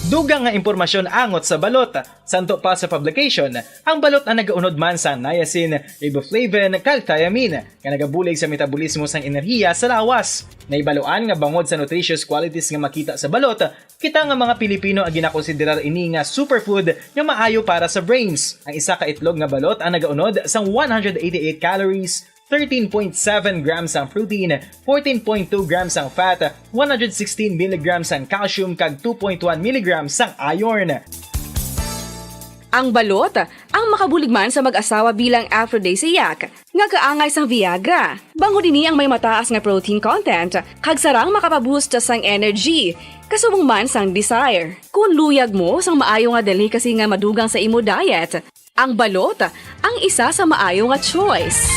Dugang nga impormasyon angot sa balot. Santo pa sa publication, ang balot ang nagaunod man sa niacin, riboflavin, kag thiamine, nga nagabulig sa metabolismo sang enerhiya sa lawas. Nahibaluan nga bangod sa nutritious qualities nga makita sa balot, kita nga mga Pilipino ang ginakonsiderar ini nga superfood nga maayo para sa brains. Ang isa ka itlog nga balot ang nagaunod sang one hundred eighty-eight calories, thirteen point seven grams ang protein, fourteen point two grams ang fat, one hundred sixteen milligrams ang calcium, kag two point one milligrams ang iron. Ang balot, ang makabulig man sa mag-asawa bilang aphrodisiac, nga kaangay sang Viagra. Bangod ini ang may mataas nga protein content, kag sarang makapaboost sang energy, kasubong man sang desire. Kung luyag mo sang maayo nga delicacy nga madugang sa imo diet, ang balot ang isa sa maayo nga choice.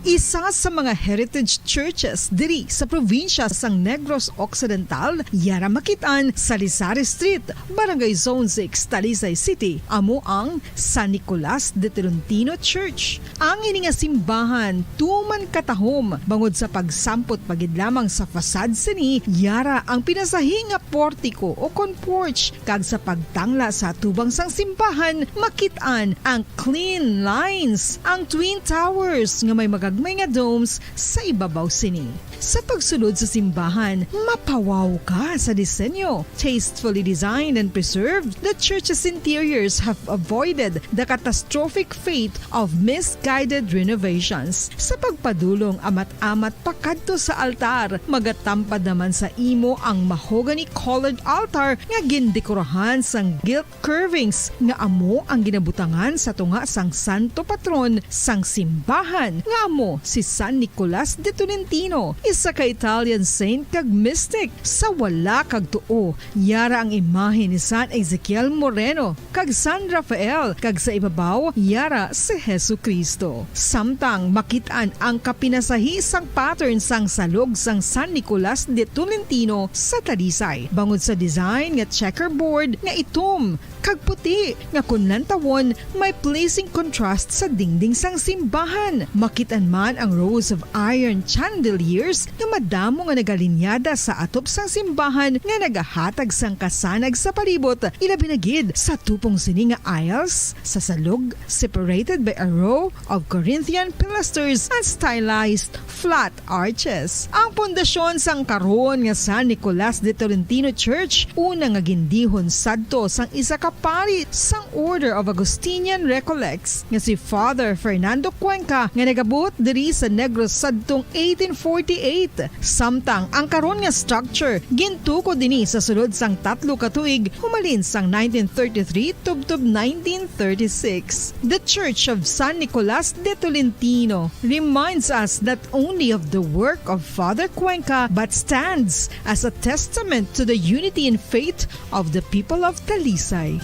Isa sa mga heritage churches diri sa probinsya sang Negros Occidental, yara makit-an sa Lisari Street, Barangay Zone six, Talisay City, amo ang San Nicolas de Tolentino Church. Ang ini nga simbahan tuman katahom bangod sa pagsampot pa gid lamang sa facade sini, yara ang pinasahi nga portiko o kon porch, kag sa pagtangla sa atubang sang simbahan, makit-an ang clean lines, ang twin towers nga may magagmay nga domes sa ibabaw sini. Sa pagsulod sa simbahan, mapawaw ka sa disenyo. Tastefully designed and preserved, the church's interiors have avoided the catastrophic fate of misguided renovations. Sa pagpadulong amat-amat pakadto sa altar, magatampad naman sa imo ang mahogany-colored altar nga gindekorahan sang gilt curvings nga amo ang ginabutangan sa tunga sang santo patron sang simbahan, nga amo si San Nicolas de Tolentino, isa ka Italian saint kag mystic. Sa wala kag tuo, yara ang imahe ni San Ezekiel Moreno kag San Rafael, kag sa ibabaw, yara si Jesu-Cristo. Samtang makit-an ang kapinasahi sang pattern sang salog sang San Nicolas de Tolentino sa Talisay, bangod sa design nga checkerboard nga itom kag puti, nga kon lantawon, may pleasing contrast sa dingding sang simbahan. Makit-an man ang rows of iron chandeliers nga madamo nga nagalinyada sa atop sang simbahan nga nagahatag sang kasanag sa palibot, ilabi na gid sa tupong sini nga aisles sa salog, separated by a row of Corinthian pilasters and stylized flat arches. Ang pundasyon sang karon nga San Nicolas de Tolentino Church, una nga gindihon sadto sang isa ka pari sang Order of Augustinian Recollects nga si Father Fernando Cuenca, nga nagabuot diri sa Negros sadtong eighteen forty-eight. Samtang ang karon nga structure gintukod ini sa sulod sang tatlo ka tuig, humalin sang nineteen thirty-three tubtob nineteen thirty-six. The Church of San Nicolas de Tolentino reminds us not only of the work of Father Cuenca, but stands as a testament to the unity in faith of the people of Talisay.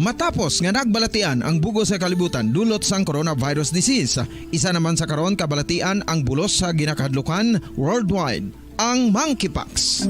Matapos nga nagbalatian ang bug-os nga kalibutan dulot sang coronavirus disease, isa naman sa karon kabalatian ang bulos sa ginakahadlukan worldwide, ang monkeypox.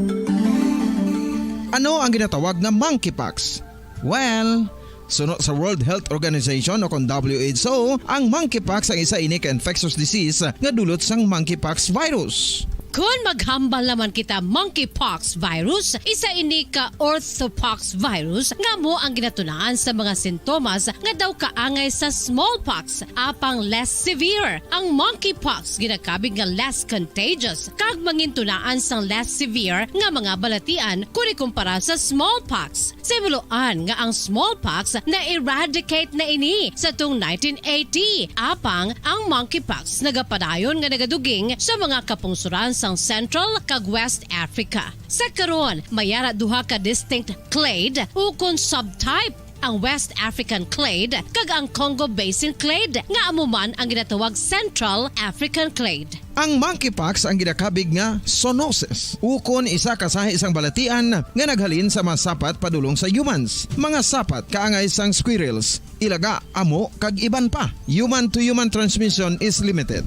Ano ang ginatawag nga monkeypox? Well, suno sa World Health Organization o kon W H O, ang monkeypox ang isa ini ka infectious disease nga dulot sang monkeypox virus. Kon maghambal naman kita monkeypox virus, isa ini ka orthopox virus nga amo ang ginatunaan sa mga sintomas nga daw kaangay sa smallpox, apang less severe. Ang monkeypox ginakabig nga less contagious kag mangintunaan sang less severe nga mga balatian kon ikumpara sa smallpox. Sa himuloan nga ang smallpox na-eradicate na ini sa tong nineteen eighty, apang ang monkeypox nagapadayon nga nagaduging sa mga kapungsoran sang Central kag West Africa. Sa karon, may ara duha ka distinct clade ukon subtype, ang West African clade kag ang Congo Basin clade, nga amo man ang ginatawag Central African clade. Ang monkeypox ang ginakabig nga zoonosis, ukon isa ka sahi sang balatian nga naghalin sa mga sapat padulong sa humans. Mga sapat kaangay sang squirrels, ilaga, amo, kag iban pa. Human to human transmission is limited.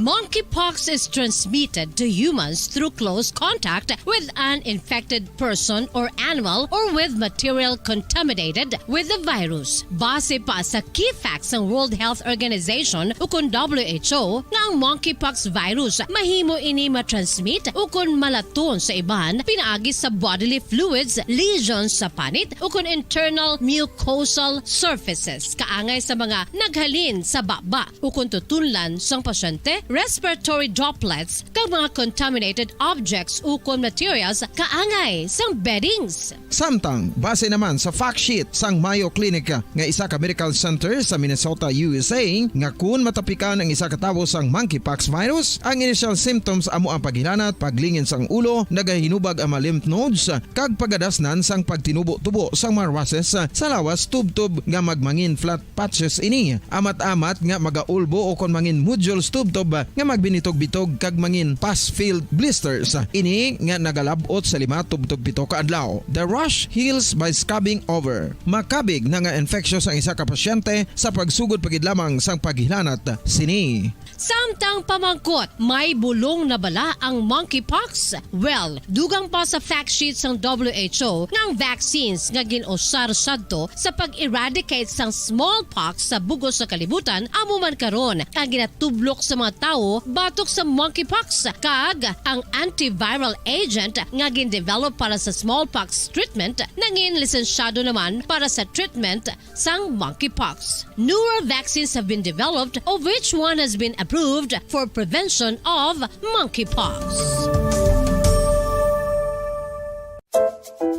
Monkeypox is transmitted to humans through close contact with an infected person or animal or with material contaminated with the virus. Base pa sa key facts sang World Health Organization ukon W H O nga ang monkeypox virus mahimo ini matransmit ukon malaton sa iban pinaagi sa bodily fluids, lesions sa panit ukon internal mucosal surfaces kaangay sa mga naghalin sa baba ukon tutunlan sang pasyente, respiratory droplets, kag mga contaminated objects ukon materials kaangay sang beddings. Samtang, base naman sa fact sheet sang Mayo Clinic nga isa ka medical center sa Minnesota, U S A, nga kun matapikan ang isa ka tawo sang monkeypox virus, ang initial symptoms amo ang paghilanat, paglingin sang ulo, nagahinubag ang mga lymph nodes, kag pagadasnan sang pagtinubo-tubo sang mga rushes sa lawas tubtob nga magmangin flat patches ini. Amat-amat nga magaulbo o kon mangin nodules tubtob nga magbinitog-bitog kag mangin pus-filled blisters. Ini nga nagalab-ot sa lima tubtob pito ka adlaw. The rash heals by scabbing over. Makabig na nga infectious ang isa ka pasyente sa pagsugod pa gid lamang sang paghilanat sini. Samtang pamangkot, may bulong na bala ang monkeypox? Well, dugang pa sa fact sheet sang W H O nga ang vaccines nga gin-usar sadto sa pag-eradicate sang smallpox sa bug-os nga kalibutan amo man karon ang ginatublok sa mga tawo batok sa monkeypox, kag ang antiviral agent nga gin-develop para sa smallpox treatment nangin lisensyado naman para sa treatment sang monkeypox. Newer vaccines have been developed, of which one has been approved for prevention of monkeypox.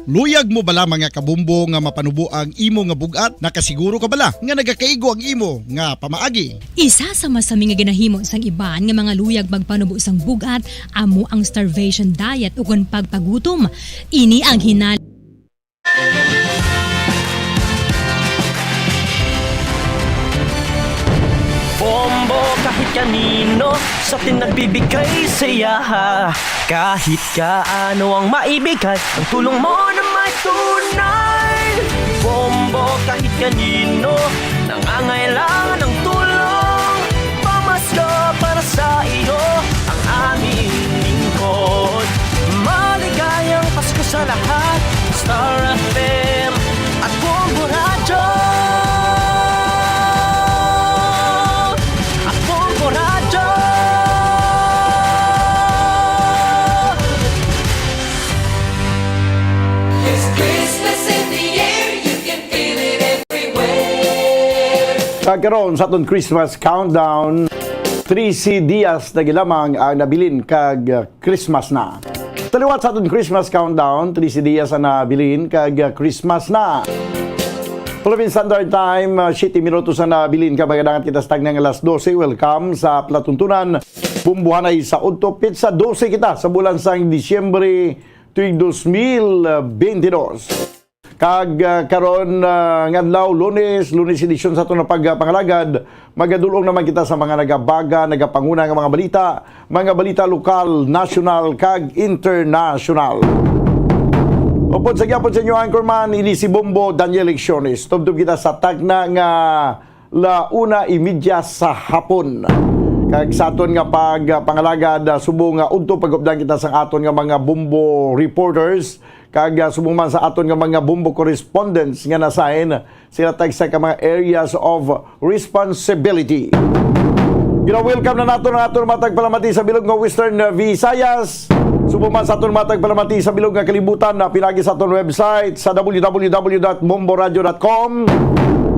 Luyag mo bala, mga kabumbo, nga mapanubo ang imo nga bug-at? Nakasiguro ka bala nga nagakaigo ang imo nga pamaagi? Isa sa masami nga ginahimo sang iban nga mga luyag magpanubo sang bug-at amo ang starvation diet ukon pagpagutom. Ini ang hinal- Bombo kahit kanino sa atin nagbibigay saya. Kahit kaano ang maibigay, ang tulong mo na may tunay. Bombo kahit kanino nangangailangan ng tulong. Pamasko para sa iyo ang aming lingkod. Maligayang Pasko sa lahat. Star F M at Bombo Radyo. At Bombo Radyo. There's Christmas in the air, you can feel it everywhere. Kag karon sa aton Christmas countdown, trese dias na gid lamang ang nabilin kag, uh, Christmas na. Taliwat sa aton Christmas countdown, trese dias ang nabilin kag, uh, Christmas na. Philippine Standard Time, uh, siyete minutos ang nabilin kag magadangat kita sa tagna nga alas dose. Welcome sa palatuntunan. Bumbuhanay sa udto, pitsa dose kita sa bulan sang Disyembre tuig dos mil beintidos. Kag, ah, karon, ah, nga adlaw, Lunes, Lunes edisyon sa aton nga pagpangalagad, magadul-ong naman kita sa mga nagabaga, nagapanguna nga mga balita, mga balita lokal, nasyonal, kag internasyonal. Upod sa gihapon sa inyo, anchorman, ini si Bombo Daniel Lecciones. Tubtob kita sa tagna nga la una y media sa hapon. Kag sa aton nga pagpangalagad, ah, subong nga udto pagupdan kita sang aton nga mga Bombo reporters, kag, ah, subong man sa aton nga mga Bombo correspondents nga na-assign, sila tagsa ka mga areas of responsibility. Gina-welcome na naton ang aton mga tagpalamati sa bilog nga Western Visayas. Subong man sa aton mga tagpalamati sa bilog nga kalibutan, na pinagi sa aton website sa w w w dot bombo radio dot com,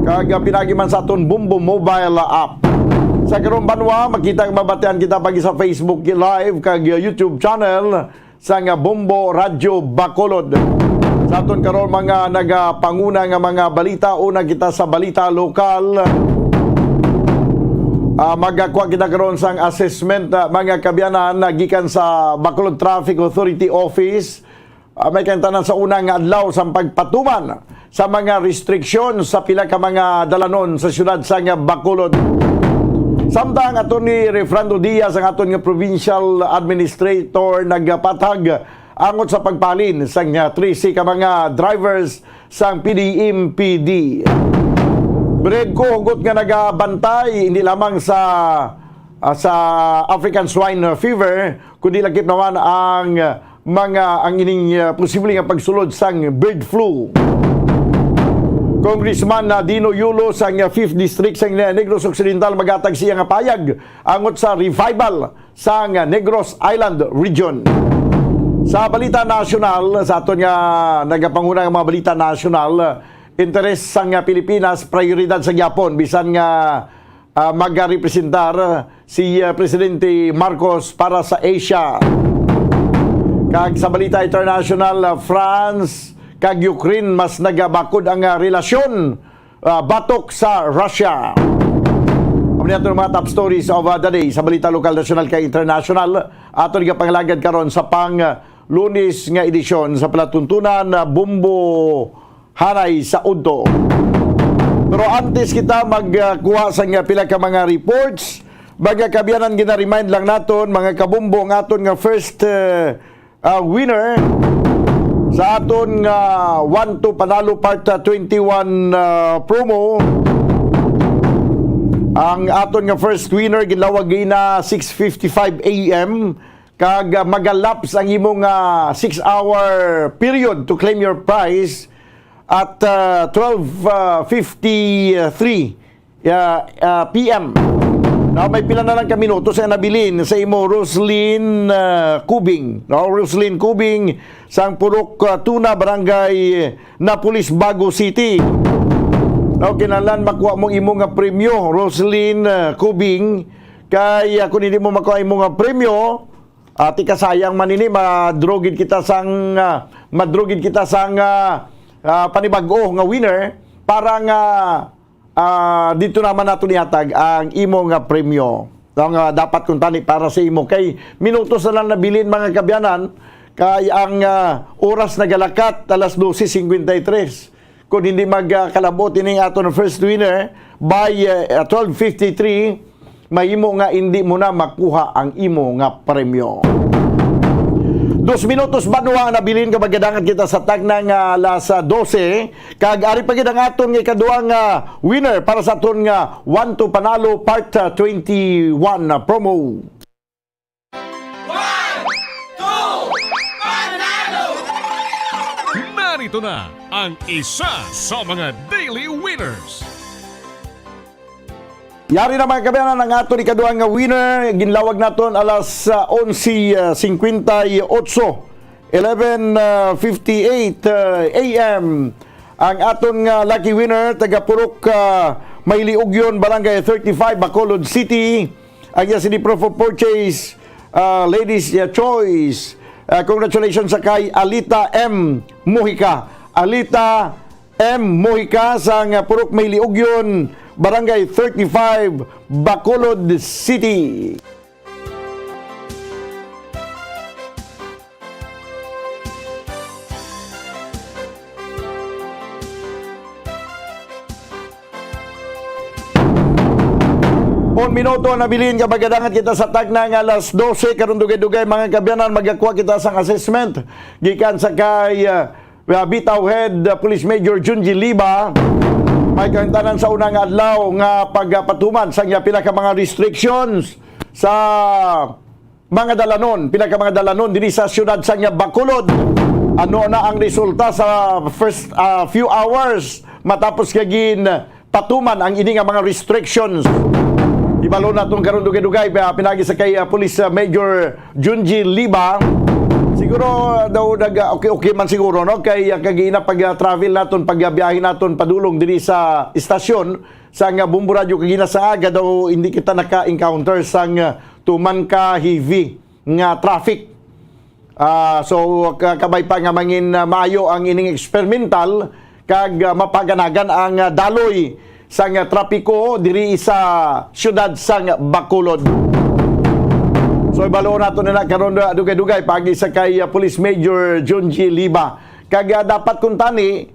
kag, ah, pinagi man sa aton Bombo mobile app. Sa karong banwa, makita ug mabatian kita pagi sa Facebook Live kag, ah, YouTube channel sang Bombo Radyo Bacolod. Sa aton karon mga nagapanguna nga mga balita, una kita sa balita lokal. Ah, magakuha kita karon sang assessment, ah, mga kaabyanan, na gikan sa Bacolod Traffic Authority Office. Ah, may kaangtanan sa una nga adlaw sang pagpatuman sa mga restriksyon sa pila ka mga dalanon sa siyudad sang Bacolod. Samtang Attorney Refrando Diaz, ang aton nga provincial administrator, nagapatag angot sa pagpalin sang trese ka mga drivers sang P D M P D. Brad ko, hugot nga nagabantay hindi lamang sa, ah, sa African Swine Fever, kundi lakip naman ang mga, ang ining, ah, posible nga pagsulod sang bird flu. Congressman, ah, Dino Yulo sang, ah, Fifth District sang Negros Occidental maghatag siya nga payag angot sa revival sang Negros Island Region. Sa balita nasyonal, sa aton nga nagapanguna nga mga balita nasyonal, interes sang Pilipinas, prioridad sa gihapon, bisan nga, ah, magarepresentar si, ah, Presidente Marcos para sa Asia. Kag sa balita international, ah, France kag Ukraine mas nagabakod ang, ah, relasyon, ah, batok sa Russia. Amo ni aton mga top stories of, ah, the day sa balita lokal, nasyonal kag international. Aton nga pangalagad karon sa pang, ah, Lunes nga edisyon sa palatuntunan, ah, Bombo Hanay sa Udto. Pero antes kita magkuha sa nga pila ka mga reports, Mga kaabyanan, gina-remind lang naton, mga kabombo, ang aton nga first, eh, ah, winner sa aton nga One to Panalo Part, ah, twenty-one, ah, promo. Ang aton nga first winner ginlawag gina six fifty-five A M, kag, ah, magalapse ang imo nga six-hour period to claim your prize at, ah, twelve fifty-three, ah, ah, P M. Now, may pila na lang ka minuto sa nabilin sa imo, Roslyn, ah, Cubing. No? Roslyn Cubing, sang Purok, ah, Tuna, Barangay Napoles, Bago City. Now, kinahanglan makuha mo imo nga premyo, Roslyn, ah, Cubing. Kay, ah, kung hindi mo makuha imo nga premyo, ah, ti kasayang man ini, madrugid kita sang, ah, madrugid kita sang, ah, ah, panibag-o nga winner para nga, ah, dito naman nato nihatag ang imo nga premyo. Ang, ah, dapat kuntani para sa imo. Kay minutos na lang nabilin, mga kaabyanan, kay ang, ah, oras nagalakat, alas dose cincuenta y tres. Kung hindi magkalabot ining aton first winner by, uh, twelve fifty-three, mahimo nga hindi mo na makuha ang imo nga premyo. Dos minutos banwa ang nabilin, kag magadangat kita sa tagna nga alas, ah, dose, kag ari pa gid ang aton nga ikaduha nga winner para sa aton nga One to Panalo Part, ah, twenty-one, ah, promo. One, two, panalo! Narito na ang isa sa mga daily winners. Yari na, mga kaabyanan, ang aton ikaduha nga winner. Ginlawag naton alas, ah, onse cincuenta y ocho, eleven fifty-eight, ah, A M. Ang aton nga lucky winner, taga Purok, ah, Mailiugyon, Barangay thirty-five, Bacolod City. Ang iya sini proof of purchase, ah, Ladies, ah, Choice. Ah, congratulations sa kay Alita M Mujica. Alita M Mujica sang, ah, Purok Mailiugyon, Barangay thirty-five, Bacolod City. Un minuto ang nabilin, kag magadangat kita sa tagna nga alas dose. Karon, dugay-dugay, mga kaabyanan, magakuha kita sang assessment gikan sa kay, ah, Bitaw Head, ah, Police Major Junji Liba. May kahimtanan sa una nga adlaw nga pagpatuman sa iya pila ka mga restrictions sa mga dalanon, pila ka mga dalanon diri sa siyudad sang Bacolod. Ano na ang resulta sa first, ah, few hours matapos nga ginpatuman ang ini nga mga restrictions? Ibalo naton karon dugay-dugay, ah, pinagi sa kay, ah, Police, ah, Major Junji Liba. Siguro, ah, daw nag, ah, okay-okay man siguro, no? Kay, ah, kagina pag, ah, travel naton, pag, ah, biyahe naton padulong diri sa istasyon, sang, ah, Bombo Radyo kagina sa aga daw hindi kita naka-encounter sang, ah, tuman ka heavy nga traffic. Ah, so, ka-, kabay pa nga mangin, ah, maayo ang ining experimental kag, ah, mapaganagan ang, ah, daloy sang, ah, trapiko diri sa siyudad sang Bacolod. So, ibalo nato na na karon, ah, dugay-dugay pagi sa kay, ah, Police Major Junji Liba. Kag, ah, dapat kuntani,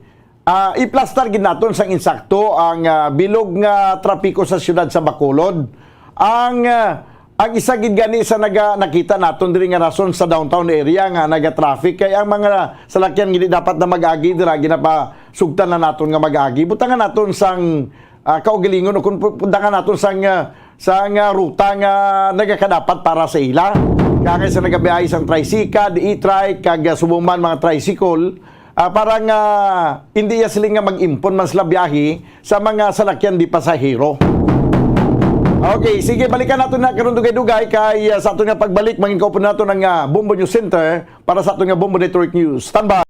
ah, iplastar gid naton sang insakto ang, ah, bilog nga trapiko sa siyudad sa Bacolod. Ang, ah, ang isa gid gani sa naga-, nakita naton diri nga rason sa downtown area nga naga-traffic kay ang mga salakyan gid dapat na mag-agi dira, ginapasugtan na naton nga mag-agi. Butangan naton sang, ah, kaugalingon o kung pu-, butangan naton sang, ah, sang, ah, ruta nga nagakadapat para sa ila. Kaya kay sa nagabiyahe sang tricycle, e-trike, kag, ah, subong man mga tricycle, ah, para nga hindi ya sila nga mag-impon man sila biyahe sa mga salakyan di pasahero. Okay, sige, balikan nato na karon dugay-dugay kay, ah, sa aton nga pagbalik, mangin kaupod nato ang, ah, Bombo News Center para sa aton nga Bombo Network News. Standby!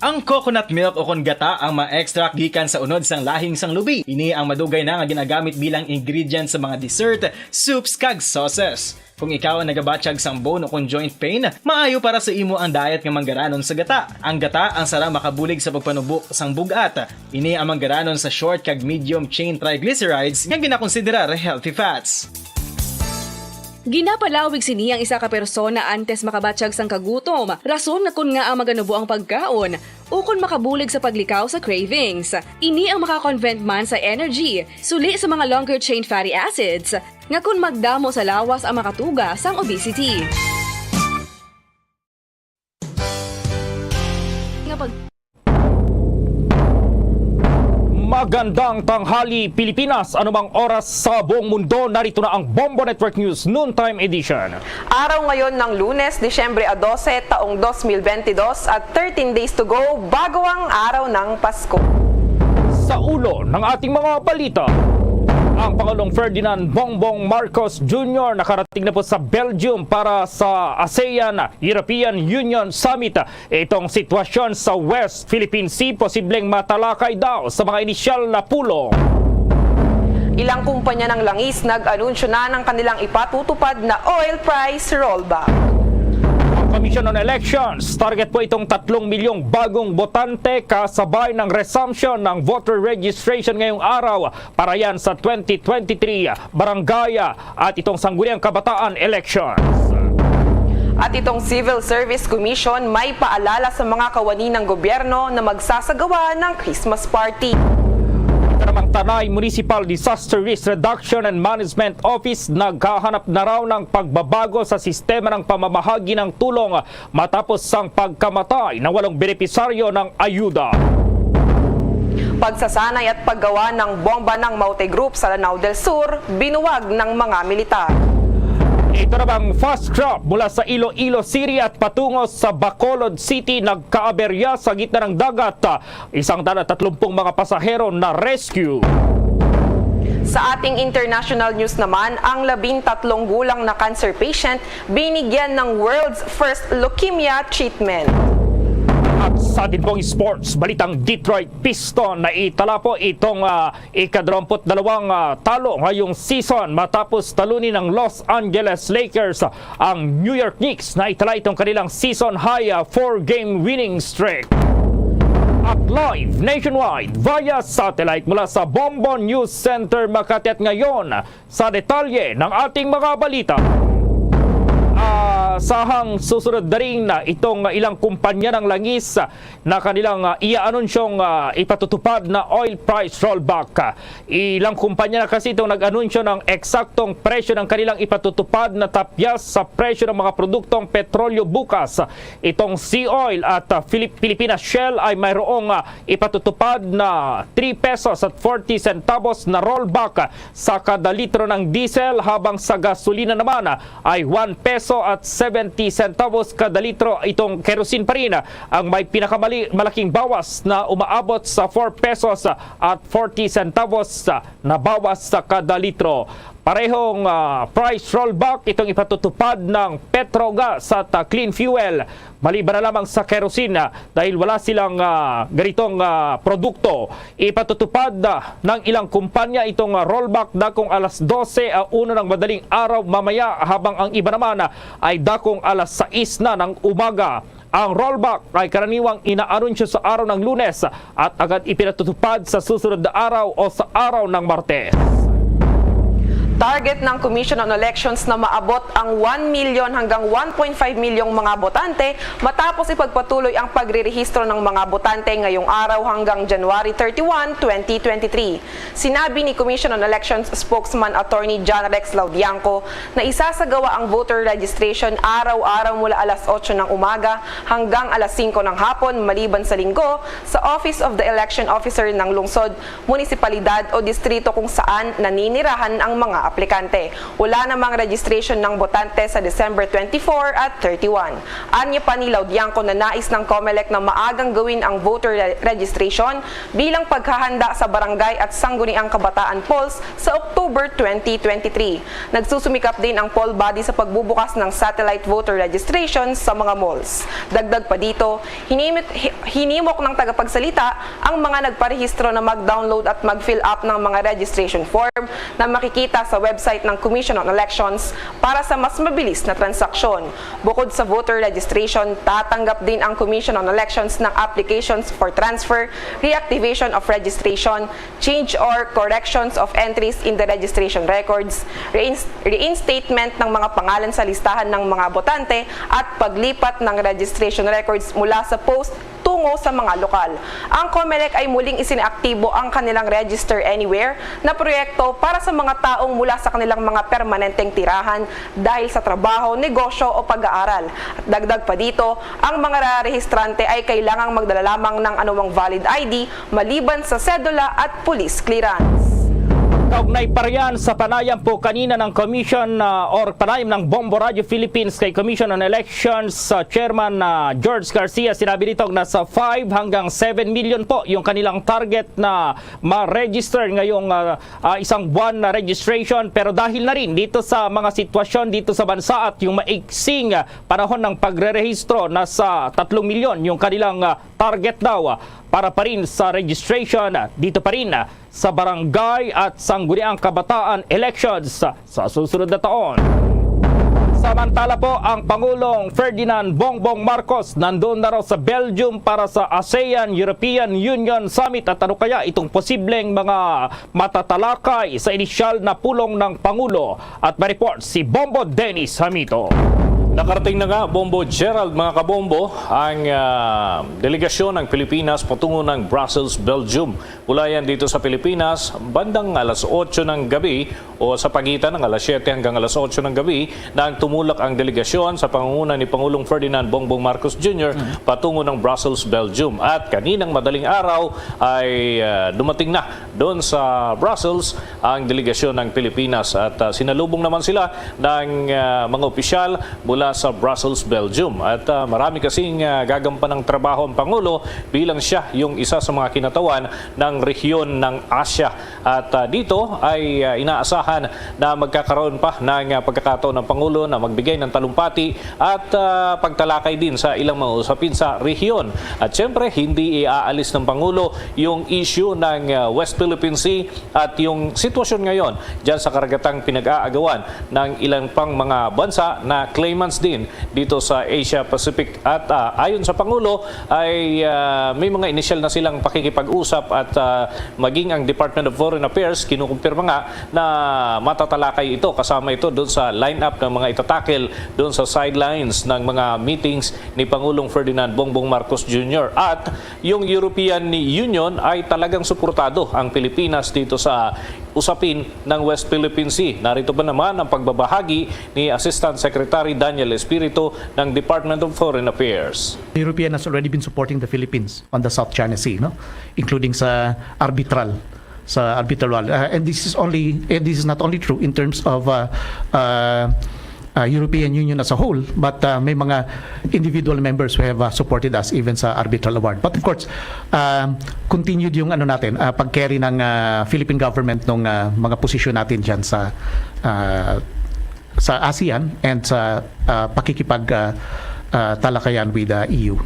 Ang coconut milk o kon gata ang ma-extract gikan sa unod sang lahing sang lubi. Ini ang madugay na nga ginagamit bilang ingredient sa mga dessert, soups, kag sauces. Kung ikaw ang nagabatyag sang bone o kon joint pain, maayo para sa imo ang diet nga manggaranon sa gata. Ang gata ang sarang makabulig sa pagpanubo sang bug-at. Ini ang manggaranon sa short kag medium chain triglycerides nga ginakonsiderar healthy fats. Ginapalawig sini ang isa ka persona antes makabatyag sang kagutom, rason nga kon ngaa maganubo ang pagkaon, ukon makabulig sa paglikaw sa cravings. Ini ang maka-convert man sa energy, suli sa mga longer chain fatty acids, nga kon magdamo sa lawas ang makatuga sang obesity. Nga pag- Magandang tanghali, Pilipinas. Anumang oras sa buong mundo, narito na ang Bombo Network News Noontime Edition. Araw ngayon ng Lunes, Disyembre a dose, taong dos mil benti dos, at thirteen days to go bago ang araw ng Pasko. Sa ulo ng ating mga balita, ang Pangulong Ferdinand Bongbong Marcos Junior nakarating na po sa Belgium para sa ASEAN European Union Summit. Itong sitwasyon sa West Philippine Sea posibleng matalakay daw sa mga inisyal na pulong. Ilang kumpanya ng langis nag-anunsyo na ng kanilang ipatutupad na oil price rollback. Ang Commission on Elections, target po itong tatlong milyong bagong botante kasabay ng resumption ng voter registration ngayong araw para yan sa twenty twenty-three barangay at itong Sangguniang Kabataan elections. At itong Civil Service Commission may paalala sa mga kawani ng gobyerno na magsasagawa ng Christmas party. Ito namang Tanay Municipal Disaster Risk Reduction and Management Office naghahanap na raw ng pagbabago sa sistema ng pamamahagi ng tulong matapos ang pagkamatay ng walong benepisaryo ng ayuda. Pagsasanay at paggawa ng bomba ng Maute Group sa Lanao del Sur, binuwag ng mga militar. Ito namang fast trap mula sa Iloilo City at patungo sa Bacolod City nagkaaberya sa gitna ng dagat. Isang daan at tatlumpung mga pasahero na rescue. Sa ating international news naman, ang labing tatlong gulang na cancer patient binigyan ng world's first leukemia treatment. At sa atin pong sports, balitang Detroit Piston, naitala po itong, ah, ikadalawamput dalawang, ah, talo ngayong season matapos talunin ng Los Angeles Lakers ang New York Knicks. Naitala itong kanilang season high, ah, four-game winning streak. At live nationwide via satellite mula sa Bombo News Center Makati at ngayon, sa detalye ng ating mga balita. Ah, sa hang susunod na rin na itong ilang kumpanya ng langis na kanilang, ah, iaanunsyong, ah, ipatutupad na oil price rollback. Ilang kumpanya na kasi itong nag-anunsyo ng eksaktong presyo ng kanilang ipatutupad na tapyas sa presyo ng mga produktong petrolyo bukas. Itong Sea Oil at, ah, Filip-, Pilipinas Shell ay mayroong, ah, ipatutupad na three pesos at forty centavos na rollback sa kada litro ng diesel, habang sa gasolina naman ay one peso at seventy centavos kada litro. Itong kerosene pa rin ang may pinakamali-, malaking bawas na umaabot sa four pesos at forty centavos na bawas sa kada litro. Parehong, ah, price rollback itong ipatutupad ng Petrogas at, ah, Clean Fuel. Maliban na lamang sa kerosene, ah, dahil wala silang, ah, ganitong, ah, produkto, ipatutupad, ah, ng ilang kumpanya itong, ah, rollback dakong alas dose, ah, uno ng madaling araw mamaya, habang ang iba naman, ah, ay dakong alas sais na ng umaga. Ang rollback ay karaniwang inaanunsyo sa araw ng Lunes at agad ipinatutupad sa susunod na araw o sa araw ng Martes. Target ng Commission on Elections na maabot ang one million hanggang one point five milyong mga botante matapos ipagpatuloy ang pagrerehistro ng mga botante ngayong araw hanggang January thirty-one, twenty twenty-three. Sinabi ni Commission on Elections spokesman Attorney John Rex Laudiangco na isasagawa ang voter registration araw-araw mula alas otso ng umaga hanggang alas singko ng hapon, maliban sa Linggo, sa Office of the Election Officer ng lungsod, munisipalidad o distrito kung saan naninirahan ang mga aplikante. Wala namang registration ng botante sa December twenty-four at thirty-one. Anya pa ni Laudiangco na nais ng COMELEC na maagang gawin ang voter re-, registration bilang paghahanda sa barangay at sangguniang kabataan polls sa October twenty twenty-three. Nagsusumikap din ang poll body sa pagbubukas ng satellite voter registration sa mga malls. Dagdag pa dito, hinimik-, hi-, hinimok ng tagapagsalita ang mga nagparehistro na mag-download at mag-fill up ng mga registration form na makikita sa sa website ng Commission on Elections para sa mas mabilis na transaksyon. Bukod sa voter registration, tatanggap din ang Commission on Elections ng applications for transfer, reactivation of registration, change or corrections of entries in the registration records, reins- reinstatement ng mga pangalan sa listahan ng mga botante, at paglipat ng registration records mula sa post tungo sa mga lokal. Ang COMELEC ay muling isinaaktibo ang kanilang Register Anywhere na proyekto para sa mga taong mula sa kanilang mga permanenteng tirahan dahil sa trabaho, negosyo o pag-aaral. At dagdag pa dito, ang mga rehistrante ay kailangang magdala lamang ng anumang valid I D maliban sa sedula at police clearance. Kaugnay pa riyan sa panayam po kanina ng Commission, ah, or panayam ng Bombo Radio Philippines kay Commission on Elections, ah, Chairman, ah, George Garcia, sinabi nito na sa five hanggang seven million po yung kanilang target na ma-register ngayong, ah, ah, isang buwan na registration. Pero dahil na rin dito sa mga sitwasyon dito sa bansa at yung maiksing, ah, panahon ng pagrerehistro, na sa tatlong milyon yung kanilang, ah, target daw, ah, para pa rin sa registration, ah, dito pa rin, ah, sa barangay at sangguniang kabataan elections, ah, sa susunod na taon. Samantala po, ang Pangulong Ferdinand Bongbong Marcos nandoon na raw sa Belgium para sa ASEAN European Union Summit. At ano kaya itong posibleng mga matatalakay sa inisyal na pulong ng Pangulo? At may report si Bombo Dennis Hamito. Nakarating na nga, Bombo Gerald, mga kabombo, ang ah, delegasyon ng Pilipinas patungo ng Brussels, Belgium. Mula yan dito sa Pilipinas, bandang alas otso ng gabi o sa pagitan ng alas siyete hanggang alas otso ng gabi, na ang tumulak ang delegasyon sa pangunguna ni Pangulong Ferdinand Bongbong Marcos Junior patungo ng Brussels, Belgium. At kaninang madaling araw ay ah, dumating na doon sa Brussels ang delegasyon ng Pilipinas at ah, sinalubong naman sila ng ah, mga opisyal mula sa Brussels, Belgium. At ah, marami kasing ah, gagampan ng trabaho ang Pangulo bilang siya yung isa sa mga kinatawan ng rehiyon ng Asya. At ah, dito ay ah, inaasahan na magkakaroon pa ng ah, pagkakataon ng Pangulo na magbigay ng talumpati at ah, pagtalakay din sa ilang mga usapin sa rehiyon. At siyempre, hindi iaalis ng Pangulo yung issue ng ah, West Philippine Sea at yung sitwasyon ngayon dyan sa karagatang pinag-aagawan ng ilang pang mga bansa na claimants din dito sa Asia Pacific. At ah, ayon sa Pangulo ay ah, may mga inisyal na silang pakikipag-usap at ah, maging ang Department of Foreign Affairs kinukumpirma nga na matatalakay ito, kasama ito doon sa lineup ng mga itatakil doon sa sidelines ng mga meetings ni Pangulong Ferdinand Bongbong Marcos Junior. At yung European Union ay talagang suportado ang Pilipinas dito sa usapin ng West Philippine Sea. Narito pa naman ang pagbabahagi ni Assistant Secretary Daniel Espiritu ng Department of Foreign Affairs. The European has already been supporting the Philippines on the South China Sea, no? Including sa arbitral, sa arbitral wall. Uh, and this is only, eh, this is not only true in terms of uh, uh, uh, European Union as a whole, but uh, may mga individual members who have uh, supported us even sa arbitral award. But of course, uh, continued yung ano natin, uh, pag-carry ng uh, Philippine government ng uh, mga posisyon natin diyan sa uh, sa ASEAN and sa uh, pakikipag uh, uh, talakayan with the E U.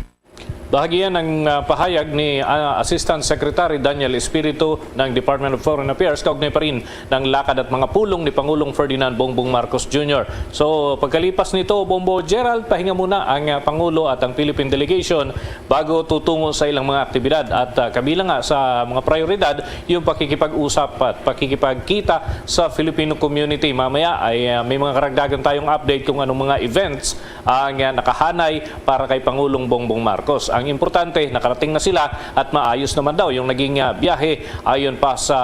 Bahagian ng ah, pahayag ni ah, Assistant Secretary Daniel Espiritu ng Department of Foreign Affairs kaugnay pa rin ng lakad at mga pulong ni Pangulong Ferdinand Bongbong Marcos Junior. So, pagkalipas nito, Bombo Gerald, pahinga muna ang ah, Pangulo at ang Philippine delegation bago tutungo sa ilang mga aktibidad. At ah, kabilang nga sa mga prioridad, yung pakikipag-usap at pakikipagkita sa Filipino community. Mamaya ay ah, may mga karagdagan tayong update kung anong mga events ang ah, nakahanay para kay Pangulong Bongbong Marcos. Ang importante, nakarating na sila at maayos naman daw yung naging ah, biyahe, ayon pa sa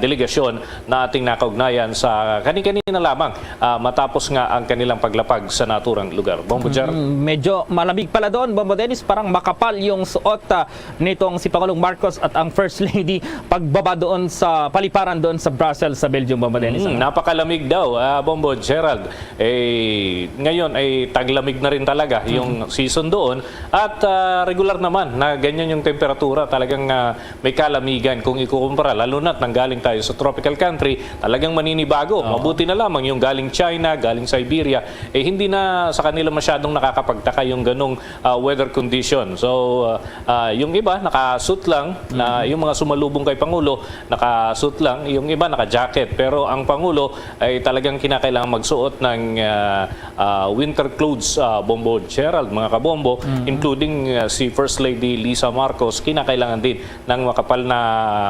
delegasyon na ating nakaugnayan sa kani-kanina lamang, ah, matapos nga ang kanilang paglapag sa naturang lugar. Bombo Jar. Mm, medyo malamig pala doon, Bombo Dennis. Parang makapal yung suot ah, nitong si Pangulong Marcos at ang First Lady pagbaba doon sa paliparan doon sa Brussels, sa Belgium, Bombo Dennis. Mm, Ano? napakalamig daw, ah, Bombo Gerald. Eh, ngayon ay taglamig na rin talaga yung season doon. At ah, Regular naman na ganyan yung temperatura, talagang, ah, may kalamigan kung ikukumpara, lalo na't nanggaling tayo sa tropical country, talagang maninibago. Oo. Mabuti na lamang yung galing China, galing Siberia, eh, hindi na sa kanila masyadong nakakapagtaka yung ganong, ah, weather condition. So, ah, ah, yung iba, nakasuit lang, na Mhm. yung mga sumalubong kay Pangulo, nakasuit lang, yung iba, naka-jacket. Pero ang Pangulo ay talagang kinakailangan magsuot ng, ah, ah, winter clothes, ah, Bombo Gerald, mga kabombo, Mhm. including, ah, si First Lady Lisa Marcos, kinakailangan din ng makapal na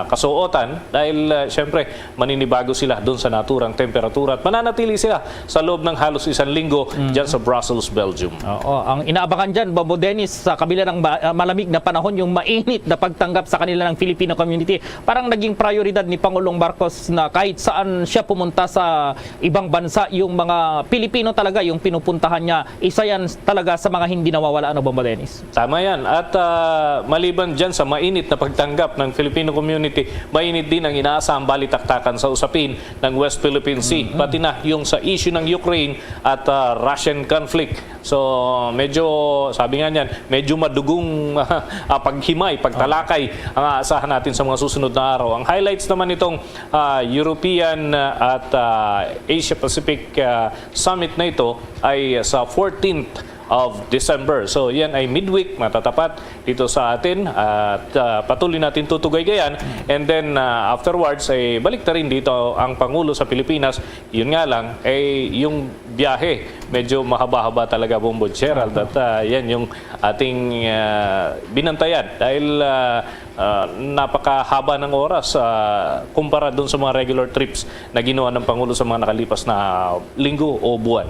kasuotan dahil, ah, syempre, maninibago sila doon sa naturang temperatura at mananatili sila sa loob ng halos isang linggo Mm. dyan sa Brussels, Belgium. Oo, ang inaabangan dyan, Bombo Dennis, sa kabila ng ma-, ah, malamig na panahon, yung mainit na pagtanggap sa kanila ng Filipino community. Parang naging prioridad ni Pangulong Marcos na kahit saan siya pumunta sa ibang bansa, yung mga Pilipino talaga yung pinupuntahan niya. Isa yan talaga sa mga hindi nawawala, ano, Bombo Dennis? Tama yan. At, ah, maliban dyan sa mainit na pagtanggap ng Filipino community, mainit din ang inaasahang balitaktakan sa usapin ng West Philippine Sea, Mm-hmm. pati na yung sa issue ng Ukraine at, ah, Russian conflict. So, medyo, sabi nga niyan, medyo madugong, ah, paghimay, pagtalakay ang aasahan natin sa mga susunod na araw. Ang highlights naman itong, ah, European, ah, at, ah, Asia Pacific, ah, Summit na ito ay sa fourteenth of December. So, yan ay midweek, matatapat dito sa atin. At, ah, patuloy natin tutugaygayan. And then, ah, afterwards, ay balik na rin dito ang Pangulo sa Pilipinas. Yun nga lang, ay yung biyahe, medyo mahaba-haba talaga, Bombo Gerald. At, ah, yan yung ating, ah, binantayan dahil, ah, ah, napakahaba ng oras, ah, kumpara dun sa mga regular trips na ginawa ng Pangulo sa mga nakalipas na linggo o buwan.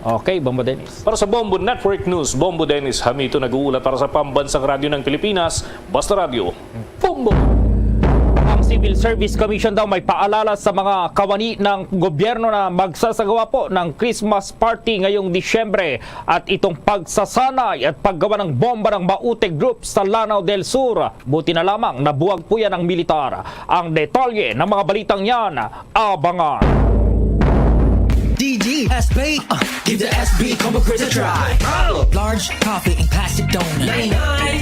Okay, Bombo Dennis. Para sa Bombo Network News, Bombo Dennis Hamito nag-uulat para sa Pambansang Radyo ng Pilipinas, Basta Radyo, Bombo! Ang Civil Service Commission daw may paalala sa mga kawani ng gobyerno na magsasagawa po ng Christmas party ngayong Disyembre at itong pagsasanay at paggawa ng bomba ng Maute Group sa Lanao del Sur. Buti na lamang nabuwag po yan ng militar. Ang detalye ng mga balitang yan, abangan. D D S B, uh, give the S B combo quiz a try. Large coffee and plastic donut. Ninety-nine.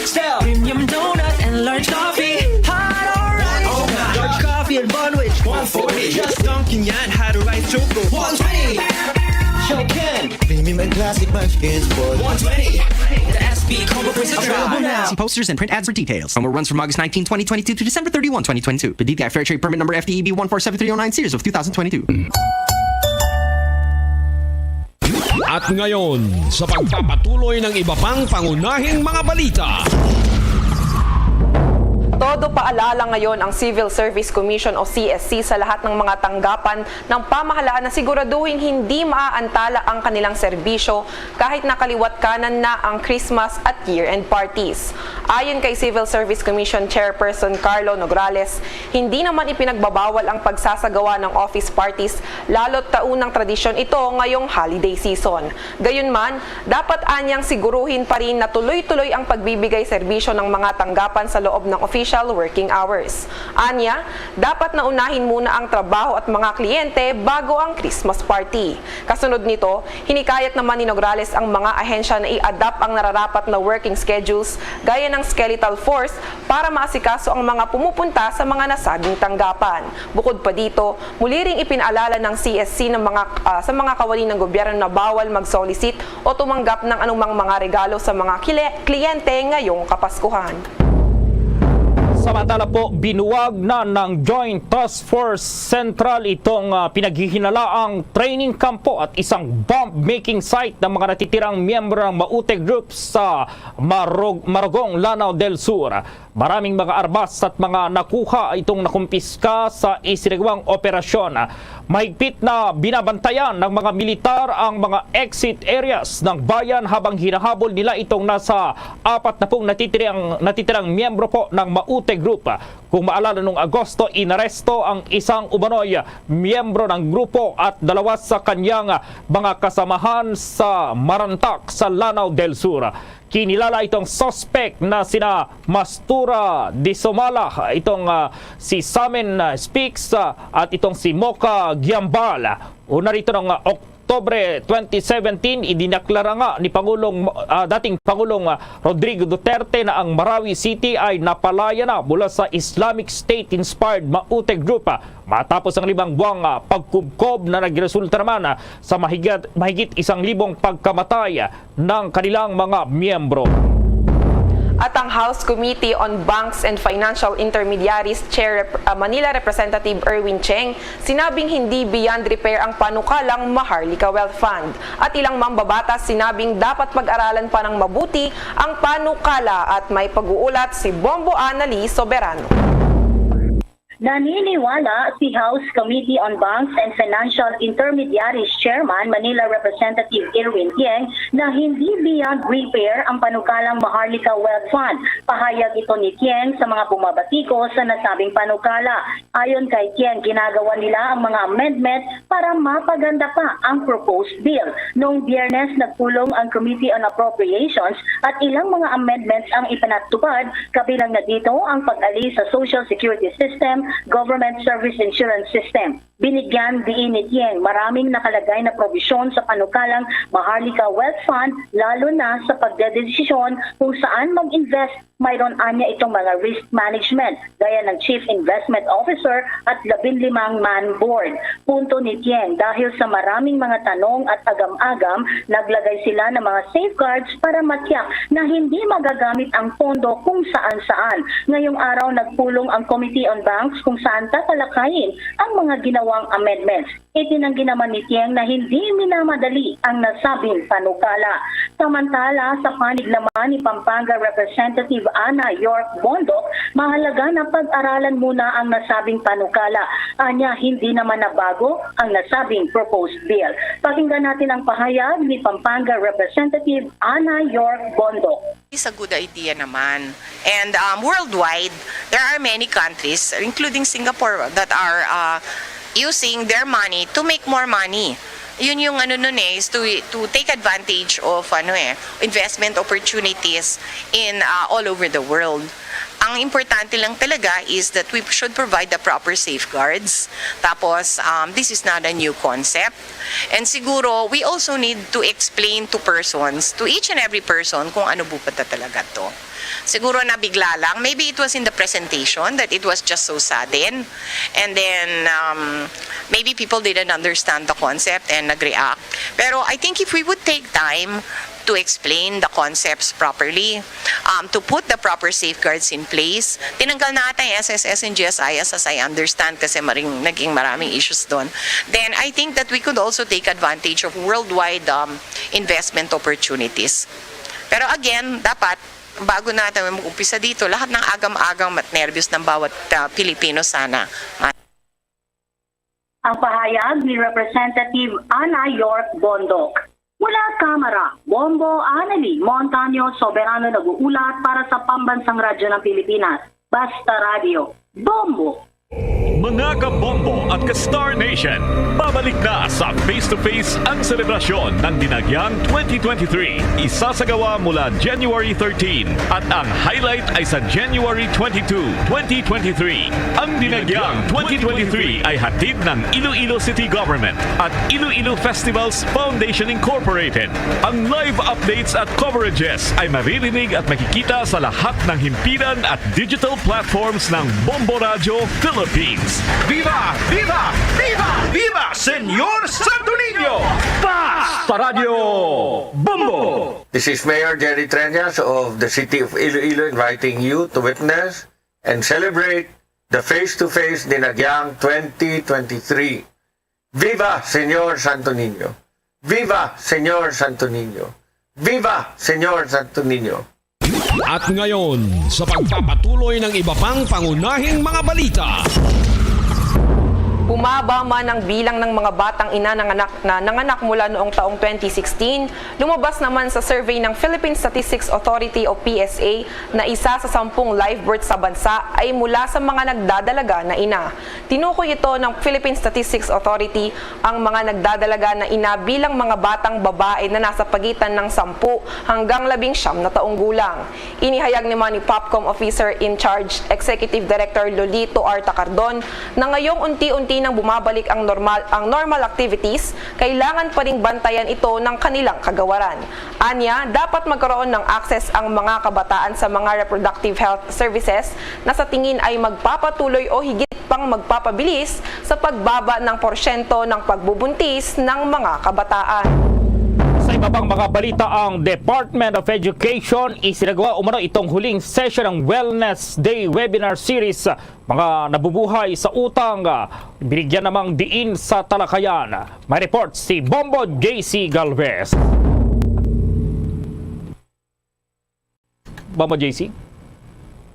Sell premium donut and large coffee. Hot or right? Oh my. Large coffee and bun which? One forty. Just dunking yan, had a rice choco. One twenty. Show can. Premium and classic munchkins, boy. One twenty. The S B combo quiz a try. Available now. See posters and print ads for details. Promo runs from August nineteen, twenty twenty-two to December thirty-one, twenty twenty-two. P D T I Fair Trade Permit Number F T E B one four seven three oh nine, series of two thousand twenty-two. At ngayon, sa pagpapatuloy ng iba pang pangunahing mga balita. Todo paalala ngayon ang Civil Service Commission o C S C sa lahat ng mga tanggapan ng pamahalaan na siguraduhin hindi maaantala ang kanilang serbisyo kahit nakaliwat kanan na ang Christmas at year-end parties. Ayon kay Civil Service Commission Chairperson Carlo Nograles, hindi naman ipinagbabawal ang pagsasagawa ng office parties, lalo't taunang tradisyon ito ngayong holiday season. Gayunman, dapat anyang siguruhin pa rin na tuloy-tuloy ang pagbibigay serbisyo ng mga tanggapan sa loob ng official working hours. Anya, dapat na unahin muna ang trabaho at mga kliyente bago ang Christmas party. Kasunod nito, hinikayat naman ni Nograles ang mga ahensya na i-adapt ang nararapat na working schedules gaya ng skeletal force para maasikaso ang mga pumupunta sa mga nasabing tanggapan. Bukod pa dito, muli ring ipinaalala ng C S C ng mga, ah, sa mga kawani ng gobyerno na bawal mag-solicit o tumanggap ng anumang mga regalo sa mga kile-, kliyente ngayong Kapaskuhan. Samantala po, binuwag na ng Joint Task Force Central itong, ah, pinaghihinalaang training camp po at isang bomb-making site ng mga natitirang miyembro ng Maute Group sa Marog-, Maragong, Lanao del Sur. Maraming mga armas at mga nakuha itong nakumpiska sa isinagawang operasyon. Mahigpit na binabantayan ng mga militar ang mga exit areas ng bayan habang hinahabol nila itong nasa apat na pung natitirang, natitirang miyembro po ng Maute Group. Kung maalala, nung Agosto, inaresto ang isang umano'y miyembro ng grupo at dalawa sa kanyang mga kasamahan sa Marantac sa Lanao del Sur. Kinilala itong suspect na sina Mastura de Somala, itong, ah, si Samen, ah, Speaks, ah, at itong si Mocha Giambal. Una rito ng, ah, Oc-, Oktubre twenty seventeen, idineklara nga ni Pangulong, ah, dating Pangulong, ah, Rodrigo Duterte na ang Marawi City ay napalaya na mula sa Islamic State-inspired Maute Group, ah, matapos ang limang buwang, ah, pagkubkob na nagresulta naman, ah, sa mahigit, mahigit isang libong pagkamatay, ah, ng kanilang mga miyembro. At ang House Committee on Banks and Financial Intermediaries Chair Rep-, ah, Manila Representative Erwin Cheng sinabing hindi beyond repair ang panukalang Maharlika Wealth Fund. At ilang mambabatas sinabing dapat pag-aralan pa ng mabuti ang panukala at may pag-uulat si Bombo Anali Soberano. Naniniwala si House Committee on Banks and Financial Intermediaries Chairman Manila Representative Erwin Tieng na hindi beyond repair ang panukalang Maharlika Wealth Fund. Pahayag ito ni Tieng sa mga bumabatiko sa nasabing panukala. Ayon kay Tieng, ginagawa nila ang mga amendment para mapaganda pa ang proposed bill. Noong Biyernes, nagpulong ang Committee on Appropriations at ilang mga amendments ang ipinatupad, kabilang na dito ang pag-alis sa Social Security System, Government Service Insurance System. Binigyan diin ni Tieng maraming nakalagay na probisyon sa panukalang Maharlika Wealth Fund, lalo na sa pagdedesisyon kung saan mag-invest. Mayroon anya itong mga risk management, gaya ng Chief Investment Officer at labing limang man board. Punto ni Tieng, dahil sa maraming mga tanong at agam-agam, naglagay sila ng mga safeguards para matiyak na hindi magagamit ang pondo kung saan-saan. Ngayong araw, nagpulong ang Committee on Banks kung saan tatalakayin ang mga ginawang amendments. Itinanggi naman ni Tieng na hindi minamadali ang nasabing panukala. Samantala, sa panig naman ni Pampanga Representative Ana York Bondoc, mahalaga na pag-aralan muna ang nasabing panukala. Anya, hindi naman nabago ang nasabing proposed bill. Pakinggan natin ang pahayag ni Pampanga Representative Ana York Bondoc. It's a good idea naman. And, um, worldwide, there are many countries, including Singapore, that are, uh, using their money to make more money. Yun yung ano nun eh, is to, to take advantage of, ano eh, investment opportunities in, uh, all over the world. Ang importante lang talaga is that we should provide the proper safeguards. Tapos, um, this is not a new concept. And siguro, we also need to explain to persons, to each and every person, kung ano po ba talaga to. Siguro nabigla lang. Maybe it was in the presentation that it was just so sudden. And then, um, maybe people didn't understand the concept and nag-react. Pero I think if we would take time to explain the concepts properly, um, to put the proper safeguards in place. Tinanggal na ata yung S S S and G S I S, as I understand, kasi maring, naging maraming issues doon. Then, I think that we could also take advantage of worldwide, um, investment opportunities. Pero again, dapat, bago natin mag-umpisa dito, lahat ng agam-agam at nervyos ng bawat, uh, Pilipino sana. Ang pahayag ni Representative Ana York Bondoc. Mula Kamara, Bombo Anali Montaño Soberano nag-uulat para sa Pambansang Radyo ng Pilipinas, Basta Radyo, Bombo! Mga ka-Bombo at ka-Star Nation, pabalik na sa Face to Face ang selebrasyon ng Dinagyang twenty twenty-three. Isasagawa mula January thirteen at ang highlight ay sa January twenty-two, twenty twenty-three. Ang Dinagyang twenty twenty-three ay hatid ng Iloilo City Government at Iloilo Festivals Foundation Incorporated. Ang live updates at coverages ay maririnig at makikita sa lahat ng himpilan at digital platforms ng Bombo Radyo Philippines. Viva! Viva! Viva! Viva, Senyor Santo Niño! Basta Radyo Bombo! This is Mayor Jerry Treñas of the City of Iloilo inviting you to witness and celebrate the face-to-face Dinagyang twenty twenty-three. Viva, Senyor Santo Niño! Viva, Senyor Santo Niño! Viva, Senyor Santo Niño! At ngayon, sa pagpapatuloy ng iba pang pangunahing mga balita. Bumaba man ang bilang ng mga batang ina nanganak, na nanganak mula noong taong twenty sixteen, lumabas naman sa survey ng Philippine Statistics Authority o P S A na isa sa sampung live birth sa bansa ay mula sa mga nagdadalaga na ina. Tinukoy ito ng Philippine Statistics Authority ang mga nagdadalaga na ina bilang mga batang babae na nasa pagitan ng sampu hanggang labing siyam na taong gulang. Inihayag naman ni POPCOM Officer in Charge Executive Director Lolito R. Tacardon na ngayong unti-unti nang bumabalik ang normal, ang normal activities, kailangan pa ring bantayan ito ng kanilang kagawaran. Anya, dapat magkaroon ng access ang mga kabataan sa mga reproductive health services na sa tingin ay magpapatuloy o higit pang magpapabilis sa pagbaba ng porsyento ng pagbubuntis ng mga kabataan. Sa iba pang mga balita, ang Department of Education isinagawa umano itong huling session ng Wellness Day Webinar Series. Mga nabubuhay sa utang, ah, binigyan namang diin sa talakayan. May report si Bombo J C Galvez. Bombo J C?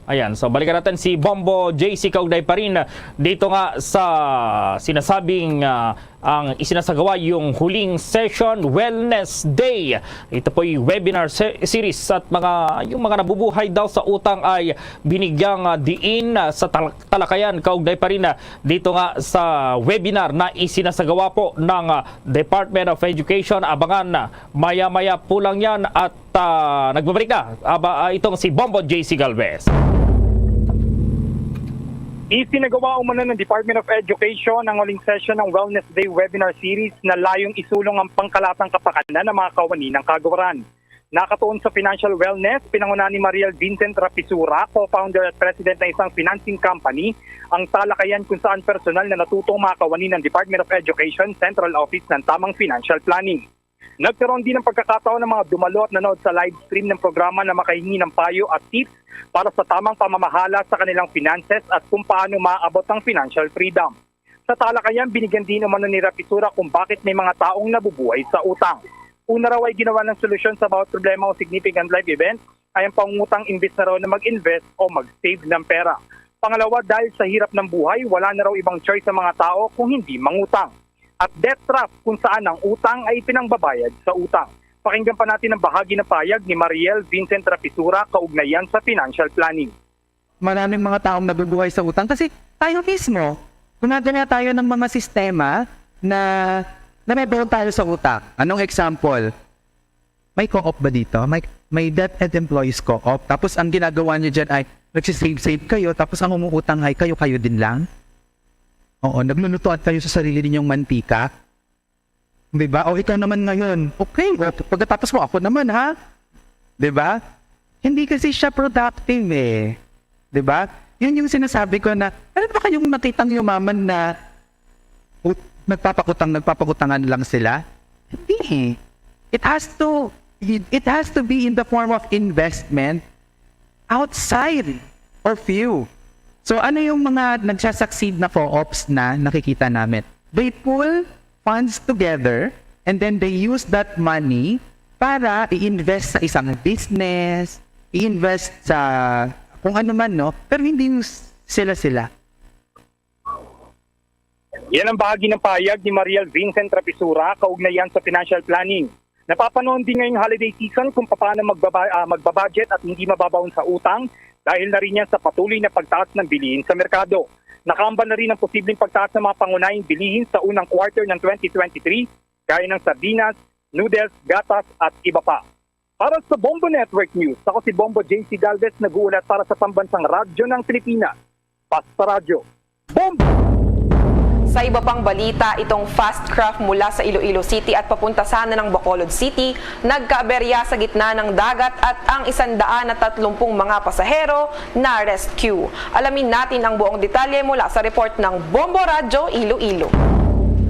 Ayan, so balikan natin si Bombo J C kaugnay pa rin dito nga sa sinasabing, ah, ang isinasagawa yung huling session, Wellness Day. Ito po'y webinar se-, series at mga, yung mga nabubuhay daw sa utang ay binigyang, ah, diin, ah, sa tal-, talakayan kaugnay pa rin, ah, dito nga sa webinar na isinasagawa po ng, ah, Department of Education. Abangan, ah, maya-maya po lang yan at, ah, nagbabalik na, ah, ba, ah, itong si Bombo J C Galvez. Isinagawa umano ng Department of Education ang huling session ng Wellness Day Webinar Series na layong isulong ang pangkalatang kapakanan ng mga kawani ng kagawaran. Nakatuon sa financial wellness, pinangunahan ni Mariel Vincent Rapisura, co-founder at president ng isang financing company, ang talakayan kung saan personal na natuto ang mga kawani ng Department of Education Central Office ng tamang financial planning. Nagkaroon din ng pagkakataon ng mga dumalo at nanood sa live stream ng programa na makahingi ng payo at tips para sa tamang pamamahala sa kanilang finances at kung paano maabot ang financial freedom. Sa talakayan, binigyan din umano ni Rapisura kung bakit may mga taong nabubuhay sa utang. Una raw ay ginawa ng solusyon sa bawat problema o significant life event ay ang pangungutang imbes na raw na mag-invest o mag-save ng pera. Pangalawa, dahil sa hirap ng buhay, wala na raw ibang choice ang mga tao kung hindi mangutang. At debt trap, kung saan ang utang ay pinangbabayad sa utang. Pakinggan pa natin ang bahagi ng payag ni Mariel Vincent Rapisura kaugnay yan sa financial planning. Maraming mga taong nabubuhay sa utang kasi tayo mismo, gumagawa tayo ng mga sistema na nabibilang tayo sa utang. Anong example? May co-op ba dito? May, may DepEd Employees Co-op. Tapos ang ginagawa niyo dyan ay nagsisave-save kayo, tapos ang umuutang ay kayo-kayo din lang. Oo, naglulutuan kayo sa sarili ninyong mantika. Di ba? O ikaw naman ngayon, okay, o, pagkatapos mo, ako naman, ha? Di ba? Hindi kasi siya productive eh. Di ba? Yun yung sinasabi ko na, meron ba kayong nakitang yumaman na ut-, nagpapakutang, nagpapakutangan lang sila? Hindi eh. It has to, it, it has to be in the form of investment outside of you. So ano yung mga nagsasucceed na co-ops na nakikita namin? They pool funds together and then they use that money para i-invest sa isang business, i-invest sa kung ano man, no? Pero hindi yung s-, sila-sila. Yan ang bahagi ng pahayag ni Mariel Vincent Rapisura kaugnay yan sa financial planning. Napapanood din ngayong holiday season kung paano magbaba-, ah, magbabudget at hindi mababaon sa utang dahil na rin yan sa patuloy na pagtaas ng bilihin sa merkado. Nakaambal na rin ang posibleng pagtaas ng mga pangunahing bilihin sa unang quarter ng twenty twenty-three, gaya ng sardinas, noodles, gatas, at iba pa. Para sa Bombo Network News, ako si Bombo J C Galvez, nag-uulat para sa Pambansang Radyo ng Pilipinas, Basta Radyo. Bombo! Sa iba pang balita, itong fast craft mula sa Iloilo City at papunta sana ng Bacolod City, nagkaaberya sa gitna ng dagat at ang isang daan na tatlumpung mga pasahero na-rescue. Alamin natin ang buong detalye mula sa report ng Bombo Radyo Iloilo.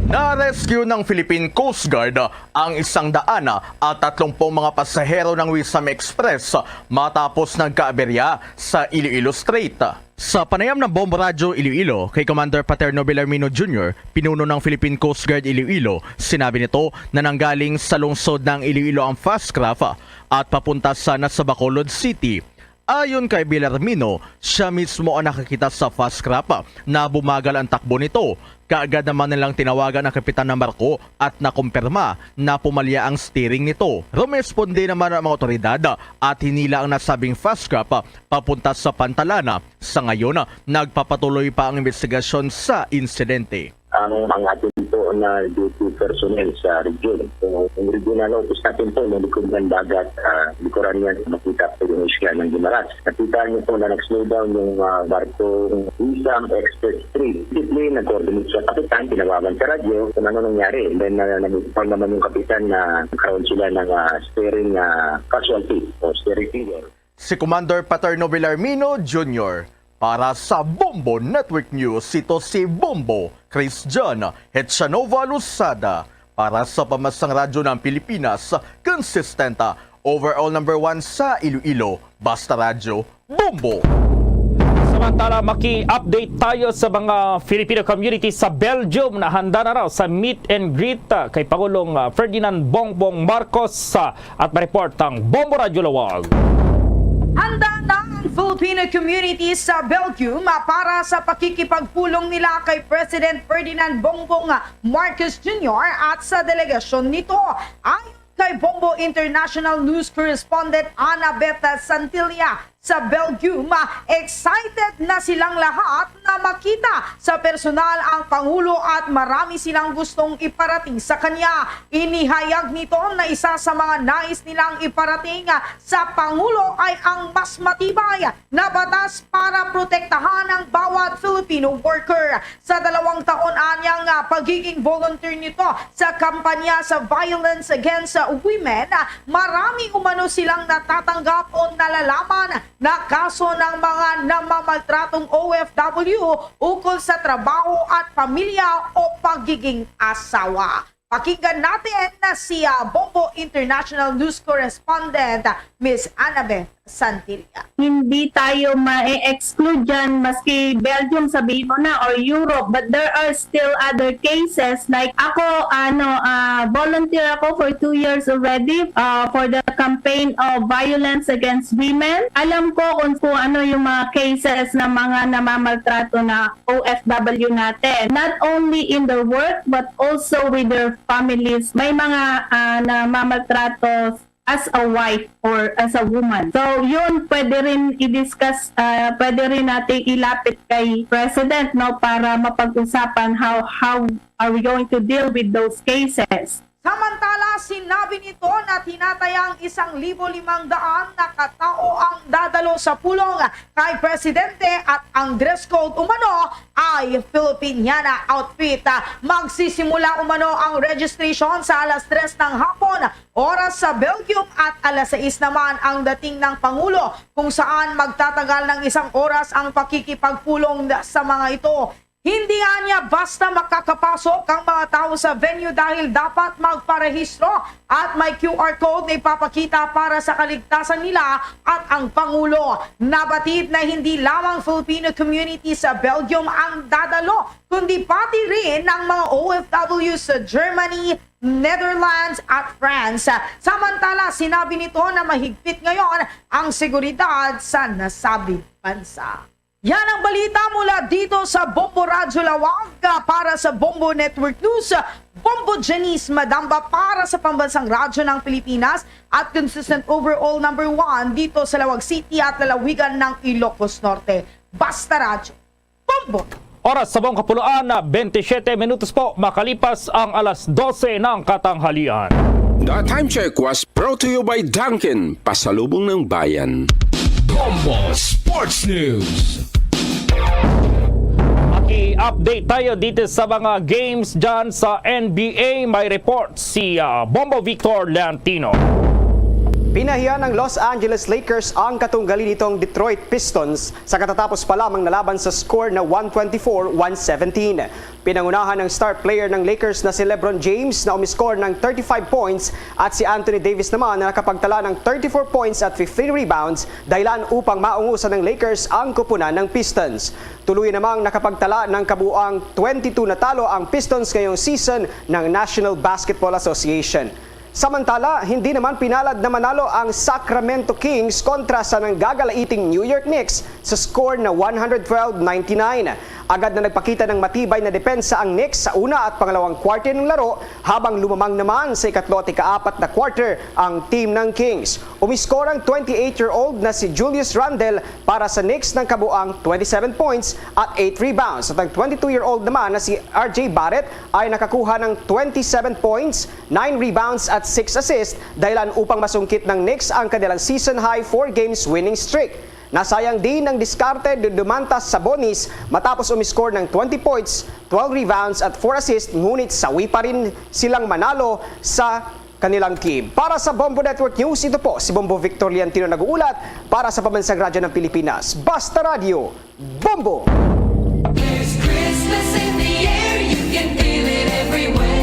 Na-rescue ng Philippine Coast Guard ang isang daan at tatlumpung mga pasahero ng Wisam Express matapos nagkaaberya sa Iloilo Strait. Sa panayam ng Bombo Radyo Iloilo kay Commander Paterno Villarmino Junior, pinuno ng Philippine Coast Guard Iloilo, sinabi nito na nanggaling sa lungsod ng Iloilo ang fast craft at papunta sana sa Bacolod City. Ayon kay Villarmino, siya mismo ang nakakita sa fast craft na bumagal ang takbo nito. Kaagad naman nilang tinawagan ang kapitan ng barko at nakumpirma na pumalya ang steering nito. Rumesponde naman ang mga otoridad at hinila ang nasabing fast craft papunta sa pantalan. Sa ngayon, nagpapatuloy pa ang investigasyon sa insidente. ang, ang ating po na duty personnel sa region. So, ang regional office natin po, nalikod ng dagat, ah, likuran niya, makita po yung isla ng Guimaras. Nakita niyo po na nag-slow down yung, ah, barko Isang Express three. Immediately, nag-coordinate sa kapitan, tinawagan sa radyo kung ano nangyari. And then, ah, nag-inform naman yung kapitan na nagkaroon sila ng, ah, steering, ah, casualty o steering failure. Si Commander Paterno Villarmino Junior para sa Bombo Network News. Ito si Bombo Christian Hetsanova Losada para sa Pambansang Radyo ng Pilipinas, consistent, overall number one sa Iloilo, Basta Radyo, Bombo. Samantala, maki-update tayo sa mga Filipino community sa Belgium na handa na raw sa meet and greet, ah, kay Pangulong, ah, Ferdinand Bongbong Marcos, ah, at ma-report ang Bombo Radyo Lawag. Handa na ang Filipino community sa Belgium, ah, para sa pakikipagpulong nila kay President Ferdinand Bongbong Marcos Junior at sa delegasyon nito. Ayon kay Bombo International News Correspondent Annabeth Santilla, sa Belgium, ah, excited na silang lahat na makita sa personal ang Pangulo at marami silang gustong iparating sa kanya. Inihayag nito na isa sa mga nais nilang iparating, ah, sa Pangulo ay ang mas matibay na batas para protektahan ang bawat Filipino worker. Sa dalawang taon anyang, ah, pagiging volunteer nito sa kampanya sa violence against, ah, women, ah, marami umano silang natatanggap o nalalaman na kaso ng mga namamaltratong O F W ukol sa trabaho at pamilya o pagiging asawa. Pakinggan natin na si, ah, Bombo International News Correspondent, ah, Miss Annabeth Santilla. Hindi tayo ma-exclude dyan, maski Belgium, sabihin mo na, or Europe, but there are still other cases. Like ako, ano, ah, volunteer ako for two years already, ah, for the campaign of violence against women. Alam ko kung, kung ano yung mga cases ng mga namamaltrato na O F W natin. Not only in their work, but also with their families. May mga, ah, namamaltrato as a wife or as a woman. So, yun, pwede rin i-discuss, ah, pwede rin natin ilapit kay President, no, para mapag-usapan how, how are we going to deal with those cases. Samantala, sinabi nito na tinatayang isang libo limang daan na katao ang dadalo sa pulong kay Presidente at ang dress code umano ay Filipiniana outfit. Magsisimula umano ang registration sa alas tres ng hapon, oras sa Belgium, at alas sais naman ang dating ng Pangulo, kung saan magtatagal ng isang oras ang pakikipagpulong sa mga ito. Hindi anya basta makakapasok ang mga tao sa venue dahil dapat magparehistro at may Q R code na ipapakita para sa kaligtasan nila at ang Pangulo. Nabatid na hindi lamang Filipino community sa Belgium ang dadalo, kundi pati rin ang mga O F W sa Germany, Netherlands at France. Samantala, sinabi nito na mahigpit ngayon ang seguridad sa nasabing bansa. Yan ang balita mula dito sa Bombo Radyo Lawag. Para sa Bombo Network News, Bombo Janice Madamba para sa Pambansang Radyo ng Pilipinas at consistent overall number one dito sa Lawag City at lalawigan ng Ilocos Norte. Basta Radyo, Bombo! Oras sa buong kapuluan na twenty-seven minutos po makalipas ang alas dose ng katanghalian. The time check was brought to you by Dunkin, pasalubong ng bayan. Bombo Sports News. Maki-update tayo dito sa mga games dyan sa N B A. May report si, ah, Bombo Victor Leantino. Pinahiya ng Los Angeles Lakers ang katunggali nitong Detroit Pistons sa katatapos pa lamang na laban sa score na one twenty-four one seventeen. Pinangunahan ng star player ng Lakers na si LeBron James na umiscore ng thirty-five points at si Anthony Davis naman na nakapagtala ng thirty-four points at fifteen rebounds, dahilan upang maungusan ng Lakers ang kupunan ng Pistons. Tuluyan namang nakapagtala ng kabuang twenty-two na talo ang Pistons ngayong season ng National Basketball Association. Samantala, hindi naman pinalad na manalo ang Sacramento Kings kontra sa nanggagalaiting New York Knicks sa score na one hundred twelve ninety-nine. Agad na nagpakita ng matibay na depensa ang Knicks sa una at pangalawang quarter ng laro, habang lumamang naman sa ikatlo at ikaapat na quarter ang team ng Kings. Umiskor ang twenty-eight-year-old na si Julius Randle para sa Knicks ng kabuang twenty-seven points at eight rebounds, at ang twenty-two-year-old naman na si R J Barrett ay nakakuha ng twenty-seven points, nine rebounds at six assists, dahilan upang masungkit ng Knicks ang kanilang season-high four games winning streak. Nasayang din ang diskarte ni Domantas Sabonis matapos umiskor ng twenty points, twelve rebounds at four assists, ngunit sawi pa rin silang manalo sa kanilang team. Para sa Bombo Network News, ito po si Bombo Victor Liantino nag-uulat para sa Pambansang Radyo ng Pilipinas. Basta Radyo, Bombo! There's Christmas in the air, you can feel it everywhere.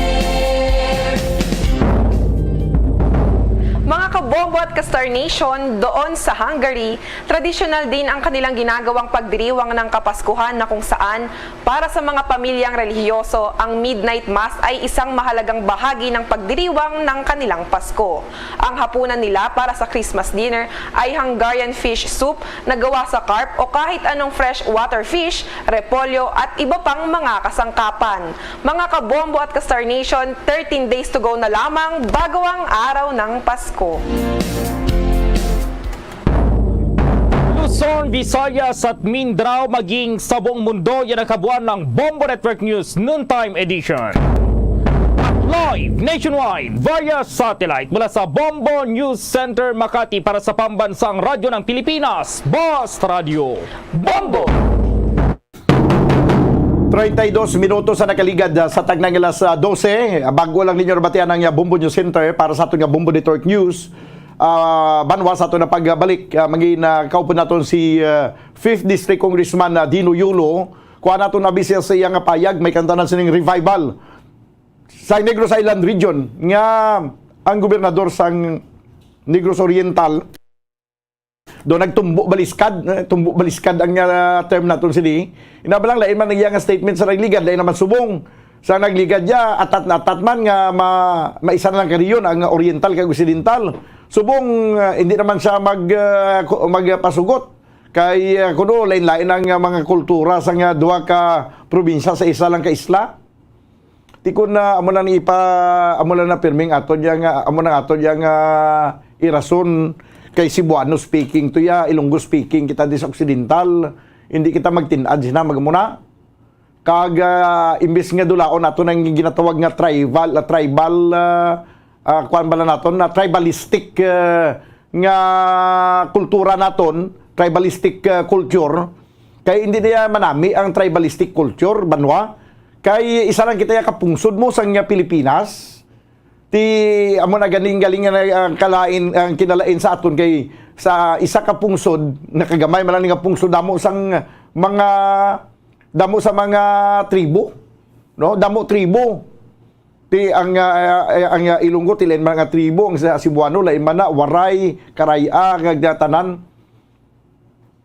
Mga kabombo at ka-Star Nation, doon sa Hungary, tradisyonal din ang kanilang ginagawang pagdiriwang ng Kapaskuhan, na kung saan para sa mga pamilyang relihiyoso, ang midnight mass ay isang mahalagang bahagi ng pagdiriwang ng kanilang Pasko. Ang hapunan nila para sa Christmas dinner ay Hungarian fish soup na gawa sa carp o kahit anong fresh water fish, repolyo at iba pang mga kasangkapan. Mga kabombo at ka-Star Nation, thirteen days to go na lamang bago ang araw ng Pasko. Luzon, Visayas at Mindanao, maging sa buong mundo, yan ang kabuuan ng Bombo Network News Noontime Edition. At live nationwide via satellite mula sa Bombo News Center Makati para sa Pambansang Radyo ng Pilipinas, Basta Radyo, Bombo! Treinta y dos minutos sa nakaligad, ah, sa tagnang alas, ah, dose. Ah, bago lang ninyo nabatian ang, ah, Bombo News Center para sa aton nga Bombo Network News. Ah, banwa sa aton na pagbalik, ah, mangin, ah, kaupod naton si, ah, Fifth District Congressman, ah, Dino Yulo. Kuha naton na base sa iya nga payag, may kantanan sining revival sa Negros Island Region nga ang gobernador sang Negros Oriental do nagtumbo baliskad, eh, tumbo baliskad ang, ah, term naton sini. Ina ba lang, lain man ang iya nga statement sa nagligad, lain naman subong. Sa nagligad niya, atat na atat man nga ma-, maisa na lang ka rehiyon ang oriental kag occidental. Subong, ah, hindi naman siya mag, ah, ku-, magpasugot. Kay, ah, kuno, lain-lain ang, ah, mga kultura sa nga duha ka probinsya sa isa lang ka isla. Ti kon na amo na ni ipa-, amo na na pirming aton yang, ah, amo na aton yang, ah, irason kay Cebuano speaking to ya, Ilonggo speaking kita di sa Occidental. Hindi kita magtin-ad sina mag-, amo na. Kag, ah, imbis nga dulaon nato nang ginatawag nga tribal, ah, tribal, ah, ah, kuwan bala naton, na tribalistic, ah, nga kultura naton, tribalistic, ah, culture, kay hindi niya manami ang tribalistic culture, banwa. Kay isa lang kita ya kapungsod mo sang Pilipinas. Ti amo na ganing galing nga, ah, kalain, ang kinalain sa aton kay sa isa ka pungsod, nakagamay man lang nga pungsod, damo sang mga, damo sa mga tribo, no? Damo tribo. Ti ang, ah, ah, ang, ah, Ilonggo, ti lain man nga tribo, ang sa Cebuano, lain man na, Waray, Karay-a, kag tanan.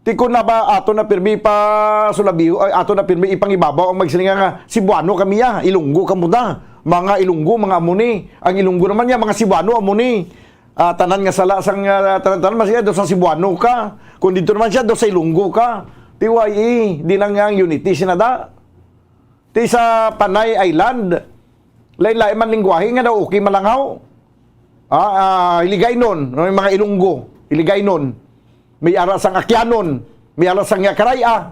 Ti kon na ba ato na pirmi pa sulabiho, ay, ato na pirmi ipangibabaw ang magsiling nga, "Cebuano kami, ah, Ilonggo kamo ta. Mga Ilonggo, mga amo ni. Ang Ilonggo naman niya, mga Cebuano amo ni." Ah, tanan nga sala sang, ah, tanan-tanan, mas iya, do sa Cebuano ka. Kung dito naman siya, do sa Ilonggo ka. Ti Y E, di na nga ang unity, sinada. Ti sa Panay Island, lain-lain man lingwahe nga daw okay malangaw. Ah, ah, Hiligaynon, no, yung mga Ilonggo, Hiligaynon. May ara sang Akyanon, may ara sang Karay-a.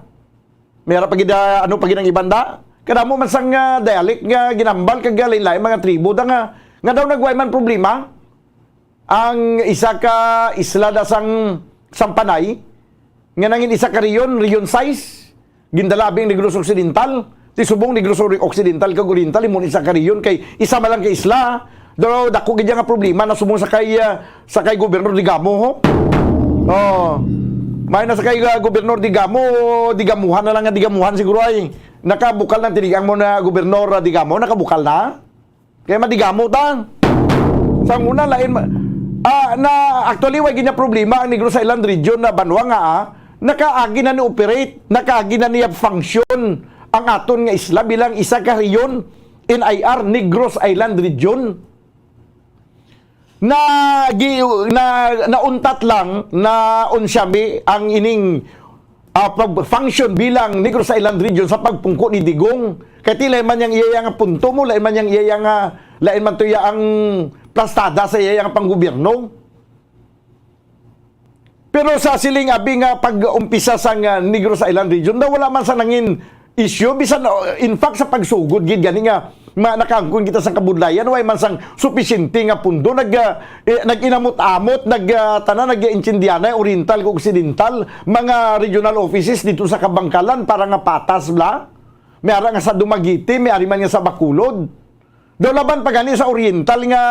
May ara pa gid, ah, ano pa gid ang iban da? Kadamo man sang, ah, dialect nga ginambal kag lain-lain mga tribo da nga, nga daw nagway man problema. Ang isa ka isla da sang, sang Panay, nga nangin isa ka rehiyon, Rehiyon sais, gindala abi ang Negros Occidental, ti subong Negros Ori-, Occidental kag Oriental, imo isa ka rehiyon, kay isa man lang ka isla. Daw dako gid nga problema na subong sa kay, ah, sa kay Gobernador Digamo, ho? Oh. May na sa kay, ah, Gobernador Digamo, Digamuhan na lang nga Digamuhan siguro ay. Nakabukal na tinigang mo na Gobernador, ah, Digamo, nakabukal na? Kaya madigamo ta. Sa una, lain ma-, ah, na, actually, way gid niya problema ang Negros Island Region na banwa nga, ah, nakaagi na ni operate, nakaagi na niya function ang aton nga isla bilang isa ka rehiyon, N I R, Negros Island Region. Na, gi-, na, nauntat lang na unsyami ang ining ah, pag-function bilang Negros Island Region sa pagpungko ni Digong. Kay ti lain man yang iya nga punto mo, lain man yang iya nga, lain man to iya ang plastada sa iya nga panggobyerno. Pero sa siling abi nga pag-umpisa sang, ah, Negros Island Region, daw wala man sa nangin issue. Bisan, uh, in fact, sa pagsugod gid gani nga ma-, nakaangkon kita sa kabudlayan, way man sang supisyente nga pundo, nag, ah, eh, nag-inamot-amot, nag, ah, tanan, nag-intindihanay, oriental kag occidental, mga regional offices dito sa Kabangkalan para nga patas bla. May ara nga sa Dumaguete, may ari man nga sa Bacolod. Daw laban pa gani sa oriental nga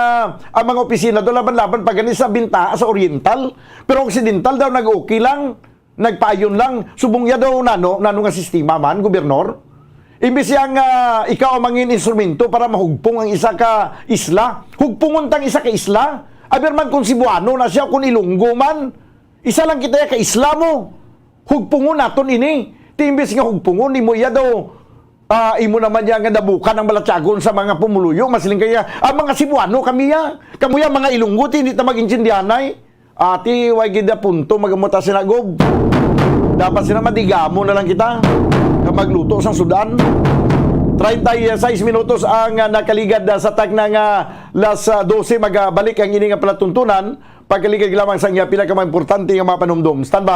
ang mga opisina, daw laban-laban pa gani sa bintaha sa oriental. Pero occidental daw nag-okay lang, nagpaayon lang. Subong ya daw nano, nano nga sistema man, gobernador? Imbis yang, ah, ikaw ang mangin instrumento para mahugpong ang isa ka isla, hugpungon tang isa ka isla. Aber man kung Cebuano na siya, kung Ilonggo man, isa lang kita ya ka isla mo. Hugpungon naton ini. Ti imbis nga hugpungon, imo iya daw, ah, imo naman ya nga dabukan ang balatyagon sa mga pumuluyo. Masiling kaya, "Ah, mga Cebuano kami ya. Kamo ya, mga Ilonggo, ti hindi ta mag-intindihanay." Ati, way gid na punto, magamuta sina, Gob. Dapat sila madigamo na lang kita. Nga magluto sang sudan. Treinta y seis minutos ang, ah, nakaligad, ah, sa tagna nga las, ah, dose. Magabalik ang ini nga palatuntunan. Pagkaligad lamang sa iya pinakamaimportante nga mga panumdom. Standby.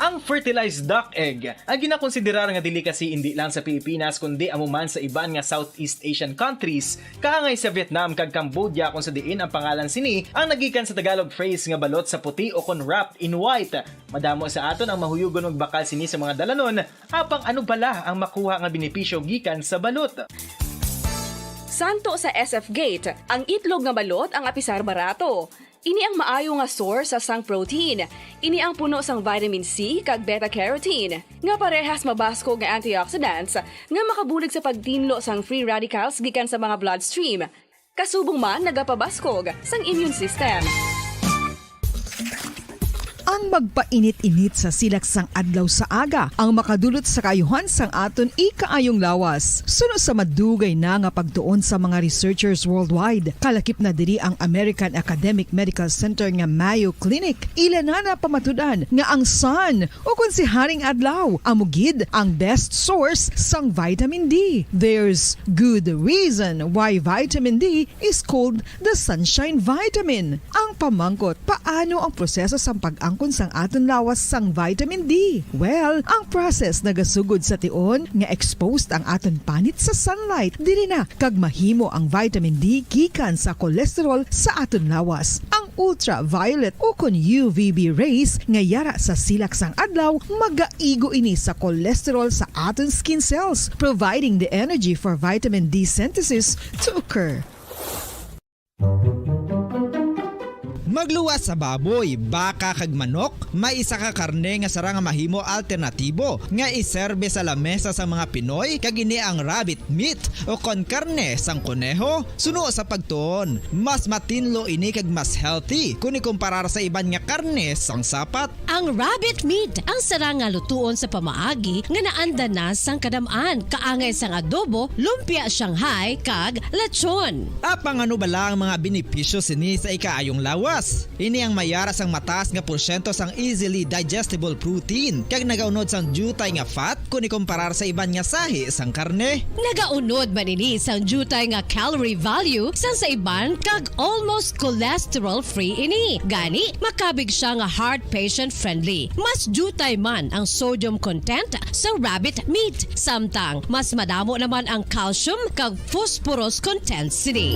Ang fertilized duck egg, ang ginakonsiderar nga delicacy indi lang sa Pilipinas, kundi amo man sa iban nga Southeast Asian countries, kaangay sa Vietnam kag Cambodia, kung sa diin ang pangalan sini ang nagikan sa Tagalog phrase nga balot sa puti o kon wrapped in white. Madamo sa aton ang mahuyugon magbakal sini sa mga dalanon, apang ano bala ang makuha nga benepisyo gikan sa balot? Santo sa S F Gate, ang itlog nga balot ang apisar barato. Ini ang maayo nga source sang protein. Ini ang puno sang vitamin C kag beta-carotene, nga parehas mabaskog nga antioxidants nga makabulig sa pagtinlo sang free radicals gikan sa mga bloodstream, kasubong man nagapabaskog sang immune system. Ang magpainit-init sa silak sang adlaw sa aga ang makadulot sa kaayuhan sang aton ikaayong lawas. Suno sa madugay na nga pagtuon sa mga researchers worldwide, kalakip na diri ang American Academic Medical Center nga Mayo Clinic. Ila na napamatud-an nga ang sun, o kon si Haring Adlaw, amo gid ang best source sang vitamin D. There's good reason why vitamin D is called the sunshine vitamin. Ang pamangkot, paano ang proseso sang pag-angkon sang aton lawas sang vitamin D? Well, ang process nagasugod sa tion nga exposed ang aton panit sa sunlight. Diri na kag mahimo ang vitamin D gikan sa cholesterol sa aton lawas. Ang ultraviolet o kon U V B rays nga yara sa silak sang adlaw magaigo ini sa cholesterol sa aton skin cells, providing the energy for vitamin D synthesis to occur. Magluwas sa baboy, baka kag manok, may isa ka karne nga sarang nga mahimo alternatibo nga iserbe sa lamesa sang mga Pinoy, kag ini ang rabbit meat o kon karne sang koneho. Suno sa pagtuon, mas matinlo ini kag mas healthy kon ikumparar sa iban nga karne sang sapat. Ang rabbit meat ang sarang nga lutuon sa pamaagi nga naanda na sang kadam-an, kaangay sang adobo, lumpia Shanghai, kag lechon. Apang ano bala ang mga benepisyo sini sa ikaayong lawas? Ini ang mayara sang mataas nga porsyento sang easily digestible protein kag nagaunod sang diutay nga fat kon ikumparar sa iban nga sahi sang karne. Nagaunod man ini sang diutay nga calorie value sang sa iban kag almost cholesterol-free ini. Gani, makabig sia nga heart patient-friendly. Mas diutay man ang sodium content sa rabbit meat, samtang mas madamo naman ang calcium kag phosphorus content sini.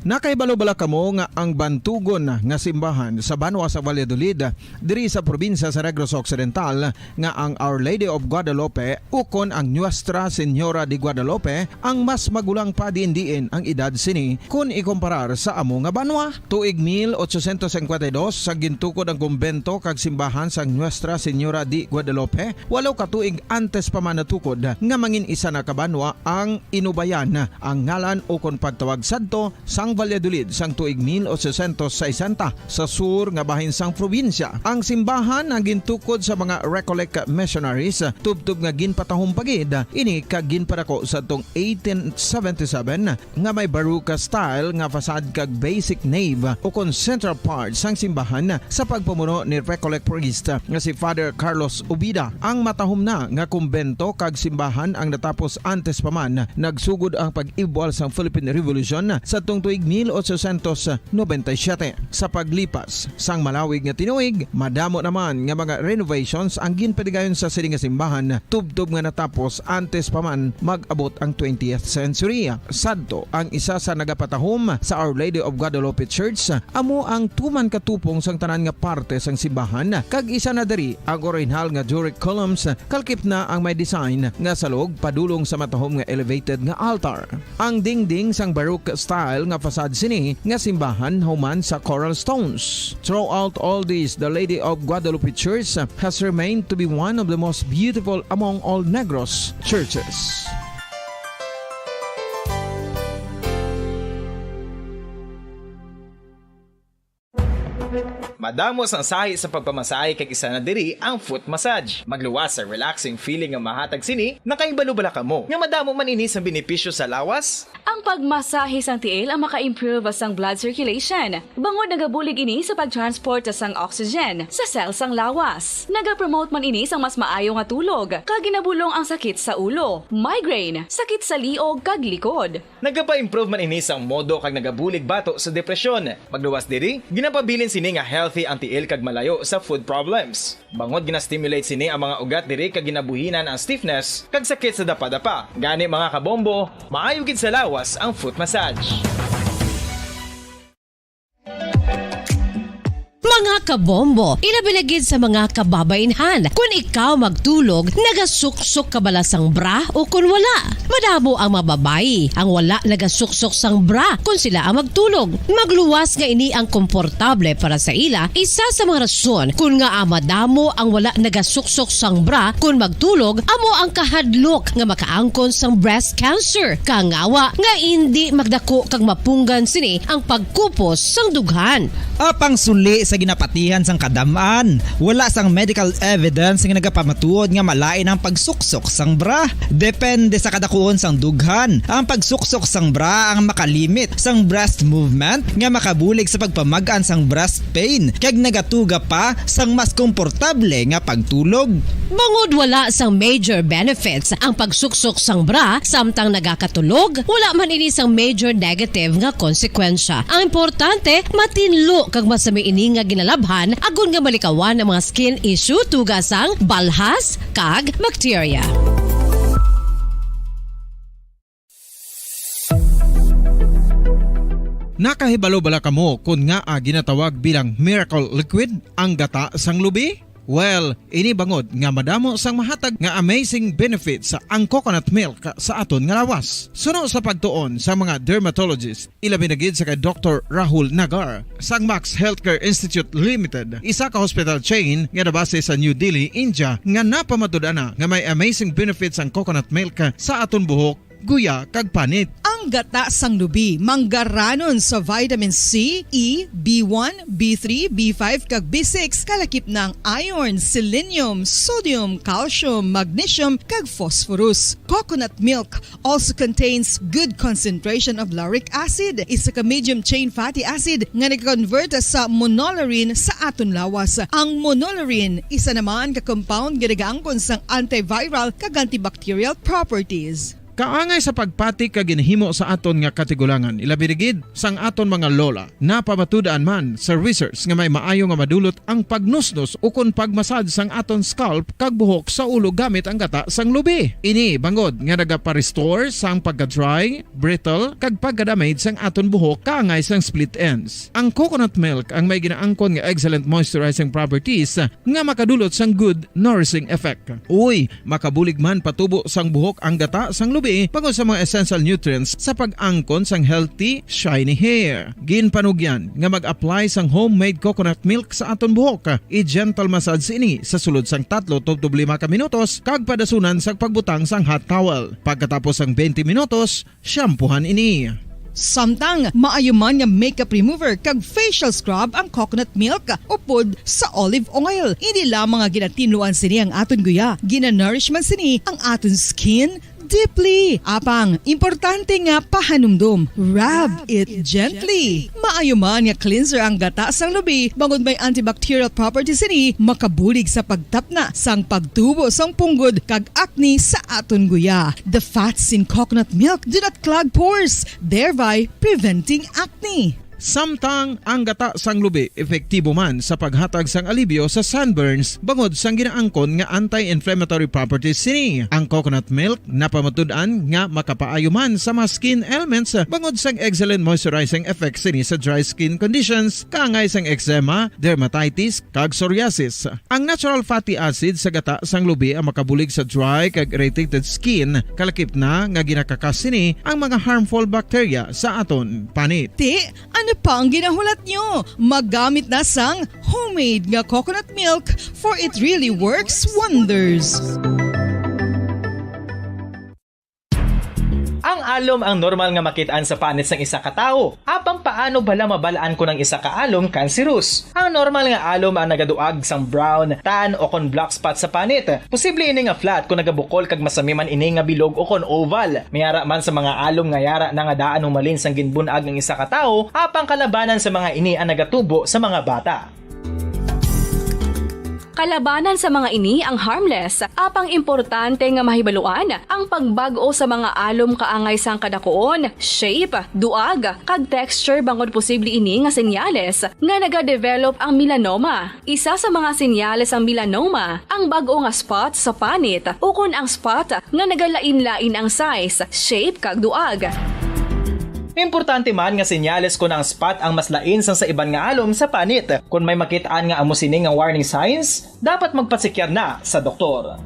Nakahibalo bala kamo nga ang bantugon nga simbahan sa banwa sa Valladolid, diri sa probinsya sa Negros Occidental, nga ang Our Lady of Guadalupe ukon ang Nuestra Señora de Guadalupe ang mas magulang pa diin-diin ang edad sini kon ikumparar sa amo nga banwa? Tuig mil ochocientos cincuenta y dos sa gintukod ang kumbento kag simbahan sang Nuestra Señora de Guadalupe, walo ka tuig antes pa man natukod nga mangin isa na ka banwa ang Inubayan, ang ngalan ukon pagtawag sadto sang Valladolid sang tuig mil ochocientos sesenta sa sur nga bahin sang probinsya. Ang simbahan ang gintukod sa mga Recollect missionaries, tubtob nga ginpatahom pa gid ini kag ginpadako sa tong eighteen seventy-seven nga may Baroque style nga facade kag basic nave ukon central part sang simbahan sa pagpamuno ni Recollect priest nga si Father Carlos Ubida. Ang matahom na nga kumbento kag simbahan ang natapos antes pa man nagsugod ang pag-ibwal sang Philippine Revolution sa tong tuig mil ochocientos nobenta y siete. Sa paglipas sang malawig nga tinuig, madamo naman nga mga renovations ang ginpadigayon sa sini nga simbahan, tubtob nga natapos antes pa man mag-abot ang twentieth century. Sadto, ang isa sa nagapatahom sa Our Lady of Guadalupe Church amo ang tuman ka tupong sang tanan nga parte sang simbahan, kag isa na diri ang orihinal nga Doric columns, kalkip na ang may design nga salog padulong sa matahom nga elevated nga altar. Ang dingding sang Baroque style nga facade sini nga simbahan human sa coral stones. Throughout all this, the Lady of Guadalupe Church has remained to be one of the most beautiful among all Negros churches. Madamo sang sahi sa pagpamasahe kag isa na diri ang foot massage. Magluwas sa relaxing feeling nga mahatag sini. Nakahibalo bala kamo nga madamo man ini sang benepisyo sa lawas? Ang pagmasahe sang tiil ang maka-improve sang blood circulation, bangod nagabulig ini sa pag-transport sang oxygen sa cell sang lawas. Nagapromote man ini sang mas maayo nga tulog, kag ginabulong ang sakit sa ulo, migraine, sakit sa liog, kag likod. Nagapa-improve man ini sang modo kag nagabulig bato sa depresyon. Pagluwas diri, ginapabilin sini nga healthy ang tiil kag malayo sa foot problems. Bangod gina-stimulate sini ang mga ugat diri kag ginabuhinan ang stiffness kag sakit sa dapadapa. Gani, mga kabombo, maayo gid sa lawas ang foot massage. Mga kabombo, ilabi na gid sa mga kababainhan, kun ikaw magtulog, nagasuksok ka bala sang bra o kun wala? Madamo ang mga babayi ang wala nagasuksok sang bra kun sila ang magtulog. Magluwas nga ini ang komportable para sa ila, isa sa mga rason kun ngaa madamo ang wala nagasuksok sang bra kun magtulog amo ang kahadlok nga makaangkon sang breast cancer. Kangawa nga indi magdako kag mapunggan sini ang pagkupos sang dughan. Apang suli sa ginapatihan sang kadam-an, wala sang medical evidence nga nagapamatuod nga malain ang pagsuksok sang bra. Depende sa kadakuon sang dughan, ang pagsuksok sang bra ang makalimit sang breast movement nga makabulig sa pagpamag-an sang breast pain kag nagatuga pa sang mas komportable nga pagtulog. Bangod wala sang major benefits ang pagsuksok sang bra samtang nagakatulog, wala man ini sang major negative nga konsekwensya. Ang importante, matinlo kag masami ini nga ginalabhan agod nga malikawan ang mga skin issue tuga sang balhas kag bakterya. Nakahibalo bala kamo kon ngaa ginatawag bilang miracle liquid ang gata sang lubi? Well, ini bangod nga madamo sang mahatag nga amazing benefits ang coconut milk sa aton nga lawas. Suno sa pagtuon sa mga dermatologist, ilabi na gid sa kay Doktor Rahul Nagar sang Max Healthcare Institute Limited, isa ka hospital chain nga nabase sa New Delhi, India, nga napamatud-an na nga may amazing benefits ang coconut milk sa aton buhok, guya, kag panit. Ang gata sang lubi manggaranon sa vitamin C, E, B one, B three, B five, kag B six, kalakip na ang iron, selenium, sodium, calcium, magnesium, kag phosphorus. Coconut milk also contains good concentration of lauric acid, isa ka medium chain fatty acid nga nag-convert sa monolaurin sa aton lawas. Ang monolaurin, isa naman ka compound nga nagaangkon sang antiviral kag antibacterial properties. Kaangay sa pagpati kag ginhimo sa aton nga katigulangan, ilabi na gid sang aton mga lola. Napamatud-an man sa research nga may maayo nga madulot ang pagnusnos ukon pagmasad sang aton scalp kag buhok sa ulo gamit ang gata sang lubi. Ini bangod nga nagapa-restore sang pagka-dry, brittle, kag pagka-damage sang aton buhok kaangay sang split ends. Ang coconut milk ang may ginaangkon nga excellent moisturizing properties nga makadulot sang good nourishing effect. Uy, makabulig man patubo sang buhok ang gata sang lubi bangod sa mga essential nutrients sa pag-angkon sang healthy, shiny hair. Ginpanugyan nga mag-apply sang homemade coconut milk sa aton buhok. I-gentle massage ini sa sulod sang tatlo tubtob lima ka minutos kag padasunan sang pagbutang sang hot towel. Pagkatapos sang twenty minutos, shampoohan ini. Samtang maayo man nga makeup remover kag facial scrub ang coconut milk upod sa olive oil. Hindi lamang nga ginatinluan sini ang aton guya, ginanourish man sini ang aton skin deeply. Apang, importante nga pahanumdom, rub it gently. Maayo man nga cleanser ang gata sang lubi bangod may antibacterial properties sini, makabulig sa pagtapna sang pagtubo sang punggod kag acne sa aton guya. The fats in coconut milk do not clog pores, thereby preventing acne. Samtang ang gata sang lubi epektibo man sa paghatag sang alibyo sa sunburns bangod sang ginaangkon nga anti-inflammatory properties sini, ang coconut milk napamatud-an nga makapaayo man sa mga skin ailments bangod sang excellent moisturizing effects sini sa dry skin conditions kaangay sang eczema, dermatitis, kag psoriasis. Ang natural fatty acid sa gata sang lubi ang makabulig sa dry kag irritated skin, kalakip na nga ginakakas sini ang mga harmful bacteria sa aton panit. Ti, ano pa ang ginahulat nyo? Maggamit na sang homemade nga coconut milk, for it really works wonders. Ang alom ang normal nga makit-an sa panit sang isa ka tawo. Apang paano bala mabal-an kon ang isa ka alom kanserus? Ang normal nga alom ang nagaduag sang brown, tan, o kon black spot sa panit. Posible ini nga flat kon nagabukol kag masami man ini nga bilog o kon oval. May ara man sa mga alom nga yara na nga daan humalin sang ginbun-ag ang isa ka tawo, apang kalabanan sa mga ini ang nagatubo sa mga bata. Kalabanan sa mga ini ang harmless, apang importante nga mahibaluan ang pagbag-o sa mga alom kaangay sang kadakuon, shape, duag, kag texture bangod posible ini nga senyales nga nagadevelop ang melanoma. Isa sa mga senyales sang melanoma ang bag-o nga spot sa panit ukon ang spot nga nagalain-lain ang size, shape, kag duag. Importante man nga senyales kon ang spot ang mas lain sang sa iban nga alom sa panit. Kon may makit-an nga amo sini nga warning signs, dapat magpatsikyar na sa doktor.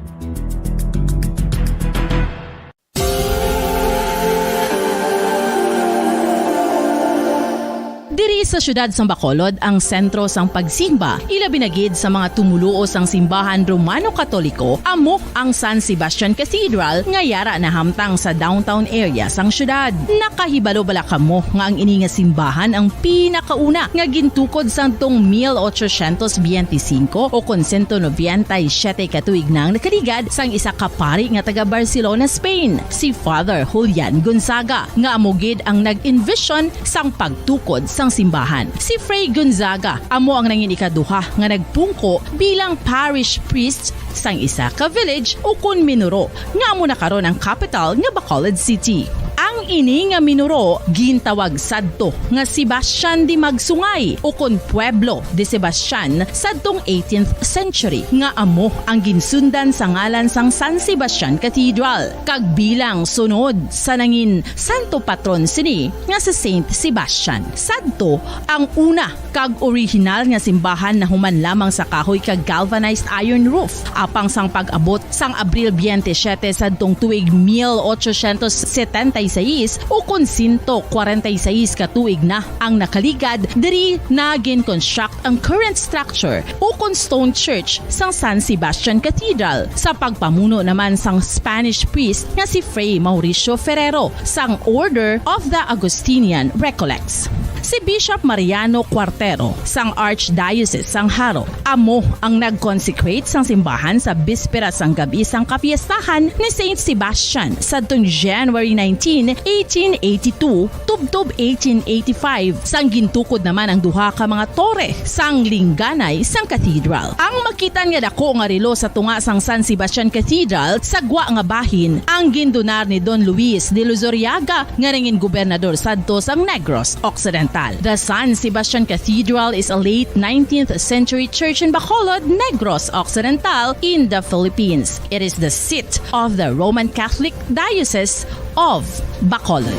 Diri sa siyudad sang Bacolod ang sentro sang pagsimba, ilabi na gid sa mga tumoluo sang simbahan Romano-Katoliko, amo ang San Sebastian Cathedral nga yara nahamtang sa downtown area sang siyudad. Nakahibalo bala kamo nga ang ini nga simbahan ang pinakauna nga gintukod sadtong mil ochocientos biyente singko o kon sento nobenta y siyete ka tuig na ang nakaligad sang isa ka pari nga taga Barcelona, Spain, si Father Julian Gonzaga, nga amo gid ang nag-envision sang pagtukod sang simbahan. Si Fray Gonzaga amo ang nangin ikaduha nga nagpungko bilang parish priest sang isa ka village ukon minuro nga amo na karon ang kapital nga Bacolod City. Ang ini nga minuro gintawag sadto nga Sebastian de Magsungay ukon Pueblo de Sebastian sadtong eighteenth century, nga amo ang ginsundan sa ngalan sang San Sebastian Cathedral, kag bilang sunod sa nangin santo patron sini nga si Saint Sebastian. Sadto ang una kag orihinal nga simbahan nahuman lamang sa kahoy kag galvanized iron roof. Apang sang pag-abot sang Abril twenty-seven sadtong tuig mil ochocientos setenta y seis, ukon sento kwarenta y seis ka tuig na ang nakaligad, diri na gin-construct ang current structure ukon stone church sang San Sebastian Cathedral, sa pagpamuno naman sang Spanish priest nga si Fray Mauricio Ferrero sang Order of the Augustinian Recollects. Si Bishop Mariano Cuartero sang Archdiocese sang Jaro amo ang nag-consecrate sang simbahan sa bispera sang gab-i sang kapiestahan ni Saint Sebastian sadtong January nineteen, eighteen eighty-two, tubtob eighteen eighty-five, sang gintukod naman ang duha ka mga tore sang lingganay sang cathedral. Ang makit-an nga dako nga relo sa tunga sang San Sebastian Cathedral sa gwa nga bahin ang gindonar ni Don Luis de Luzuriaga, nga nangin gobernador sadto sang Negros Occidental. The San Sebastian Cathedral is a late nineteenth century church in Bacolod, Negros Occidental, in the Philippines. It is the seat of the Roman Catholic Diocese of Bacolod.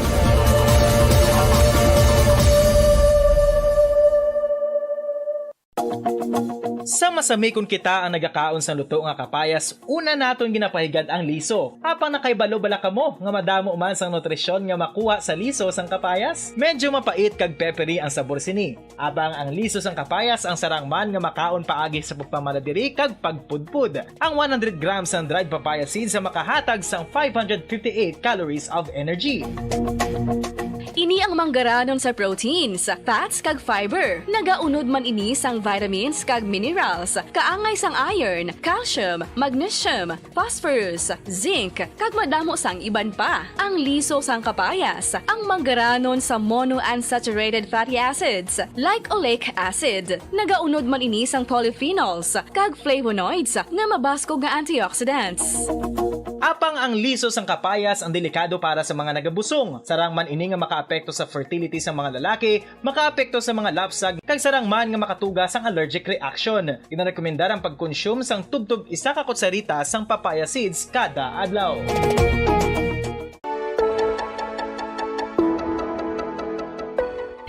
Sa masami kon kita ang nagakaon sang luto nga kapayas, una naton ginapahigad ang liso. Apang nakahibalo bala kamo nga madamo man sang nutrisyon nga makuha sa liso sang kapayas? Medyo mapait kag peppery ang sabor sini. Apang ang liso sang kapayas ang sarang man nga makaon paagi sa pagpamala diri kag pagpudpod. Ang one hundred grams sang dried papaya seeds ang makahatag sang five hundred fifty-eight calories of energy. Ni ang manggaranon sa proteins, fats, kag fiber. Nagaunod man ini sang vitamins kag minerals, kaangay sang iron, calcium, magnesium, phosphorus, zinc, kag madamo sang iban pa. Ang liso sang kapayas, ang manggaranon sa monounsaturated fatty acids, like oleic acid. Nagaunod man ini sang polyphenols kag flavonoids nga mabaskog nga antioxidants. Apang ang liso sang kapayas ang delikado para sa mga nagabusong. Sarang man ini nga makaapekto sa fertility sa mga lalaki, makaapekto sa mga lapsag, kag sarang man nga makatuga sang allergic reaction. Ginarekomendar ang pagkonsume sang tubtob isa ka kutsarita sang papaya seeds kada adlaw.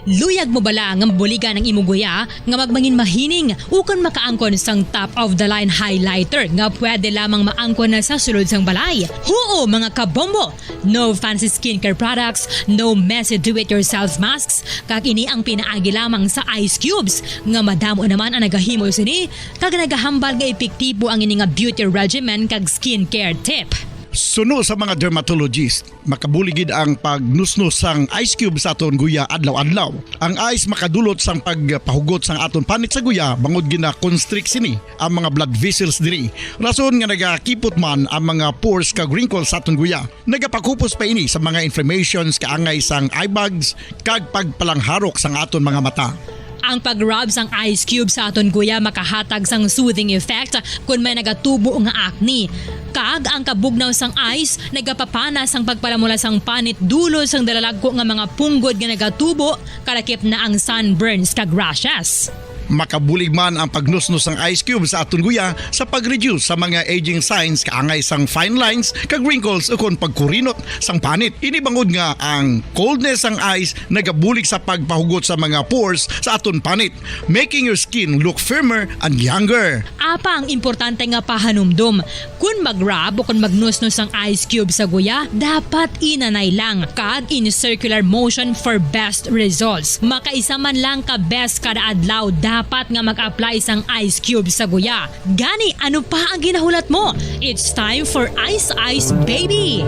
Luyag mo bala nga mabuligan ang imo guya nga magmangin mahining ukon makaangkon sang top of the line highlighter nga pwede lamang maangkon na sa sulod sang balay? Huo, mga kabombo! No fancy skincare products, no messy do-it-yourself masks, kag ini ang pinaagi lamang sa ice cubes, nga madamo naman ang nagahimo sini, kag nagahambal nga epektibo ang ini nga beauty regimen kag skincare tip. Suno sa mga dermatologist, makabulig gid ang pagnusnos sang ice cube sa aton guya adlaw-adlaw. Ang ice makadulot sang pagpahugot sang aton panit sa guya, bangod gina-constrict sini ang mga blood vessels diri. Rason nga nagakipot man ang mga pores kag wrinkles sa aton guya. Nagapakupos pa ini sa mga inflammations kaangay sang eye bags kag pagpalangharok sang aton mga mata. Ang pag-rub sang ice cube sa aton guya makahatag sang soothing effect kon may nagatubo nga acne. Kag ang kabugnaw sang ice nagapapana sang pagpalamula sang panit dulot sang dalalagko nga mga punggod nga nagatubo, kalakip na ang sunburns kag rashes. Makabulig man ang pagnusnos sang ice cube sa aton guya sa pag-reduce sa mga aging signs kaangay sang fine lines kag wrinkles ukon pagkurinot sang panit. Ini bangod nga ang coldness sang ice nagabulig sa pagpahugot sa mga pores sa aton panit, making your skin look firmer and younger. Apang importante nga pahanumdom, kon mag-rub o kon magnusnos ang ice cube sa guya, dapat inanay lang kag in circular motion for best results. Makaisa man lang ka beses kada adlaw dapat nga mag-apply sang ice cube sa guya. Gani, ano pa ang ginahulat mo? It's time for Ice Ice Baby!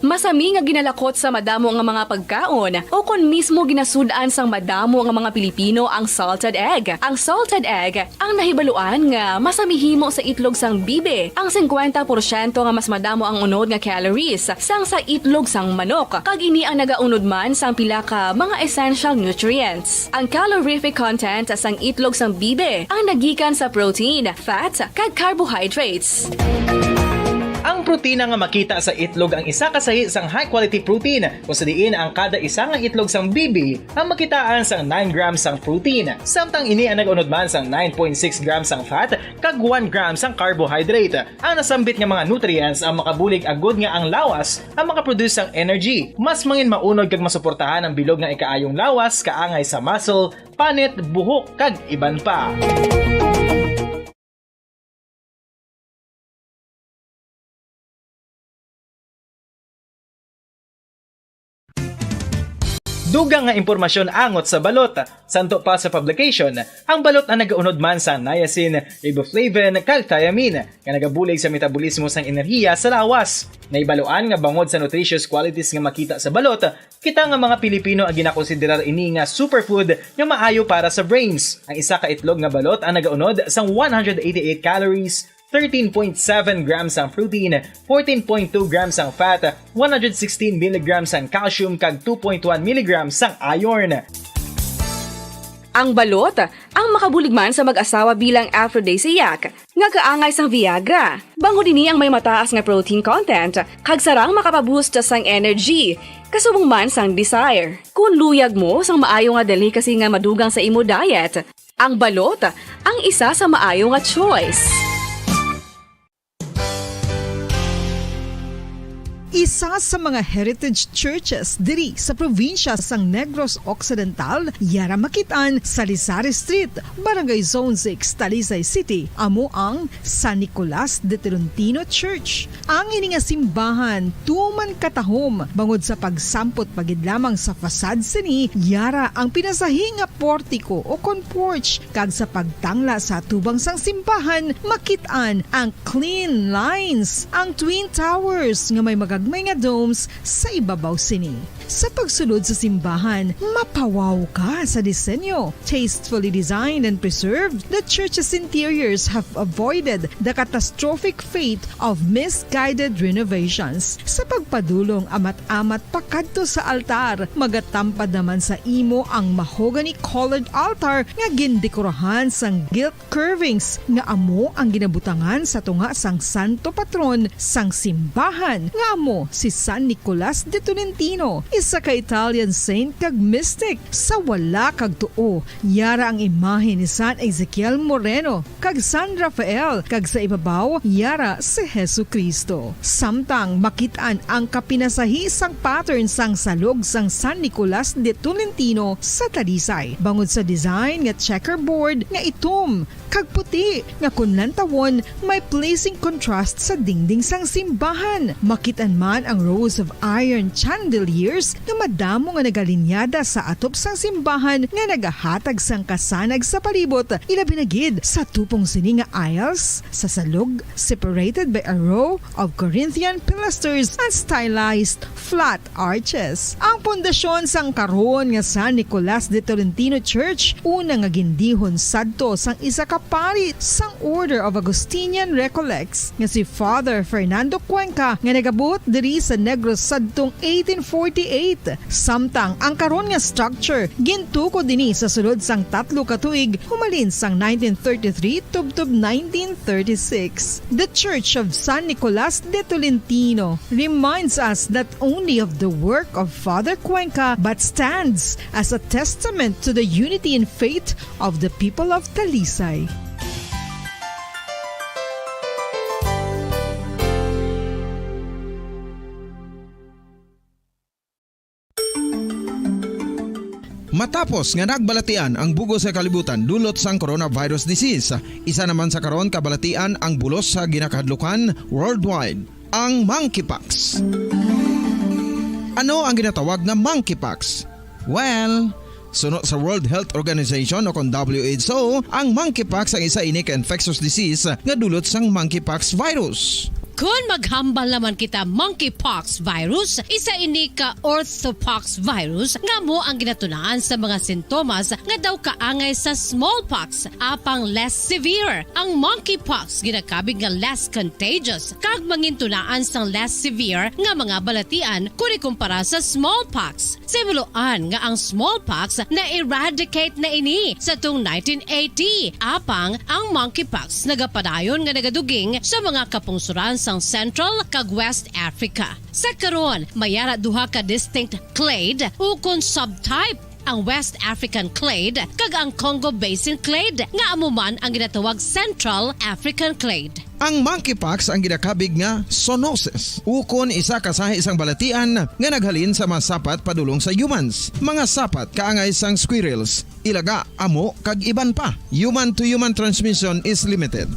Masami nga ginalakot sa madamo nga mga pagkaon, o kon mismo ginasud-an sang madamo nga mga Pilipino ang salted egg. Ang salted egg ang nahibaluan nga masami himo sa itlog sang bibi, ang singkwenta porsyento nga mas madamo ang unod nga calories sang sa itlog sang manok, kag ini ang nagaunod man sang pila ka mga essential nutrients. Ang calorific content sang itlog sang bibi ang nagikan sa protein, fat, kag carbohydrates. Ang protina nga makita sa itlog ang isa ka sahi sang high-quality protein, kung sa diin ang kada isa nga itlog sang bibi ang makitaan sang nine grams sang protein, samtang ini ang nag-unod man sang nine point six grams sang fat kag one gram sang carbohydrate. Ang nasambit nga mga nutrients ang makabulig agud nga ang lawas ang makaproduce sang energy. Mas mangin maunod kag masuportahan ang bilog nga ikaayong lawas kaangay sa muscle, panit, buhok, kag iban pa. Dugang nga impormasyon angot sa balot. Santo pa sa publication, ang balot ang nagaunod man sa niacin, riboflavin, kag thiamine, nga nagabulig sa metabolismo sang enerhiya sa lawas. Nahibaluan nga bangod sa nutritious qualities nga makita sa balot, kita nga mga Pilipino ang ginakonsiderar ini nga superfood nga maayo para sa brains. Ang isa ka itlog nga balot ang nagaunod sang one hundred eighty-eight calories, thirteen point seven grams ang protein, fourteen point two grams ang fat, one hundred sixteen milligrams ang calcium, kag two point one milligrams ang iron. Ang balot ang makabulig man sa mag-asawa bilang aphrodisiac nga kaangay sang Viagra. Bangod ini ang may mataas nga protein content, kag sarang makapaboost sang energy, kasubong man sang desire. Kung luyag mo sang maayo nga delicacy nga madugang sa imo diet, ang balot ang isa sa maayo nga choice. Isa sa mga heritage churches diri sa probinsya sang Negros Occidental, yara makit-an sa Lisari Street, Barangay Zone six, Talisay City, amo ang San Nicolas de Tolentino Church. Ang ini nga simbahan tuman katahom bangod sa pagsampot pa gid lamang sa facade sini, yara ang pinasahi nga portiko o kon porch, kag sa pagtangla sa atubang sang simbahan, makit-an ang clean lines, ang Twin Towers nga may mga may nga domes sa ibabaw sini. Sa pagsulod sa simbahan, mapawaw ka sa disenyo. Tastefully designed and preserved, the church's interiors have avoided the catastrophic fate of misguided renovations. Sa pagpadulong amat-amat pakadto sa altar, magatampad naman sa imo ang mahogany-colored altar nga gindekorahan sang gilt curvings nga amo ang ginabutangan sa tunga sang santo patron sang simbahan, nga amo si San Nicolas de Tolentino, isa ka Italian saint kag mystic. Sa wala kag tuo, yara ang imahe ni San Ezekiel Moreno kag San Rafael, kag sa ibabaw, yara si Jesu-Cristo. Samtang makit-an ang kapinasahi sang pattern sang salog sang San Nicolas de Tolentino sa Talisay, bangod sa design nga checkerboard nga itom kag puti nga kon lantawon may pleasing contrast sa dingding sang simbahan. Makit-an man ang rows of iron chandeliers nga madamo nga nagalinyada sa atop sang simbahan nga nagahatag sang kasanag sa palibot, ilabi na gid sa tupong sini nga aisles sa salog, separated by a row of Corinthian pilasters and stylized flat arches. Ang pundasyon sang karon nga San Nicolas de Tolentino Church, una nga gindihon sadto sang isa ka pari sang Order of Augustinian Recollects nga si Father Fernando Cuenca, nga nagabuot diri sa Negros sadtong eighteen forty-eight. Samtang ang karon nga structure gintukod dinhi sa sulod sang tatlo ka tuig, humalin sang nineteen thirty-three tubtob nineteen thirty-six. The Church of San Nicolas de Tolentino reminds us not only of the work of Father Cuenca but stands as a testament to the unity in faith of the people of Talisay. Matapos nga nagbalatian ang bug-os nga kalibutan dulot sang coronavirus disease, isa naman sa karon kabalatian ang bulos sa ginakahadlukan worldwide, ang monkeypox. Ano ang ginatawag nga monkeypox? Well, suno sa World Health Organization o kon W H O, ang monkeypox ang isa ini ka infectious disease nga dulot sang monkeypox virus. Kon maghambal naman kita monkeypox virus, isa ini ka orthopox virus nga amo ang ginatunaan sa mga sintomas nga daw kaangay sa smallpox, apang less severe. Ang monkeypox ginakabig nga less contagious kag mangintunaan sang less severe nga mga balatian kon ikumpara sa smallpox. Sa himuloan nga ang smallpox na-eradicate na ini sa tung nineteen eighty, apang ang monkeypox nagapadayon nga nagaduging sa mga kapungsoran sang Central kag West Africa. Sa karon, may ara duha ka distinct clade ukon subtype, ang West African clade kag ang Congo Basin clade, nga amo man ang ginatawag Central African clade. Ang monkeypox ang ginakabig nga zoonosis, ukon isa ka sahi sang balatian nga naghalin sa mga sapat padulong sa humans. Mga sapat kaangay sang squirrels, ilaga, amo, kag iban pa. Human-to-human transmission is limited.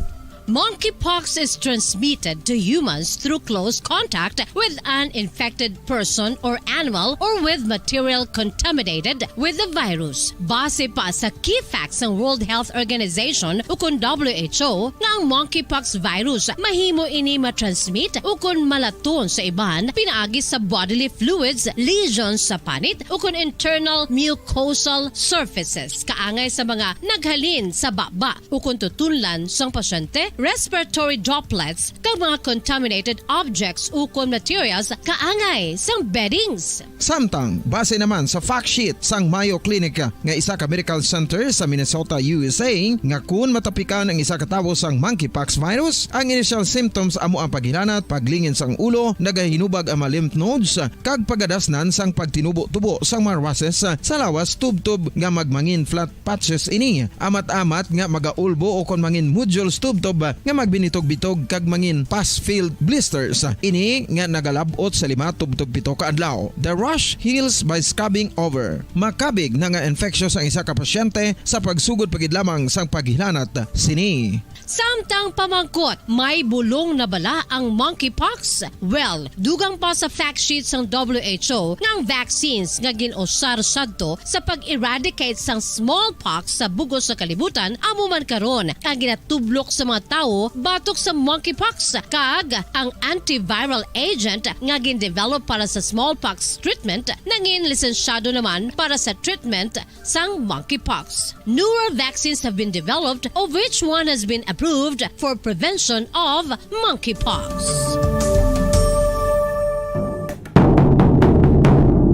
Monkeypox is transmitted to humans through close contact with an infected person or animal or with material contaminated with the virus. Base pa sa key facts sang World Health Organization ukon W H O nga ang monkeypox virus mahimo ini matransmit ukon malaton sa iban pinaagi sa bodily fluids, lesions sa panit ukon internal mucosal surfaces kaangay sa mga naghalin sa baba ukon tutunlan sang pasyente, respiratory droplets, kag mga contaminated objects ukon materials kaangay sang beddings. Samtang, base naman sa fact sheet sang Mayo Clinic nga isa ka medical center sa Minnesota, U S A, nga kun matapikan ang isa ka tawo sang monkeypox virus, ang initial symptoms amo ang paghilanat, paglingin sang ulo, nagahinubag ang mga lymph nodes, kag pagadasnan sang pagtinubo-tubo sang mga rushes sa lawas tubtob nga magmangin flat patches ini, amat-amat nga magaulbo ukon mangin nodules tubtob nga magbinitog-bitog kag mangin pus-filled blisters. Ini nga nagalab-ot sa lima tubtob pito ka adlaw. The rash heals by scabbing over. Makabig na nga infectious ang isa ka pasyente sa pagsugod pa gid lamang sang paghilanat sini. Samtang pamangkot, may bulong na bala ang monkeypox? Well, dugang pa sa fact sheet sang W H O nga ang vaccines nga gin-usar sadto sa pag-eradicate sang smallpox sa bug-os nga kalibutan amo man karon ang ginatublok sa mga tawo batok sa monkeypox, kag ang antiviral agent nga gin-develop para sa smallpox treatment nangin lisensyado naman para sa treatment sang monkeypox. Newer vaccines have been developed, of which one has been approved for prevention of monkeypox.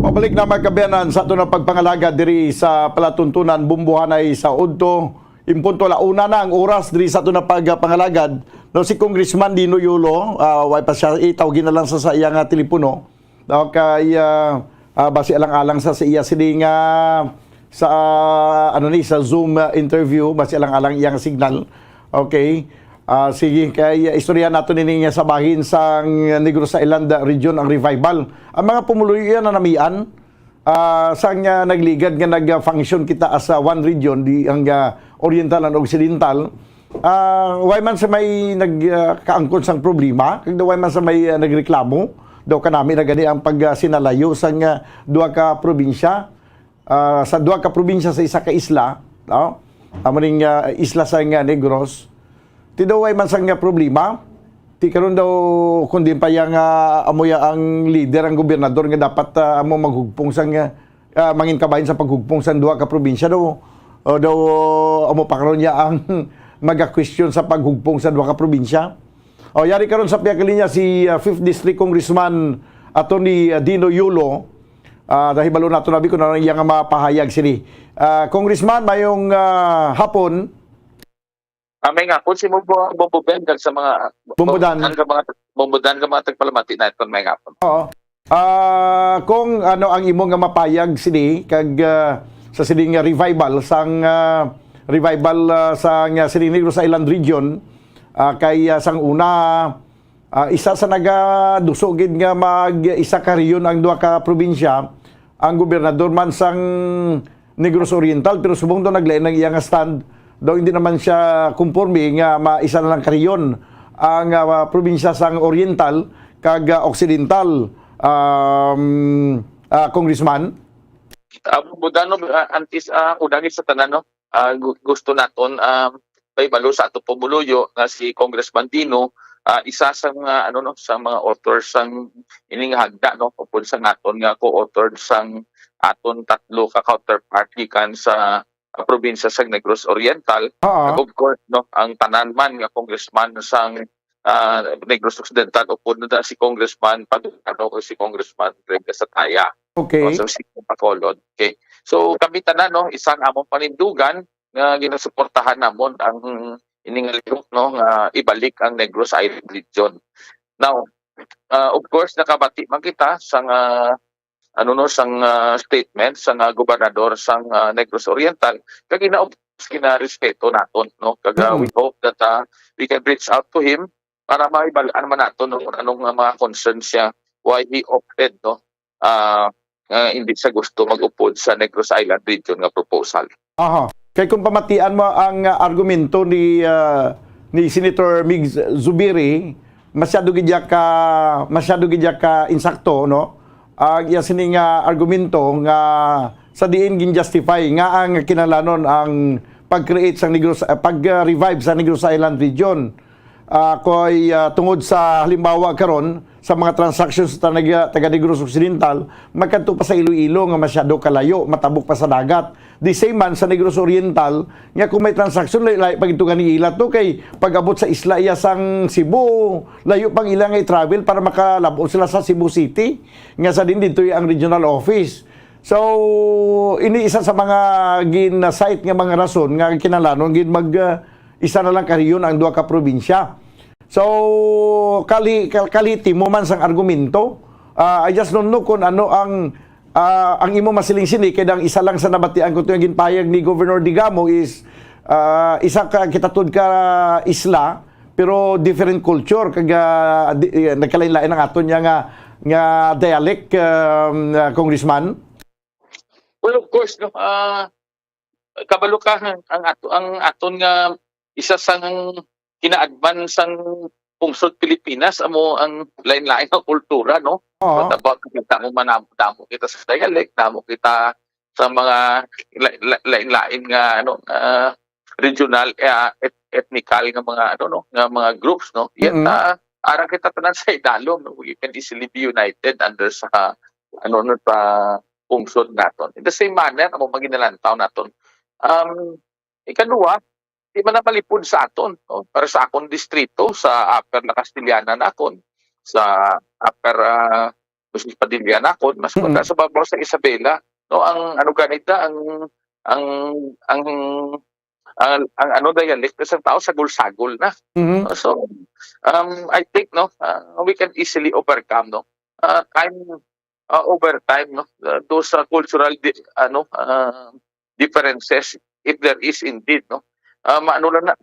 Pabalik na, mga kaabyanan, sa aton nga pagpangalagad diri sa palatuntunan, Bumbuhanay sa Udto. Impunto la una na ang oras diri sa aton nga pagpangalagad. No, si Congressman Dino Yulo, ah, way pa siya, itawgi na lang sa, sa iya nga telepono. No, kay, ah, ah, basi alang-alang sa, sa iya sini nga sa, ah, ano ni, sa Zoom, ah, interview, basi alang-alang iya nga signal. Okay. Ah, sige, kay, ah, istorya nato nini nga sa bahin sang Negros Island, ah, region ang revival. Ang mga pumuluyo yan na namian, ah, sang, ah, nagligad nga nag-function kita as, ah, one region, di ang, ah, Oriental and Occidental. Ah, way man sa may nag, ah, kaangkon sang problema, kag daw way man sa may, ah, nagreklamo, daw kanami na gani ang pag, ah, sinalayo sang, ah, duha ka probinsya, ah, sa duha ka probinsya sa isa ka isla, no? Amo ning, ah, isla sang, ah, Negros. Ti daw way man sang, ah, problema. Ti karon daw, kundi pa yang, ah, amo ya ang leader, ang gobernador nga dapat, ah, amo maghugpong sang, ah, ah, mangin kabahin sa paghugpong sang duha ka probinsya daw. O daw, amo pa karon ya ang maga-question sa paghugpong sa duha ka probinsya. O, yari karon sa pihak linya si, ah, Fifth District Congressman Attorney, ah, Dino Yulo. Ah, nahibalo nato na bi kung ano iya nga mapahayag sini. Ah, Congressman, mayong, ah, hapon. Ah, may ngapon si Bumbo, Bumbo Ben kag sa mga Bumbo Dan. Bumbo Dan ka mga, Bumbo Dan ka mga tagpalamati na iton may ngapon. Oo. Ah, kung ano ang imo nga mapayag sini kag, ah, sa sini nga revival sang, ah, revival, ah, sa nga sini Negros Island region, ah, kay, ah, sang una, ah, isa sa nagaduso gid nga mag isa ka rehiyon ang duha ka probinsya, ang gobernador man sang Negros Oriental, pero subong daw naglain ang iya nga stand. Daw hindi naman siya kumporme nga maisa na lang ka rehiyon ang, ah, probinsya sang Oriental kag, ah, Occidental, um, ah, Congressman? Ah, Budano, ah, antes, ah, unagi sa tanan, no? Ah, gu-, gusto naton, ah, paibalo sa ato pumuluyo nga si Congressman Dino, ah, isa sa mga, ano, no, sa mga authors sang ining hagda, no, upod sa naton nga co-author sang aton tatlo ka counterpart gikan sa, ah, probinsya sang Negros Oriental. Oo. Ag of course, no, ang tanan man nga congressman sang, ah, Negros Occidental, upod na si Congressman Paduano o si Congressman Greg Gasataya. Okay. O, sa Bacolod. Okay. So, kami tanan, no, isang among panindugan nga ginasuportahan namon ang ining lihok, no, nga ibalik ang Negros Island Region. Now, ah, of course, nakabati man kita sa nga, ano, no, sang, ah, statement sang, ah, gobernador sang, ah, Negros Oriental, kag ina-, of course, ginarespeto naton, no? Kag, ah, Mm. we hope that, ah, we can reach out to him para maibal-an man naton, no, kung anong, ah, mga concerns siya, why he opted, no, ah, nga hindi siya gusto mag-upod sa Negros Island region nga proposal. Aha. Kay kung pamatian mo ang, ah, argumento ni, ah, ni Senator Migs Zubiri, masyado gid ya ka, masyado gid ya ka insakto, no? Ang iya sini nga argumento nga sa diin gin-justify nga ang kinahanglanon ang pag-create sa Negros, ah, pag-revive sa Negros Island region. Ah, kay, ah, tungod sa halimbawa karon sa mga transactions sa taga, taga Negros Occidental, magkadto pa sa Iloilo nga masyado kalayo, matabok pa sa dagat. The same man sa Negros Oriental, nga kung may transaction, layo-layo pa gid to gani ila to, kay pag-abot sa isla iya sang Cebu, layo pang ila nga i-travel para makalab-ot sila sa Cebu City, nga sa din dito ang regional office. So, ini isa sa mga gin-cite nga mga rason nga kinahanglanon gid mag, ah, isa na lang ka rehiyon ang duha ka probinsya. So, kali-, kal-, kaliti mo man sang argumento. Ah, I just don't know kung ano ang, ah, ang imo masiling sini, kay ang isa lang sa nabatian ko to yung ginpahayag ni Governor Digamo is, ah, isa ka, kita tud ka isla, pero different culture, kag, ah, di-, eh, nagkalain-lain ang aton niya nga, nga dialect, um, ah, Congressman. Well, of course, no. Ah, kabalo ka, ang ato, ang aton nga isa sang kinaadman sang pungsod Pilipinas amo ang lain-lain nga kultura, no? Oo. What about kita mo manamo-damo kita sa dialect, damo kita sa mga la-, la-, lain-lain nga, ano, ah, regional, ah, et-, ethnical nga mga, ano, no, nga mga groups, no? Yet, Mm. ah, ara kita tanan sa idalom, no? We can easily be united under sa, ano, no, sa pungsod naton. In the same manner, amo man ginalantaw naton. Um, ikaduha, di man na malipod sa aton, no? Para sa akon distrito, sa Upper La Castellana nakon, sa Upper, ah, Jose Padilla nakon, mas Mm. sa babaw sa Isabela, no? Ang, ano, ganita, ang, ang, ang, ang, ang, ano, dialect sa tao, sagol-sagol na. Mhm. So, um, I think, no, ah, we can easily overcome, no? Ah, time, ah, over time, no, ah, those, ah, cultural di-, ano, ah, differences, if there is indeed, no, ah, maano lang na,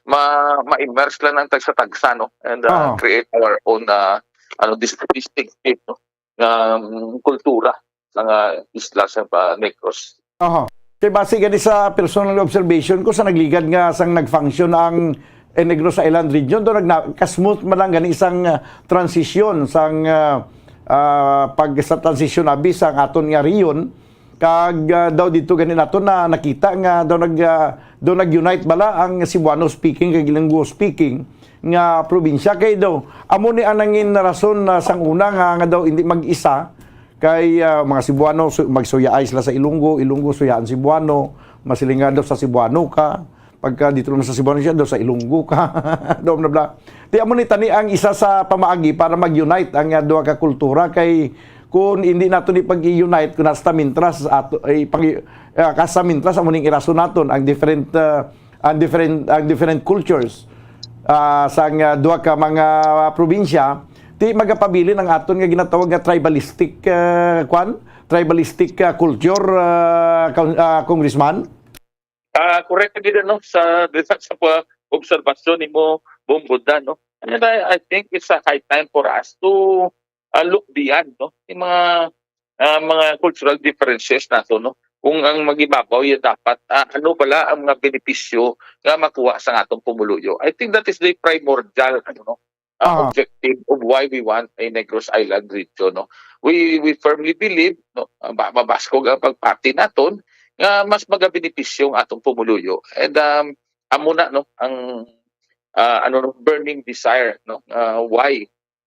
ma-, ma-immerse lang ang tagsa-tagsa, no, and, ah, Oo. create our own, ah, ano, dis-, distinctive, no, um, kultura sa nga isla sa, ah, Negros. Aha. Kay base gani sa personal observation ko, sa nagligad nga sang nag-function ang, eh, Negros Island Region, do nagna-, kasmooth man lang gani sang, ah, transisyon sang, ah, ah, pag sa transisyon abi sa aton nga rehiyon, kag, ah, daw dito gani nato na nakita nga daw nag, ah, daw nag-unite bala ang Cebuano speaking kag Ilonggo speaking nga probinsya. Kay daw amo ni ang nangin rason na sang una nga, nga daw hindi mag-isa, kay, ah, mga Cebuano, su-, magsuyaay sila sa Ilonggo, Ilonggo suyaan Cebuano, masilingan daw sa Cebuano ka. Pagka dito naman sa Cebuano siya, daw sa Ilonggo ka. Daw na bla. Di amo ni tani ang isa sa pamaagi para mag-unite ang, ah, duha ka kultura, kay kung hindi nato ni pag-unite, kung hasta mintras ato, ay, pag, ah, hasta mintras amo ning irason naton ang different, ah, ang different, ang different cultures, ah, sang, ah, duha ka mga probinsya, ti magapabilin ang aton nga ginatawag nga tribalistic, ah, kwan? Tribalistic, ah, culture, ah, Con-, ah, Congressman? Ah, correct gid, no, sa, sa pa-, obserbasyon nimo, Bombodan, no? And I, I think it's a high time for us to, ah, look beyond, no? Yung mga, ah, mga cultural differences nato, no? Kung ang mag-ibabaw ya dapat, ah, ano bala ang mga benepisyo nga makuha sa atong pumuluyo? I think that is the primordial, ano, no, ah, Ah. objective of why we want a Negros Island region, no? We, we firmly believe, no, ah, ba-, mabaskog ang pagpati naton nga mas magabenepisyo ang atong pumuluyo. And, um, amo na, no, ang, ah, ano, no, burning desire, no, ah, why,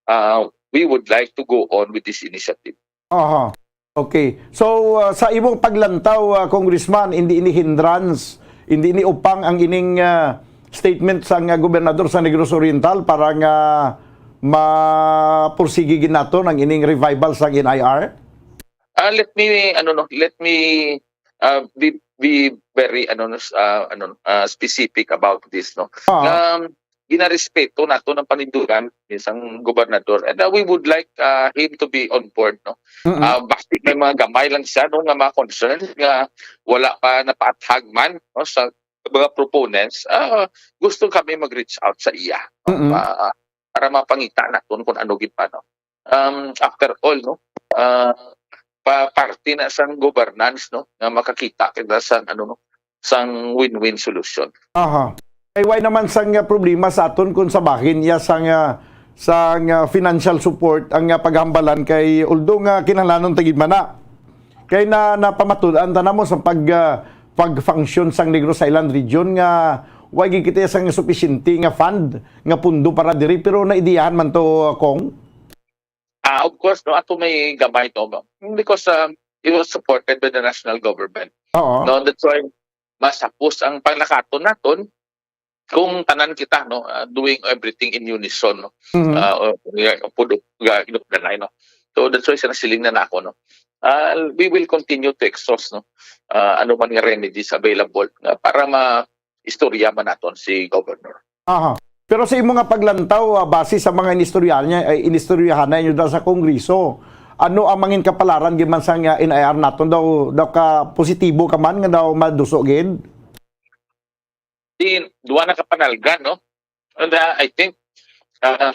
ah, we would like to go on with this initiative. Aha. Okay. So, ah, sa imong paglantaw, ah, Congressman, hindi ini hindrance, hindi ini upang ang ining, ah, statement sang, ah, gobernador sa Negros Oriental para nga mapursigi gid naton ang ining revival sang N I R? Ah, let me, ano, no, let me, ah, be, be very, ano, no, s-, ah, ano, ah, specific about this, no. Ah. Nga, ginarespeto nato ang panindugan ni sang gobernador. And, ah, we would like, ah, him to be on board, no. Mm-mm. Ah, basi may mga gamay lang siya, no, nga mga concerns nga wala pa napaathag man, no, sa mga proponents. Ah, gusto kami mag-reach out sa iya, no, Mm-mm. pa-, para mapangita naton kung ano gid pa, no. Um, after all, no, ah, pa-, parte na sang governance, no, nga makakita kita sang, ano, no, sang win-win solution. Aha. Ay, why naman sang, ah, problema sa aton kung sa bahin iya sang, ah, sang, ah, financial support ang, ah, paghambalan kay, although nga kinahanglanon ta gid man na. Kay na, napamatud-an ta namo sa pag, ah, pag-function sang Negros Island Region nga why gid kita sang supisyente nga fund, nga pundo para diri, pero naidiyahan man to, Cong? Ah, of course, no, ato may gamay to, no? Because, um, it was supported by the national government. Oo. No, that's why masapos ang panglakaton naton kung tanan kita, no, ah, doing everything in unison, no? Mhm. Ah, o, o, pud-, ga-, inupdanay, no? So, that's why siya nasiling na nako, no? Ah, we will continue to exhaust, no? Ah, ano man nga remedies available nga para ma-istorya man naton si Governor. Aha. Pero sa imo nga paglantaw, ah, base sa mga inistoryahan niya, ay, inistoryahan na inyo daw sa Kongreso, ano ang mangin kapalaran gid man sa nga N I R naton daw, daw ka positibo ka man nga daw maduso gid? Di, duwa na ka panalgan, no? And, uh, I think, uh,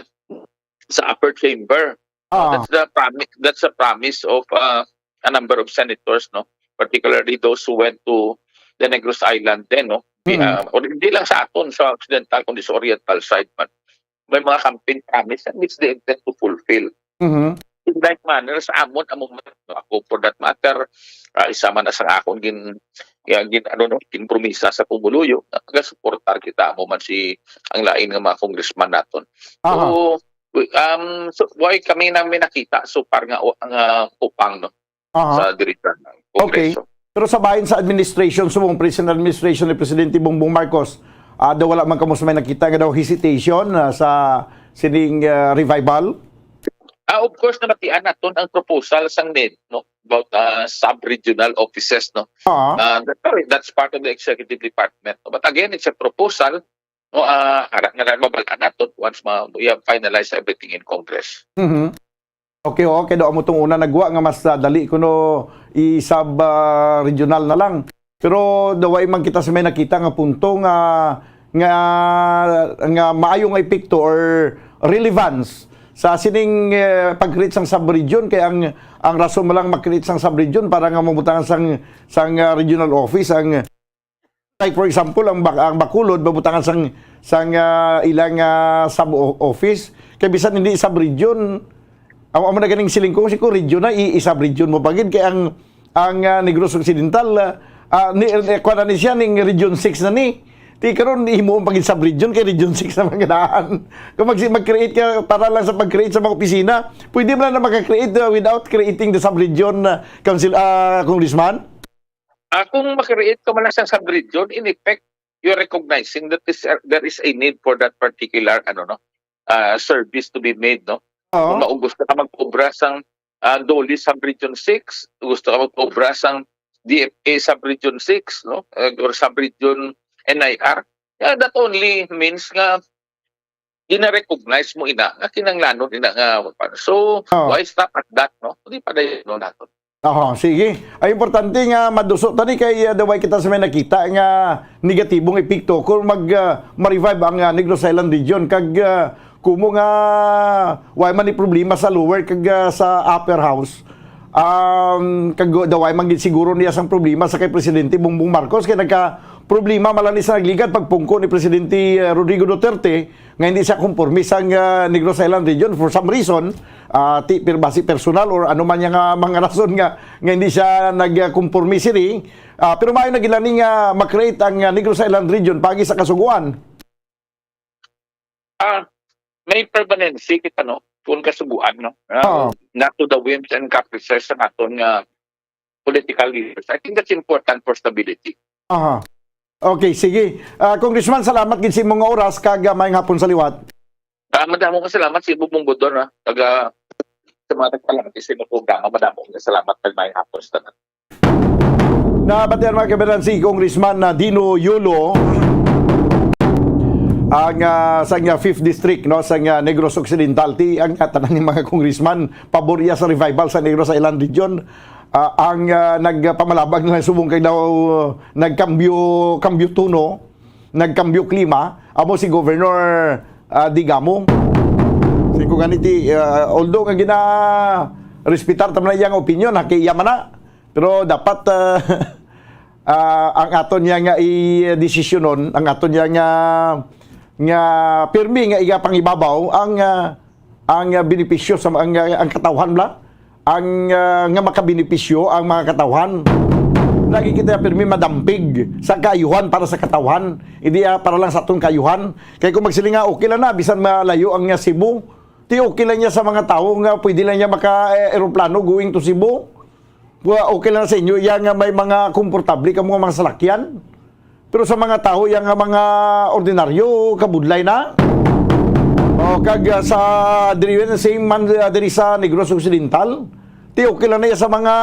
sa upper chamber, uh, Ah. that's the promi-, that's the promise of, uh, a number of senators, no? Particularly those who went to the Negros Island then, no? Di, Mm. uh, or hindi lang sa aton, sa Occidental, kundi sa Oriental side man. May mga campaign promise and which they intend to fulfill. Mhm. In like manner, sa amon, among, no, ako, for that matter, uh, isa man na sa akon gin-, ya, gin-, ano, no, ginpromisa sa pumuluyo nga magasuportar kita, amo man si, ang lain nga mga congressman naton. So, Aha. wi-, um, so, why kami na may nakita so far nga, o, nga kupang, no, Aha. sa diri sa Okay. Kongreso. Pero sa bahin sa administration, subong present administration ni Presidente Bongbong Marcos, ah, daw wala man kamo sa may nakita nga daw hesitation, ah, sa sining, ah, revival? Ah, of course, namatian naton ang proposal sang Ned, no, about, ah, sub-regional offices, no. Ah. Ah, that, that's part of the executive department, no? But again, it's a proposal, no, ah, ara nga na mabal-an naton once ma-, we have finalized everything in Congress. Mhm. Okay, okay. Daw amo tong una nagwa nga mas, ah, dali kuno i-sub, ah, regional na lang. Pero daw way man kita sa may nakita nga punto nga, nga, nga maayo nga epekto or relevance sa sining, eh, pag-create sang sub-region. Kay ang, ang rason mo lang mag-create sang sub-region para nga mabutangan sang, sang, ah, regional office ang, like, for example, ang Bac-, ang Bacolod mabutangan sang, sang, ah, ilang, ah, sub-o-, office. Kay bisan hindi sub-region, ang, amo na ganing siling ko, si ko region na, i-, i-sub-region mo pa gid. Kay ang, ang, ah, Negros Occidental, ah, ah, ni, ni, kuwan na ni siya, ning Region six na ni. Ti karon, himuon pa gid sub-region, kay Region six na man ganahan. Kung mag-, mag-create ka para lang sa pag-create sa mga opisina, pwede man na maka-create, ah, without creating the sub-region, ah, council, ah, congressman? Ah, kung maka-create ka man lang sa sub-region, in effect, you're recognizing that is, uh, there is a need for that particular, ano, no, ah, service to be made, no? Oo. Kung mao gusto ka magpaobra sang, ah, DOLE Sub-Region six, gusto ka magpaobra sang D F A Sub-Region six, no? Uh, or Sub-Region N I R, yeah, that only means nga gina-recognize mo ina nga kinahanglanon ina nga, so, Oo. why stop at that, no? Di pa dayon, no, naton. Aha, sige. Ay, importante nga maduso ta ni kay, ah, daw way kita sa may nakita nga negatibong epekto kung mag, ah, ma-revive ang, ah, Negros Island region. Kag, ah, kumo nga way man ni problema sa lower kag, ah, sa upper house. Um, kag daw way man gid siguro niya sang problema sa kay Presidente Bongbong Marcos kay nagka problema man lang ni sa nagligad pagpungko ni Presidente, ah, Rodrigo Duterte nga hindi siya kumporme sang, ah, Negros Island region for some reason, ah, ti, per-, basi personal or ano man niya nga mga rason nga, nga hindi siya nagkumporme sini. Ah, pero maayo na gid lang ni nga ma-create ang, ah, Negros Island region paagi sa Kasugoan. Ah, may permanency kita, no? Kung Kasugoan, no? Ah, Oo. Not to the whims and caprices sa aton nga political leaders. I think that's important for stability. Aha. Okay, sige. Ah, Congressman, salamat gid sa imong nga oras kag, ah, maayong hapon sa liwat. Ah, madamo nga salamat sa imong budol, ha. Taga, sa mga nagpalangit sa imong programa, madamo nga salamat kag maayong hapon sa tanan. Nabatian, mga kababayan, si Congressman, ah, Dino Yolo, ang, ah, sa nga fifth District, no, sa nga Negros Occidental. Ti, ang, ah, tanan ni mga congressman, pabor iya sa revival sa Negros Island Region. Ah, ang, ah, nagpamalabag na subong kay daw, ah, nagkambyo, kambyo tono, nagkambyo klima, amo si Governor, ah, Digamo. Siling ko gani ti, ah, although nga gina-respetar ta man ang iyang opinion, ha, kay iya man na. Pero dapat, ah, ah, ang aton niya nga i-desisyonon, ang aton niya nga, nga pirmi nga igapangibabaw ang, ah, ang, ah, benepisyo sa, ang, ah, ang katawhan bala, ang, ah, nga makabenepisyo ang mga katawhan. Lagi kita pirmi madampig sa kaayuhan para sa katawhan, hindi, ah, para lang sa aton kaayuhan. Kay kung magsiling nga, okay lang na, bisan malayo ang, ah, Cebu, ti okay lang niya sa mga tawo nga pwede lang niya maka, eh, eroplano going to Cebu. Wa-, okay lang sa inyo iya nga may mga komportable ka mga, mga salakyan. Pero sa mga tawo iya nga mga ordinaryo, kabudlay na. O, kag, ah, sa diri, same man, ah, diri sa Negros Occidental, ti okay lang na iya sa mga,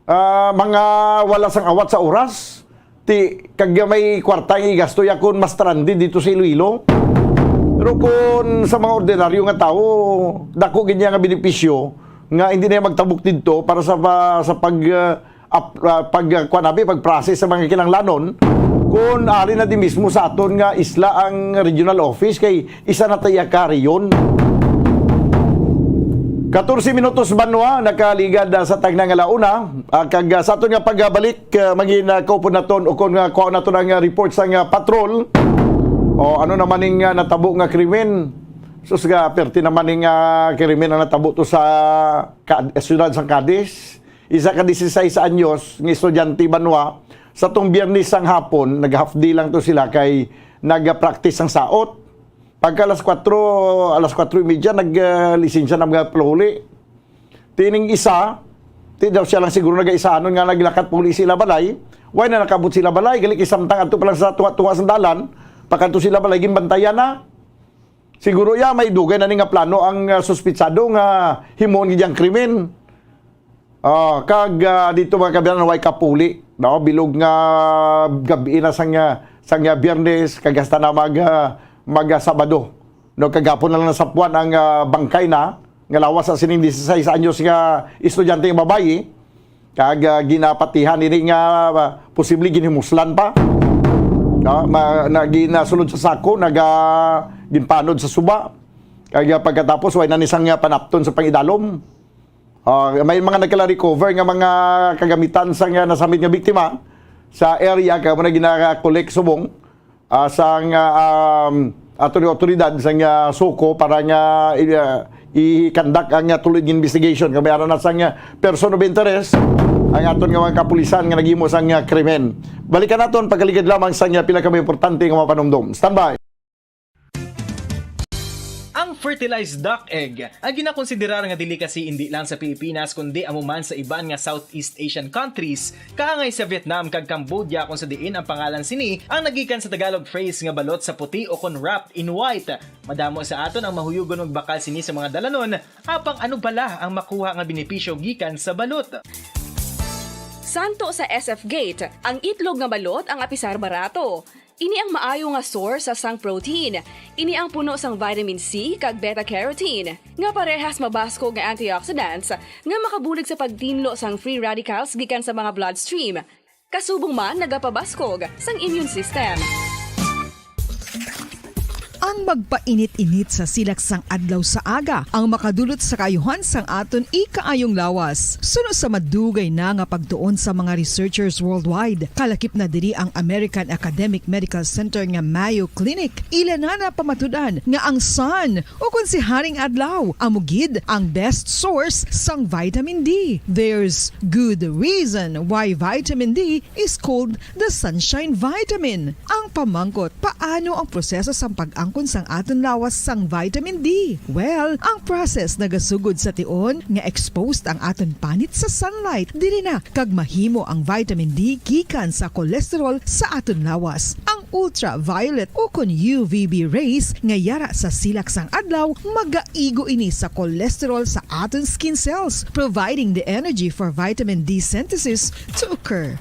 ah, mga wala sang awat sa oras. Ti, kag may kwarta nga igasto ya kon ma-stranded dito sa Iloilo. Pero kon sa mga ordinaryo nga tawo, dako gid niya nga benepisyo nga hindi na magtabok didto para sa pa-, sa pag, ah, ap-, ah, pag, ah, kuwan abi, pag-process sa mga kinahanglanon, kon ari na di mismo sa aton nga isla ang regional office, kay isa na ta iya ka rehiyon. Katorse minutos banwa nakaligad, ah, sa tagna nga launa, ah, kag, ah, sa aton nga pagbalik, ah, mangin, ah, kaupod naton o kon nga kuha naton ang, ah, report sa nga patrol. O ano naman ning, ah, natabo nga krimen? Sus, nga perte naman ning, ah, krimen ang natabo to sa Cad-, siyudad sa Cadiz. Isa ka dieciséis anyos nga estudyante banwa, sa tong Biyernes sang hapon, nag-half day lang to sila kay nag-practice sang saot. Pagka alas kuwatro, alas kuwatro y media, nag, ah, lisensya na mga pauli. Tining isa, ti daw siya lang siguro nagaisanon nga naglakat pauli sila balay. Why na nakabot sila balay? Gali kay samtang adto pa lang sa tunga-tunga sa dalan, pakadto sila balay, ginbantayan na. Siguro ya may dugay na ni nga plano ang, ah, suspitsado nga himuon gid ang krimen. Ah, kag, ah, dito mga kabiyanan, way kapuli, no? Bilog nga gabi na sang, ah, sang, ah, Biyernes, kag hasta na mag, ah, mag, ah, Sabado, no? Kagapon na lang nasapuan ang, ah, bangkay na nga lawas sa sining dieciséis anyos nga estudyante nga babayi, kag, ah, ginapatihan ini nga, ah, posible ginhimuslan pa. Ah, ma-, na, ginasulod sa sako, naga, ginpanod sa suba. Kag, ah, pagkatapos, way na ni sang, ah, panapton sa pangidalom. Ah, may mga nagkala-recover nga mga kagamitan sang, ah, nasamit nga biktima sa area, kag amo na gina-collect subong, ah, sang, ah, um, ato ni otoridad sang, ah, suko para nga, ah, i-conduct ang, ah, tuloy nga investigation. Kami ara na sang, ah, person of interest ang aton nga mga kapulisan nga naghimo sang, ah, krimen. Balikan naton pagkaligad lamang sang, ah, pila ka mga importante nga mga panumdom. Standby. Ang fertilized duck egg ang ginakonsiderar nga delicacy indi lang sa Pilipinas, kundi amo man sa iban nga Southeast Asian countries, kaangay sa Vietnam kag Cambodia, kung sa diin ang pangalan sini ang nagikan sa Tagalog phrase nga balot sa puti o kon wrapped in white. Madamo sa aton ang mahuyugon magbakal sini sa mga dalanon, apang ano bala ang makuha nga benepisyo gikan sa balot? Santo sa S F Gate, ang itlog nga balot ang apisar barato. Ini ang maayo nga source sang protein. Ini ang puno sang vitamin C kag beta carotene, nga parehas mabaskog nga antioxidants nga makabulig sa pagtinlo sang free radicals gikan sa mga bloodstream. Kasubong man nagapabaskog sang immune system. Ang magpainit-init sa silak sang adlaw sa aga ang makadulot sa kaayuhan sang aton ikaayong lawas. Suno sa madugay na nga pagtuon sa mga researchers worldwide, kalakip na diri ang American Academic Medical Center nga Mayo Clinic, ila na napamatud-an nga ang sun, o kon si Haring Adlaw, amo gid ang best source sang vitamin D. There's good reason why vitamin D is called the sunshine vitamin. Ang pamangkot, paano ang proseso sang pag-angkon sang aton lawas sang vitamin D? Well, ang process nagasugod sa tion nga exposed ang aton panit sa sunlight. Diri na kag mahimo ang vitamin D gikan sa cholesterol sa aton lawas. Ang ultraviolet o kon U V B rays nga yara sa silak sang adlaw, magaigo ini sa cholesterol sa aton skin cells, providing the energy for vitamin D synthesis to occur.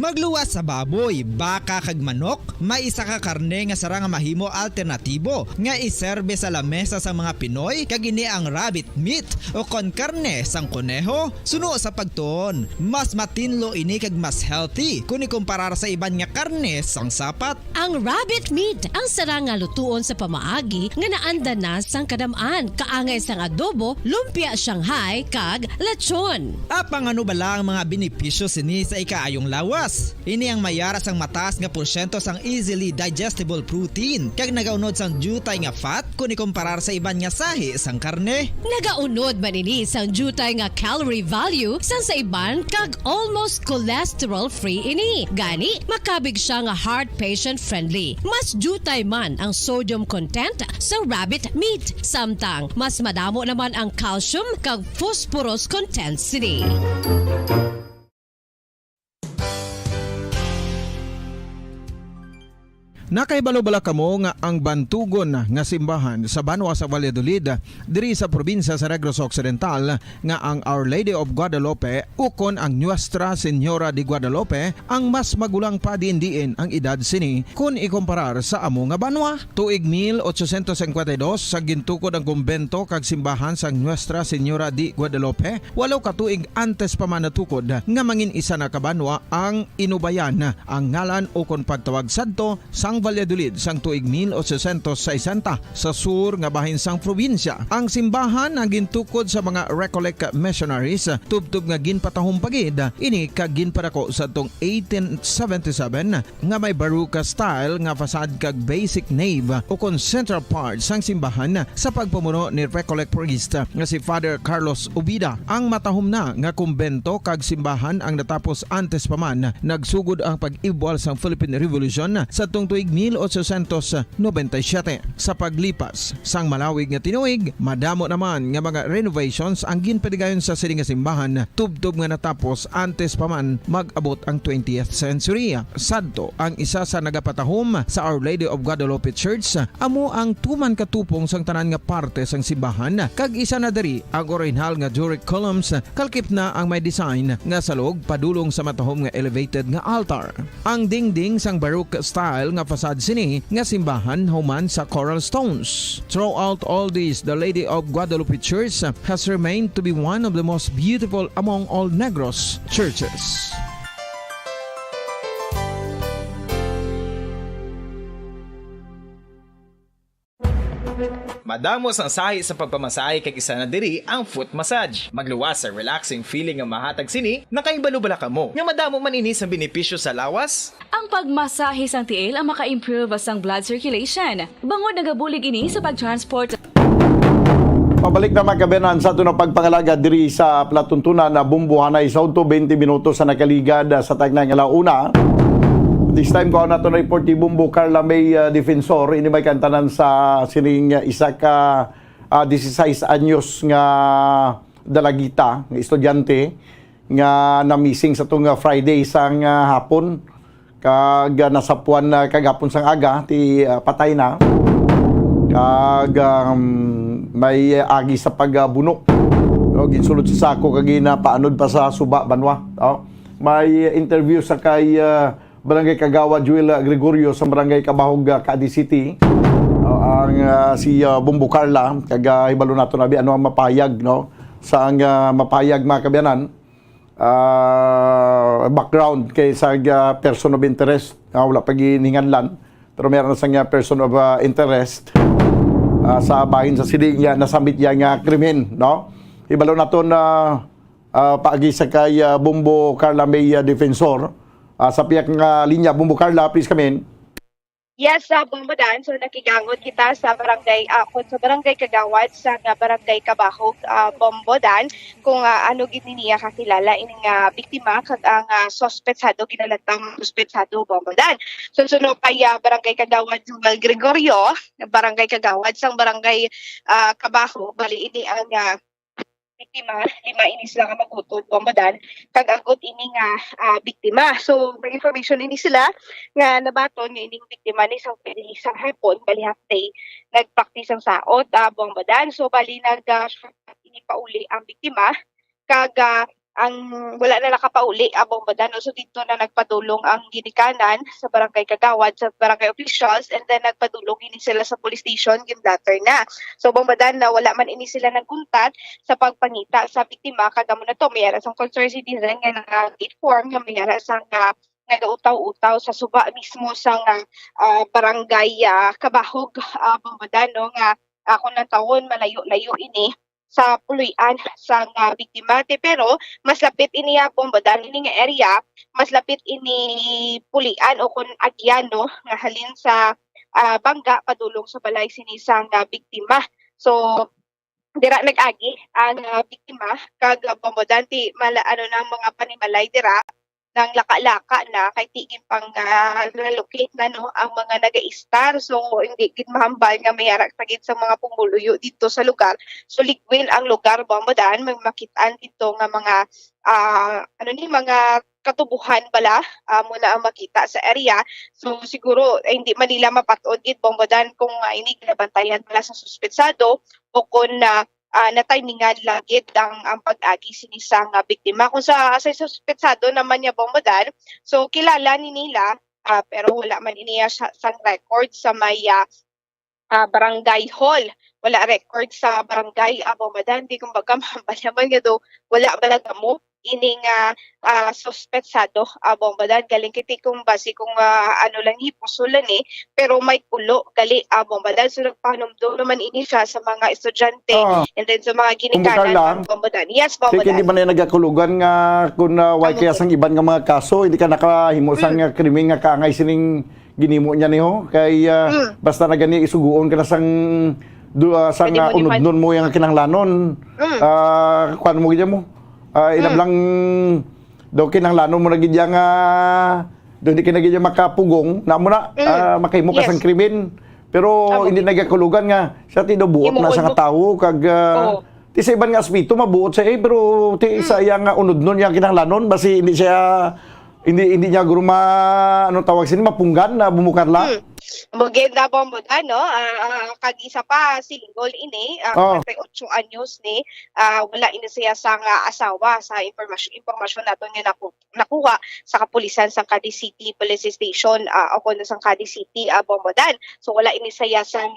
Magluwas sa baboy, baka, kag manok, may isa ka karne nga sarang nga mahimo alternatibo nga iserbe sa lamesa sang mga Pinoy, kag ini ang rabbit meat o kon karne sang koneho. Suno sa pagtuon, mas matinlo ini kag mas healthy kon ikumparar sa iban nga karne sang sapat. Ang rabbit meat ang sarang nga lutuon sa pamaagi nga naanda na sang kadam-an, kaangay sang adobo, lumpia Shanghai, kag lechon. Apang ano bala ang mga benepisyo sini sa ikaayong lawas? Ini ang mayara sang mataas nga porsyento sang easily digestible protein, kag nagaunod sang diutay nga fat kon ikumparar sa iban nga sahi sang karne. Nagaunod man ini sang diutay nga calorie value sang sa iban kag almost cholesterol-free ini. Gani, makabig sia nga heart patient-friendly. Mas diutay man ang sodium content sa rabbit meat, samtang mas madamo naman ang calcium kag phosphorus content sini. Nakahibalo bala kamo nga ang bantugon nga simbahan sa banwa sa Valladolid, diri sa probinsya sa Negros Occidental, nga ang Our Lady of Guadalupe ukon ang Nuestra Señora de Guadalupe ang mas magulang pa diin-diin ang edad sini kon ikumparar sa amo nga banwa? Tuig mil ochocientos cincuenta y dos, sa gintukod ang kumbento kag simbahan sang Nuestra Señora de Guadalupe, walo ka tuig antes pa man natukod nga mangin isa na ka banwa ang Inubayan, ang ngalan ukon pagtawag sadto sang Valladolid sang tuig mil ochocientos sesenta sa sur nga bahin sang probinsya. Ang simbahan ang gintukod sa mga Recollect missionaries, tubtob nga ginpatahom pa gid ini kag ginpadako sa tong eighteen seventy-seven nga may Baroque style nga facade kag basic nave ukon central part sang simbahan sa pagpamuno ni Recollect priest nga si Father Carlos Ubida. Ang matahom na nga kumbento kag simbahan ang natapos antes pa man nagsugod ang pag-ibual sang Philippine Revolution sadtong tuig mil ochocientos noventa y siete. Sa paglipas sang malawig nga tinuig, madamo naman nga mga renovations ang ginpadigayon sa sini nga simbahan, tubtob nga natapos antes pa man mag-abot ang twentieth century. Sadto, ang isa sa nagapatahom sa Our Lady of Guadalupe Church amo ang tuman ka tupong sang tanan nga parte sang simbahan, kag isa na diri ang orihinal nga Doric columns, kalkip na ang may design nga salog padulong sa matahom nga elevated nga altar. Ang dingding sang Baroque style nga facade sini nga simbahan human sa coral stones. Throughout all this, the Lady of Guadalupe Church has remained to be one of the most beautiful among all Negros churches. Madamo sang sahi sa pagpamasahe kag isa na diri ang foot massage. Magluwas sa relaxing feeling nga mahatag sini, nakahibalo bala kamo nga madamo man ini sang benepisyo sa lawas? Ang pagmasahe sang tiil ang maka-improve sang blood circulation, bangod nagabulig ini sa pag-transport. Pabalik na, mga kaabyanan, sa aton nga pagpangalagad diri sa palatuntunan na Bombo Hanay sa udto, twenty minutos sa nakaligad, ah, sa tagna nga ala-una. This time, kuha naton report ni Bombo Carla May, ah, Defensor. Ini may kantanan sa sining, ah, isa ka, ah, dieciséis anyos nga dalagita, nga estudyante, nga na-missing sa tong, ah, Friday sang, ah, hapon. Kag, ah, nasapuan na kagapon sang aga, ti, ah, patay na. Kag, um, may agi sa pagbuno. No, ginsulod sa sako kag ginapaanod pa sa suba, banwa. Oh. May interview sa kay, ah, Barangay Kagawad Joel, ah, Gregorio sa Barangay Cabahog, ah, Cadiz City. Oh, ang, ah, si, ah, Bombo Carla, kag, ah, hibalo naton abi ano ang mapayag, no? Sa ang, ah, mapayag, mga kaabyanan, ah, background kay sa, ah, person of interest, ah, wala pa ginhinganlan, pero meron na sang, ah, person of, ah, interest, ah, sa bahin sa sini nga nasambit niya nga krimen, no? Hibalo naton, ah, ah, paagi sa kay, ah, Bombo Carla May, ah, Defensor, ah, sa pihak nga linya. Bombo Carla, please come in. Yes, sa Bombo Dan, so nakigangod kita sa barangay, ah, kun sa barangay Kagawad sa nga barangay Kabahog, ah, Bombo Dan, kung, ah, ano gid niya kakilala ining, ah, biktima kag ang, ah, suspetsado, ginalatang suspetsado, Bombo Dan. So, suno kay, ah, barangay Kagawad Jumal Gregorio, barangay Kagawad sang barangay, ah, Kabahog, bali ini ang, ah, biktima, lima ini sila ka magkutob, Bombo Dan, kag agot ini nga, ah, biktima. So, may information ini sila nga nabaton nga ining biktima ni sang, ni sang hapon, bali half day, nagpraktis ang saot, ah, Bombo Dan. So, bali nag, ah, shortcut ini pauli ang biktima, kag, ah, ang wala na nakapauli, ah, Bombo Dan, no? So, dito na nagpadulong ang ginikanan sa barangay kagawad, sa barangay officials, and then nagpadulong ini sila sa police station, ginblatter na. So, Bombo Dan, na wala man ini sila naguntat sa pagpangita sa biktima, kag amo na to, may ara sang concerned citizen nga nag-inform nga may ara sang, ah, nagautaw-utaw sa suba mismo sa nga, ah, barangay, ah, Kabahog, ah, Bombo Dan, no, nga, ah, kung ang taon, malayo-layo ini sa puloy-an sang, ah, biktima. Te, pero mas lapit ini, ah, Bombo Dan, ini nga area, mas lapit ini puloy-an o kun agian, no, nga halin sa, ah, bangga padulong sa balay sini sang, ah, biktima. So, dira nag-agi ang, ah, biktima kag, ah, Bombo Dan, ti mala-, ano na ang mga panimalay dira, nanglaka-laka na kay ti gid pang, ah, relocate na, no, ang mga nagaistar. So, hindi gid mahambal nga may ara pa gid sa mga pumuluyo dito sa lugar. So, ligwil ang lugar, Bombo Dan, may makit-an dito nga mga, ah, ano ni, mga katubuhan bala, ah, mo na ang makita sa area. So, siguro, eh, hindi man nila mapat-od gid, Bombo Dan, kung, ah, ini ginabantayan bala sa suspetsado o kung, ah, ah, natimingan lang gid ang, ang pag-agi sini sang biktima. Kung sa, sa suspetsado naman niya, Bombo Dan, so kilala ni nila, ah, pero wala man ini siya sang record sa may, ah, ah, barangay hall. Wala record sa barangay, ah, Bombo Dan. Di, kumbaga, mahambal naman nga do, wala bala gamo ini nga, ah, suspetsado, ah, Bombo Dan. Galing kiti kung base kung, ah, ano lang, hipuso lang ni, pero may kulo gali, ah, Bombo Dan. So, nagpahanumdom naman ini siya sa mga estudyante Oo. and then sa mga Kung bukal ginikanan, lang, ah, Bombo Dan. Yes, Bombo Kay hindi Dan. man na nagakulugan nga kung, ah, why Amo kaya ko. sang iban nga mga kaso, hindi ka nakahimo sang, Mm. ah, krimen nga kaangay sining ginimo niya niho. Kay, ah, Mm. basta na gani isuguon ka na sang, du-, ah, sang, Pwede ah, mo liman. unodnon mo yung kinahanglanon. Mm. Ah, kuwan mo gid mo. Ah, inam Mm. lang daw kinahanglanon mo na gid yang, ah, daw hindi ka na gid yang makapugong, na mo na, Mm. ah, makahimo ka Yes. sang krimen. Pero Amo hindi gid. nagakulugan nga siya ti daw buot na Himuon sa nga mo. tawo kag, ah, Oo. ti sa iban nga aspeto mabuot siya, eh, pero ti Mm. sa iya nga unodnon, iya kinahanglanon, basi hindi siya, hindi, hindi niya guro ma-, anong tawag sini, mapunggan na bumukar la. Mm. Amo gid na, Bombo Dan, no? Ah, ah, kag isa pa, single ini, ah, Oh. kwarenta y ocho anyos ni, ah, wala ini siya sang asawa sa impormasyon, impormasyon naton nga naku-, nakuha sa kapulisan sang Cadiz City Police Station, ah, o kuno sang Cadiz City, ah, Bombo Dan. So, wala ini siya sang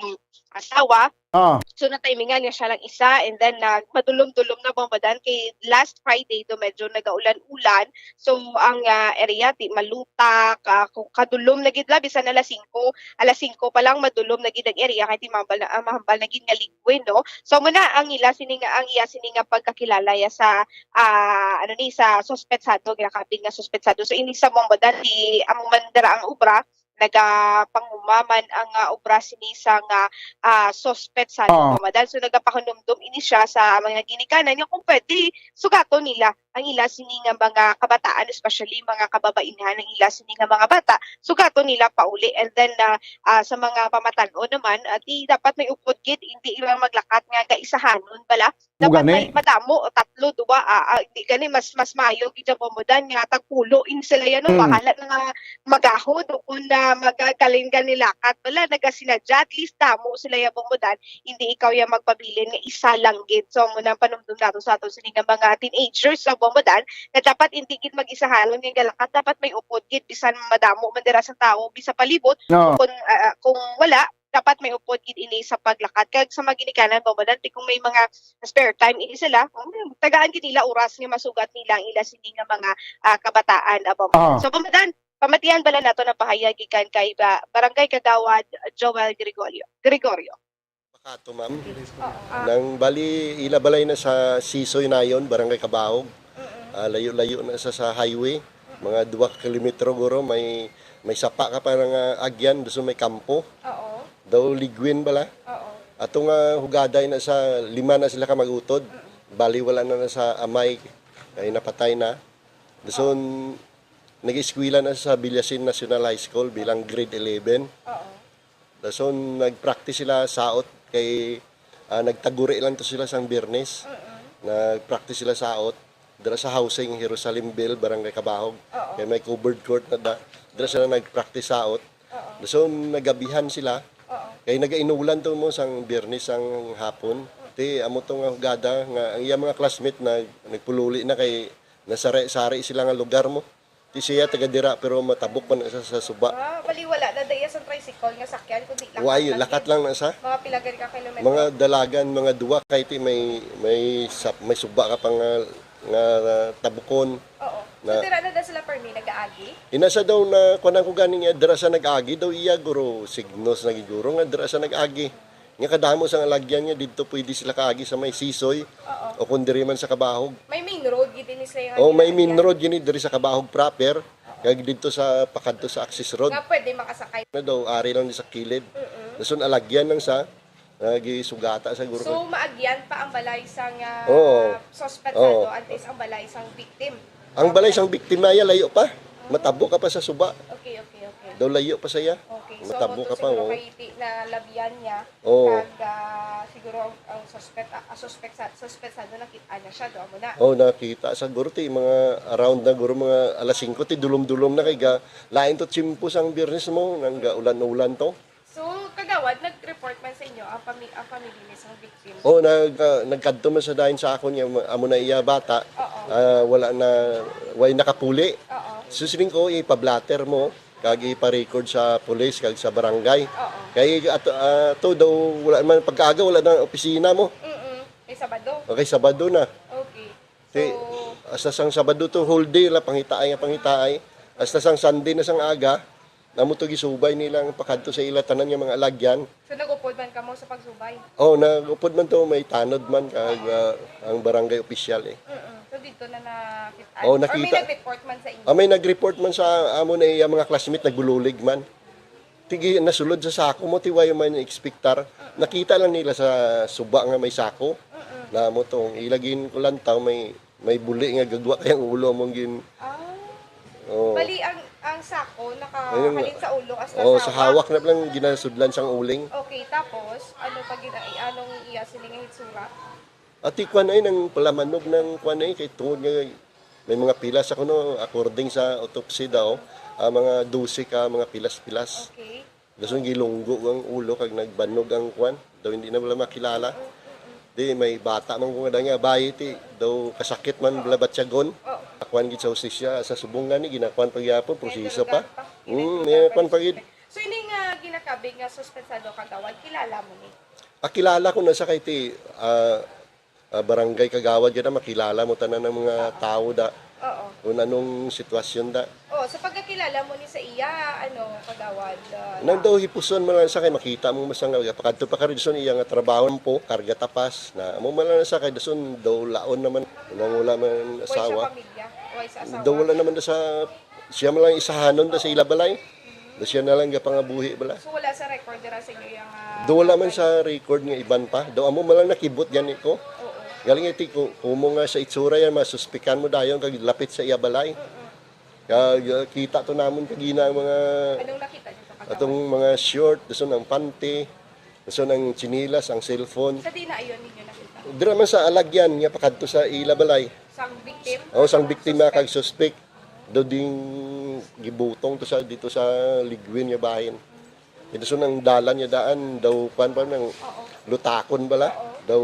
asawa. Ah. So, natimingan nga siya lang isa, and then, ah, madulom-dulom na, Bombo Dan, kay last Friday do medyo nagaulan-ulan. So, ang, ah, area ti malutak, ah, kung kadulom na gid la, bisan alas singko, alas singko pa lang madulom na gid ang area kay ti mahambal na, ah, mahambal na gid nga liquid, no? So, muna ang ila sini nga, ang iya sini nga pagkakilala ya sa, ah, ano ni, sa suspetsado, ginakapin nga suspetsado. So, ini sa Bombo Dan, di amo man dira ang obra, nagapangumaman ang, ah, obra sini sa nga, ah, suspetsado, Ah. Bombo Dan. So, nagapahanumdom ini siya sa mga ginikanan nga kung pwede, sugaton nila ang ila sini nga mga kabataan, especially mga kababainhan, ang ila sini nga mga bata, sugaton nila pauli. And then, ah, ah, sa mga pamatan-on naman, ah, di dapat may upod gid, hindi ila maglakat nga gaisahanon bala. Dapat Mugani. may madamo, o tatlo, duwa, ah, ah, hindi gani, mas, mas maayo gid ang Bombo Dan nga tagpulo in sila yan, no? Hmm. Bahala na nga magahod o kung na magagaling gani lakat. Wala, nagasinadya, at least damo sila yung Bombo Dan. Hindi ikaw yung magpabilin nga isa lang gid. So, amo na ang panumdum nato sa ato sini nga mga teenagers sa Bombo Dan, na dapat hindi gid mag-isahanon nga galakat, dapat may upod gid, bisan madamo man dira sa tao, bisan palibot, No. kung, ah, ah, kung wala, dapat may upod gid ini sa paglakat. Kag sa mga ginikanan, Bombo Dan, ti kung may mga spare time ini sila, um, tagaan gid nila oras nga masugat nila ang ila sini nga mga, ah, kabataan, ah, Bombo Dan. Ah. So, Bombo Dan, pamatian bala nato ang pahayag gikan kay ba-, Barangay Kagawad Joel Gregorio. Gregorio. Makato, ma'am. Oo, ah. Nang bali, ila balay na sa Sisoy Nayon, Barangay Kabahog. Mm-mm. Ah, layo-layo na sa, sa highway. Mga dua ka kilometro, guro, may, may sapa ka pa nga agyan, gusto may kampo. Oo. Daw Ligwin bala. Oo. Ato nga hugada na sa lima na sila ka mag-utod. Mm. Bali, wala na, na sa amay, kay napatay na. Dason, Oo. nag-eskwela na sa Villasin National High School bilang grade eleven. Oo. Dason, nag-practice sila saot kay, ah, nagtaguri lang to sila sang Biyernes. Mm-mm. Nag-practice sila saot dira sa housing, Jerusalemville, Barangay Kabahog. Oo. Kay may covered court na da-, dira sila nag-practice saot. Oo. Dason, nagabihan sila. Oo. Kay nagainulan to mo sang Biyernes sang hapon. Ti, amo to nga hugada nga ang iya mga classmate nag-, nagpululi na kay nasari-sari sila nga lugar mo. Ti siya taga dira, pero matabok pa na siya sa suba. Ah, bali wala na daya sa tricycle nga sakyan, kundi lakat Way, lang lakat din. lang na sa Mga pila gani ka kilometro? Mga dalagan, mga duwa, kay ti may, may sap-, may suba ka pa nga, nga tabukon. Oo. So, Na dira na daw sila permi nag-aagi? Ina sa daw na, kuwan ko gani nga, dira sa nag-agi daw iya, guro, signos na gid, guro, nga dira sa nag-agi. Nga kadamo sang alagyan nga didto pwede sila kaagi sa may Sisoy Oo. o kung diri man sa Kabahog. May main road gid ini sa iyang Oh, may area. main road gini diri sa Kabahog proper, Oo. kag didto sa pakadto sa access road. Nga pwede makasakay. Na daw, ari lang di sa kilid. Mm-mm. Dason alagyan lang sa, ah, gisugata sa guro. So, maagyan pa ang balay sang, ah, Oo. suspetsado, Oo. antes ang balay sang victim. Ang balay sang biktima, iya layo pa. Matabo ka pa sa suba. Okay, okay, okay. Daw layo pa saya. Okay, so Matabo amo to ka pa, siguro oh. kay ti na labian niya. Oo. Kag, ah, siguro ang, ang suspect, ah, suspect sa, suspect sa ano, nakita na siya, do, amo na. Oh, nakita sa guro ti mga around na guro mga alas singko ti dulom-dulom na kay ga lain to tiyempo sang Biyernes mo, nang ga ulan-ulan to. So, kagawad, nag-report man sa inyo ang pami-, ang family ni sang victim? Oh, nag, ah, nagkadto man sa dayon sa akon nga ma-, amo na iya bata. Oo. Ah, wala na, way nakapuli. Oo. So, siling ko, ipa-blotter mo, kag ipa-record sa pulis, kag sa barangay. Oo. Kay ato, ah, to daw, wala man, pagkaaga, wala na opisina mo. Mm-mm. Kay Sabado? Okay, Sabado na. Okay. Ti, So, Hasta sang Sabado to, whole day la, pangitaay nga pangitaay. Hasta sang Sunday na sang aga, namo to gisubay nila ang pakadto sa ila tanan nga mga alagyan. So, nag-upod man kamo sa pagsubay? Oh, nag-upod man to, may tanod man kag, ah, ang barangay opisyal eh. Mm-mm. So, dito na nakita-, Oh, or may nakita. nag-report man sa inyo? Ah, may nag-report man sa amo na iya mga classmate, nagbululig man. Tigi, nasulod sa sako mo, tiway man ekspektar. Nakita lang nila sa suba nga may sako. Mm-mm. Na mo tong ilagin ko lantaw, may, may buli nga gagwa kayang ulo mong gin-, Ah. Oh. Bali, ang, ang sako naka-, Ayun, halin sa ulo, as oh, sa sa hawak. hawak na lang ginasudlan sang uling. Okay, tapos, ano pa gina-, anong iya sining hitsura? Ati kwan ay nang palamanog ng kwan ay kay tungod nga may mga pilas ako no, according sa autopsy daw, ah, mga dose ka mga pilas-pilas. Okay. Dason gilunggo ang ulo kag nagbanog ang kwan. Daw hindi na wala makilala. Di may bata man ko nga danga bayi ti daw kasakit man bala batyagon. Oh. Kwan gid sa hustisya sa subong nga ni ginakuan pa gyapon, proseso pa. Ginalugan pa. Mm, may kwan pa gid. So, ini nga ginakabig nga suspensado kagawad, kilala mo ni? Ah, kilala ko na sa kay ti, ah, ah, barangay kagawad yun na makilala mo tanan ng mga tao da. Oo. Kung anong sitwasyon da. Oh, sa pagkakilala mo ni sa iya, ano, kagawad, ah, Nang na- daw hipuson mo lang sa kay makita mo masang nga pakadto pa ka rin sa iya nga trabaho po, karga tapas na amo man lang sa kay dason daw laon naman nang wala man Way sa asawa. pamilya? Way sa asawa? Daw wala naman da sa siya man lang isahanon da sa ila balay. Da siya na lang gapangabuhi bala. So, wala sa record dira sa inyo yung, ah, Do wala man sa record nga iban pa. Do amo man lang nakibot gani ko. Oo. Galing iti ko, kumo nga sa itsura yan, masuspikan mo dayon kag lapit sa iya balay. Mm-mm. Kag, uh, kita to namon kagina ang mga Anong nakita niyo sa katawa? Atong mga short, dason ang panty, dason ang tsinelas, ang cellphone. Sa di na ayon ninyo nakita? Dira man sa alagyan nga pakadto sa ila balay. Sang victim? Oh, sang biktima kag suspect. Do ding gibutong to sa, dito sa Ligwin nga bahin. Ito so nang dalan nga daan, daw kwan pa nang Oo. lutakon bala. Oo. Daw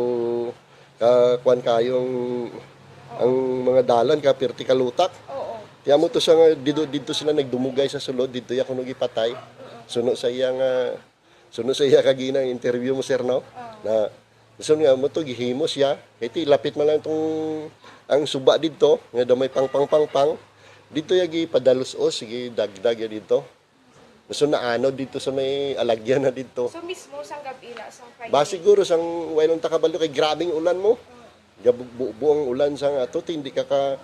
ka kwan kayong ang mga dalan ka pirti ka lutak. Oo. Tiyan mo to sa nga dito, dito sila nagdumugay sa sulod, dito ya kuno gipatay. Mm-mm. Suno sa iya nga, suno sa iya kagina interview mo, sir, no? Oo. Na, so nga mo to gihimo siya. Kay ti lapit man lang tong ang suba dito, nga daw may pang, pang, pang, pang. Dito ya gipadalos-os, sige, dagdag ya dito. So naanod dito sa may alagyan na dito. So mismo sang gabi na, sang Friday? Ba siguro sang way lang takabalo kay grabing ulan mo. Mm. Gabu-, bu-, buang ulan sang ato, ti hindi ka ka,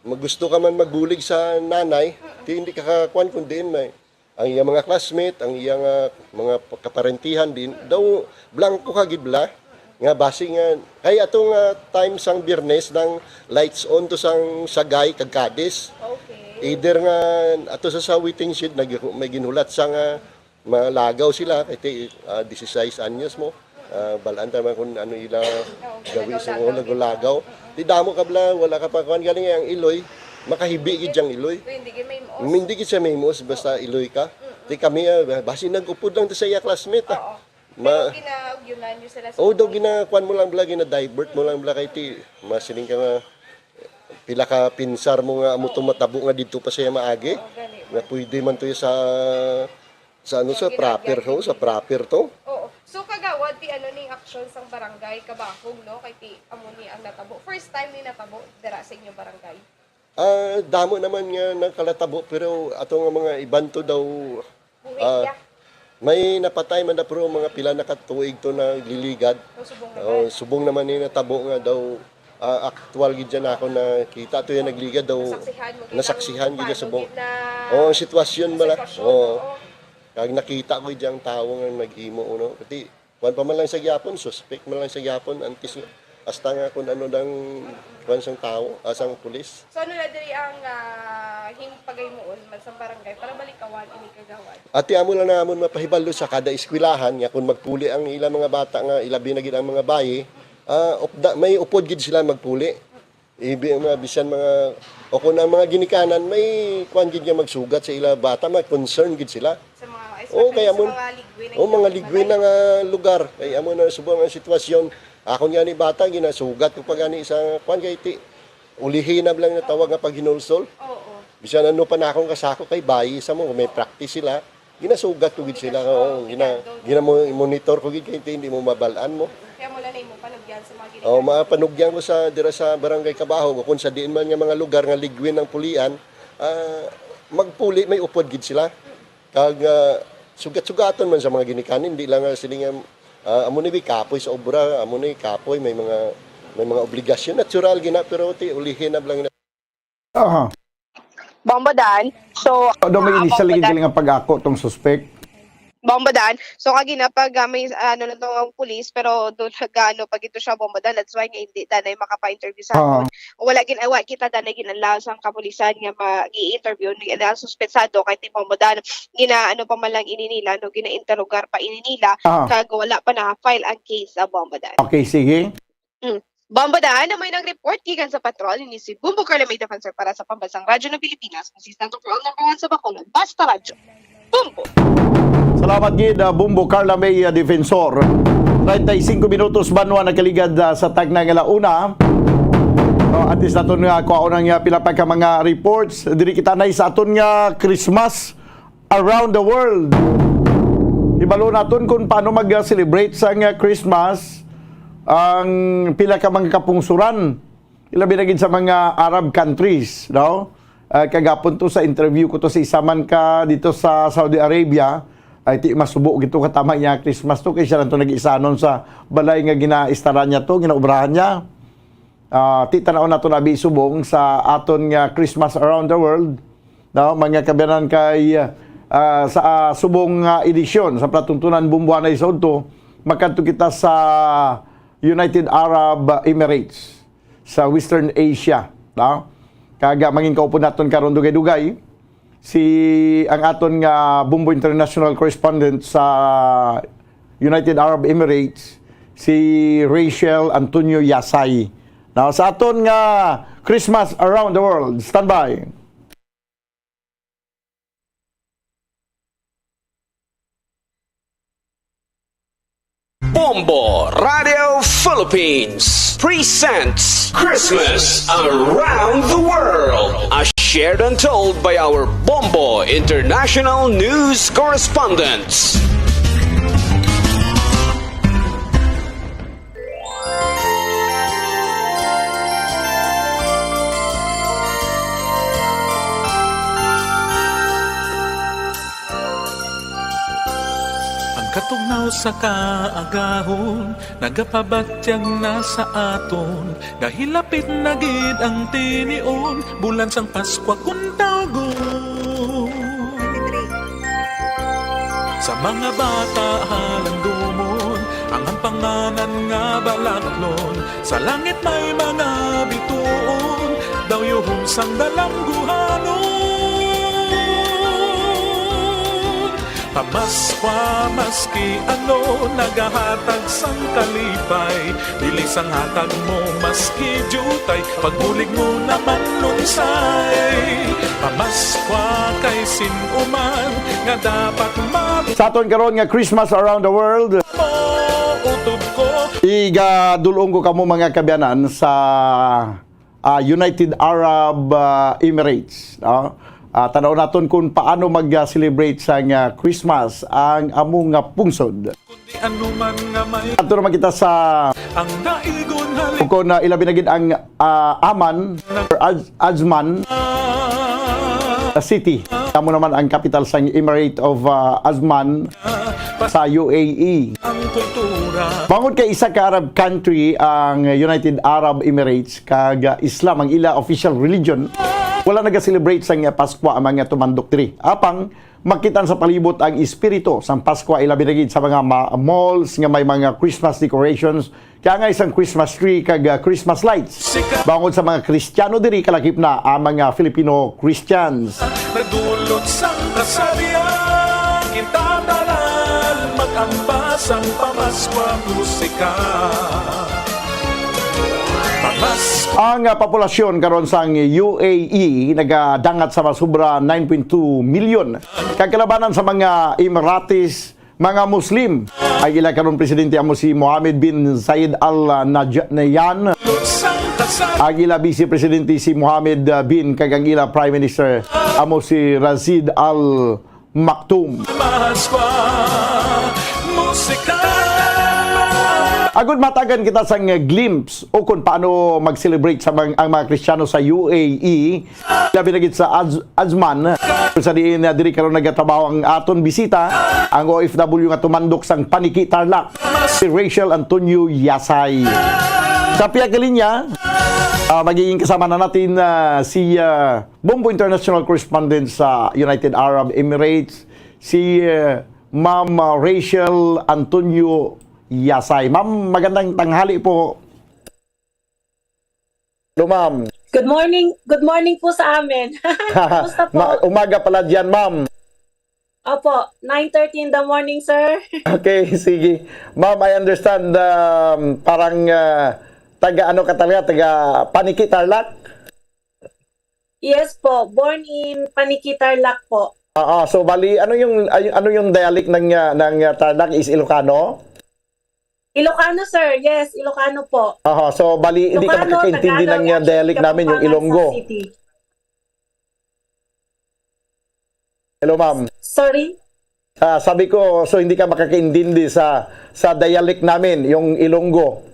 magusto ka man magbulig sa nanay, Mm-mm. ti hindi ka kakuan kung diin may. Ang iyang mga classmate, ang iyang, ah, mga kaparentihan, din, daw blanco ka gid bala. Nga basi nga, kay ato nga time sang Biyernes nang lights on to sang Sagay kag Cadiz. Okay. Either nga ato sa, sa waiting shed, nag-, may ginhulat sa nga malagaw sila, kay ti, ah, dieciséis anyos mo, ah, balaan ta man kung ano ila gawi sa mga lagaw-lagaw. Di damo ka bala, wala ka pa kuan, galing ang iloy, makahibi gid yang iloy. So, hindi gid may muos? Hindi gid siya may muos, basta iloy ka. Di kami, ah, basi nag-upod lang to sa iya classmate, ah. Oo. Ma- Pero ginaugyonan niyo sila sa Oh, daw pagkaon? Ginakuan mo lang bala, gina-divert mo lang bala kay ti, masiling ka nga, pila ka pinsar mo nga amo to matabo nga didto pa siya maagi. Oo, gani. Nga pwede man to sa, sa ano, Sa sa proper, ginaagyan ho, sa ninyo. Proper to. Oo. So, kagawad, ti ano ning aksyon sang barangay Kabahog, no? Kay ti amo ni ang natabo. First time ni natabo dira sa inyo barangay? Ah, damo naman nga nagkalatabo, pero ato nga mga iban to daw, Buhi ah, iya. May napatay man na, pero mga pila na ka tuig to nagliligad. So, subong Oh, naman. Subong naman ni natabo nga daw, ah, aktual gid dyan ako nakita to yung nagligad daw. Nasaksihan mo gid ang Nasaksihan gid kung yung paano subong. Gid na Oh, ang sitwasyon ang bala. Sitwasyon, Oo. Oo. Kag nakita ko gid yung tao nga naghimo, no? Kasi Kuwan pa man lang sa gyapon, suspect man lang sa gyapon, antes nga, hasta nga kung ano dang kuwan sang tao, ah, sang pulis. So, ano na diri ang, ah, hin-, pagaymuon man sa barangay para malikawan ini kagawad? Ati amo lang namon mapahibalo sa kada eskwelahan nga kung magpuli ang ilang mga bata nga ilabi na gid ang mga bayi, ah, upda-, may upod gid sila magpuli. Ibi ang mga bisan mga, o kung ang mga ginikanan, may kuwan gid nga magsugat sa ila bata, may concern gid sila. Sa mga, Oo, especially kaya sa mo, mga ligwin na o mga ginikanan. Ligwin na nga lugar. Kay amo na subong ang sitwasyon. Akon gani bata, ginasugat ko pa gani sa kuwan kay ti, ulihi na lang natawag nga paghinulsol. Oo. Bisan ano pa na akong kasako kay bayi sa mo, may practice sila. Ginasugat ko gid sila, Ginasugat, oo, gina-, ginado. Gina-, monitor ko gid kay hindi mo mabalaan mo. Kaya mo na nimo pa nagyan. O, mapanugyan ko sa, dira sa Barangay Cabahog, o kung sa diin man nga mga lugar nga ligwin ang pulian, ah, magpuli, may upod gid sila. Kag, ah, sugat-sugaton man sa mga ginikanan, hindi lang nga sila nga, ah, amo ni kapoy sa obra, amo ni kapoy, may mga, may mga obligasyon, natural gina, pero ti, ulihin na lang. Aha. Bombo Dan. So, Daw may ah, initial Bombo lagi Dan. Galing ang pag-ako tong suspect. Bombo Dan. So, kagina pag, ah, may, ah, ano na to, ang pulis, pero doon nag-ano pa gito siya, Bombo Dan. That's why nga hindi danay makapa-interview sa Ah. aton. Wala gin-, ah, wa kita danay gin-allow sang kapulisan nga mag-i-interview ni, ang suspetsado kay ti Bombo Dan. Gina-, ano pa man lang ini nila, no, gina-interrogar pa ini nila, Ah. kag wala pa na-file ang case sa Bombo Dan. Okay, sige. Mm. Bombo Dan, may nag-report gikan sa patrol, ini si Bombo Carla May Defensor para sa Pambansang Radyo ng Pilipinas, ang sisang patrol number one sa Bacolod. Basta Radyo. Bombo! Salamat gid, ah, Bombo Carla May, ah, Defensor. Treinta y cinco minutos banwa nakaligad, ah, sa tagna nga la una. Oh, at least naton nga kuhaon ang, ah, pila pa ka mga reports. Diri kita na sa aton nga Christmas around the world. Ibalo naton kung paano mag-celebrate sang Christmas ang pila ka mga kapungsuran, ilabi na gid sa mga Arab countries, no? Ah, kagapon to sa interview ko to sa isa man ka dito sa Saudi Arabia, ay ti masubo gito katama niya Christmas to kay siya lang to nag-isanon sa balay nga ginaistara niya to, ginaubrahan niya. Ah, ti tanaw nato na abi subong sa aton nga Christmas Around the World, no? Mga kabiyanan kay, ah, sa, ah, subong nga edisyon sa Palatuntunan Bumbuanay sa udto, makadto kita sa United Arab Emirates, sa Western Asia, no? Kag, ah, mangin kaupod naton karon dugay-dugay, si, ang aton nga Bombo International Correspondent sa United Arab Emirates, si Rachel Antonio Yasay. Now, sa aton nga Christmas Around the World, standby. Bombo Radio Philippines presents Christmas Around the World, as shared and told by our Bombo International News Correspondents. Ang katugnaw sa kaagahon nagapabatyag na sa aton, nga hilapit na gid ang tinion, bulan sang Paskwa kun tawgon. Sa mga bata halangdomon, ang ampanganan nga balaklon, sa langit may mga bituon, daw yuhon sang dalangguhanon. Pamaskwa, maski ano, nagahatag sang kalipay, dili sang hatag mo maski diutay, pagbulig mo naman lunsay. Pamaskwa kay sin-o man nga dapat ma- Sa aton karon nga Christmas Around the World, mo utod ko. Igadul-ong ko kamo, mga kabiyanan, sa, ah, United Arab, ah, Emirates, no? Ah, tanaw naton kung paano mag-celebrate sang, ah, Christmas ang amo nga pungsod. Kundi ano man nga may Adto naman kita sa ang daigon hali- Kung, ah, ilabi na gid ang, ah, Amman or Aj-, Ajman, ah, City. Amo naman ang kapital sang Emirate of, ah, Ajman sa U A E. Ang kultura. Bangod kay isa ka Arab country ang United Arab Emirates, kag, ah, Islam ang ila official religion, wala naga-celebrate sang Paskwa ang mga tumandok diri. Apang, makitaan sa palibot ang espiritu sang Paskwa, ilabi na gid sa mga ma-, malls nga may mga Christmas decorations, kay angay sang Christmas tree kag, ah, Christmas lights. Bangod sa mga Kristiyano diri, kalakip na ang mga Filipino Christians. Nagdulot sang kasarian, kita tanan mag-ambas ang pamaskwa musika. Pamaskwa. Ang, ah, populasyon karon sang U A E nagadangat sa masobra nine point two million. Kag kalabanan sa mga Emiratis, mga Muslim. Ang ila karon presidente amo si Mohammed bin Zayed Al Nahyan. Ang ila vice presidente si Mohammed, uh, bin, kag ang ila prime minister amo si Rashid Al Maktoum. Pamaskwa, musika. Agud matagan kita sang glimpse o kung paano mag-celebrate sa mga, ang mga Kristiyano sa U A E, labi na gid sa Aj-, Ajman, kung sa diin na diri karon nagatrabaho ang aton bisita, ang O F W nga tumandok sang Paniki Tarlac, si Rachel Antonio Yasay. Sa pihak nga linya, ah, magiging kasama na natin, ah, si, ah, Bombo International Correspondent sa United Arab Emirates, si, ah, Ma'am, ah, Rachel Antonio Yasay. Ma'am, magandang tanghali po. Hello, ma'am. Good morning. Good morning po sa amin. Kumusta po? Ma-, umaga pala diyan, ma'am. Opo, nine thirty in the morning, sir. Okay, sige. Ma'am, I understand, um, parang, ah, taga ano ka talaga, taga Paniki, Tarlac? Yes po, born in Paniki, Tarlac po. Ah, ah, so bali, ano yung, ay-, ano yung dialect ng, ah, ng, ah, Tarlac, is Ilocano? Ilocano, sir. Yes, Ilocano po. Aha, so bali, hindi ka Ilocano, makakaintindi Tagalog, ng, ah, actually, dialect namin, yung Kapampangan sa Ilonggo. City. Hello, ma'am. Sorry? Ah, sabi ko, so hindi ka makakaintindi sa, sa dialect namin, yung Ilonggo.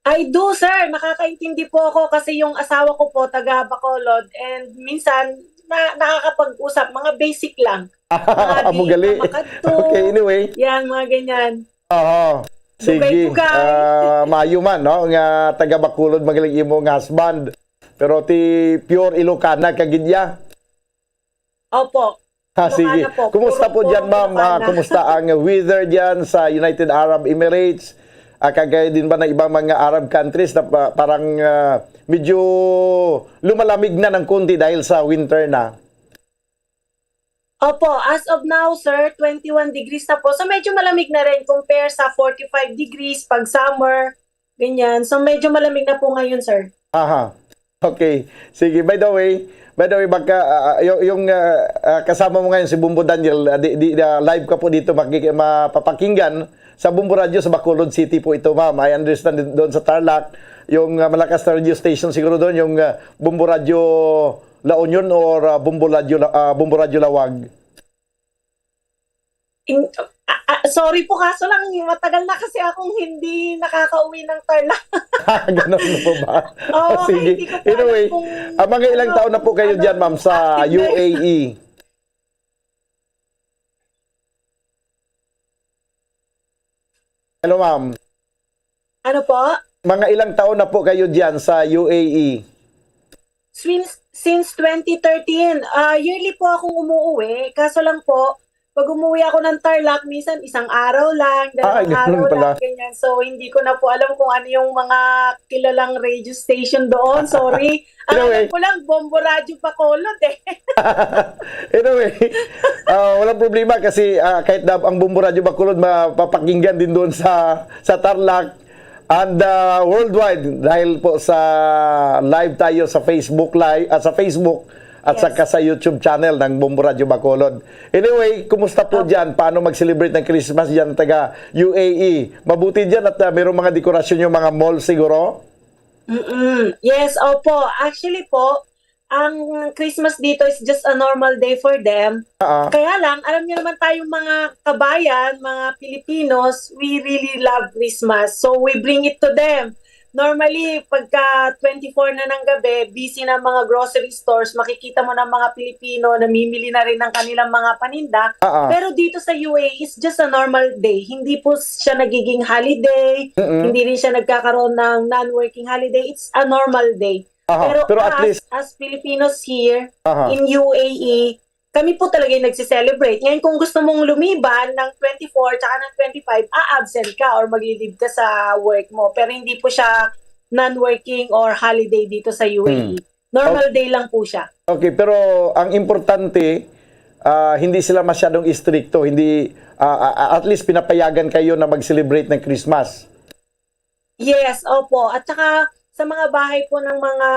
I do, sir. Nakakaintindi po ako kasi yung asawa ko po, taga Bacolod, and minsan, na, nakakapag-usap, mga basic lang. Mga Amo di gali. Ka makadto. Okay, anyway. Yan, mga ganyan. Aha. Sige. Dugay-dugay. Ah, maayo man, no? Nga taga Bacolod, magaling imo nga husband. Pero ti pure Ilocana ka gid ya. Opo. Ha, sige. Ilocana po. Kumusta Puro po po dyan, ma'am? Ah, Ilocana. Kumusta ang weather dyan sa United Arab Emirates? Ah, kagaya din ba ng ibang mga Arab countries na pa-, parang, ah, medyo lumalamig na ng konti dahil sa winter na? Opo, as of now, sir, twenty-one degrees na po. So, medyo malamig na rin compare sa forty-five degrees pag summer, ganyan. So, medyo malamig na po ngayon, sir. Aha. Okay. Sige, by the way, by the way, baka, ah, ah, yung, yung, ah, ah, kasama mo ngayon, si Bombo Daniel, ah, di, di, ah, live ka po dito, makik-, mapapakinggan sa Bombo Radyo sa Bacolod City po ito, ma'am. I understand din doon sa Tarlac, yung, ah, malakas na radio station siguro doon, yung, ah, Bombo Radyo La Union or, ah, Bombo Radyo La-, ah, Bombo Radyo Lawag. In-, ah, ah, sorry po, kaso lang matagal na kasi akong hindi nakakauwi ng Tarlac. Ah, ganun po ba? Oo, Ah, sige. Hindi ko po alam Anyway, kung ah, mga ilang ano, taon na po kung kayo ano, dyan, ma'am, sa active na U A E? Hello, ma'am. Ano po? Mga ilang taon na po kayo diyan sa U A E? Since, since twenty thirteen, ah, yearly po akong umuuwi. Kaso lang po, pag umuwi ako ng Tarlac, minsan isang araw lang, Ah, dalawang ganun araw pala. lang, ganyan. So, hindi ko na po alam kung ano yung mga kilalang radio station doon. Sorry. Ang Anyway. alam ko lang, Bombo Radyo Bacolod eh. Anyway, ah, walang problema kasi, ah, kahit na ang Bombo Radyo Bacolod mapapakinggan din doon sa, sa Tarlac and, ah, worldwide dahil po sa live tayo sa Facebook Live, ah, sa Facebook at Yes. saka sa YouTube channel ng Bombo Radyo Bacolod. Anyway, kumusta po Opo. dyan? Paano mag-celebrate ng Christmas dyan, taga U A E? Mabuti dyan at, ah, mayroong mga dekorasyon yung mga mall siguro? Mm-mm. Yes, opo. Actually po, ang Christmas dito is just a normal day for them. Ah, ah. Kaya lang, alam niyo naman tayong mga kabayan, mga Filipinos, we really love Christmas. So, we bring it to them. Normally, pagka twenty-four na ng gabi, busy na ang mga grocery stores, makikita mo na mga Pilipino, namimili na rin ng kanilang mga paninda. Ah, ah. Pero dito sa U A E, it's just a normal day. Hindi po siya nagiging holiday, Mm-mm. hindi rin siya nagkakaroon ng non-working holiday. It's a normal day. Aha, Pero pero at us, least as Filipinos here Aha. in U A E, kami po talaga yung nagse-celebrate. Ngayon, kung gusto mong lumiban ng twenty-four tsaka ng twenty-five, a-absent ka or magli-leave ka sa work mo. Pero hindi po siya non-working or holiday dito sa U A E. Hmm. Normal Okay. day lang po siya. Okay, pero ang importante, ah, hindi sila masyadong istrikto, hindi, ah, ah, at least pinapayagan kayo na mag-celebrate ng Christmas. Yes, opo. At saka sa mga bahay po ng mga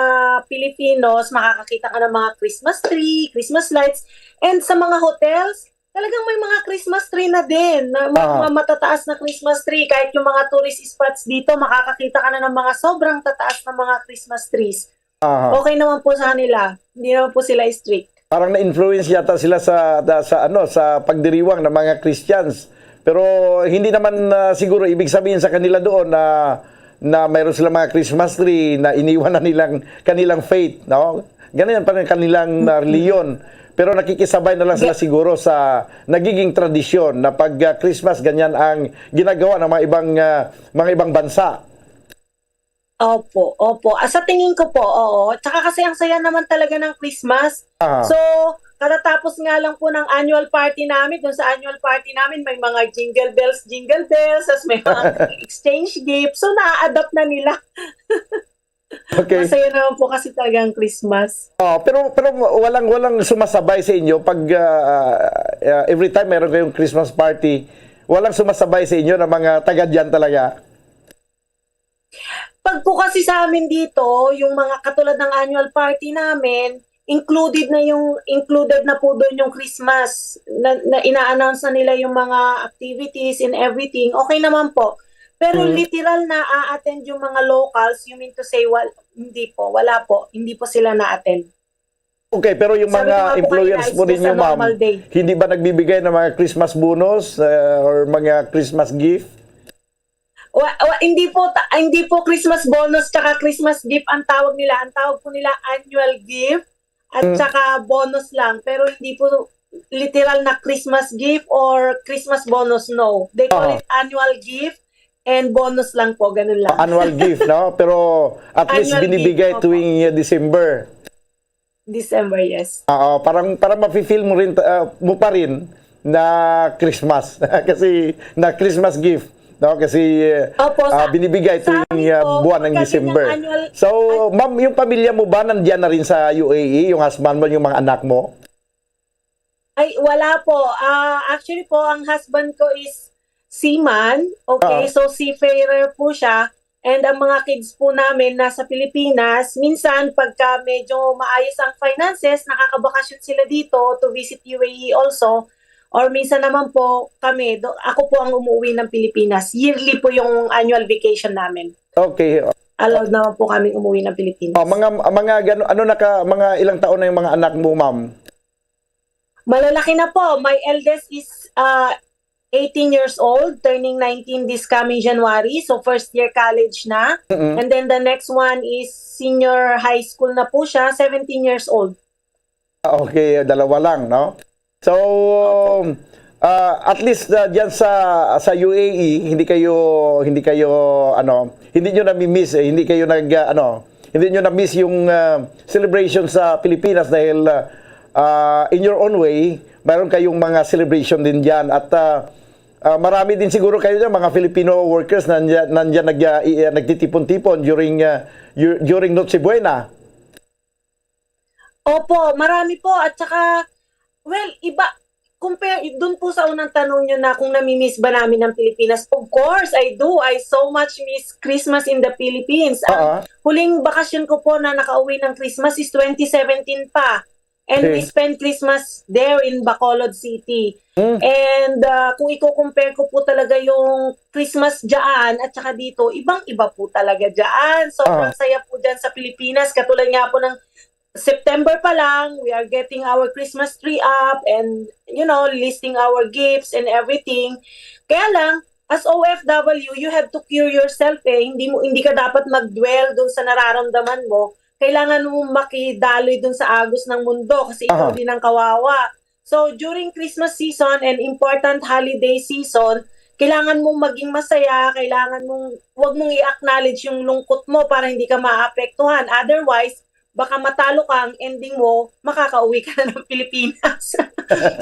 Pilipinos, makakakita ka ng mga Christmas tree, Christmas lights, and sa mga hotels, talagang may mga Christmas tree na din, na mga, Ah. mga matataas na Christmas tree. Kahit yung mga tourist spots dito, makakakita ka na ng mga sobrang tataas na mga Christmas trees. Aha. Okay naman po sa kanila. Hindi naman po sila strict. Parang na-influence yata sila sa, da-, sa, ano, sa pagdiriwang ng mga Christians. Pero hindi naman, ah, siguro ibig sabihin sa kanila doon na, na mayroon silang mga Christmas tree na iniwan na nilang kanilang faith, no? Ganyan pa rin kanilang, ah, reliyon. Pero nakikisabay na lang sila Ga- siguro sa nagiging tradisyon na pag, ah, Christmas, ganyan ang ginagawa ng mga ibang, ah, mga ibang bansa. Opo, opo. Ah, sa tingin ko po, oo. Tsaka kasi ang saya naman talaga ng Christmas. Ah. So, katatapos nga lang po ng annual party namin, dun sa annual party namin, may mga jingle bells, jingle bells, tas may mga exchange gifts. So, na-adapt na nila. Okay. Masaya naman po kasi talaga ang Christmas. Oh, pero, pero walang, walang sumasabay sa inyo pag, ah, ah, every time meron kayong Christmas party, walang sumasabay sa inyo na mga taga dyan talaga? Pag po kasi sa amin dito, yung mga katulad ng annual party namin, included na yung, included na po doon yung Christmas. Na, na ina-announce na nila yung mga activities and everything. Okay naman po. Pero Mm. literal na a-attend yung mga locals, you mean to say, wal-, hindi po, wala po. Hindi po sila na-attend. Okay, pero yung Sabi ko mga nga po employers kanina, it's po just ninyo, a ma'am, normal day. hindi ba nagbibigay ng mga Christmas bonus, uh, or mga Christmas gift? Wa-, wa-, hindi po ta-, hindi po Christmas bonus tsaka Christmas gift ang tawag nila. Ang tawag po nila annual gift at Mm. tsaka bonus lang. Pero hindi po literal na Christmas gift or Christmas bonus, no. They call Aha. it annual gift and bonus lang po, ganun lang. Annual gift, no? Pero at least Annual binibigay gift, opo. tuwing, uh, December. December, yes. Oo, parang, parang mafe-feel mo rin, ah, mo pa rin na Christmas. Kasi na Christmas gift, no? Kasi, Opo, ah, sa, binibigay sa tuwing, amin ah, po, buwan ng pagka ganyang December. annual, So, an- ma'am, yung pamilya mo ba nandiyan na rin sa U A E? Yung husband mo, yung mga anak mo? Ay, wala po. Ah, actually po, ang husband ko is seaman. Okay, Ah. so seafarer po siya. And ang mga kids po namin nasa Pilipinas. Minsan, pagka medyo maayos ang finances, nakakabakasyon sila dito to visit U A E also. Or minsan naman po, kami, do-, ako po ang umuwi ng Pilipinas. Yearly po yung annual vacation namin. Okay. Allowed naman po kaming umuwi ng Pilipinas. Oh, mga, mga gano-, ano na ka, mga ilang taon na yung mga anak mo, ma'am? Malalaki na po. My eldest is, ah, eighteen years old, turning nineteen this coming January. So, first year college na. Mm-mm. And then the next one is senior high school na po siya, seventeen years old. Ah, okay, dalawa lang, no? So, Opo. ah, at least, ah, diyan sa, sa U A E, hindi kayo, hindi kayo, ano, hindi nyo nami-miss, eh, hindi kayo nag, ah, ano, hindi nyo na-miss yung, ah, celebration sa Pilipinas dahil, ah, ah, in your own way, mayroon kayong mga celebration din diyan at, ah, ah, marami din siguro kayo diyan, mga Filipino workers na nandiyan, nandiyan nag, ah, i-, ah, nagtitipon-tipon during, ah, yu-, during Noche Buena. Opo, marami po. At saka, well, iba, compare, dun po sa unang tanong nyo na kung nami-miss ba namin ang Pilipinas, of course, I do. I so much miss Christmas in the Philippines. Ang Oo. huling bakasyon ko po na nakauwi ng Christmas is twenty seventeen pa. And we Okay. spent Christmas there in Bacolod City. Mm. And, ah, kung i-compare ko po talaga yung Christmas dyan at saka dito, ibang-iba po talaga dyan. Sobrang Oo. saya po dyan sa Pilipinas. Katulad nga po ng September pa lang, we are getting our Christmas tree up and, you know, listing our gifts and everything. Kaya lang, as O F W, you have to cure yourself eh. Hindi mo, hindi ka dapat mag-dwell dun sa nararamdaman mo. Kailangan mo makidaloy dun sa agos ng mundo kasi ikaw Aha. din ang kawawa. So, during Christmas season and important holiday season, kailangan mong maging masaya, kailangan mong, wag mong i-acknowledge yung lungkot mo para hindi ka maapektuhan. Otherwise, baka matalo ka, ang ending mo, makakauwi ka na ng Pilipinas.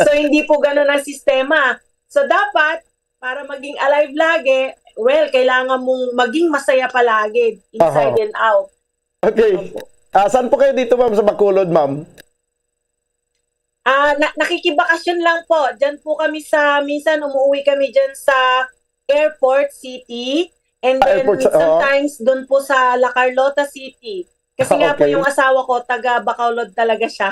So, hindi po ganun ang sistema. So, dapat, para maging alive lagi, well, kailangan mong maging masaya palagi, inside Aha. and out. Okay. Opo. Ah, saan po kayo dito, ma'am, sa Bacolod, ma'am? Ah, na-, nakikibakasyon lang po. Diyan po kami sa, minsan umuwi kami diyan sa Airport City. And Ah, then airport sa, oo. sometimes doon po sa La Carlota City. Kasi nga po Okay. yung asawa ko, taga Bacolod talaga siya.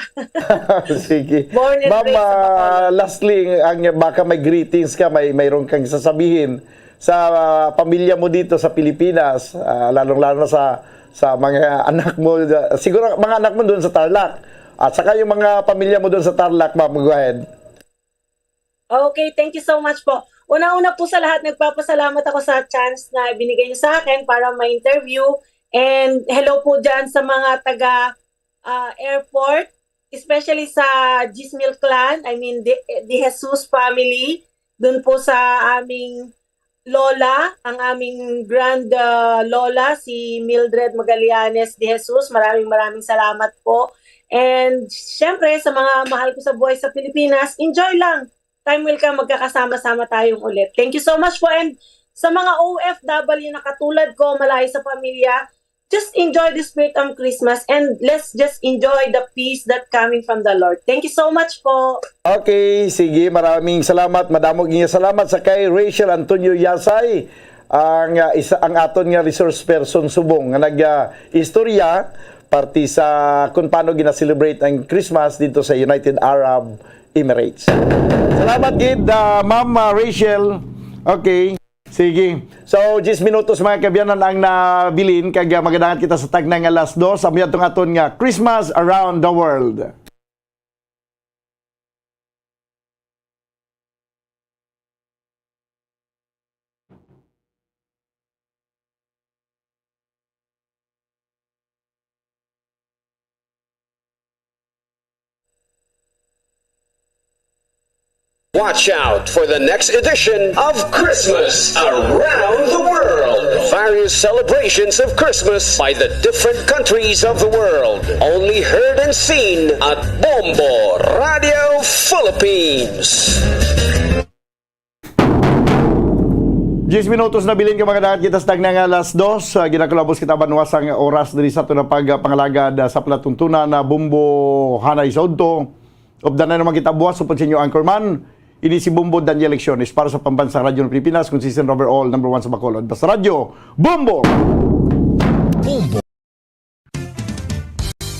Sige. Born and Ma'am, raised sa ah, Bacolod. lastly, ang, baka may greetings ka, may, mayroon kang sasabihin sa, ah, pamilya mo dito sa Pilipinas, ah, lalong-lalo na sa, sa mga anak mo, ah, siguro mga anak mo doon sa Tarlac. At saka yung mga pamilya mo doon sa Tarlac, ma'am, go ahead. Okay, thank you so much po. Una-una po sa lahat, nagpapasalamat ako sa chance na binigay niyo sa akin para ma-interview. And hello po dyan sa mga taga, ah, airport, especially sa Gismil clan, I mean, the, the Jesus family, dun po sa aming lola, ang aming grand, ah, lola, si Mildred Magallanes de Jesus. Maraming, maraming salamat po. And syempre, sa mga mahal ko sa buhay sa Pilipinas, enjoy lang. Time will come, magkakasama-sama tayong ulit. Thank you so much po. And sa mga O F W na katulad ko, malayo sa pamilya, just enjoy the spirit of Christmas and let's just enjoy the peace that coming from the Lord. Thank you so much po. Okay, sige, maraming salamat. Madamo nga salamat sa kay Rachel Antonio Yasay, ang, ah, isa, ang aton nga resource person subong nga nag, ah, istorya parte sa kung paano gina-celebrate ang Christmas dito sa United Arab Emirates. Salamat gid, ah, Ma'am, ah, Rachel. Okay. Sige. So, diyes minutos, mga kaabyanan, ang nabilin, kag, ah, magadangat kita sa tagna nga alas dos, ang atong aton nga Christmas Around the World. Watch out for the next edition of Christmas Around the World. Various celebrations of Christmas by the different countries of the world. Only heard and seen at Bombo Radio Philippines. Diyes minutos nabilin, kag magadangat kita sa tagna nga alas dos. Ah, ginakulabos kita banwa sang oras diri sa aton nga pagpangalagad, ah, sa palatuntunan na Bombo Hanay sa Udto. Updan na naman kita buwas, upod sa inyo, Anchorman. Ini si Bombo Daniel Lecciones para sa Pambansang Radyo ng Pilipinas, consistent overall, number one sa Bacolod. Basta Radyo, Bombo!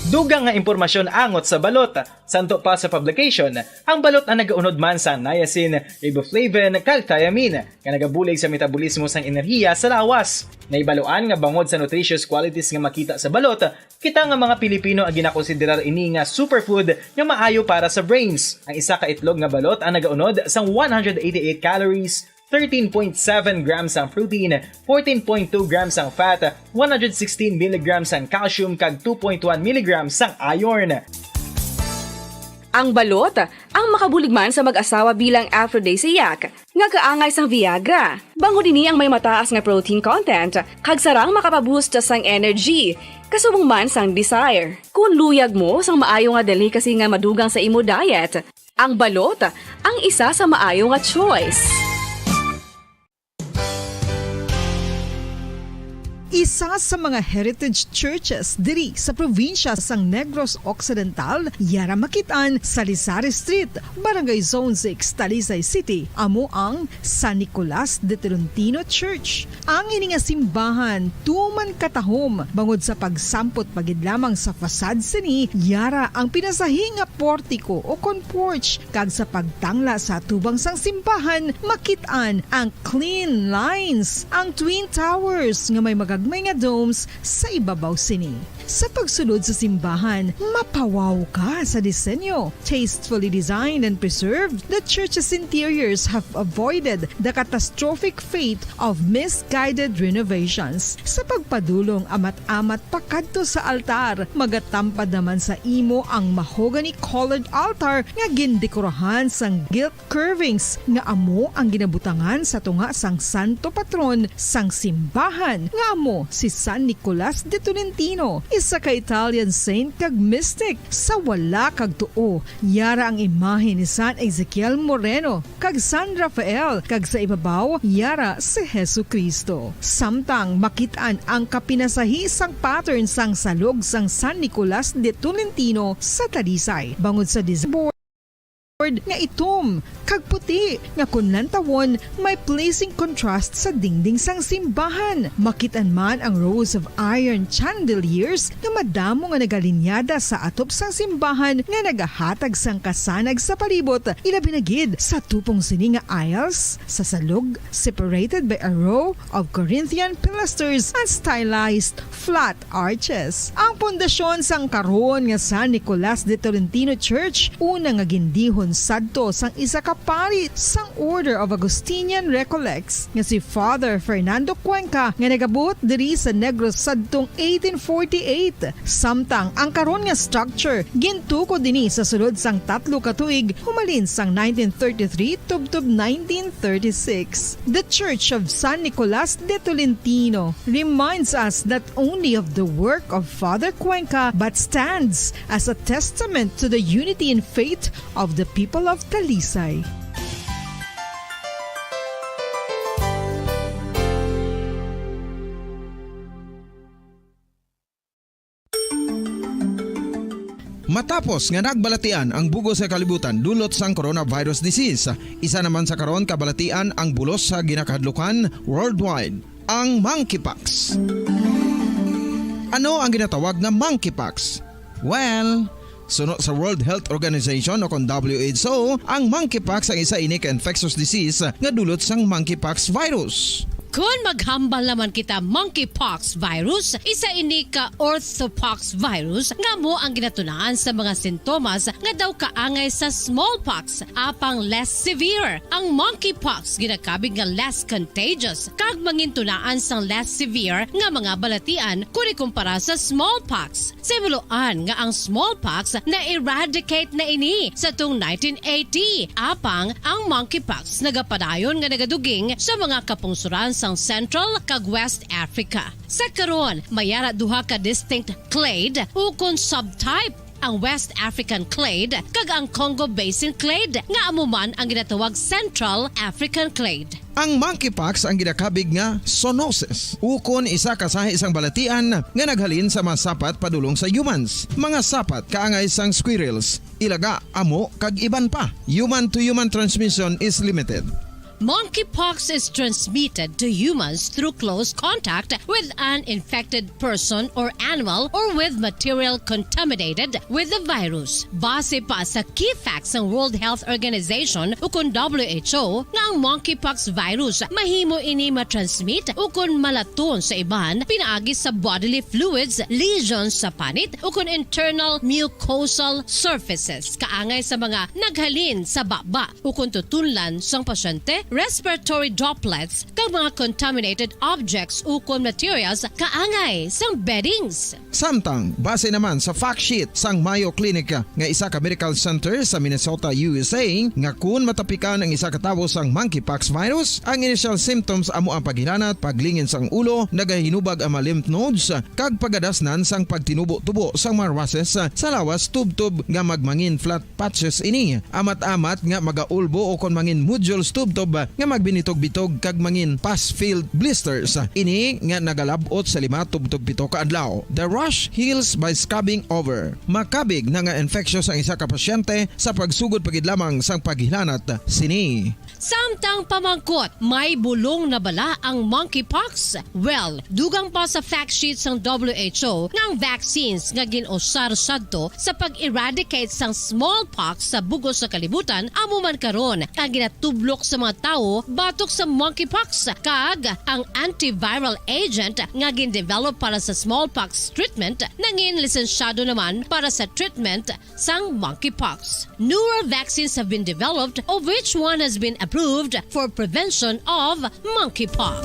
Dugang nga impormasyon angot sa balot. Santo pa sa publication, ang balot ang nagaunod man sa niacin, riboflavin, kag thiamine, nga nagabulig sa metabolismo sang enerhiya sa lawas. Nahibaluan nga bangod sa nutritious qualities nga makita sa balot, kita nga mga Pilipino ang ginakonsiderar ini nga superfood nga maayo para sa brains. Ang isa ka itlog nga balot ang nagaunod sang one hundred eighty-eight calories, thirteen point seven grams ang protein, fourteen point two grams ang fat, one hundred sixteen milligrams ang calcium, kag two point one milligrams ang iron. Ang balot, ang makabulig man sa mag-asawa bilang aphrodisiac, nga kaangay sang Viagra. Bangod ini ang may mataas nga protein content, kag sarang makapaboost sang energy, kasubong man sang desire. Kon luyag mo sang maayo nga delicacy nga madugang sa imo diet, ang balot ang isa sa maayo nga choice. Isa sa mga heritage churches diri sa probinsya sang Negros Occidental, yara makit-an sa Lisari Street, Barangay Zone six, Talisay City, amo ang San Nicolas de Tolentino Church. Ang ini nga simbahan tuman katahom bangod sa pagsampot pa gid lamang sa facade sini, yara ang pinasahi nga portiko o kon porch, kag sa pagtangla sa atubang sang simbahan, makit-an ang clean lines, ang twin towers nga may magagmay nga domes sa ibabaw sini. Sa pagsulod sa simbahan, mapawaw ka sa disenyo. Tastefully designed and preserved, the church's interiors have avoided the catastrophic fate of misguided renovations. Sa pagpadulong amat-amat pakadto sa altar, magatampad naman sa imo ang mahogany-colored altar nga gindekorahan sang gilt curvings nga amo ang ginabutangan sa tunga sang santo patron sang simbahan, nga amo si San Nicolas de Tolentino, isa ka Italian saint kag mystic. Sa wala kag tuo, yara ang imahe ni San Ezekiel Moreno kag San Rafael, kag sa ibabaw, yara si Jesu-Cristo. Samtang makit-an ang kapinasahi sang pattern sang salog sang San Nicolas de Tolentino sa Talisay, bangod sa design board nga itom kag puti, nga kon lantawon, may pleasing contrast sa dingding sang simbahan. Makit-an man ang rows of iron chandeliers nga madamo nga nagalinyada sa atop sang simbahan nga nagahatag sang kasanag sa palibot, ilabi na gid sa tupong sini nga aisles sa salog, separated by a row of Corinthian pilasters and stylized flat arches. Ang pundasyon sang karon nga San Nicolas de Tolentino Church, una nga gindihon sadto sang isa ka Pari sang Order of Augustinian Recollects nga si Father Fernando Cuenca nga nagabot diri sa Negros sadtong eighteen forty-eight. Samtang ang karon nga structure gintukod dinhi sa sulod sang tatlo ka tuig humalin sang nineteen thirty-three tubtob nineteen thirty-six. The Church of San Nicolas de Tolentino reminds us not only of the work of Father Cuenca but stands as a testament to the unity in faith of the people of Talisay. Matapos nga nagbalatian ang bug-os nga kalibutan dulot sang coronavirus disease, isa naman sa karon kabalatian ang bulos sa ginakahadlukan worldwide, ang monkeypox. Ano ang ginatawag nga monkeypox? Well, suno sa World Health Organization o kon W H O, ang monkeypox ang isa ini ka infectious disease nga dulot sang monkeypox virus. Kon maghambal naman kita, monkeypox virus, isa ini ka orthopox virus nga amo ang ginatunaan sa mga sintomas nga daw kaangay sa smallpox, apang less severe. Ang monkeypox ginakabig nga less contagious kag mangintunaan sang less severe nga mga balatian kon ikumpara sa smallpox. Sa himuloan nga ang smallpox na-eradicate na ini sa tong nineteen eighty, apang ang monkeypox nagapadayon nga nagaduging sa mga kapungsoran sang Central kag West Africa. Sa karon, may ara duha ka distinct clade ukon subtype, ang West African clade kag ang Congo Basin clade, nga amo man ang ginatawag Central African clade. Ang monkeypox ang ginakabig nga zoonosis, ukon isa ka sahi sang balatian nga naghalin sa mga sapat padulong sa humans, mga sapat kaangay sang squirrels, ilaga, amo, kag iban pa. Human-to-human transmission is limited. Monkeypox is transmitted to humans through close contact with an infected person or animal or with material contaminated with the virus. Base pa sa key facts sang World Health Organization ukon W H O nga ang monkeypox virus mahimo ini ma-transmit ukon malaton sa iban pinaagi sa bodily fluids, lesions sa panit ukon internal mucosal surfaces, kaangay sa mga naghalin sa baba ukon tutunlan sang pasyente, respiratory droplets, kag mga contaminated objects ukon materials kaangay sang beddings. Samtang, base naman sa fact sheet sang Mayo Clinic nga isa ka medical center sa Minnesota, U S A, nga kun matapikan ang isa ka tawo sang monkeypox virus, ang initial symptoms amo ang paghilanat, paglingin sang ulo, nagahinubag ang mga lymph nodes, kag pagadasnan sang pagtinubo-tubo sang mga rushes sa lawas tubtob nga magmangin flat patches ini, amat-amat nga magaulbo ukon mangin nodules tubtob nga magbinitog-bitog kag mangin pus-filled blisters. Ini nga nagalab-ot sa lima tubtob pito ka adlaw. The rash heals by scabbing over. Makabig na nga infectious ang isa ka pasyente sa pagsugod pa gid lamang sang paghilanat sini. Samtang pamangkot, may bulong na bala ang monkeypox? Well, dugang pa sa fact sheet sang W H O nga ang vaccines nga gin-usar sadto sa pag-eradicate sang smallpox sa bug-os nga kalibutan amo man karon ang ginatublok sa mga tawo batok sa monkeypox, kag ang antiviral agent nga gin-develop para sa smallpox treatment nangin lisensyado naman para sa treatment sang monkeypox. Newer vaccines have been developed, of which one has been approved for prevention of monkeypox.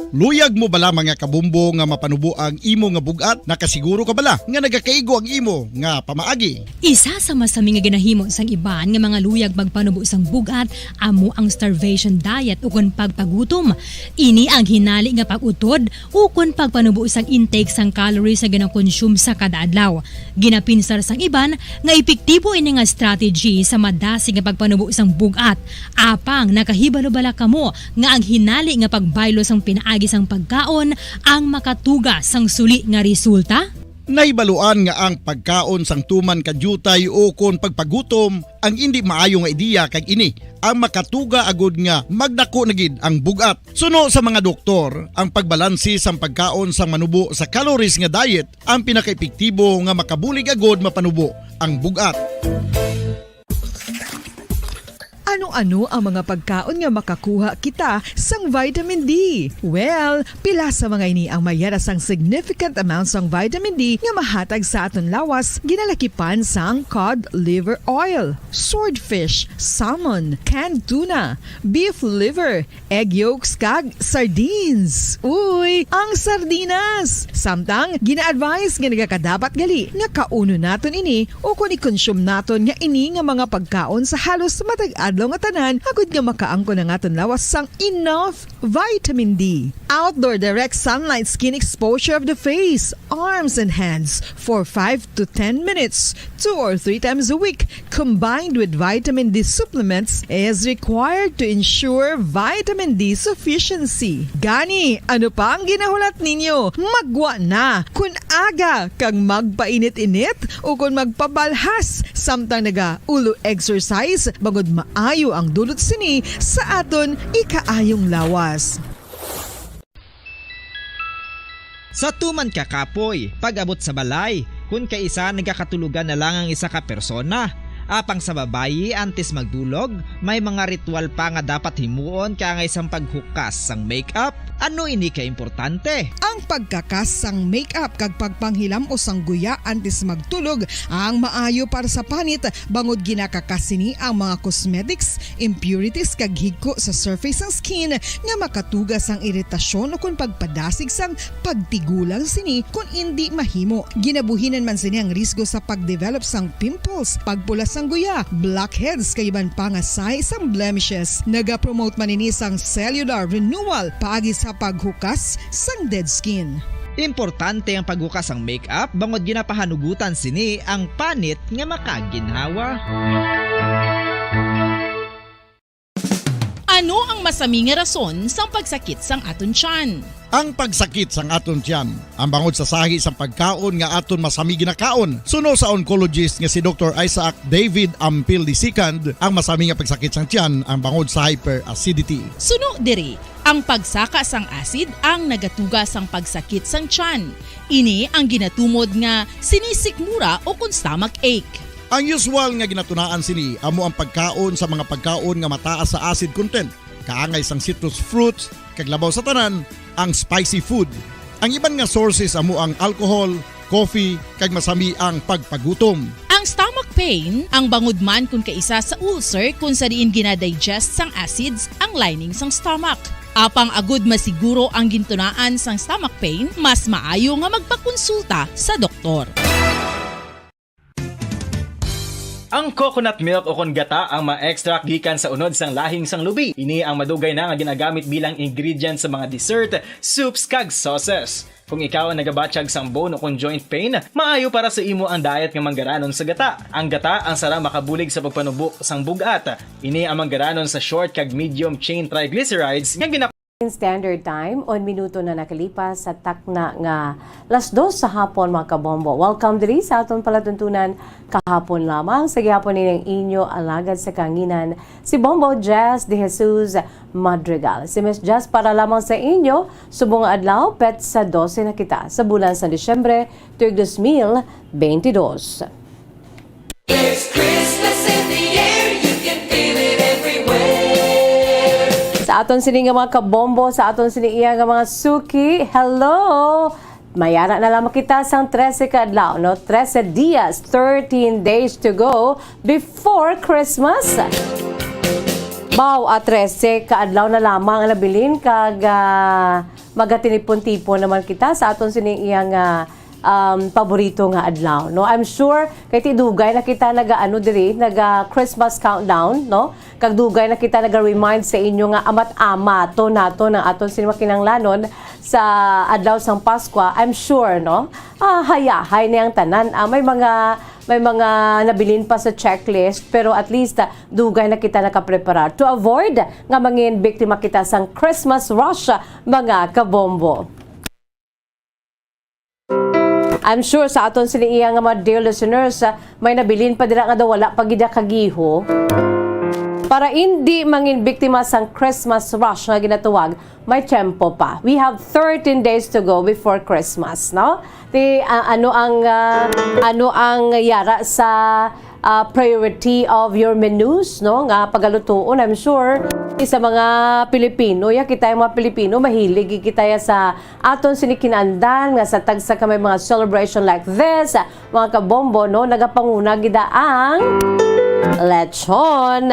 Luyag mo bala, mga kabombo, nga mapanubo ang imo nga bug-at? Nakasiguro ka bala nga nagakaigo ang imo nga pamaagi? Isa sa masami nga ginahimo sang iban nga mga luyag magpanubo sang bug-at amo ang starvation diet ukon pagpagutom. Ini ang hinali nga pag-utod ukon pagpanubo sang intake sang calories nga ginakonsume sa kada adlaw. Ginapinsar sang iban nga epektibo ini nga strategy sa madasig nga pagpanubo sang bug-at. Apang nakahibalo bala kamo nga ang hinali nga pagbaylo sang pinaagi sang pagkaon ang makatuga sang suli nga resulta? Nahibaluan nga ang pagkaon sang tuman ka diutay ukon pagpagutom ang indi maayo nga ideya, kag ini ang makatuga agud nga magdako na gid ang bug-at. Suno sa mga doktor, ang pagbalanse sang pagkaon sang manubo sa calories nga diet ang pinakaepektibo nga makabulig agud mapanubo ang bug-at. Ano Ano ang mga pagkaon nga makakuha kita sang vitamin D? Well, pila sa mga ini ang may yara sang significant amount sang vitamin D nga mahatag sa aton lawas, ginalakipan sang cod liver oil, swordfish, salmon, canned tuna, beef liver, egg yolks, kag sardines. Uy, ang sardinas! Samtang, gina-advise nga nagakadapat gali nga kaunon naton ini ukon i-consume naton nga ini nga mga pagkaon sa halos matag adlaw nga tanan, agud nga makaangkon ang aton lawas sang enough vitamin D. Outdoor direct sunlight skin exposure of the face, arms, and hands for five to ten minutes, two or three times a week, combined with vitamin D supplements, is required to ensure vitamin D sufficiency. Gani, ano pa ang ginahulat ninyo? Maggwa na! Kun aga kag magpainit-init ukon magpabalhas samtang naga-ulo exercise, bangod maayo ang dulot sini sa aton ikaayong lawas. Sa tuman ka kapoy, pag-abot sa balay, kun kaisa nagakatulogan na lang ang isa ka persona. Apang sa babayi, antes magdulog, may mga ritual pa nga dapat himuon kaangay sang paghukas sang makeup. Ano ini ka importante? Ang pagkakas sang makeup kag pagpanghilam-os sang guya antes magtulog ang maayo para sa panit, bangod ginakakas sini ang mga cosmetics, impurities, kag higko sa surface sang skin nga makatuga sang iritasyon ukon pagpadasig sang pagtigulang sini kon indi mahimo. Ginabuhinan man sini ang risgo sa pagdevelop sang pimples, pagpula sang guya, blackheads, kag iban pa nga sahi sang blemishes. Nagapromote man ini sang cellular renewal paagi sa paghukas sang dead skin. Importante ang paghukas sang makeup bangod ginapahanugutan sini ang panit nga makaginhawa. Ano ang masami nga rason sang pagsakit sang aton tiyan? Ang pagsakit sang aton tiyan ang bangod sa sahi sang pagkaon nga aton masami ginakaon. Suno sa oncologist nga si Doktor Isaac David Ampil the second, ang masami nga pagsakit sang tiyan ang bangod sa hyperacidity. Suno diri, ang pagsaka sang acid ang nagatuga sang pagsakit sang tiyan. Ini ang ginatumod nga sinisikmura o kon stomach ache. Ang usual nga ginatunaan sini amo ang pagkaon sa mga pagkaon nga mataas sa acid content, kaangay sang citrus fruits, kag labaw sa tanan, ang spicy food. Ang iban nga sources amo ang alcohol, coffee, kag masami ang pagpagutom. Ang stomach pain ang bangod man kon kaisa sa ulcer kon sa diin gina-digest sang acids ang lining sang stomach. Apang agud masiguro ang gintunaan sang stomach pain, mas maayo nga magpakonsulta sa doktor. Ang coconut milk o kon gata ang ma-extract gikan sa unod sang lahing sang lubi. Ini ang madugay na nga ginagamit bilang ingredient sa mga dessert, soups, kag sauces. Kung ikaw ang nagabatyag sang bone o kon joint pain, maayo para sa imo ang diet nga manggaranon sa gata. Ang gata ang sarang makabulig sa pagpanubo sang bug-at. Ini ang manggaranon sa short kag medium chain triglycerides nga gina- Standard Time, on minuto na nakalipas sa takna nga las dos sa hapon, mga kabombo. Welcome diri sa aton palatuntunan kahapon lamang. Sa gihapon ini ang inyo alagad sa kanginan, si Bombo Jazz de Jesus Madrigal. Si Miss Jazz para lamang sa inyo subong nga adlaw, petsa dose na kita sa bulan sa Disyembre, tuig dos mil beintidos. There's Christmas in the air, you can feel it everywhere. Sa aton sini nga mga kabombo, sa aton sini iya nga mga suki, hello! Mayara na lamang kita sang trese ka adlaw, no? Trese dias, thirteen days to go before Christmas. Baw, ah, trese ka adlaw na lamang ang nabilin kag, ah, magatinipon-tipon naman kita sa aton sini iya nga um, paborito nga adlaw, no? I'm sure kay ti dugay na kita naga-ano diri, naga Christmas countdown, no? Kag dugay na kita naga-remind sa inyo nga amat-amaton naton ang aton sini mga kinahanglanon sa adlaw sang Paskwa. I'm sure, no? Ah, hayahay na ang tanan. Ah, may mga may mga nabilin pa sa checklist, pero at least, ah, dugay na kita nakapreparar to avoid nga mangin biktima kita sang Christmas rush, mga kabombo. I'm sure sa aton sini iya nga mga dear listeners, ah, may nabilin pa dira nga daw wala pa gid kagiho. Para indi mangin biktima sang Christmas rush nga ginatawag, may tiyempo pa. We have thirteen days to go before Christmas, no? Ti, ah, ano ang, ah, ano ang yara sa ah, priority of your menus, no, nga pagalutuon. I'm sure sa mga Pilipino, ya kita yung mga Pilipino, mahilig kita ya sa aton sini kinaandan nga sa tagsa ka may mga celebration like this, mga kabombo, no, nagapanguna gid ang lechon.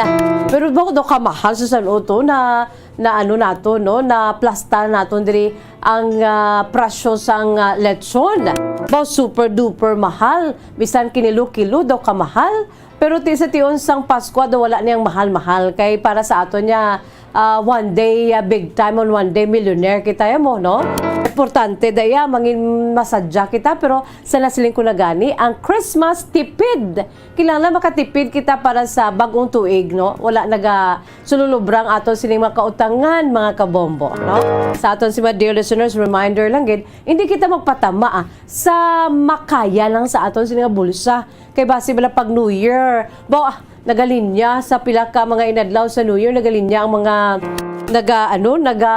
Pero bako daw kamahal sa sanuto na, na ano nato, no, na plasta naton diri ang, ah, presyo sang, ah, lechon. Ba, super duper mahal. Bisan kinilo-kilo daw kamahal. Pero ti sa tion sang Paskwa daw wala niyang mahal-mahal. Kay para sa aton niya, ah, one day, ah, big time on one day millionaire kita ya mo, no? Importante da ya, mangin masadya kita, pero sa nasiling ko na gani, ang Christmas tipid. Kinahanglan makatipid kita para sa bag-ong tuig, no? Wala naga sululubra ang aton sining mga kautangan, mga kabombo, no? Sa aton si mga dear listeners, reminder lang gid, hindi kita magpatama, ah, sa makaya lang sa aton sining nga bulsa. Kay basi bala pag New Year, ba, ah, nagalinya sa pila ka mga inadlaw sa New Year, nagalinya ang mga naga, ano, naga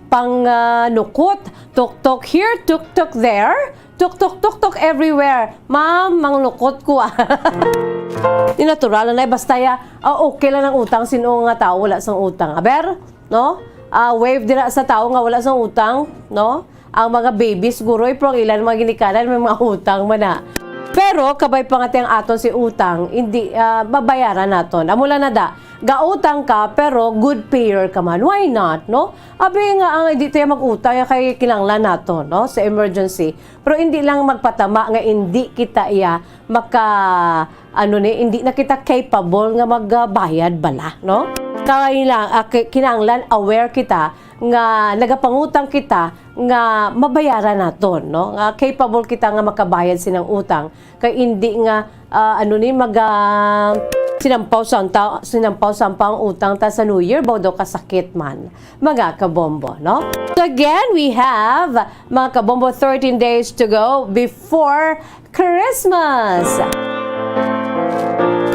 pang, ah, nukot, tuk-tuk here, tuk-tuk there, tuk-tuk, tuk-tuk everywhere. Ma'am, manglukot ko, ah. Di natural na, basta ya, ah, okay lang ang utang, sino nga tao wala sang utang? Aber, no? Ah, wave dira sa tao nga wala sang utang, no? Ang mga baby siguro, eh, pero ang ilan mga ginikanan, may mga utang man na. Pero kabay pa nga ti ang aton si utang, hindi, ah, mabayaran naton. Amo lang na da, gautang ka, pero good payer ka man. Why not, no? Abi nga, ang hindi tayo mag-utang, ya kay kinanglan naton, no? Sa emergency. Pero hindi lang magpatama nga hindi kita iya maka, ano ni, hindi na kita capable nga magbayad bala, no? Kaya lang, ah, ki-, kinahanglan aware kita nga nagapangutang kita nga mabayaran naton, no? Nga capable kita nga makabayad sinang utang, kay hindi nga, ah, ano ni, maga-, sinampaw sa ta-, sinampaw-sampaw ang utang ta sa New Year, baw daw kasakit man, mga kabombo, no? So again, we have, mga kabombo, thirteen days to go before Christmas!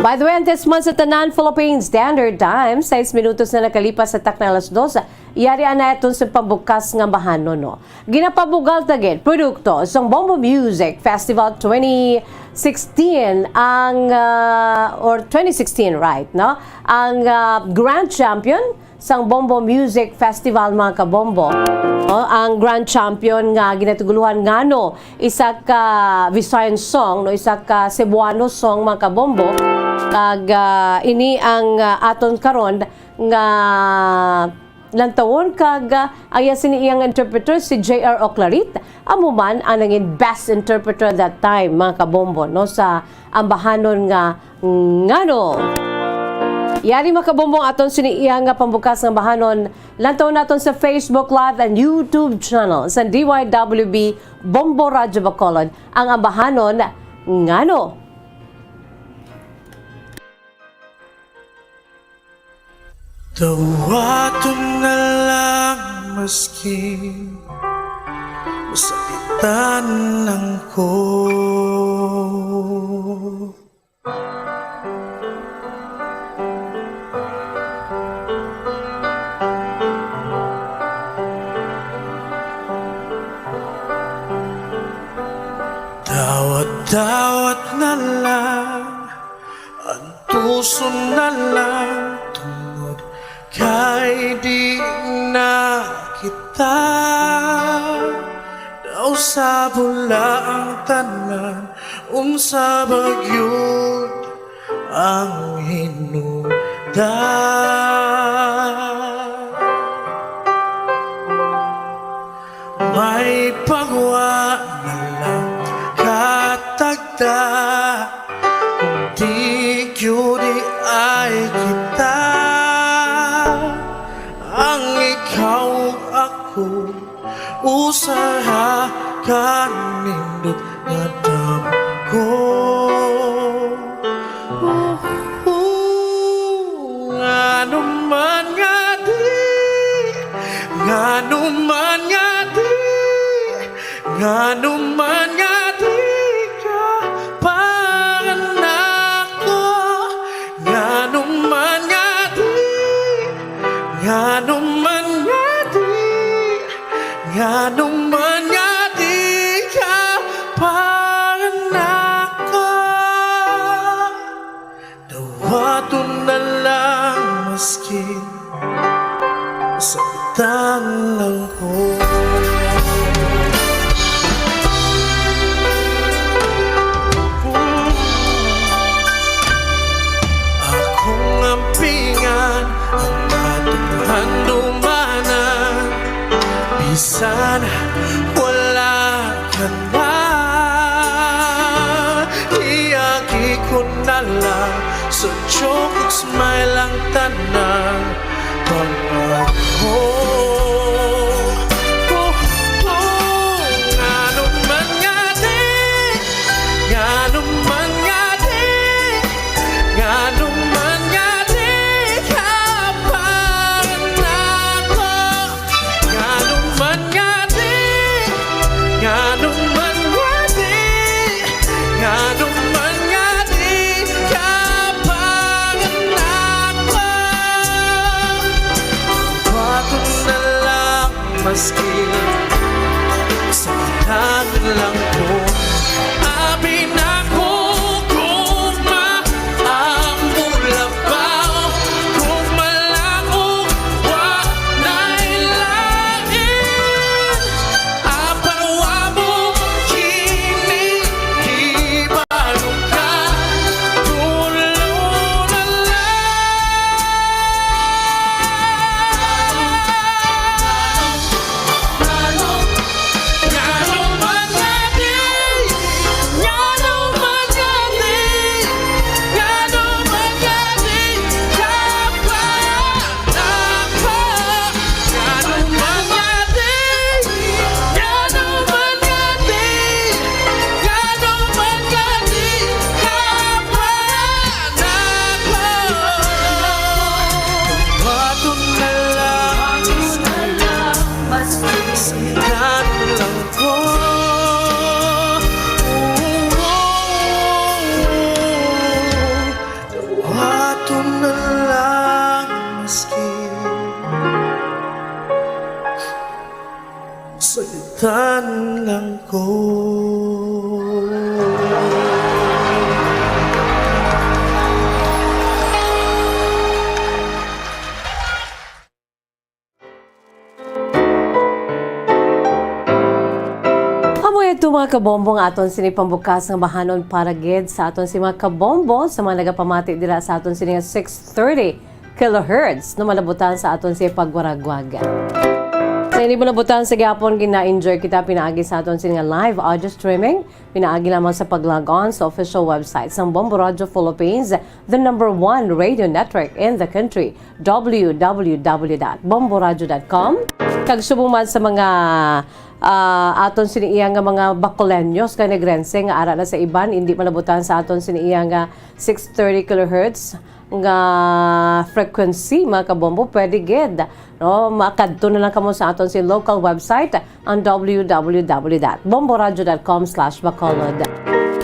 By the way, ang test man sa tanan, Philippine Standard Time, sais minutos na nakalipas sa takna alas dos. Yari anay aton sa pambukas nga bahanon, no? Ginapabugal ta gid, produkto sang Bombo Music Festival twenty sixteen ang, ah, or twenty sixteen, right, no? Ang, ah, grand champion sang Bombo Music Festival, mga kabombo. No? Ang grand champion nga ginatuguluhan ngano, isa ka Visayan song, no, isa ka Cebuano song, mga kabombo. Kag, ah, ini ang, ah, aton karon nga lantawon kag, ah, ang iya sini iyang interpreter si J R Oclarit, amo man ang nangin best interpreter that time, mga kabombo, no, sa ambahanon nga Ngano? Yari, mga kabombo, aton sini iya nga pambukas nga bahanon. Lantaw naton sa Facebook Live and YouTube channel sa D Y W B Bombo Radyo Bacolod ang ambahanon Ngano. Dawaton na lang maski masakitan lang ko. Dawat-dawat na lang, antuson na lang, tungod kay di na kita. Daw sa bula ang tanan, unsa ba gyud ang hinungdan? May pagwa na lang katagda, kung di gyud ay kita ang ikaw ug ako. Usaha ka nindot nga damgo. Ngano man nga di, ngano man nga di, ngano man nga di ka panganako, ngano man nga di, ngano man nga di, ngano man nga di ka panganako. Maski sakitan lang ko. Akong ampingan ang atong handumanan, bisan wala ka na. Iagi ko na lang sa joke ug smile ang tanan. Pangako. Oh, oh, ngano man nga di, ngano man nga di, ngano man nga di ka pangako. Ngano man nga di, ngano man nga di, ngano man nga di ka pangako. Bato na lang maski sa lang ko. Abi na ko kung maamula pa o kung malango, wa na'y lain. Apan wa mo kini, ibalo ka, tulo na lang. Bato na lang, mas lang ko. Bato na lang, maski sakitan lang ko. Amo ito, mga kabombo, nga aton sini pambukas nga bahanon para gid sa aton si mga kabombo sa mga nagapamati dira sa aton sini nga six thirty kilohertz, no, malabutan sa aton si pagwaragwag. Sa ini malabutan sa gihapon, gina-enjoy kita pinaagi sa aton sini nga live audio streaming, pinaagi lamang sa pag-log on sa official website sang Bombo Radio Philippines, the number one radio network in the country, w w w dot bomboradio dot com. Kag subong man sa mga, ah, aton sini iya nga mga Bacoleños kay Negrense nga ara na sa iban, indi malabutan sa aton sini iya nga six thirty kilohertz nga frequency, mga kabombo, pwede gid, no? Makadto na lang kamo sa aton si local website, ang w w w dot bomboradio dot com slash bacolod.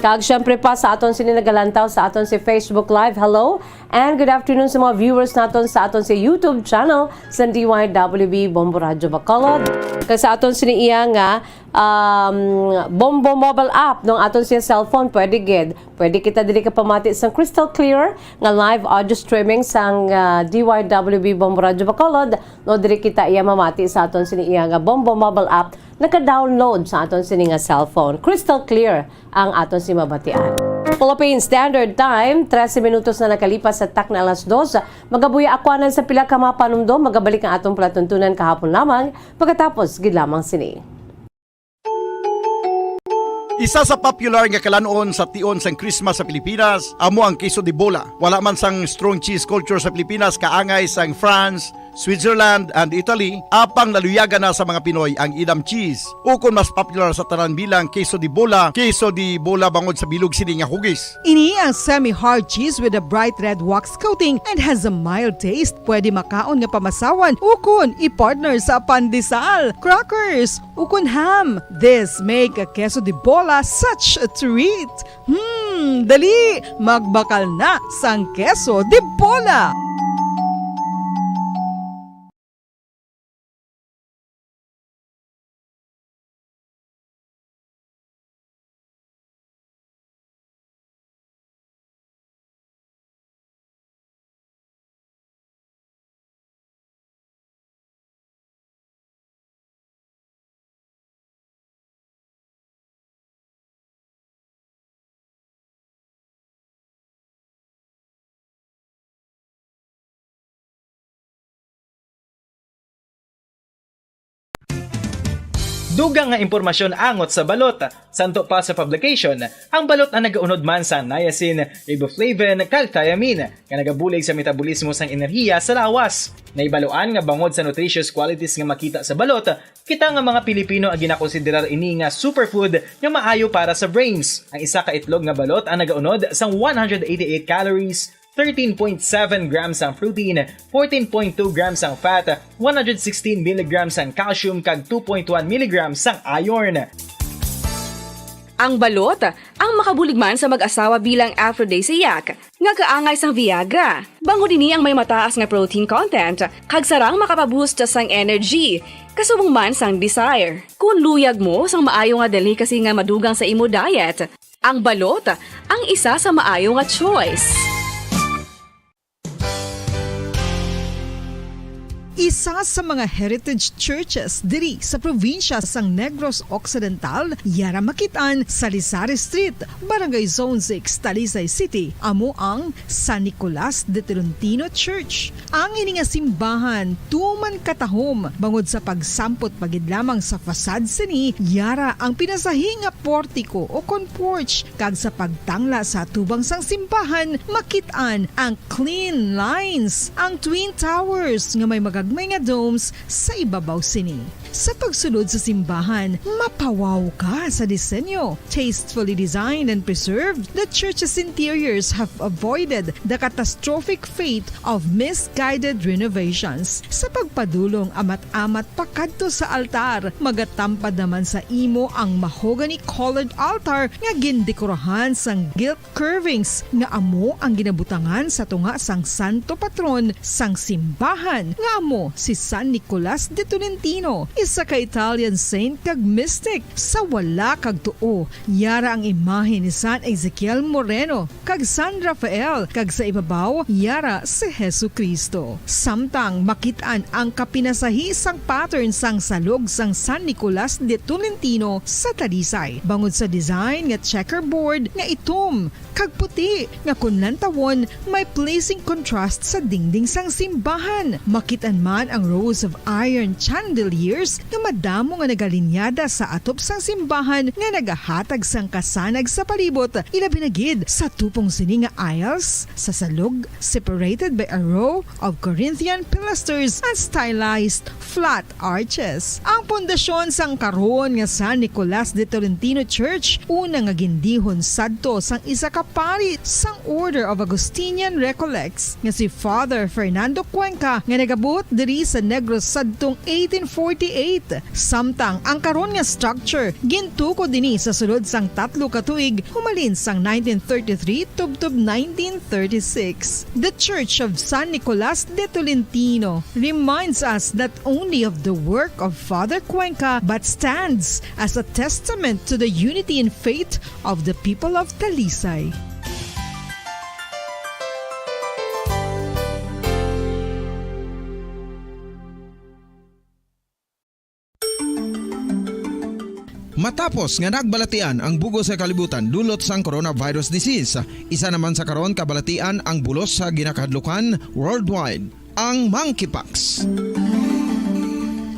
Kag syempre pa sa aton sini nagalantaw sa aton si Facebook Live, hello and good afternoon sa mga viewers naton sa aton si YouTube channel sa D Y W B Bombo Radio Bacolod. Kag sa aton sini iya nga, um, Bombo mobile app, no, aton siya cellphone, pwede gid. Pwede kita diri ka pamati sang crystal clear nga live audio streaming sang, ah, D Y W B Bombo Radio Bacolod, no, diri kita iya mamati sa aton sini iya nga Bombo mobile app, naka-download sa aton sini nga cellphone. Crystal clear ang aton si mabatian. Philippine Standard Time, trese minutos na nakalipas sa takna alas dos. Magabuya ako anan sa pila ka mga panumdom, magabalik ang atong palatuntunan kahapon lamang, pagkatapos gid lamang sini. Isa sa popular nga kalan-on sa tion sang Christmas sa Pilipinas amo ang queso de bola. Wala man sang strong cheese culture sa Pilipinas, kaangay sang France, Switzerland, and Italy, apang naluyagan na sa mga Pinoy ang Edam cheese, ukon mas popular sa tanan bilang queso de bola, queso de bola bangod sa bilog sini nga hugis. Ini ang semi-hard cheese with a bright red wax coating and has a mild taste. Pwede makaon nga pamasawan ukon i-partner sa pandesal, crackers, ukon ham. This make a queso de bola such a treat. Hmm, dali, magbakal na sang queso de bola. Dugang nga impormasyon angot sa balot. Santo pa sa publication, ang balot ang nagaunod man sa niacin, riboflavin, kag thiamine, nga nagabulig sa metabolismo sang enerhiya sa lawas. Nahibaluan nga bangod sa nutritious qualities nga makita sa balot, kita nga mga Pilipino ang ginakonsiderar ini nga superfood nga maayo para sa brains. Ang isa ka itlog nga balot ang nagaunod sang one hundred eighty-eight calories, thirteen point seven grams ang protein, fourteen point two grams ang fat, one hundred sixteen milligrams ang calcium, kag two point one milligrams ang iron. Ang balot, ang makabulig man sa mag-asawa bilang aphrodisiac, nga kaangay sang Viagra. Bangod ini ang may mataas nga protein content, kag sarang makapaboost sang energy, kasubong man sang desire. Kung luyag mo sang maayo nga delicacy nga madugang sa imo diet, ang balot ang isa sa maayo nga choice. Isa sa mga heritage churches diri sa probinsya sang Negros Occidental, yara makit-an sa Lisari Street, Barangay Zone six, Talisay City, amo ang San Nicolas de Tolentino Church. Ang ini nga simbahan tuman katahom bangod sa pagsampot pa gid lamang sa facade sini, yara ang pinasahi nga portiko o kon porch, kag sa pagtangla sa atubang sang simbahan makit-an ang clean lines, ang twin towers nga may magagmay nga domes sa ibabaw sini. Sa pagsulod sa simbahan, mapawaw ka sa disenyo. Tastefully designed and preserved, the church's interiors have avoided the catastrophic fate of misguided renovations. Sa pagpadulong amat-amat pakadto sa altar, magatampad naman sa imo ang mahogany-colored altar nga gindekorahan sang gilt curvings nga amo ang ginabutangan sa tunga sang santo patron sang simbahan, nga amo si San Nicolas de Tolentino, isa ka Italian saint kag mystic. Sa wala kag tuo, yara ang imahe ni San Ezekiel Moreno kag San Rafael, kag sa ibabaw, yara si Jesu-Cristo. Samtang makit-an ang kapinasahi sang pattern sang salog sang San Nicolas de Tolentino sa Talisay, bangod sa design nga checkerboard nga itom kag puti, nga kon lantawon, may pleasing contrast sa dingding sang simbahan. Makit-an man ang rows of iron chandeliers nga madamo nga nagalinyada sa atop sang simbahan nga nagahatag sang kasanag sa palibot, ilabi na gid sa tupong sini nga aisles sa salog, separated by a row of Corinthian pilasters and stylized flat arches. Ang pundasyon sang karon nga San Nicolas de Tolentino Church, una nga gindihon sadto sang isa ka pari sang Order of Augustinian Recollects nga si Father Fernando Cuenca, nga nagabuot diri sa Negros sadtong eighteen forty-eight. Samtang ang karon nga structure gintukod ini sa sulod sang tatlo ka tuig, humalin sang nineteen thirty-three tubtob nineteen thirty-six. The Church of San Nicolas de Tolentino reminds us not only of the work of Father Cuenca, but stands as a testament to the unity in faith of the people of Talisay. Matapos nga nagbalatian ang bug-os nga kalibutan dulot sang coronavirus disease, isa naman sa karon kabalatian ang bulos sa ginakahadlukan worldwide, ang monkeypox.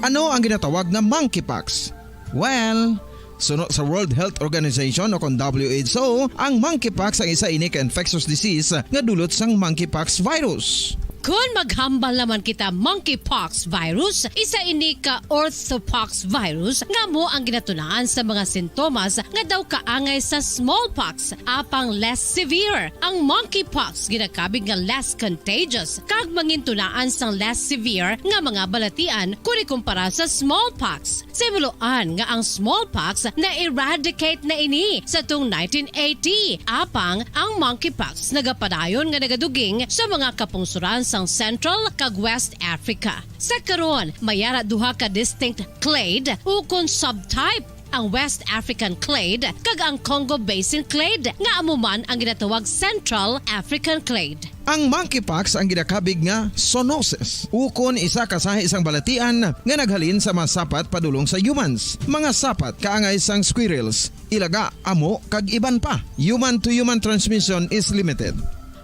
Ano ang ginatawag nga monkeypox? Well, suno sa World Health Organization o kon W H O, ang monkeypox ang isa ini ka infectious disease nga dulot sang monkeypox virus. Kon maghambal naman kita, monkeypox virus, isa ini ka orthopox virus nga amo ang ginatunaan sa mga sintomas nga daw kaangay sa smallpox, apang less severe. Ang monkeypox ginakabig nga less contagious kag mangintunaan sang less severe nga mga balatian kon ikumpara sa smallpox. Sa himuloan nga ang smallpox na-eradicate na ini sa tong nineteen eighty, apang ang monkeypox nagapadayon nga nagaduging sa mga kapungsoran sang Central kag West Africa. Sa karon, may ara duha ka distinct clade ukon subtype, ang West African clade kag ang Congo Basin clade, nga amo man ang ginatawag Central African clade. Ang monkeypox ang ginakabig nga zoonosis, ukon isa ka sahi sang balatian nga naghalin sa mga sapat padulong sa humans, mga sapat kaangay sang squirrels, ilaga, amo, kag iban pa. Human-to-human transmission is limited.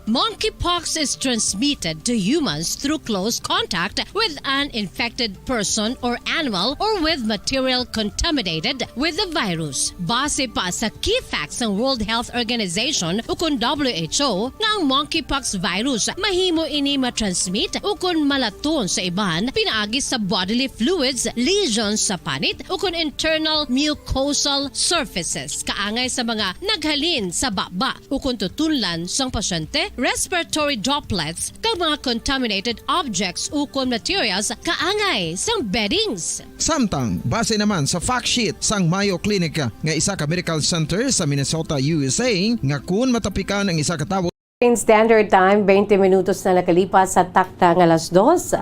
Monkeypox is transmitted to humans through close contact with an infected person or animal or with material contaminated with the virus. Base pa sa key facts sang World Health Organization ukon W H O nga ang monkeypox virus mahimo ini matransmit ukon malaton sa iban pinaagi sa bodily fluids, lesions sa panit ukon internal mucosal surfaces kaangay sa mga naghalin sa baba ukon tutunlan sang pasyente, respiratory droplets, kag mga contaminated objects ukon materials kaangay sang beddings. Samtang, base naman sa fact sheet sang Mayo Clinic nga isa ka medical center sa Minnesota, U S A, nga kun matapikan ang isa ka tawo, In Standard Time, twenty minutos na nakalipas sa takna nga alas dos.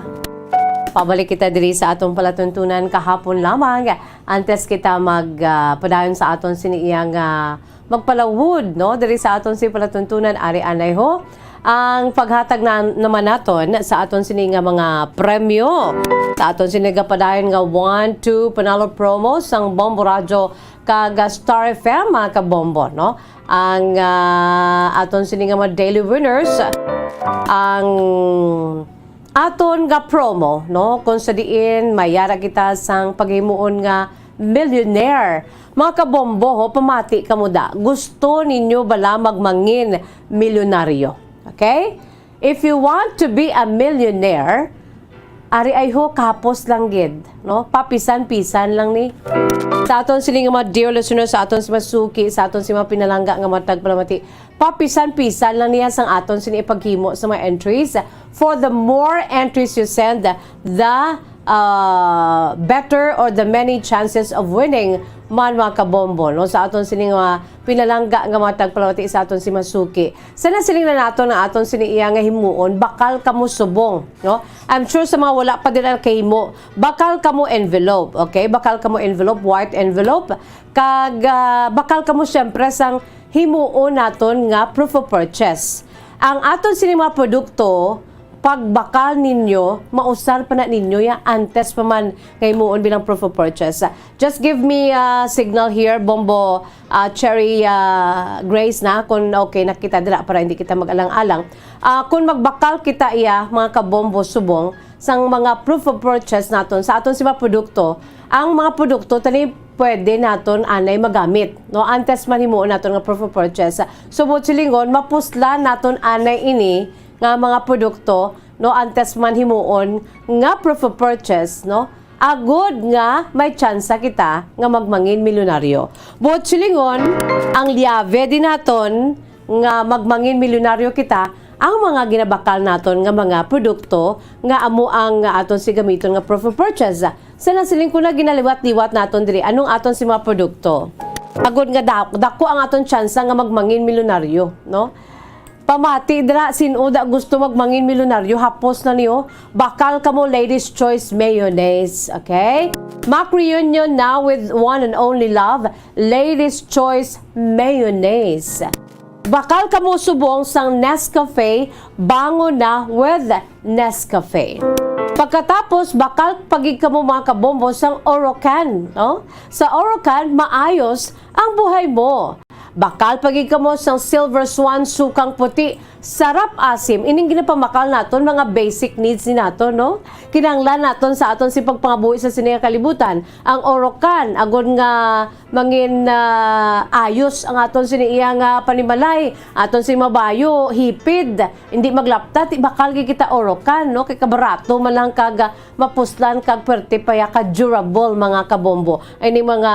Pabalik kita diri sa atong palatuntunan kahapon lamang. Antes kita mag, ah, padayon sa aton sini iyang, ah, magpalawod, no? Diri sa aton sini palatuntunan, ari anay ho ang paghatag na naman naton sa aton sini nga mga premyo. Sa aton sini gapadayon nga one, two Panalo promo sang Bombo Radyo kag, ah, Star F M, mga kabombo, no? Ang, ah, aton sini nga mga daily winners, ang aton nga promo, no? Kung sa diin, mayara kita sang paghimuon nga millionaire. Mga kabombo, ho, pamati kamo da. Gusto ninyo bala magmangin milyonaryo? Okay? If you want to be a millionaire, ari ay ho, kapos lang gid, no? Papisan-pisan lang ni. Sa aton sini nga mga dear listeners, sa aton si masuki, sa aton si mga pinalangga nga mga tagpalamati, papisan-pisan lang niya sang aton sini ipaghimo sa mga entries. For the more entries you send, the, uh, better or the many chances of winning man, mga kabombo, no? Sa aton sini nga pinalangga nga mga tagpalamati, sa aton si masuki. Sa nasiling na naton ang aton sini iya nga himuon, bakal kamo subong, no? I'm sure sa mga wala pa dira nakahimo, bakal kamo envelope, okay? Bakal kamo envelope, white envelope, kag, ah, bakal kamo siyempre sang himuon naton nga proof of purchase. Ang aton sini mga produkto, pagbakal ninyo, mausar pa na ninyo ya antes pa man nga himuon bilang proof of purchase. Just give me a signal here, Bombo, ah, Cherry, ah, Grace, na kung okay na kita dira para hindi kita mag-alang-alang. Ah, kung magbakal kita iya, mga kabombo subong, sang mga proof of purchase naton, sa aton si mga produkto, ang mga produkto tani pwede naton anay magamit, no? Antes man himuon naton nga proof of purchase. So, buot silingon, mapuslan naton anay ini nga mga produkto, no? Antes man himuon nga proof of purchase, no? Agod nga may tsansa kita nga magmangin milyonaryo. Buot silingon, ang liave din naton nga magmangin milyonaryo kita, ang mga ginabakal naton nga mga produkto nga amo ang aton si gamiton nga proof of purchase. Sa nasiling ko na ginaliwat-liwat naton diri, anong aton si mga produkto? Agod nga da-, dako ang aton tsansa nga magmangin milyonaryo, no? Pamati dira, sin-o da gusto magmangin milyonaryo, hapos na niyo. Bakal kamo Ladies Choice Mayonnaise, okay? Mac reunion now with one and only love, Ladies Choice Mayonnaise. Bakal kamo subong sang Nescafe, bangon na with Nescafe. Pagkatapos, bakal pa gid kamo, mga kabombo, sang Orocan, no? Sa Orocan, maayos ang buhay mo. Bakal pa gid kamo sang Silver Swan, sukang puti, sarap asim. Ining ginapambakal naton, mga basic needs ni naton, no? Kinahanglan naton sa aton si pagpangabuhi sa sini nga kalibutan. Ang Orocan, agod nga mangin, ah, ayos ang aton sini iya nga panimalay, aton si mabayo, hipid, hindi maglapta, ti bakal gid kita Orocan, no? Kay kabarato man lang kag, ah, mapuslan kag pwerte pa ya ka durable, mga kabombo. Ay ni mga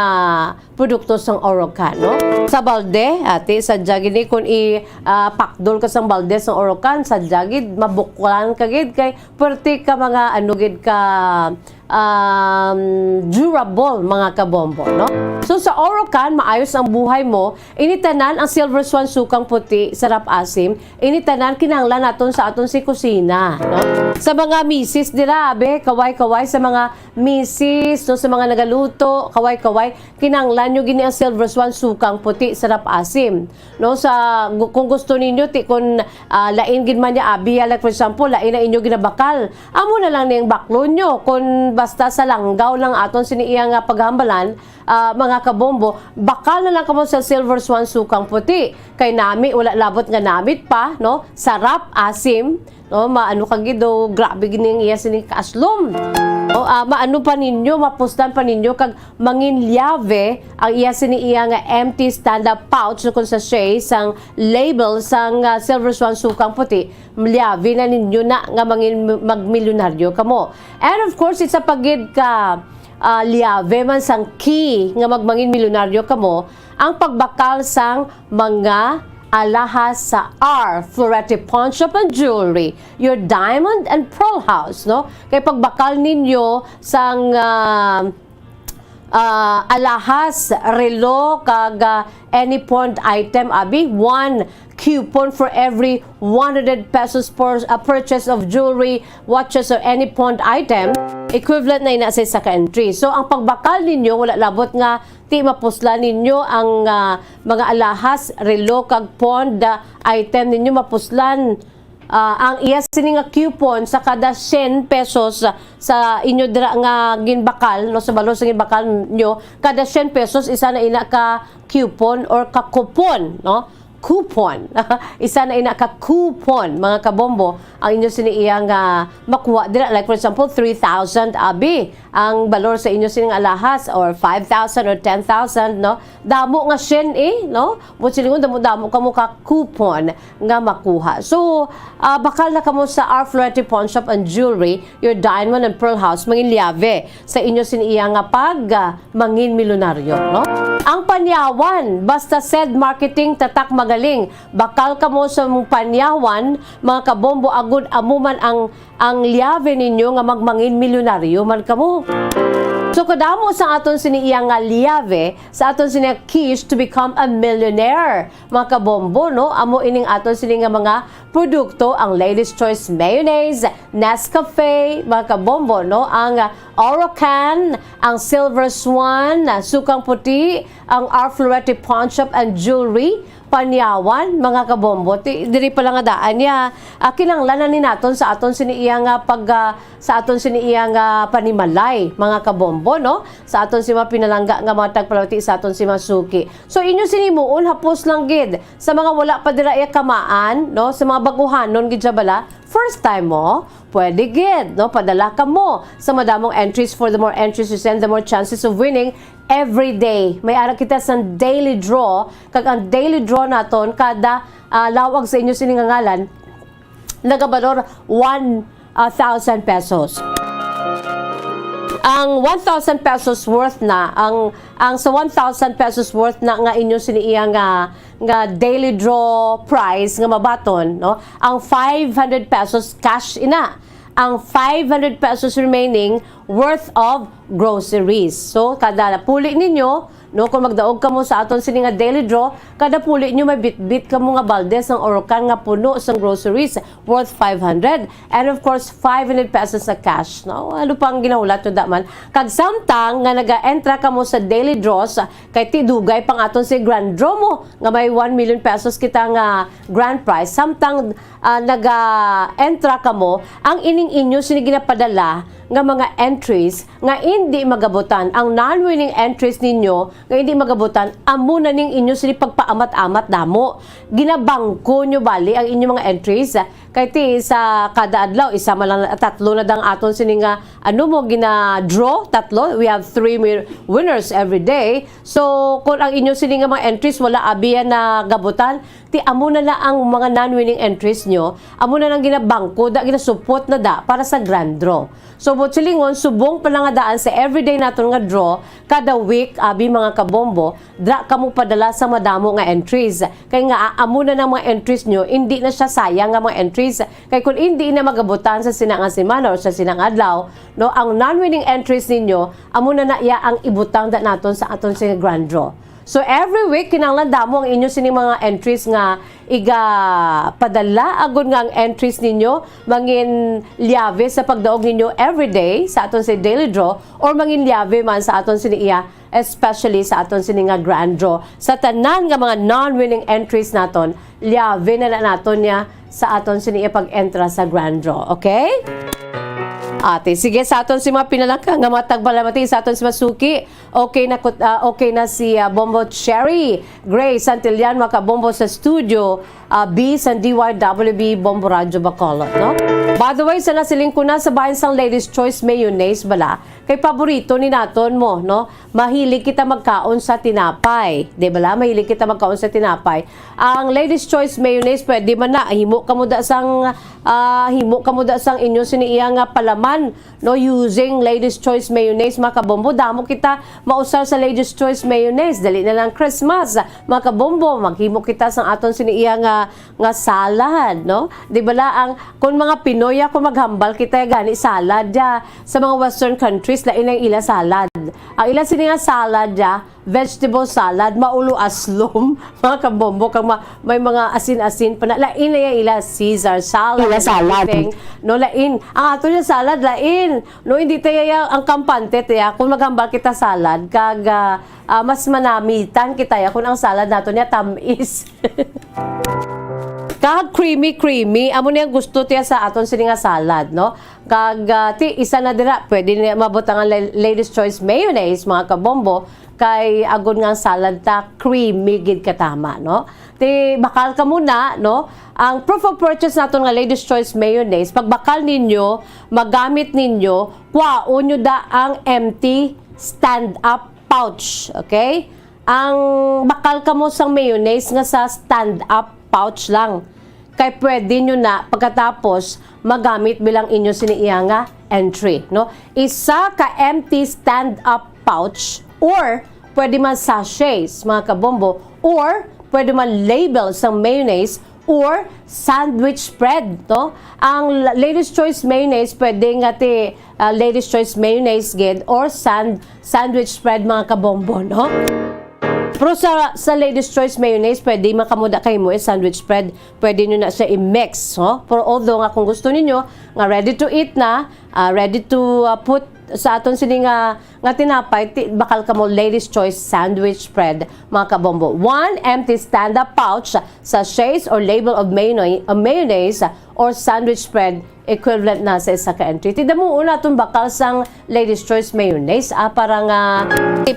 produkto sang Orocan, no? Sa balde, ati, sadya gid ni kun i, ah, pakdol ka sang balde sang Orocan, sadya gid mabuklan ka gid kay pwerte ka mga ano gid ka, um, durable, mga kabombo, no? So, sa Orocan, maayos ang buhay mo. Ini tanan ang Silver Swan, sukang puti, sarap asim. Ini tanan kinahanglan naton sa aton si kusina, no? Sa mga misis dira, abe, kaway-kaway sa mga misis, no, sa mga nagaluto, kaway-kaway, kinahanglan nyo gini ang Silver Swan, sukang puti, sarap asim. No, sa, gu-, kung gusto ninyo, ti, kung, ah, lain gid man niya, abi, ah, like, for example, lain na inyo ginabakal, amo na lang ning baklon nyo. Kung basta sa langgaw lang aton sini iya nga paghambalan, ah, mga kabombo, bakal na lang kamo sa Silver Swan Sukang Puti. Kay nami, wala labot nga namit pa, no? Sarap, asim, no? Maano ka gid, oh, grabe gid ning iya sini kaaslom. O, ah, maano pa ninyo, mapustan pa ninyo, kag mangin liave ang iya sini iya nga empty stand-up pouch, no, kung sachet sang label sang, ah, Silver Swan Sukang Puti, liave na ninyo na nga mangin magmilyonaryo kamo. And of course, isa pa gid ka, ah, liave man sang key nga magmangin milyonaryo kamo, ang pagbakal sang mga alahas sa R Florete Pawnshop and Jewelry, your diamond and pearl house, no? Kay pagbakal ninyo sang, ah, ah, alahas, relo, kag, ah, any pawned item, abi, one coupon for every one hundred pesos for a purchase of jewelry, watches, or any pawned item, equivalent na ina sa isa ka entry. So, ang pagbakal ninyo, wala labot nga ti mapuslan ninyo ang, ah, mga alahas, relo, kag pawned, ah, item ninyo mapuslan. Ah, ang iya sini nga coupon sa kada cien pesos, ah, sa inyo dira nga ginbakal, no, sa balor sa ginbakal nyo, kada cien pesos, isa na ina ka coupon or ka coupon, no? Coupon. Isa na ina ka coupon, mga kabombo, ang inyo sini iya nga makuha dira. Like, for example, three thousand, abi, ang balor sa inyo sini nga alahas, or five thousand or ten thousand, no? Damo nga cien, eh, no? Buot silingon, damo-damo kamo ka coupon nga makuha. So, ah, bakal na kamo sa R Florete Pawnshop and Jewelry, your diamond and pearl house, mangin liave sa inyo sini iya nga pag, ah, mangin milyonaryo, no? Ang Panyawan, basta said marketing, tatak, magaling. Bakal kamo sa mong Panyawan, mga kabombo, agud amo man ang, ang liave ninyo nga magmangin milyonaryo man kamo. So, kadamo sa aton sini iya nga liave, sa aton sini quiche to become a millionaire, mga kabombo, no? Amo ining aton sini nga mga produkto, ang Ladies Choice Mayonnaise, Nescafe, mga kabombo, no? Ang, ah, Orocan, ang Silver Swan, ah, Sukang Puti, ang R Florete Pawnshop and Jewelry, Panyawan, mga kabombo. Ti-, diri pa lang nga daan niya, ah, kinahanglan na ni naton sa aton sini iya nga pag, ah, sa aton sini iya nga panimalay, mga kabombo, no? Sa aton si mga pinalangga nga mga tagpalawti sa aton si mga suki. So, inyo sini himuon, hapos lang gid sa mga wala pa dira iya kamaan, no? Sa mga baguhanon gid siya bala, first time mo, pwede gid, no? Padala kamo sa madamong entries. For the more entries you send, the more chances of winning every day. May ara kita sa daily draw, kag ang daily draw naton kada, ah, lawag sa inyo sini nga ngalan, nagabalor one, ah, thousand pesos. Ang one thousand pesos worth na, ang, ang sa one thousand pesos worth na nga inyo sini iya nga, nga daily draw prize nga mabaton, no? Ang five hundred pesos cash ina. Ang five hundred pesos remaining worth of groceries. So, kada puli ninyo, no, kung magdaog kamo sa aton sini nga daily draw, kada puli nyo may bitbit kamo nga balde sang Orocan nga puno sang groceries worth five hundred. And of course, five hundred pesos na cash, no? Ano pang ginahulat nyo daman? Kag samtang nga naga-entra kamo sa daily draws, kay ti dugay pang aton si grand draw mo, nga may one million pesos kita nga grand prize. Samtang, ah, naga-entra kamo, ang ining inyo sini ginapadala nga mga entries nga indi magabutan, ang non-winning entries ninyo nga indi magabutan, amo na ning inyo sini pagpaamat-amat damo. Ginabangko nyo bali ang inyo mga entries. Kay ti sa kada adlaw, isa man lang, tatlo na dang aton sini nga, ano mo, gina-draw, tatlo. We have three wi-, winners every day. So, kung ang inyo sini nga mga entries, wala abi yan na gabutan, ti amo na na ang mga non-winning entries nyo, amo na nang ginabangko da, ginasupot na da para sa grand draw. So, buot silingon, subong pa lang nga daan sa everyday naton nga draw, kada week, abi, mga kabombo, dra kamo padala sa madamo nga entries. Kay nga, amo na nang mga entries nyo, hindi na siya sayang nga mga entries. Kay kung hindi na magabutan sa sina nga semana or sa sina nga adlaw, no, ang non-winning entries ninyo, amo na na iya ang ibutang da naton sa aton sini grand draw. So, every week, kinahanglan damo ang inyo sini mga entries nga iga padala, agud nga ang entries ninyo mangin liave sa pagdaog ninyo everyday sa aton si daily draw or mangin liave man sa aton sini iya, especially sa aton sini nga grand draw. Sa tanan nga mga non-winning entries naton, liave na, na naton niya sa aton sini iya pag-entra sa grand draw. Okay? Ate, sige, sa aton si mga pinalangka nga mga tagpalamati, sa aton si Masuki. Okay na kut-, ah, okay na si, ah, Bombo Cherry. Grace Santillan, mga kabombo sa studio. Ah, B sa D Y W B Bombo Radyo Bacolod, no? By the way, sa nasiling ko na sa bahin sang Ladies Choice Mayonnaise bala, kay paborito ni naton mo, no? Mahilig kita magkaon sa tinapay, di bala? Mahilig kita magkaon sa tinapay. Ang Ladies Choice Mayonnaise, pwede man na, himo kamo da sang, ah, himo kamo da sang inyo sini iya nga palaman, no, using Ladies Choice Mayonnaise, mga kabombo. Damo kita mausar sa Ladies Choice Mayonnaise. Dali na lang Christmas, mga kabombo. Maghimo kita sang aton sini iya nga, nga salad, no? Di bala ang, kung mga Pinoy, ah, kung maghambal kita gani salad, ya, sa mga Western countries, lain ang ila salad. Ang ila sini nga salad, ya, vegetable salad, maulo aslom, mga kabombo, kag ma-, may mga asin-asin pa na. Lain na yan ila Caesar salad Ila and salad. everything. No, lain. Ang ato niya salad, lain. No, hindi tayo ya, ang kampante, tayo, kung maghambal kita salad, kag, ah, ah, mas manamitan kita ya, kung ang salad nato niya tamis. Kag creamy, creamy. Amo niya gusto tiya sa aton sini nga salad, no? Kag, ah, ti, isa na dira, pwede niya mabutangan la-, Ladies Choice Mayonnaise, mga kabombo. Kay agod nga ang salad ta, creamy gid katama, no? Ti, bakal ka muna, no? Ang proof of purchase naton nga Ladies Choice Mayonnaise, pagbakal ninyo, magamit ninyo, kwaon nyo da ang empty stand-up pouch, okay? Ang bakal kamo sang mayonnaise nga sa stand-up pouch lang. Kay pwede nyo na pagkatapos magamit bilang inyo sini iya nga entry, no? Isa ka empty stand-up pouch, or pwede man sachets, mga kabombo, or pwede man label sang mayonnaise or sandwich spread, no? Ang la-, Ladies Choice Mayonnaise, pwede nga ti, ah, Ladies Choice Mayonnaise gid or sand-, sandwich spread, mga kabombo, no? Pero sa, sa Ladies Choice Mayonnaise, pwede man kamo da kay mo, eh, sandwich spread. Pwede nyo na siya i-mix, no? Pero although nga kung gusto ninyo nga ready to eat na, ah, ready to, ah, put sa aton sini nga, nga tinapay, ti-, bakal kamo Ladies Choice Sandwich Spread, mga kabombo. One empty stand-up pouch, sachets or label of mayonnaise, of mayonnaise or sandwich spread equivalent na sa isa ka entry. Ti damuon naton bakal sang Ladies Choice Mayonnaise, ah, para nga,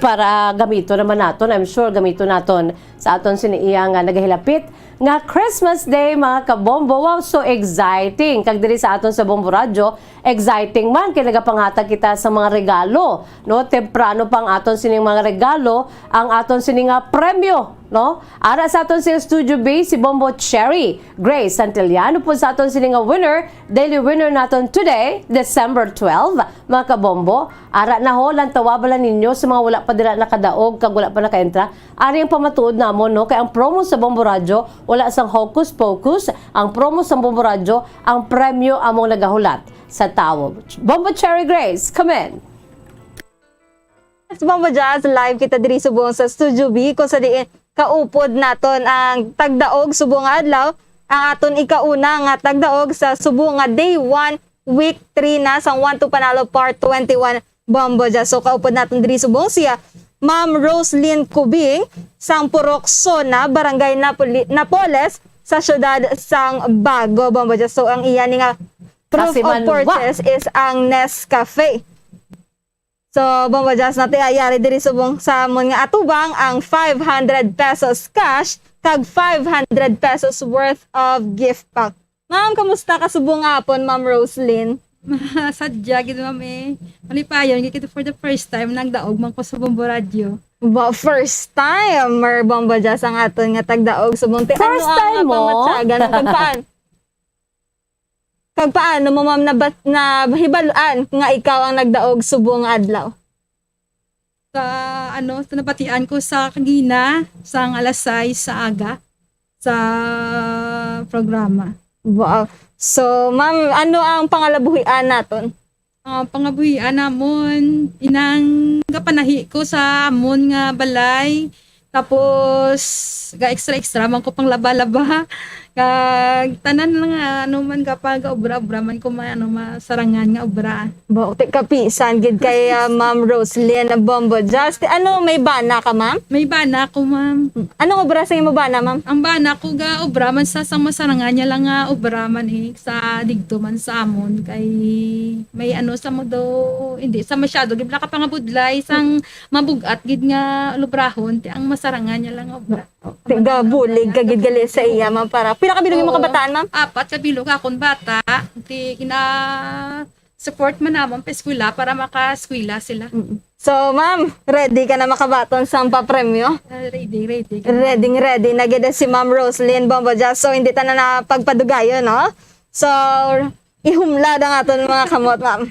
para gamito naman naton. I'm sure gamito naton sa aton sini iya nga nagahilapit nga Christmas Day, mga kabombo. Wow, so exciting! Kag diri sa aton sa Bombo Radyo, exciting man kay nagapangatag kita sa mga regalo, no? Temprano pa ang aton sining mga regalo, ang aton sini nga premyo, no? Ara sa aton sini Studio B, si Bombo Cherry Grace Santillano po sa aton sini nga winner, daily winner naton today, December twelve, mga kabombo. Ara na ho, lantawa bala ninyo sa mga wala pa dira nakadaog kag wala pa nakaentra. Ari ang pamatuod namon, no? Kay ang promo sa Bombo Radyo, wala sang hocus pocus. Ang promo sa Bombo Radyo, ang premyo among nagahulat sa tawo. Bombo Cherry Grace, come in. Yes, Bombo Jazz, live kita diri subong sa Studio B, kung sa diin kaupod naton ang tagdaog subong nga adlaw, ang aton ikauna nga tagdaog sa subong nga day one, week three na sang One to Panalo Part twenty-one, Bombo Jazz. So, kaupod naton diri subong siya, Ma'am Roslyn Cubing, sang Purok Sona, Barangay Napoli-, Napoles, sa siyudad sang Bago, Bombo Jazz. So, ang iya ni nga proof of Kasimanwa. purchase is ang Nescafe. So, Bombo Jazz, na ti yari diri subong sa amon nga atubang ang five hundred pesos cash kag five hundred pesos worth of gift pack. Ma'am, kamusta ka subong nga hapon, Ma'am Roslyn? Sadya gid, ma'am, eh. Malipayon gid kita for the first time, nagdaog man ko sa Bombo Radyo. Ba, first time, Mer Bombo Jazz, ang aton nga tagdaog subong. Ti, First ano ang time mo? pangatyagan mo? Kag paan-, kag paano mo, ma'am, nabat-, nahibaluan nga ikaw ang nagdaog subong nga adlaw? Sa, ano, sa nabatian ko sa kagina, sang alas sais sa aga, sa programa. Wow. So, ma'am, ano ang pangalabuhian naton? Ah, pangabuhian namon, inang gapanahi ko sa amon nga balay, tapos ga-extra-extra man ko pang laba-laba. Kag tanan lang nga, ano man, gapag-obra-obra man ko man, ano, masarangan nga obra. Ba, ti-, kapisan gid kay, ah, Ma'am Roslyn Bombo. Just, ano, may bana ka, ma'am? May bana ko, ma'am. Anong obra sa imo bana, ma'am? Ang bana ko ga obra man sa, sa masarangan niya lang nga obra man, eh, sa digto man sa amon kay may ano sa mo daw, hindi sa masyado gid bala ka pangabudlay sang mabug-at gid nga lubrahon, ti ang masarangan niya lang nga obra. Tiga bulig ka gid gali sa iya, ma'am, para pila ka bilog imo Oo. kabataan, ma'am? Apat ka bilog akon bata. Ti gina-support man namon pa eskwela para maka-eskwela sila. Mm. So, ma'am, ready ka na makabaton sang papremyo? Ah, ready, ready. Ready, ready na gid si Ma'am Roslyn Bombo Jazz. So, hindi ta na na pagpadugayon, no? So, ihumlad ang aton mga kamot, ma'am.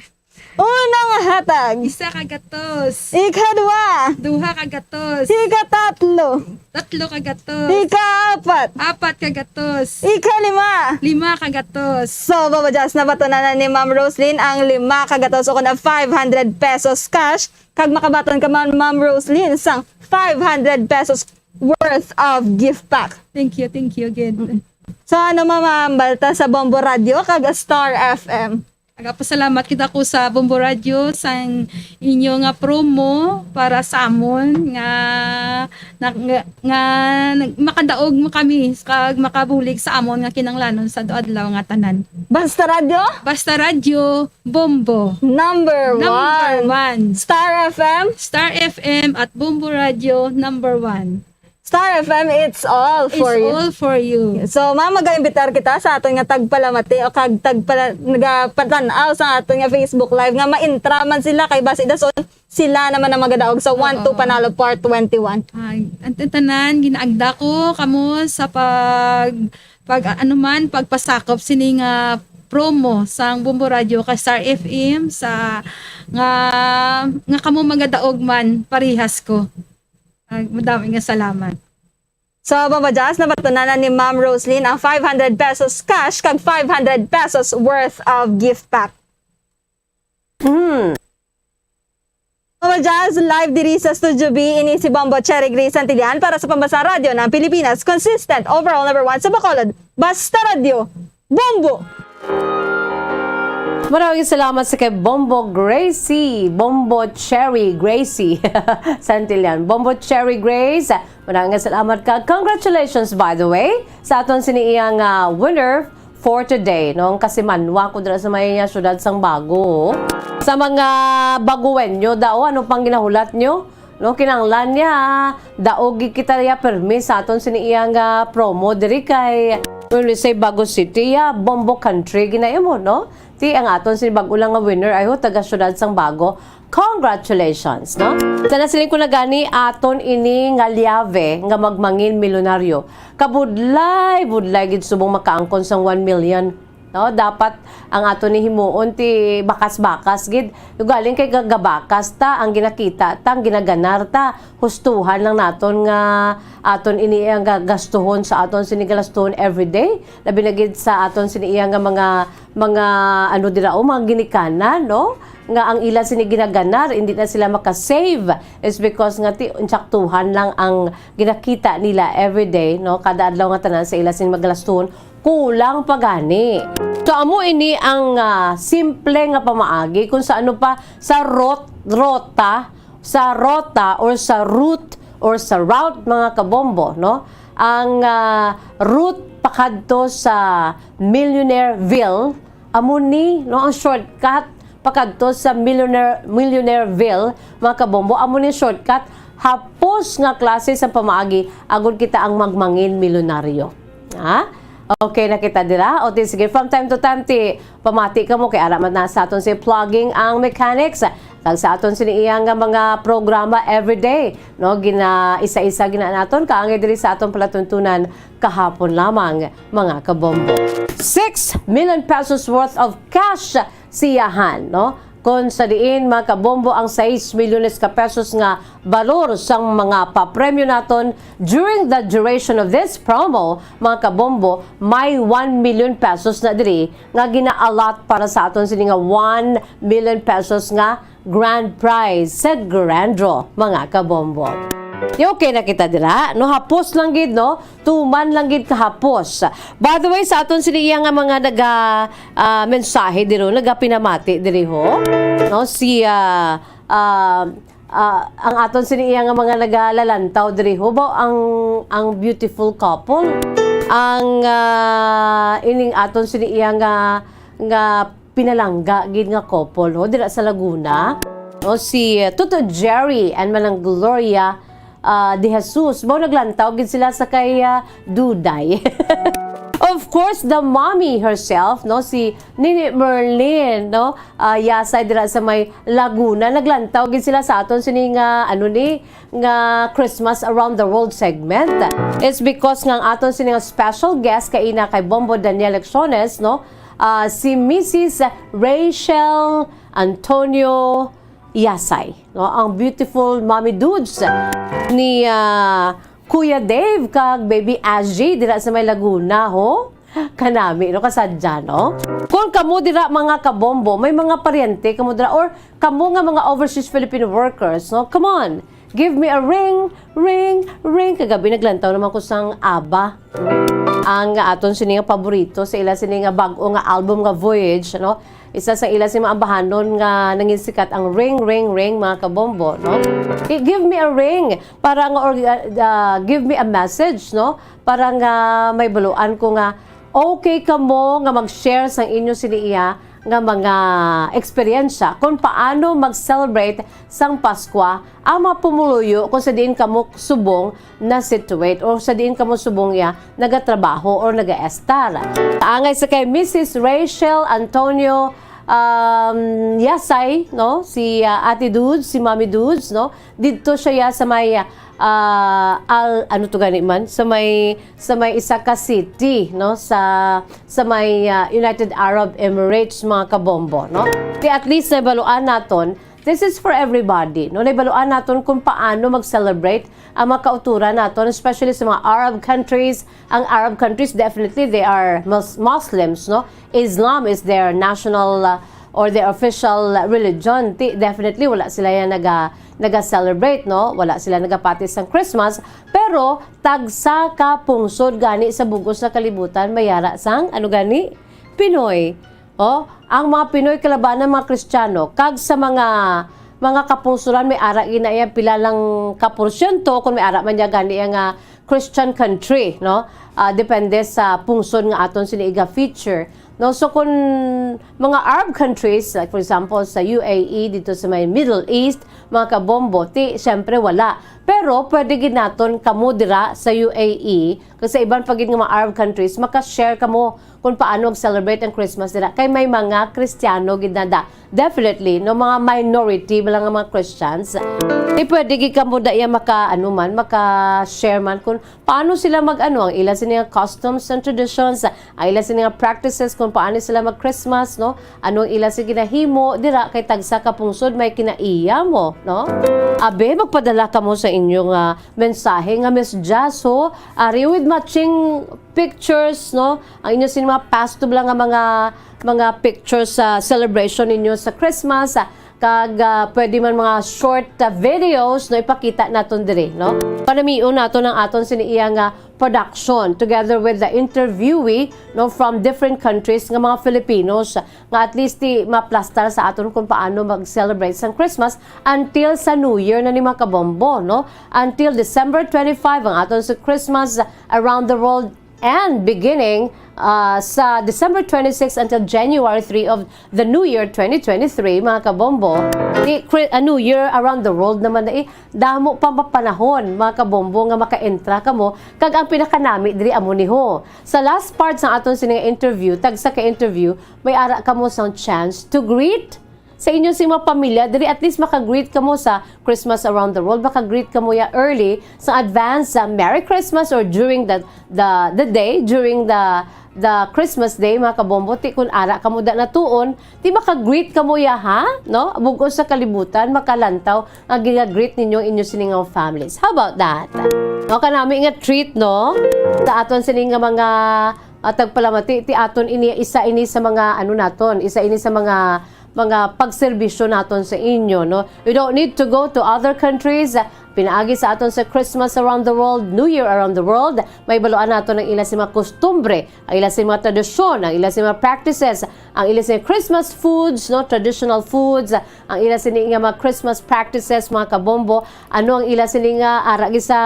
Unang hatag. Isa ka gatos. Ikadua. Duha ka gatos. Ikatatlo. Tatlo ka gatos. Ikaapat. Apat ka gatos. Ikalima. Lima ka gatos. So, Bombo Jazz, nabatonan na ni Ma'am Roslyn ang lima ka gatos o kon five hundred pesos cash. Kag makabaton ka man, Ma'am Roslyn, sang five hundred pesos worth of gift pack. Thank you, thank you again. Mm. So, ano, ma'am, ang balta sa Bombo Radio kag Star F M? Nagapasalamat kita ko sa Bombo Radio sang inyo nga promo para sa amon nga, na, nga, nga nag-, makadaog mo kami kag makabulig sa amon nga kinahanglanon sa adlaw nga tanan. Basta Radyo? Basta Radyo, Bombo. Number Number one. one. Star F M? Star F M at Bombo Radio, number one. Star F M, it's all It's for you. all for you. So, ma'am, mag-imbitar kita sa aton nga tagpalamati o kag tagpala-, nagapatan-aw sa aton nga Facebook Live nga maintra man sila kay basi dason sila naman ang magadaog sa One to Oo. Panalo Part twenty-one. Ay, ang tanan, ginaagda ko kamo sa pag, pag, ano man, pagpasakop sini nga promo sang Bombo Radio kay Star F M sa nga, nga kamo magadaog man parehas ko. Ay, madami nga salamat. So, Bombo Jazz, nabatunan na ni Ma'am Roslyn ang five hundred pesos cash kag five hundred pesos worth of gift pack. Hmm. Bombo Jazz, live diri sa Studio B, ini si Bombo Cherry Grace Santillan para sa Pambansang Radyo ng Pilipinas. Consistent, overall number one sa Bacolod. Basta Radyo, Bombo! Maraming salamat sa kay Bombo Gracie, Bombo Cherry Gracie Santillan. Bombo Cherry Grace, maraming salamat ka. Congratulations, by the way, sa aton sini iyang, ah, winner for today, no? Ang kasimanwa ko dira sa may, ah, siyudad sang Bago. Sa mga baguwenyo daw, ano pang ginahulat nyo? No, kinahanglan niya, daog gid kita ya permi sa aton sini iyang, ah, promo diri kay when we say Bago City, ya, Bombo Country ginaimo, no? Ti ang aton sini bag-o lang nga winner, ay ho, taga siyudad sang Bago. Congratulations, no? Sa nasiling ko na gani, aton ini nga liave nga magmangin milyonaryo. Kabudlay, budlay gid subong makaangkon sang one million. No, dapat ang ato ni himuon ti bakas-bakas gid. Ugaling kay gagabakas ta, ang ginakita ta, ang ginaganar ta, hustuhan lang naton nga aton ini ang ga-, gastuhon sa aton sini galastuhon everyday. Labi na gid sa aton sini iya nga mga, mga ano dira, o mga ginikanan, no? Nga ang ila sini ginaganar, hindi na sila maka-save. It's because nga ti, insaktuhan lang ang ginakita nila everyday, no? Kada adlaw nga tanan sa ila sini magalastuhon, kulang pa gani. So, amo ini ang, ah, simple nga pamaagi kung sa ano pa, sa rot-, rota, sa rota or sa route or sa route, mga kabombo, no? Ang, ah, route pakadto sa Millionaireville, amo ni, no, ang shortcut pakadto sa Millionaire, Millionaireville, mga kabombo, amo ni shortcut hapos nga klase sa pamaagi agud kita ang magmangin milyonaryo. Ha? Okay na kita dira? O, ti, sige, from time to time, ti, pamati ka mo, kay ara man na sa aton si Plugging ang Mechanics, kag sa aton sini iya nga mga programa everyday, no? Gina, isa-isa gina naton, kaangay diri sa aton palatuntunan kahapon lamang, mga kabombo. Six million pesos worth of cash siyahan, no? Kon sa diin, mga kabombo, ang sais milyones ka pesos nga balor sang mga papremyo naton during the duration of this promo, mga kabombo, may one million pesos na diri nga gina-allot para sa aton sini nga one million pesos nga grand prize sa grand draw, mga kabombo. Di okay na kita dira, no? Hapos lang gid, no? Tuman lang gid kahapos. By the way, sa aton sini iya nga mga naga, ah, mensahe diri, nagapinamati diri ho, no? Si, ah, ah, ah, ang aton sini iya nga mga nagalalantaw diri ho, ba, ang, ang beautiful couple, ang, ah, ining aton sini iya nga, nga pinalangga gid nga couple, ho, dira sa Laguna, no, si, uh, Toto Jerry and Manang Gloria, uh, De Jesus. Mao naglantaw gid sila sa kay, uh, Duday. Of course, the mommy herself, no, si Nini Merlin, no, uh, Yasay dira sa may Laguna. Naglantaw gid sila sa aton sini nga, ano ni, nga Christmas Around the World segment. It's because nga ang aton sini nga special guest kaina kay Bombo Daniel Lecciones, no, ah, si Missus Rachel Antonio Yasay, no? Ang beautiful Mommy Dudes ni, ah, Kuya Dave kag Baby Aji dira sa may Laguna, ho? Kanami, no? Kasadya, no? Kung kamo dira, mga kabombo, may mga paryente kamo dira, or kamo nga mga overseas Filipino workers, no? Come on, give me a ring, ring, ring. Kagabi naglantaw naman ko sang ABBA. Ang aton sini nga paborito sa ila sini nga bag-o nga album nga Voyage, no? Isa sa ila sini maambahanon nga nangin sikat ang Ring, Ring, Ring, mga kabombo, no? I-, give me a ring para nga, or, uh, give me a message, no? Para nga may baluan ko nga okay kamo nga mag-share sang inyo sini iya nga mga eksperyensya kung paano mag-celebrate sang Paskwa ang mga pumuluyo kung sa diin kamo subong na-situate o sa diin kamo subong ya nagatrabaho or nagaestar. Angay sa kay Missus Rachel Antonio, um, Yasay, no? Si, ah, Ate Dudes, si Mommy Dudes, no? Didto siya ya sa may, ah, al-, ano to gani man? Sa may, sa may isa ka city, no? Sa, sa may, ah, United Arab Emirates, mga kabombo, no? Di at least nabaluan naton, this is for everybody, no? Nabaluan naton kung paano mag-celebrate ang mga kauturan naton, especially sa mga Arab countries. Ang Arab countries, definitely, they are Mus-, Muslims, no? Islam is their national, uh, or their official religion. Ti-, definitely, wala sila yan naga-, naga-celebrate, no? Wala sila nagapati sang Christmas. Pero, tagsa ka pungsod gani sa bugos nga kalibutan, may ara sang, ano gani? Pinoy. Oh, ang mga Pinoy kalabanan, mga Kristiyano, kag sa mga, mga kapungsuran, may ara gid na iya pila lang ka porsyento, kung may ara man niya gani iya nga Christian country, no? Ah, depende sa pungsod nga aton sini iga-feature, no? So, kung mga Arab countries, like, for example, sa U A E, dito sa may Middle East, mga kabombo, ti, siyempre, wala. Pero pwede gid naton kamo dira sa U A E, kag sa iban pa gid nga mga Arab countries, maka-share kamo kung paano mag-celebrate ang Christmas dira. Kay may mga Kristiyano gid na da. Definitely, no, mga minority lang nga mga Christians. Di pwede gid kamo da iya maka, ano man, maka-share man kung paano sila mag-ano, ang ila sini nga customs and traditions, ang ila sini nga practices, kung paano sila mag-Christmas, no? Ano ang ila sini ginahimo dira, kay tagsa ka pungsod may kinaiya mo, no? Abe, magpadala kamo sa inyo nga mensahe nga Miss Jazz, ho. Ari with matching pictures, no? Ang inyo sini mga pass to bala nga mga, mga pictures sa celebration ninyo sa Christmas, ah, kag, ah, pwede man mga short, ah, videos, no, ipakita naton diri, no? Panamion naton ang aton sini iya nga production together with the interviewee, no, from different countries nga mga Filipinos nga at least ti maplastar sa aton kung paano mag-celebrate sang Christmas until sa New Year na ni, mga kabombo, no? Until December twenty-five ang aton sa Christmas around the world, and beginning, ah, sa December twenty-six until January three of the New Year twenty twenty-three, mga kabombo. Di, Chri-, ah, New Year around the world naman na, eh, damo pa mapanahon, mga kabombo, nga maka-entra kamo, kag ang pinakanami diri amo ni, ho. Sa last part sa aton sini nga interview, tagsa ka interview, may ara kamo sang chance to greet sa inyo sing mga pamilya diri, at least maka-greet kamo sa Christmas Around the World, maka-greet kamo ya early sa advance sa Merry Christmas or during the, the, the day, during the, the Christmas Day, mga kabombo. Ti kun ara kamo da natuon, ti maka-greet kamo ya, ha? No? Bug-os sa kalibutan, makalantaw nga gina-greet ninyo inyo sini nga families. How about that? No, kanami nga treat, no? Sa aton sini nga mga, ah, tagpalamati, ti aton ini, isa ini sa mga, ano naton, isa ini sa mga, mga pagserbisyo naton sa inyo, no? You don't need to go to other countries, ah, Pinaagi sa aton sa Christmas around the world, New Year around the world, mahibaluan naton ang ila sing mga kustumbre, ang ila sing mga tradisyon, ang ila sing mga practices, ang ila sing Christmas foods, no, traditional foods, ang ila sini nga mga Christmas practices, mga kabombo, ano ang ila sini nga ara gid sa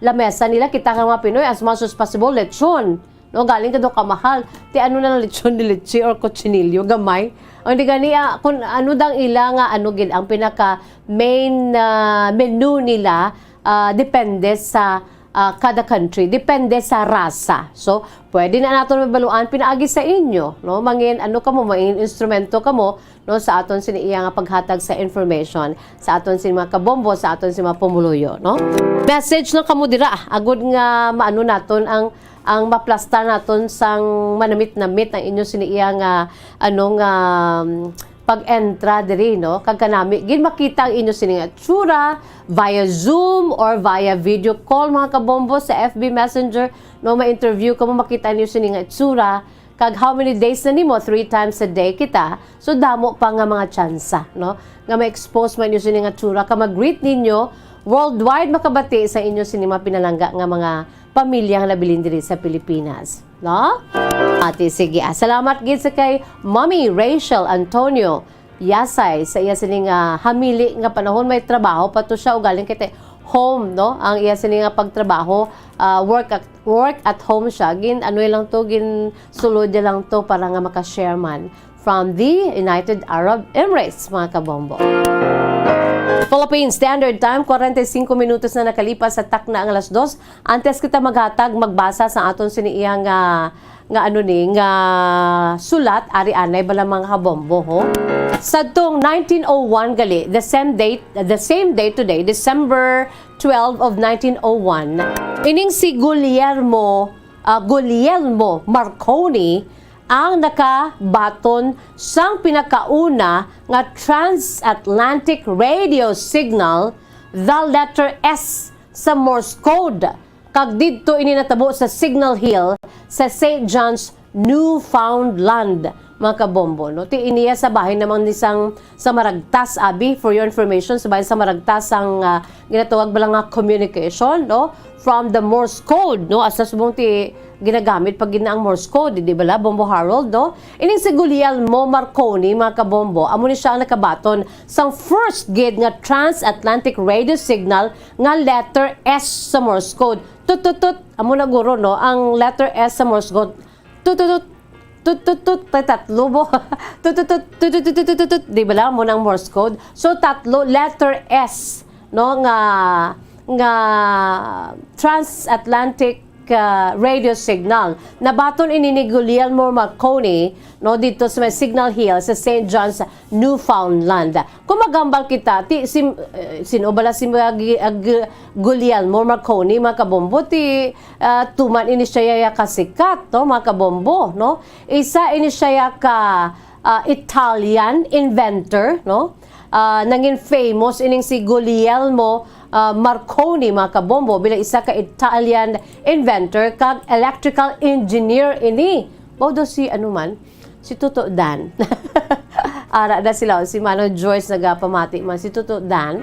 lamesa nila, kita nga mga Pinoy, as much as possible, lechon. No, galing ka daw kamahal. Ti ano na lang, lechon de leche or kutsinilyo, gamay. O, di gani, ah, kung ano dang ila nga, ano gid, ang pinaka main, ah, menu nila, ah, depende sa, ah, kada country, depende sa rasa. So, pwede na naton mabaluan pinaagi sa inyo, no? Mangin, ano kamo, mangin instrumento kamo, no, sa aton sini iya nga paghatag sa information, sa aton sini mga kabombo, sa aton sini mga pumuluyo, no? Message na kamo dira, agud nga maano naton ang, ang maplasta naton sang manamit-namit ang inyo sini iya nga, ano nga, um, pag-entra diri, no? Kag kanami gid makita ang inyo sini nga tsura via Zoom or via video call, mga kabombo, sa F B Messenger, no? Ma-interview kamo, makita niyo sini nga itsura. Kag how many days na nimo? Three times a day kita. So, damo pa nga mga tsansa, no? Nga ma-expose man inyo sini nga tsura, ka mag-greet ninyo worldwide, makabati sa inyo sini mga pinalangga nga mga pamilya nga nabilin diri sa Pilipinas, no? Ati, sige, ah. Salamat gid sa kay Mommy Rachel Antonio Yasay sa iya sining, ah, hamili nga panahon. May trabaho pa to siya, ugaling kay home, no? Ang iya sining nga pagtrabaho, ah, work at, work at home siya. Gin, ano lang to, gin sulod niya lang to para nga maka-share man from the United Arab Emirates, mga kabombo. Philippine Standard Time, kwarenta y singko minutos na nakalipas sa takna ang alas dos. Antes kita maghatag, magbasa sa aton sini iya nga, nga ano ni, nga sulat, ari anay bala, mga kabombo, ho? Sadtong nineteen oh one gali, the same date, the same day today, December twelve of nineteen oh one, ining si Guillermo, ah, Guglielmo Marconi ang nakabaton sang pinakauna nga transatlantic radio signal, the letter S sa Morse code, kag didto ini natabo sa Signal Hill sa Saint John's, Newfoundland, mga kabombo, no? Ti iniya sa bahin namang ni sang, sa Maragtas, abi, for your information, sa bahin sa Maragtas ang, ah, ginatawag bala nga communication, no? From the Morse code, no? Asa subong ti ginagamit pa gid na ang Morse code, di bala, Bombo Harold, no? Ining si Guglielmo Marconi, mga kabombo, amo ni siya ang nakabaton sang first gid nga transatlantic radio signal nga letter S sa Morse code. Tut, tut, tut. Amo na guro, no? Ang letter S sa Morse code. Tut, tut, tut. Tut, tut, tut. Tay tatlo mo. Tut, tut, tut. Tut, tut, tut. Di bala? Amo nang Morse code. So, tatlo, letter S, no? Nga, nga transatlantic, ah, radio signal. Nabaton ini ni Guglielmo Marconi, no, dito sa may Signal Hill sa Saint John's, Newfoundland. Kung maghambal kita, ti, sim-, eh, sino bala si Mag-, Ag-, Guglielmo Marconi, mga kabombo? Ti, ah, tuman ini siya ya kasikat, no, mga kabombo, no? Isa ini siya ya ka, ah, Italian inventor, no? Ah, nangin famous ining si Guglielmo, ah, Marconi, mga kabombo, bilang isa ka Italian inventor kag electrical engineer ini. Mao daw si, ano man, si Toto Dan. Ara na sila, si Mano Joyce nagapamati man, si Toto Dan.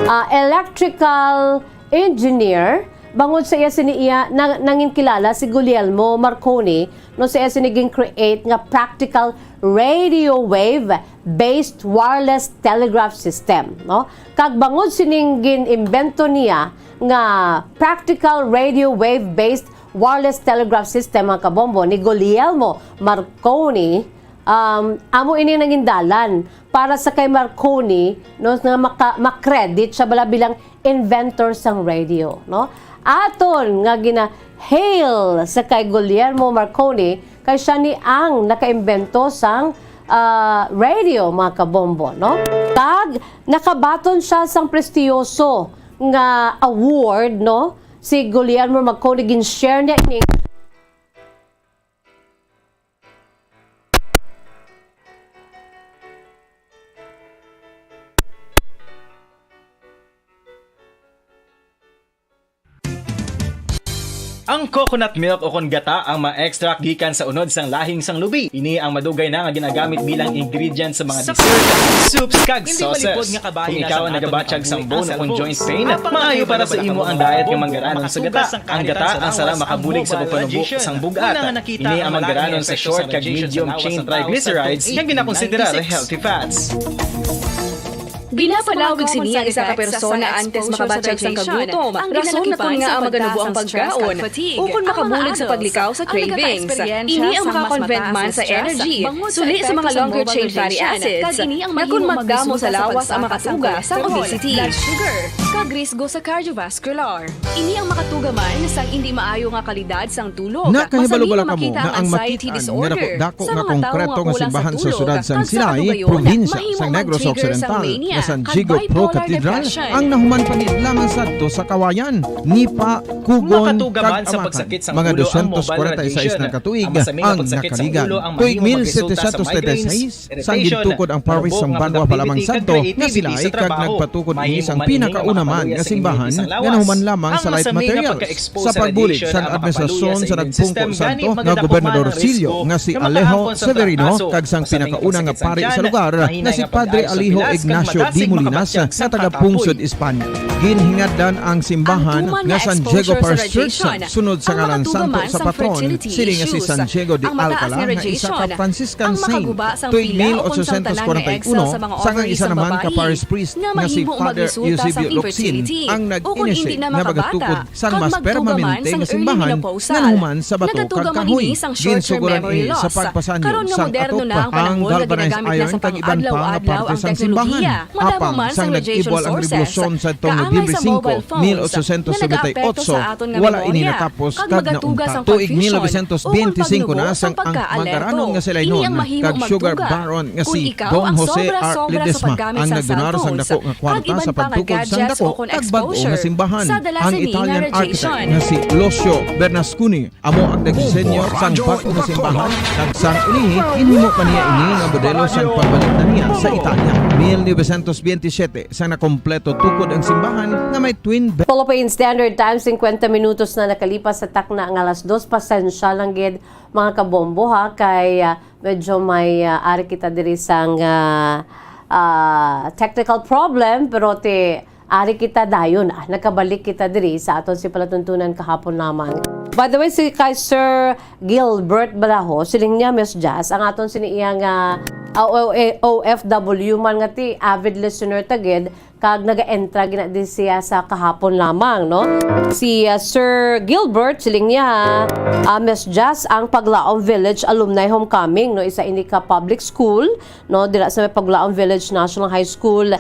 Ah, electrical engineer, bangod sa iya sini iya, na, nangin kilala si Guglielmo Marconi, no, sa iya sini gin-create nga practical radio wave based wireless telegraph system, no? Kag bangod sining gin-imbento niya nga practical radio wave based wireless telegraph system, mga kabombo, ni Guglielmo Marconi, um, amo ini nangin dalan para sa kay Marconi, no, nga maka-, ma-credit siya bala bilang inventor sang radio, no? Aton nga gina-hail sa kay Guglielmo Marconi, kay siya ni ang nakaimbento sang, ah, radio, mga kabombo, no? Kag nakabaton siya sang prestiyoso nga award, no? Si Guglielmo Marconi, gin-share niya ini. Ang coconut milk o kon gata ang ma-extract gikan sa unod sang lahing sanglubi. Ini ang madugay na nga ginagamit bilang ingredient sa mga dessert, soups, kag sauces. Kung ikaw ang nagabatyag sang bone o kon joint pain, maayo para sa imo ang diet nga manggaranon sa gata. Ang gata ang sarang makabulig sa pagpanubo sang bug-at. Ini ang manggaranon sa short kag medium chain triglycerides nga ginakonsiderar healthy fats. Ginapalawig sini ang isa ka persona antes makabatyag sang kagutom. Rason na tun nga ang maganubo ang pagkaon ukon makabulig sa paglikaw sa cravings. Ini ang makakonvert man sa energy, suli sa mga longer chain fatty acids, nga kon magdamo sa lawas ang makatuga sang obesity. Blood sugar, kag risgo sa cardiovascular. Ini ang makatuga man sang indi maayo nga kalidad sang tulog. Nakahibalo bala kamo nga ang makit-an nga dako-dako nga konkreto nga simbahan sa siyudad sang Silay, probinsya sang Negros Occidental, nga San Diego Pro Cathedral, ang nahuman pa gid lamang sadto sa kawayan, nipa, kugon, kag amatan. Mga dosyentos kwarenta y seis na ka tuig ang nakaligad. Tuig mil setecientos treinta y seis, sang gintukod ang parish sang banwa pa lamang sadto nga Silay kag nagpatukod ini sang pinakauna man nga simbahan nga nahuman lamang sa light materials. Sa pagbulig sang administrasyon sa nagpungko sadto nga Gobernador Sillo nga si Alejo Severino kag sang pinakauna nga pari sa lugar nga si Padre Alejo Ignacio D. Molinas nga taga-pungsod Espanya. Ginhingadlan ang simbahan nga San Diego Parish Church sunod sa ngalan santo sa patron sini nga si San Diego de Alcala nga isa ka Franciscan saint. Tuig mil ochocientos kwarenta y uno, sang isa naman ka parish priest nga si Father Eusebio Locsin ang nag-initiate nga magatukod sang mas permanente nga simbahan nga nahuman sa bato kag kahoy. Ginsuguran ini sa pagpasanyo sang atop pa ang galvanized iron kag iban pa nga parte sang simbahan. Apang sang nag-ibwal ang rebolusyon sadtong Nobyembre singko, mil ochocientos noventa y ocho, wala ini natapos kag nauntat. Tuig mil novecientos benti singko na sang ang manggaranon nga si Lainon kag sugar baron nga si Don Jose R. Ledesma ang nagdonar sang dako nga kwarta sa pagtukod sang dako kag bag-o nga simbahan. Ang Italian architect nga si Lucio Bernasconi amo ang nagdisenyo sang bag-o nga simbahan, kag sang ulihi ginhimo pa niya ini nga modelo sang pagbalik na niya sa Italia. Mil novecientos benti siyete, sang nakompleto tukod ang simbahan nga may twin Philippine Standard Time, singkwenta minutos na nakalipas sa takna nga alas dos. Pasensya lang gid, mga kabombo, ha, kay, ah, medyo may, ah, ari kita diri sang, ah, ah, technical problem, pero ti ari kita dayon, ah, nakabalik kita diri sa aton si palatuntunan kahapon lamang. By the way, si kay Sir Gilbert Balaho, siling niya, Miss Jazz, ang aton sini iya nga, ah, O F W man nga ti avid listener ta gid, kag naga-entra gina din siya sa kahapon lamang, no? Si, ah, Sir Gilbert, siling niya, ah, Miss Jazz, ang Paglaom Village Alumni Homecoming, no? Isa ini ka public school, no, dira sa may Paglaom Village National High School.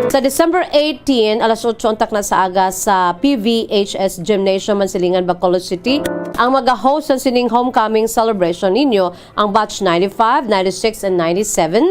Sa December eighteen, alas otso ang takna sa aga sa P V H S Gymnasium, Mansilingan, Bacolod City, ang maga-host sa sining homecoming celebration ninyo, ang batch ninety-five, ninety-six, and ninety-seven.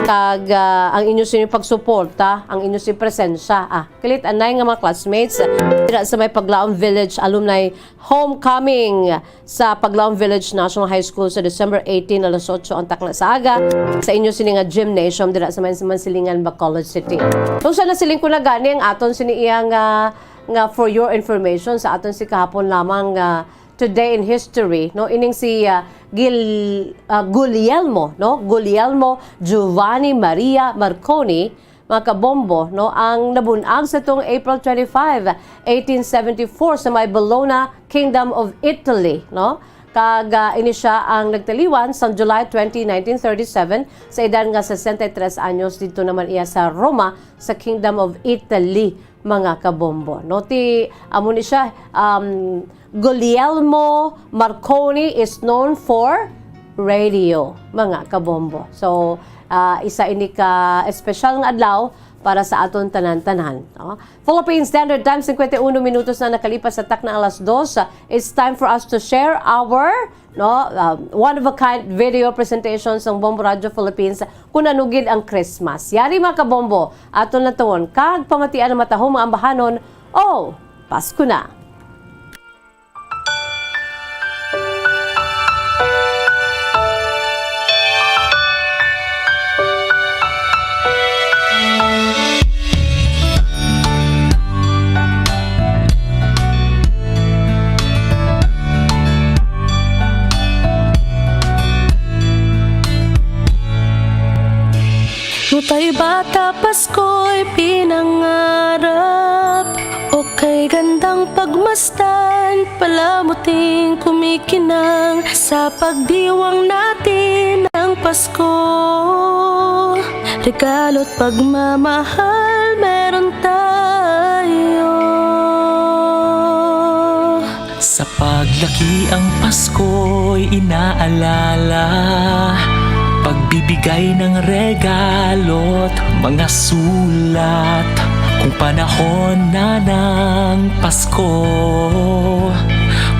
Kag, ah, ang inyo sini pagsuporta, ang inyo sini presensya, ah, kilit anay nga mga classmates, dira sa may Paglaom Village Alumni Homecoming sa Paglaom Village National High School sa December eighteen, alas otso ang takna sa aga, sa inyo sini nga gymnasium dira sa Mans-, Mansilingan, Bacolod City. Kung sa nasiling ko na gani ang aton sini iya nga, nga for your information sa aton si kahapon lamang nga today in history, no? Ining si, ah, Gil-, ah, Guglielmo, no? Guglielmo Giovanni Maria Marconi, mga kabombo, no, ang nabun-ag sa tong April twenty-five, eighteen seventy-four, sa may Bologna, Kingdom of Italy, no? Kag, ah, ini siya ang nagtaliwan sang July twenty, nineteen thirty-seven, sa edad nga sesenta y tres anyos. Didto naman iya sa Roma, sa Kingdom of Italy, mga kabombo, no? Ti, amo ni siya, um, Guglielmo Marconi is known for radio, mga kabombo. So, ah, isa ini ka espesyal nga adlaw para sa aton tanan-tanan, no? Philippine Standard Time, singkwenta y uno minutos na nakalipas sa takna alas dos. It's time for us to share our, no, um, one-of-a-kind video presentation sang Bombo Radio Philippines, Kun Ano Gid ang Christmas. Yari, mga kabombo, aton lantawon kag pamatian ang matahom nga ambahanon, O Pasko Na. Kay bata Pasko'y pinangarap, o kay gandang pagmasdan, palamuting kumikinang sa pagdiwang natin ng Pasko. Regalo't pagmamahal meron tayo. Sa paglaki ang Pasko'y inaalala, pagbibigay ng regalo't mga sulat. Kung panahon na ng Pasko,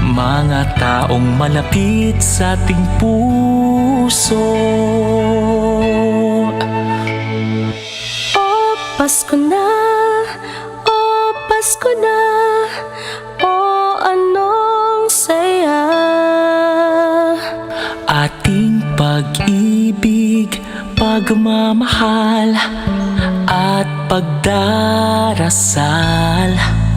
mga taong malapit sa ating puso. O Pasko na, o Pasko na, o anong saya. Ating pag-ibig, pagmamahal, at pagdarasal.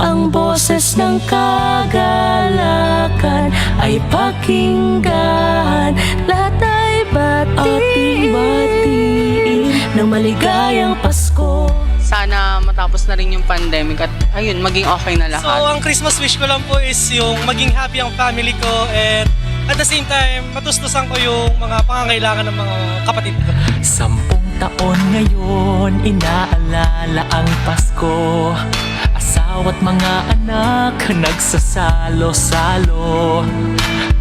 Ang boses ng kagalakan ay pakinggan. Lahat ay batiin. Ating batiin ng maligayang Pasko. Sana matapos na rin yung pandemic at, ayun, maging okay na lahat. So, ang Christmas wish ko lang po is yung maging happy ang family ko and at the same time, matustusan ko yung mga pangangailangan ng mga kapatid ko. Sampung taon ngayon, inaalala ang Pasko. Asawa't mga anak nagsasalo-salo.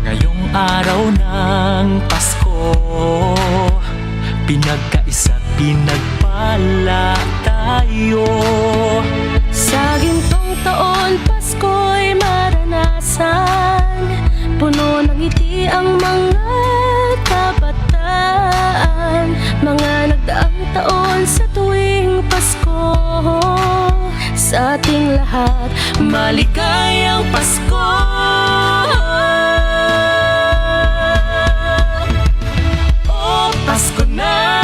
Ngayong araw ng Pasko, pinagkaisa't pinagpala tayo. Sa gintong taon, Pasko'y maranasan. Puno ng ngiti ang mga kabataan. Mga nagdaang taon sa tuwing Pasko, sa ating lahat, maligayang Pasko. O Pasko na,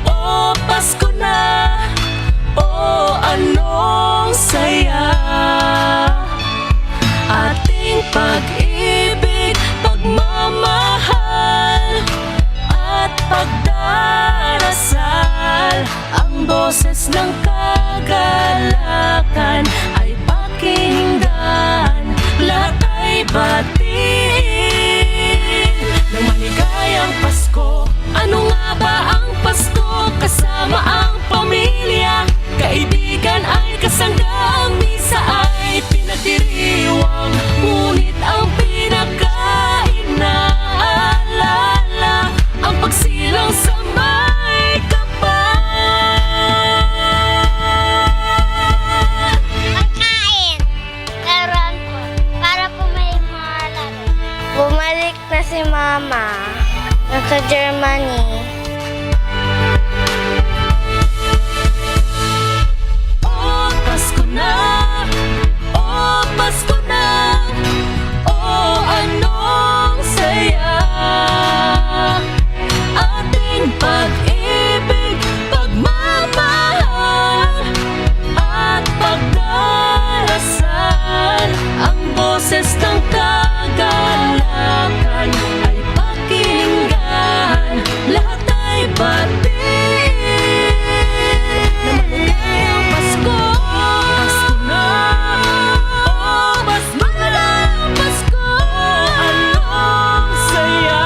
o Pasko na, o anong saya. Ating pag-ibig, pagmamahal, at pagdarasal. Ang boses ng kagalakan ay pakinggan. Lahat ay batiin ng maligayang Pasko. Ano nga ba ang Pasko? Kasama ang pamilya, kaibigan ay kasangga. Ang misa ay pinagdiriwang, ngunit ang pinakainaalala ang pagsilang sa may kapal. Pagkain. Laruan po. Para po may mga laro. Bumalik na si Mama. Nasa Germany. O Pasko na, o Pasko na, o anong saya. Ating pag-ibig, pagmamahal, at pagdarasal. Ang boses ng kagalakan ay pakinggan. Lahat ay batiin. Na maligayang Pasko. Pasko na. O Pasko na, Pasko. Anong saya.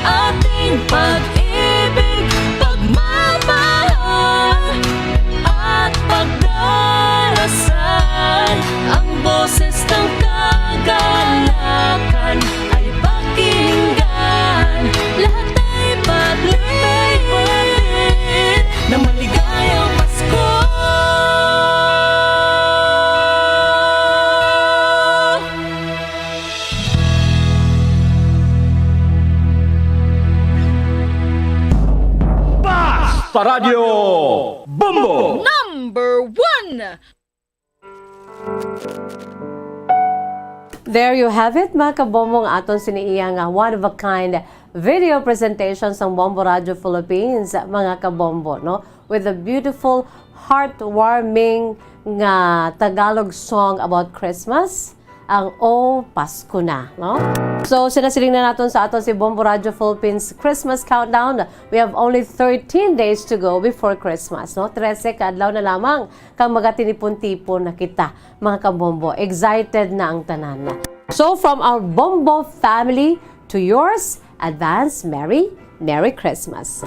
Ating pag-ibig, pagmamahal, at pagdarasal. Ang boses ng kagalakan ay pakinggan. Lahat ay batiin na maligayang Pasko. Basta Radyo Bombo! Number one! There you have it, mga kabombo, ang aton sini iya nga one of a kind video presentation sang Bombo Radio Philippines, mga kabombo, no? With a beautiful, heartwarming nga Tagalog song about Christmas. ang O Pasko na, no? So, sinasiling na naton sa aton si Bombo Radyo Philippines Christmas Countdown. We have only thirteen days to go before Christmas, no? Trese ka adlaw na lamang kang magatinipon-tipon na kita, mga kabombo. Excited na ang tanan. So, from our Bombo family to yours, advance Merry, Merry Christmas.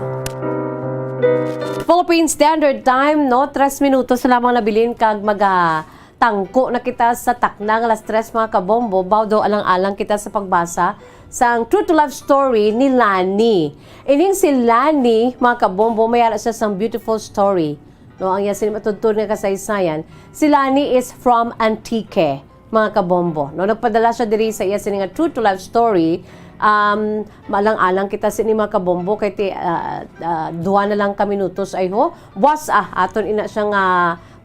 Philippine Standard Time, no? Tres minutos na lamang nabilin kag maga tangko na kita sa takna nga alas tres, mga kabombo, baw daw alang-alang kita sa pagbasa sang true to life story ni Lani. Ining si Lani, mga kabombo, may ara siya sang beautiful story. No, ang iya sini matuod-tuod nga kasaysayan, si Lani is from Antique, mga kabombo. No, nagpadala siya diri sa iya sini nga true to life story. Um, maalang-alang kita sini, mga kabombo, kay ti, ah, ah, duha na lang ka minutos ay ho. Buwas, ah, aton ina siya nga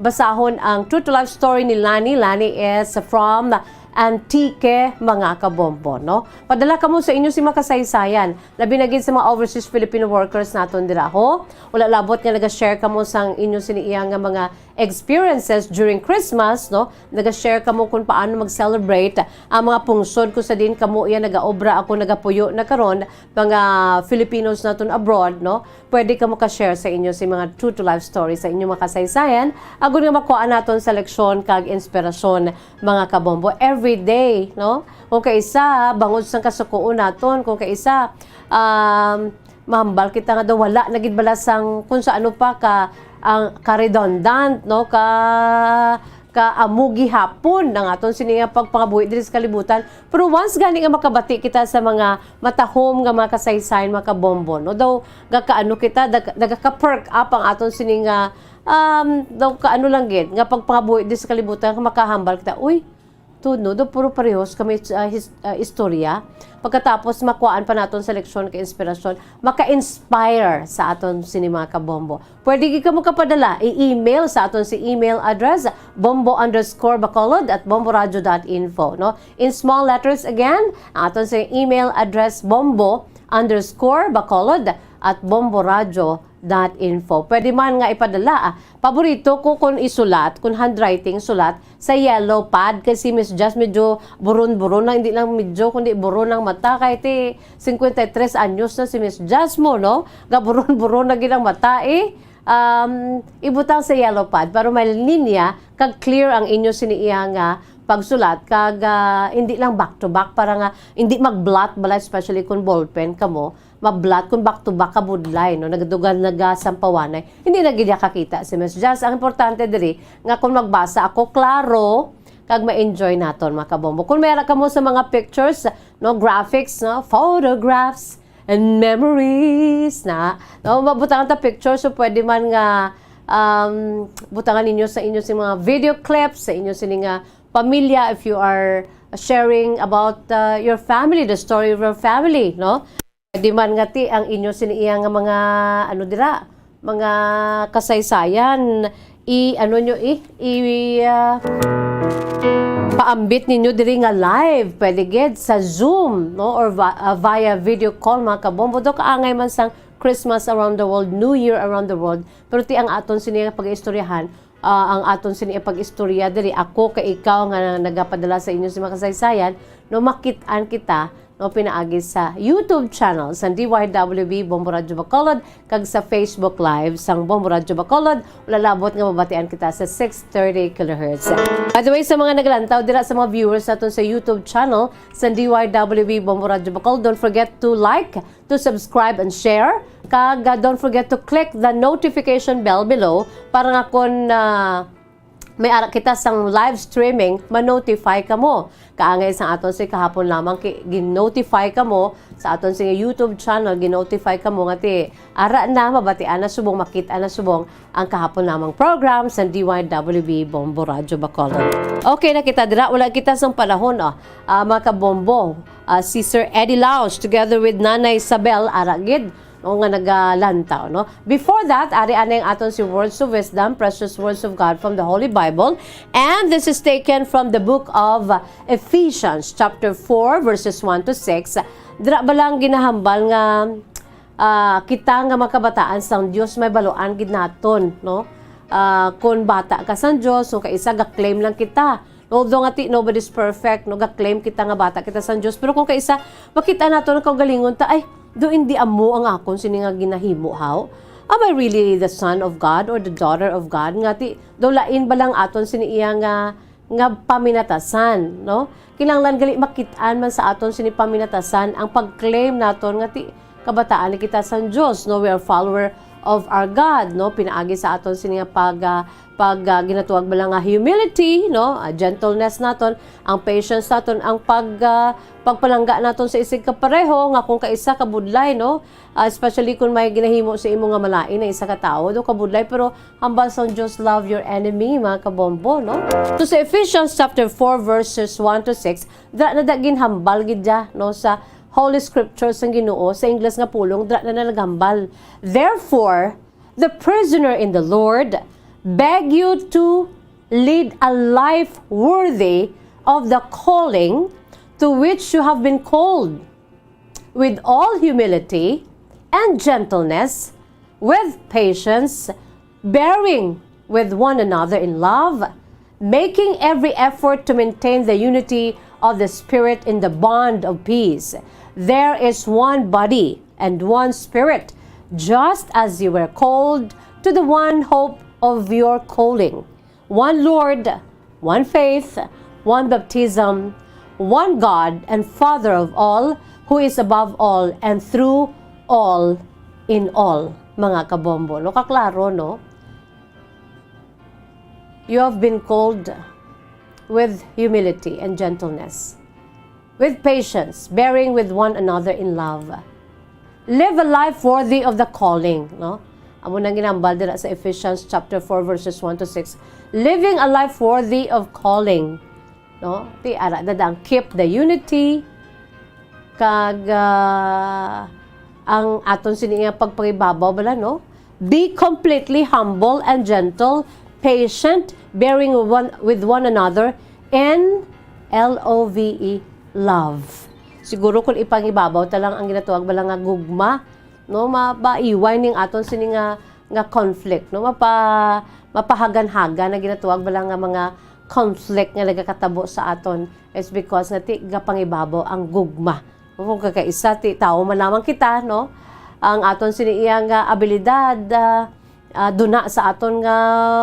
basahon ang true to life story ni Lani. Lani is from Antique, mga kabombo, no? Padala kamo sa inyo si makasaysayan, labi na gid sa mga overseas Filipino workers naton dira, ho. Wala labot nga naga-share kamo sang inyo sini iya nga mga experiences during Christmas, no? Naga-share kamo kung paano mag-celebrate ang mga pungsod kung sa diin kamo iya nagaobra, ako nagapuyo na karon, mga Filipinos naton abroad, no? Pwede kamo ka-share sa inyo si mga true to life story sa inyo mga kasaysayan, agod nga makuha naton sa leksyon kag inspirasyon, mga kabombo. Every day, no? Kung kaisa, bangod sang kasukuon naton, kung kaisa, um, mahambal kita nga daw wala na gid bala sang kung sa ano pa ka, ang ka-redundant, no? Ka, ka-amo gihapon ang aton sini nga pagpangabuhi diri sa kalibutan. Pero once gani nga makabati kita sa mga matahom nga mga kasaysayan, mga kabombo, no? Daw gakaano kita, dag-, nagaka-perk up ang aton sini nga, um, daw kaano lang gid, nga pagpangabuhi diri sa kalibutan, nga makahambal kita, "Uy, tuod, no? Daw puro parehos kami, ah, his-, ah, istorya." Pagkatapos, makuhaan pa naton sa leksyon ka inspirasyon, maka-inspire sa aton sini mga kabombo. Pwede gid kamo kapadala, i-email sa aton si email address, bombo underscore bacolod at bomboradio dot info, no? In small letters again, ang aton si email address, bombo underscore bacolod at bomboradio dot info. Pwede man nga ipadala, ah, paborito ko kung isulat, kung handwriting, sulat, sa yellow pad, kay si Miss Jazz medyo buron-buron na, hindi lang medyo, kundi buron ang mata, kay ti cincuenta y tres anyos na si Miss Jazz mo, no? Gaburon-buron na gid ang mata, eh. Um, ibutang sa yellow pad para may linya kag clear ang inyo sini iya nga pagsulat, kag, ah, hindi lang back to back para nga hindi mag-blot bala, especially kung ballpen kamo. Mablat kung back to back ka budlay, no? Nagadugan, nagasampawanay. Hindi na gid niya kakita si Miss Jazz. Ang importante diri nga kung magbasa ako, klaro, kag ma-enjoy naton, mga kabombo. Kung may ara kamo sa mga pictures, no, graphics, no, photographs and memories na, no, mabutangan ta pictures, so pwede man nga, um, butangan ninyo sa inyo sing mga video clips, sa inyo sini nga pamilya, if you are sharing about, uh, your family, the story of your family, no? Pwede man nga ti ang inyo sini iya nga mga, ano dira, mga kasaysayan, i-, ano nyo, i-, i-, ah, paambit ninyo diri nga live, pwede gid sa Zoom, no? Or va-, ah, via video call, mga kabombo. Do kaangay man sang Christmas around the world, New Year around the world, pero ti ang aton sini nga pag-istoryahan, ah, ang aton sini pag-istorya diri, ako kay ikaw nga nagapadala sa inyo sa mga kasaysayan, no, makit-an kita, no, pinaagi sa YouTube channel sa D Y W B Bombo Radyo Bacolod kag sa Facebook Live sang Bombo Radyo Bacolod. Wala labot nga mabatian kita sa six thirty kilohertz. By the way, sa mga naglantaw dira, sa mga viewers naton sa YouTube channel sa D Y W B Bombo Radyo Bacolod, don't forget to like, to subscribe and share. Kag, ah, don't forget to click the notification bell below para nga kon, ah, may ara kita sang live streaming, ma-notify kamo. Kaangay sang aton si kahapon lamang ki-, gin-notify kamo sa aton si YouTube channel, gin-notify kamo nga ti ara na, mabatian na subong, makit-an na subong ang kahapon lamang program sa D Y W B Bombo Radyo Bacolod. Okay na kita dira, wala kita sang panahon, oh. Ah, mga kabombo, ah, si Sir Eddie Laos together with Nanay Isabel ara gid, no, nga nagalantaw, no? Before that, ari anay ang aton si Words of Wisdom, Precious Words of God from the Holy Bible. And this is taken from the book of Ephesians, chapter four, verses one to six. Dira ba lang ginahambal nga, ah, kita nga mga kabataan sang Dios, may baluan gid naton, no? Ah, kung bata ka sang Dios, kung kaisa ga-claim lang kita, Although nga ti, nobody's perfect, no, ga-claim kita nga bata kita sang Dios, pero kung kaisa, makita nato ang kaugalingon ta, "Ay, do indi amo ang akon sini nga ginahimo, haw? Am I really the son of God or the daughter of God?" Nga ti, do lain ba lang aton sini iya nga, nga paminatasan, no? Kinahanglan gali makit-an man sa aton sini paminatasan ang pag-claim naton nga ti, kabataan ni kita sang Dios, no? We are follower of our God, no? Pinaagi sa aton sini nga pag, ah, pag, ah, ginatuwag bala nga humility, no? Ah, gentleness naton, ang patience naton, ang pag, ah, pagpalangga naton sa isig kapareho nga kung kaisa kabudlay, no? Ah, especially kung may ginahimo sa imo nga malain ang isa ka tawo, do kabudlay, pero hambal sang Dios, "Love your enemy," mga kabombo, no? So sa Ephesians chapter four, verses one to six, dira na da ginhambal gid ya, no, sa Holy Scriptures sang Ginoo, sa Ingles nga pulong, dira na, na naghambal. "Therefore, the prisoner in the Lord, beg you to lead a life worthy of the calling to which you have been called, with all humility and gentleness, with patience, bearing with one another in love, making every effort to maintain the unity of the Spirit in the bond of peace. There is one body and one Spirit, just as you were called to the one hope of your calling. One Lord, one faith, one baptism, one God and Father of all, who is above all and through all in all." Mga kabombo, no? Kaklaro, no? You have been called with humility and gentleness, with patience, bearing with one another in love. Live a life worthy of the calling, no? Amo nang ginambal dira sa Ephesians chapter four, verses one to six. Living a life worthy of calling, no? Ti ara da ang keep the unity, kag, ah, ang aton sini nga pagpangibabaw bala, no? "Be completely humble and gentle, patient, bearing one, with one another in," L O V E, love. Siguro kung ipangibabaw ta lang ang ginatuwag bala nga gugma, no, mapaiway ning aton sini nga, nga conflict, no, mapa-, mapahagan-hagan na ginatuwag bala nga mga conflict nga nagakatabo sa aton. It's because nga ti gapangibabaw ang gugma. Kung kakaisa ti tawo man lamang kita, no, ang aton sini iya nga abilidad, ah, ah, duna sa aton nga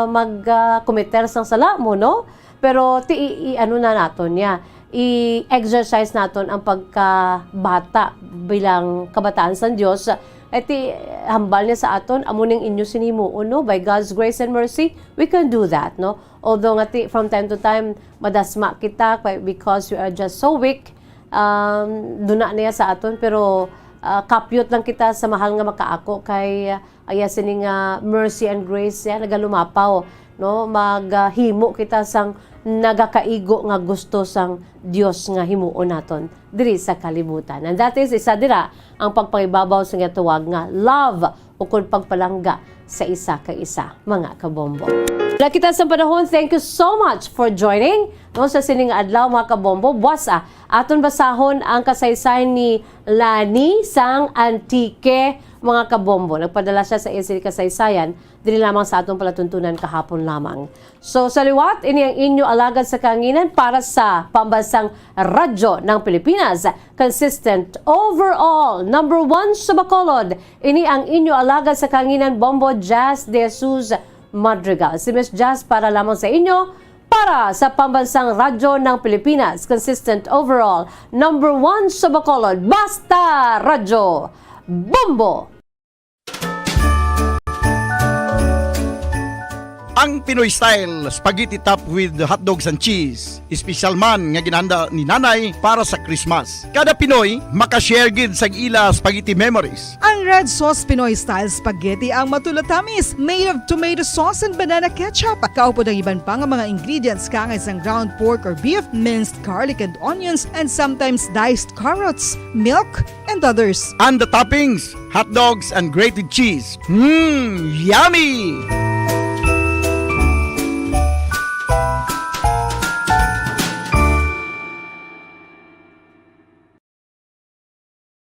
mag, ah, komiter sang sala mo, no? Pero ti i, i-, ano na naton niya, i-exercise naton ang pagkabata bilang kabataan sang Dios. Eh, ti hambal niya sa aton, "Amo ning inyo sini himuon, no? By God's grace and mercy, we can do that," no? Although nga ti, from time to time, madasma kita kay, because we are just so weak, um, duna niya sa aton, pero, ah, kapyot lang kita sa Mahal nga Makaako kay, ah, iya sini nga mercy and grace siya nagalumapaw, no? Maghimo kita sang nagakaigo nga gusto sang Dios nga himuon naton diri sa kalibutan. And that is, isa dira ang pagpangibabaw sa ginatawag nga love, ukon pagpalangga sa isa ka isa, mga kabombo. Wala kita sa panahon, thank you so much for joining, no, sa sining adlaw, mga kabombo. Buwas, ah, aton basahon ang kasaysayan ni Lani sang Antique, mga kabombo. Nagpadala siya sa iya sini kasaysayan, diri lamang sa aton palatuntunan kahapon lamang. So, sa liwat, ini ang inyo alagad sa kahanginan para sa Pambansang Radyo ng Pilipinas, consistent overall, number one sa Bacolod. Ini ang inyo alagad sa kahanginan, Bombo Jazz de Jesus Madrigal. Si Miss Jazz para lamang sa inyo, para sa Pambansang Radyo ng Pilipinas, consistent overall, number one sa Bacolod. Basta Radyo, Bombo! Ang Pinoy style spaghetti topped with hotdogs and cheese, espesyal man nga ginhanda ni Nanay para sa Christmas. Kada Pinoy maka-share gid sa ila spaghetti memories. Ang Red Sauce Pinoy Style Spaghetti ang matulatamis, made of tomato sauce and banana ketchup. Kaupod ang iban pa nga mga ingredients, kaangay sang ground pork or beef, minced garlic and onions, and sometimes diced carrots, milk, and others. And the toppings, hot dogs and grated cheese. Mmm, yummy!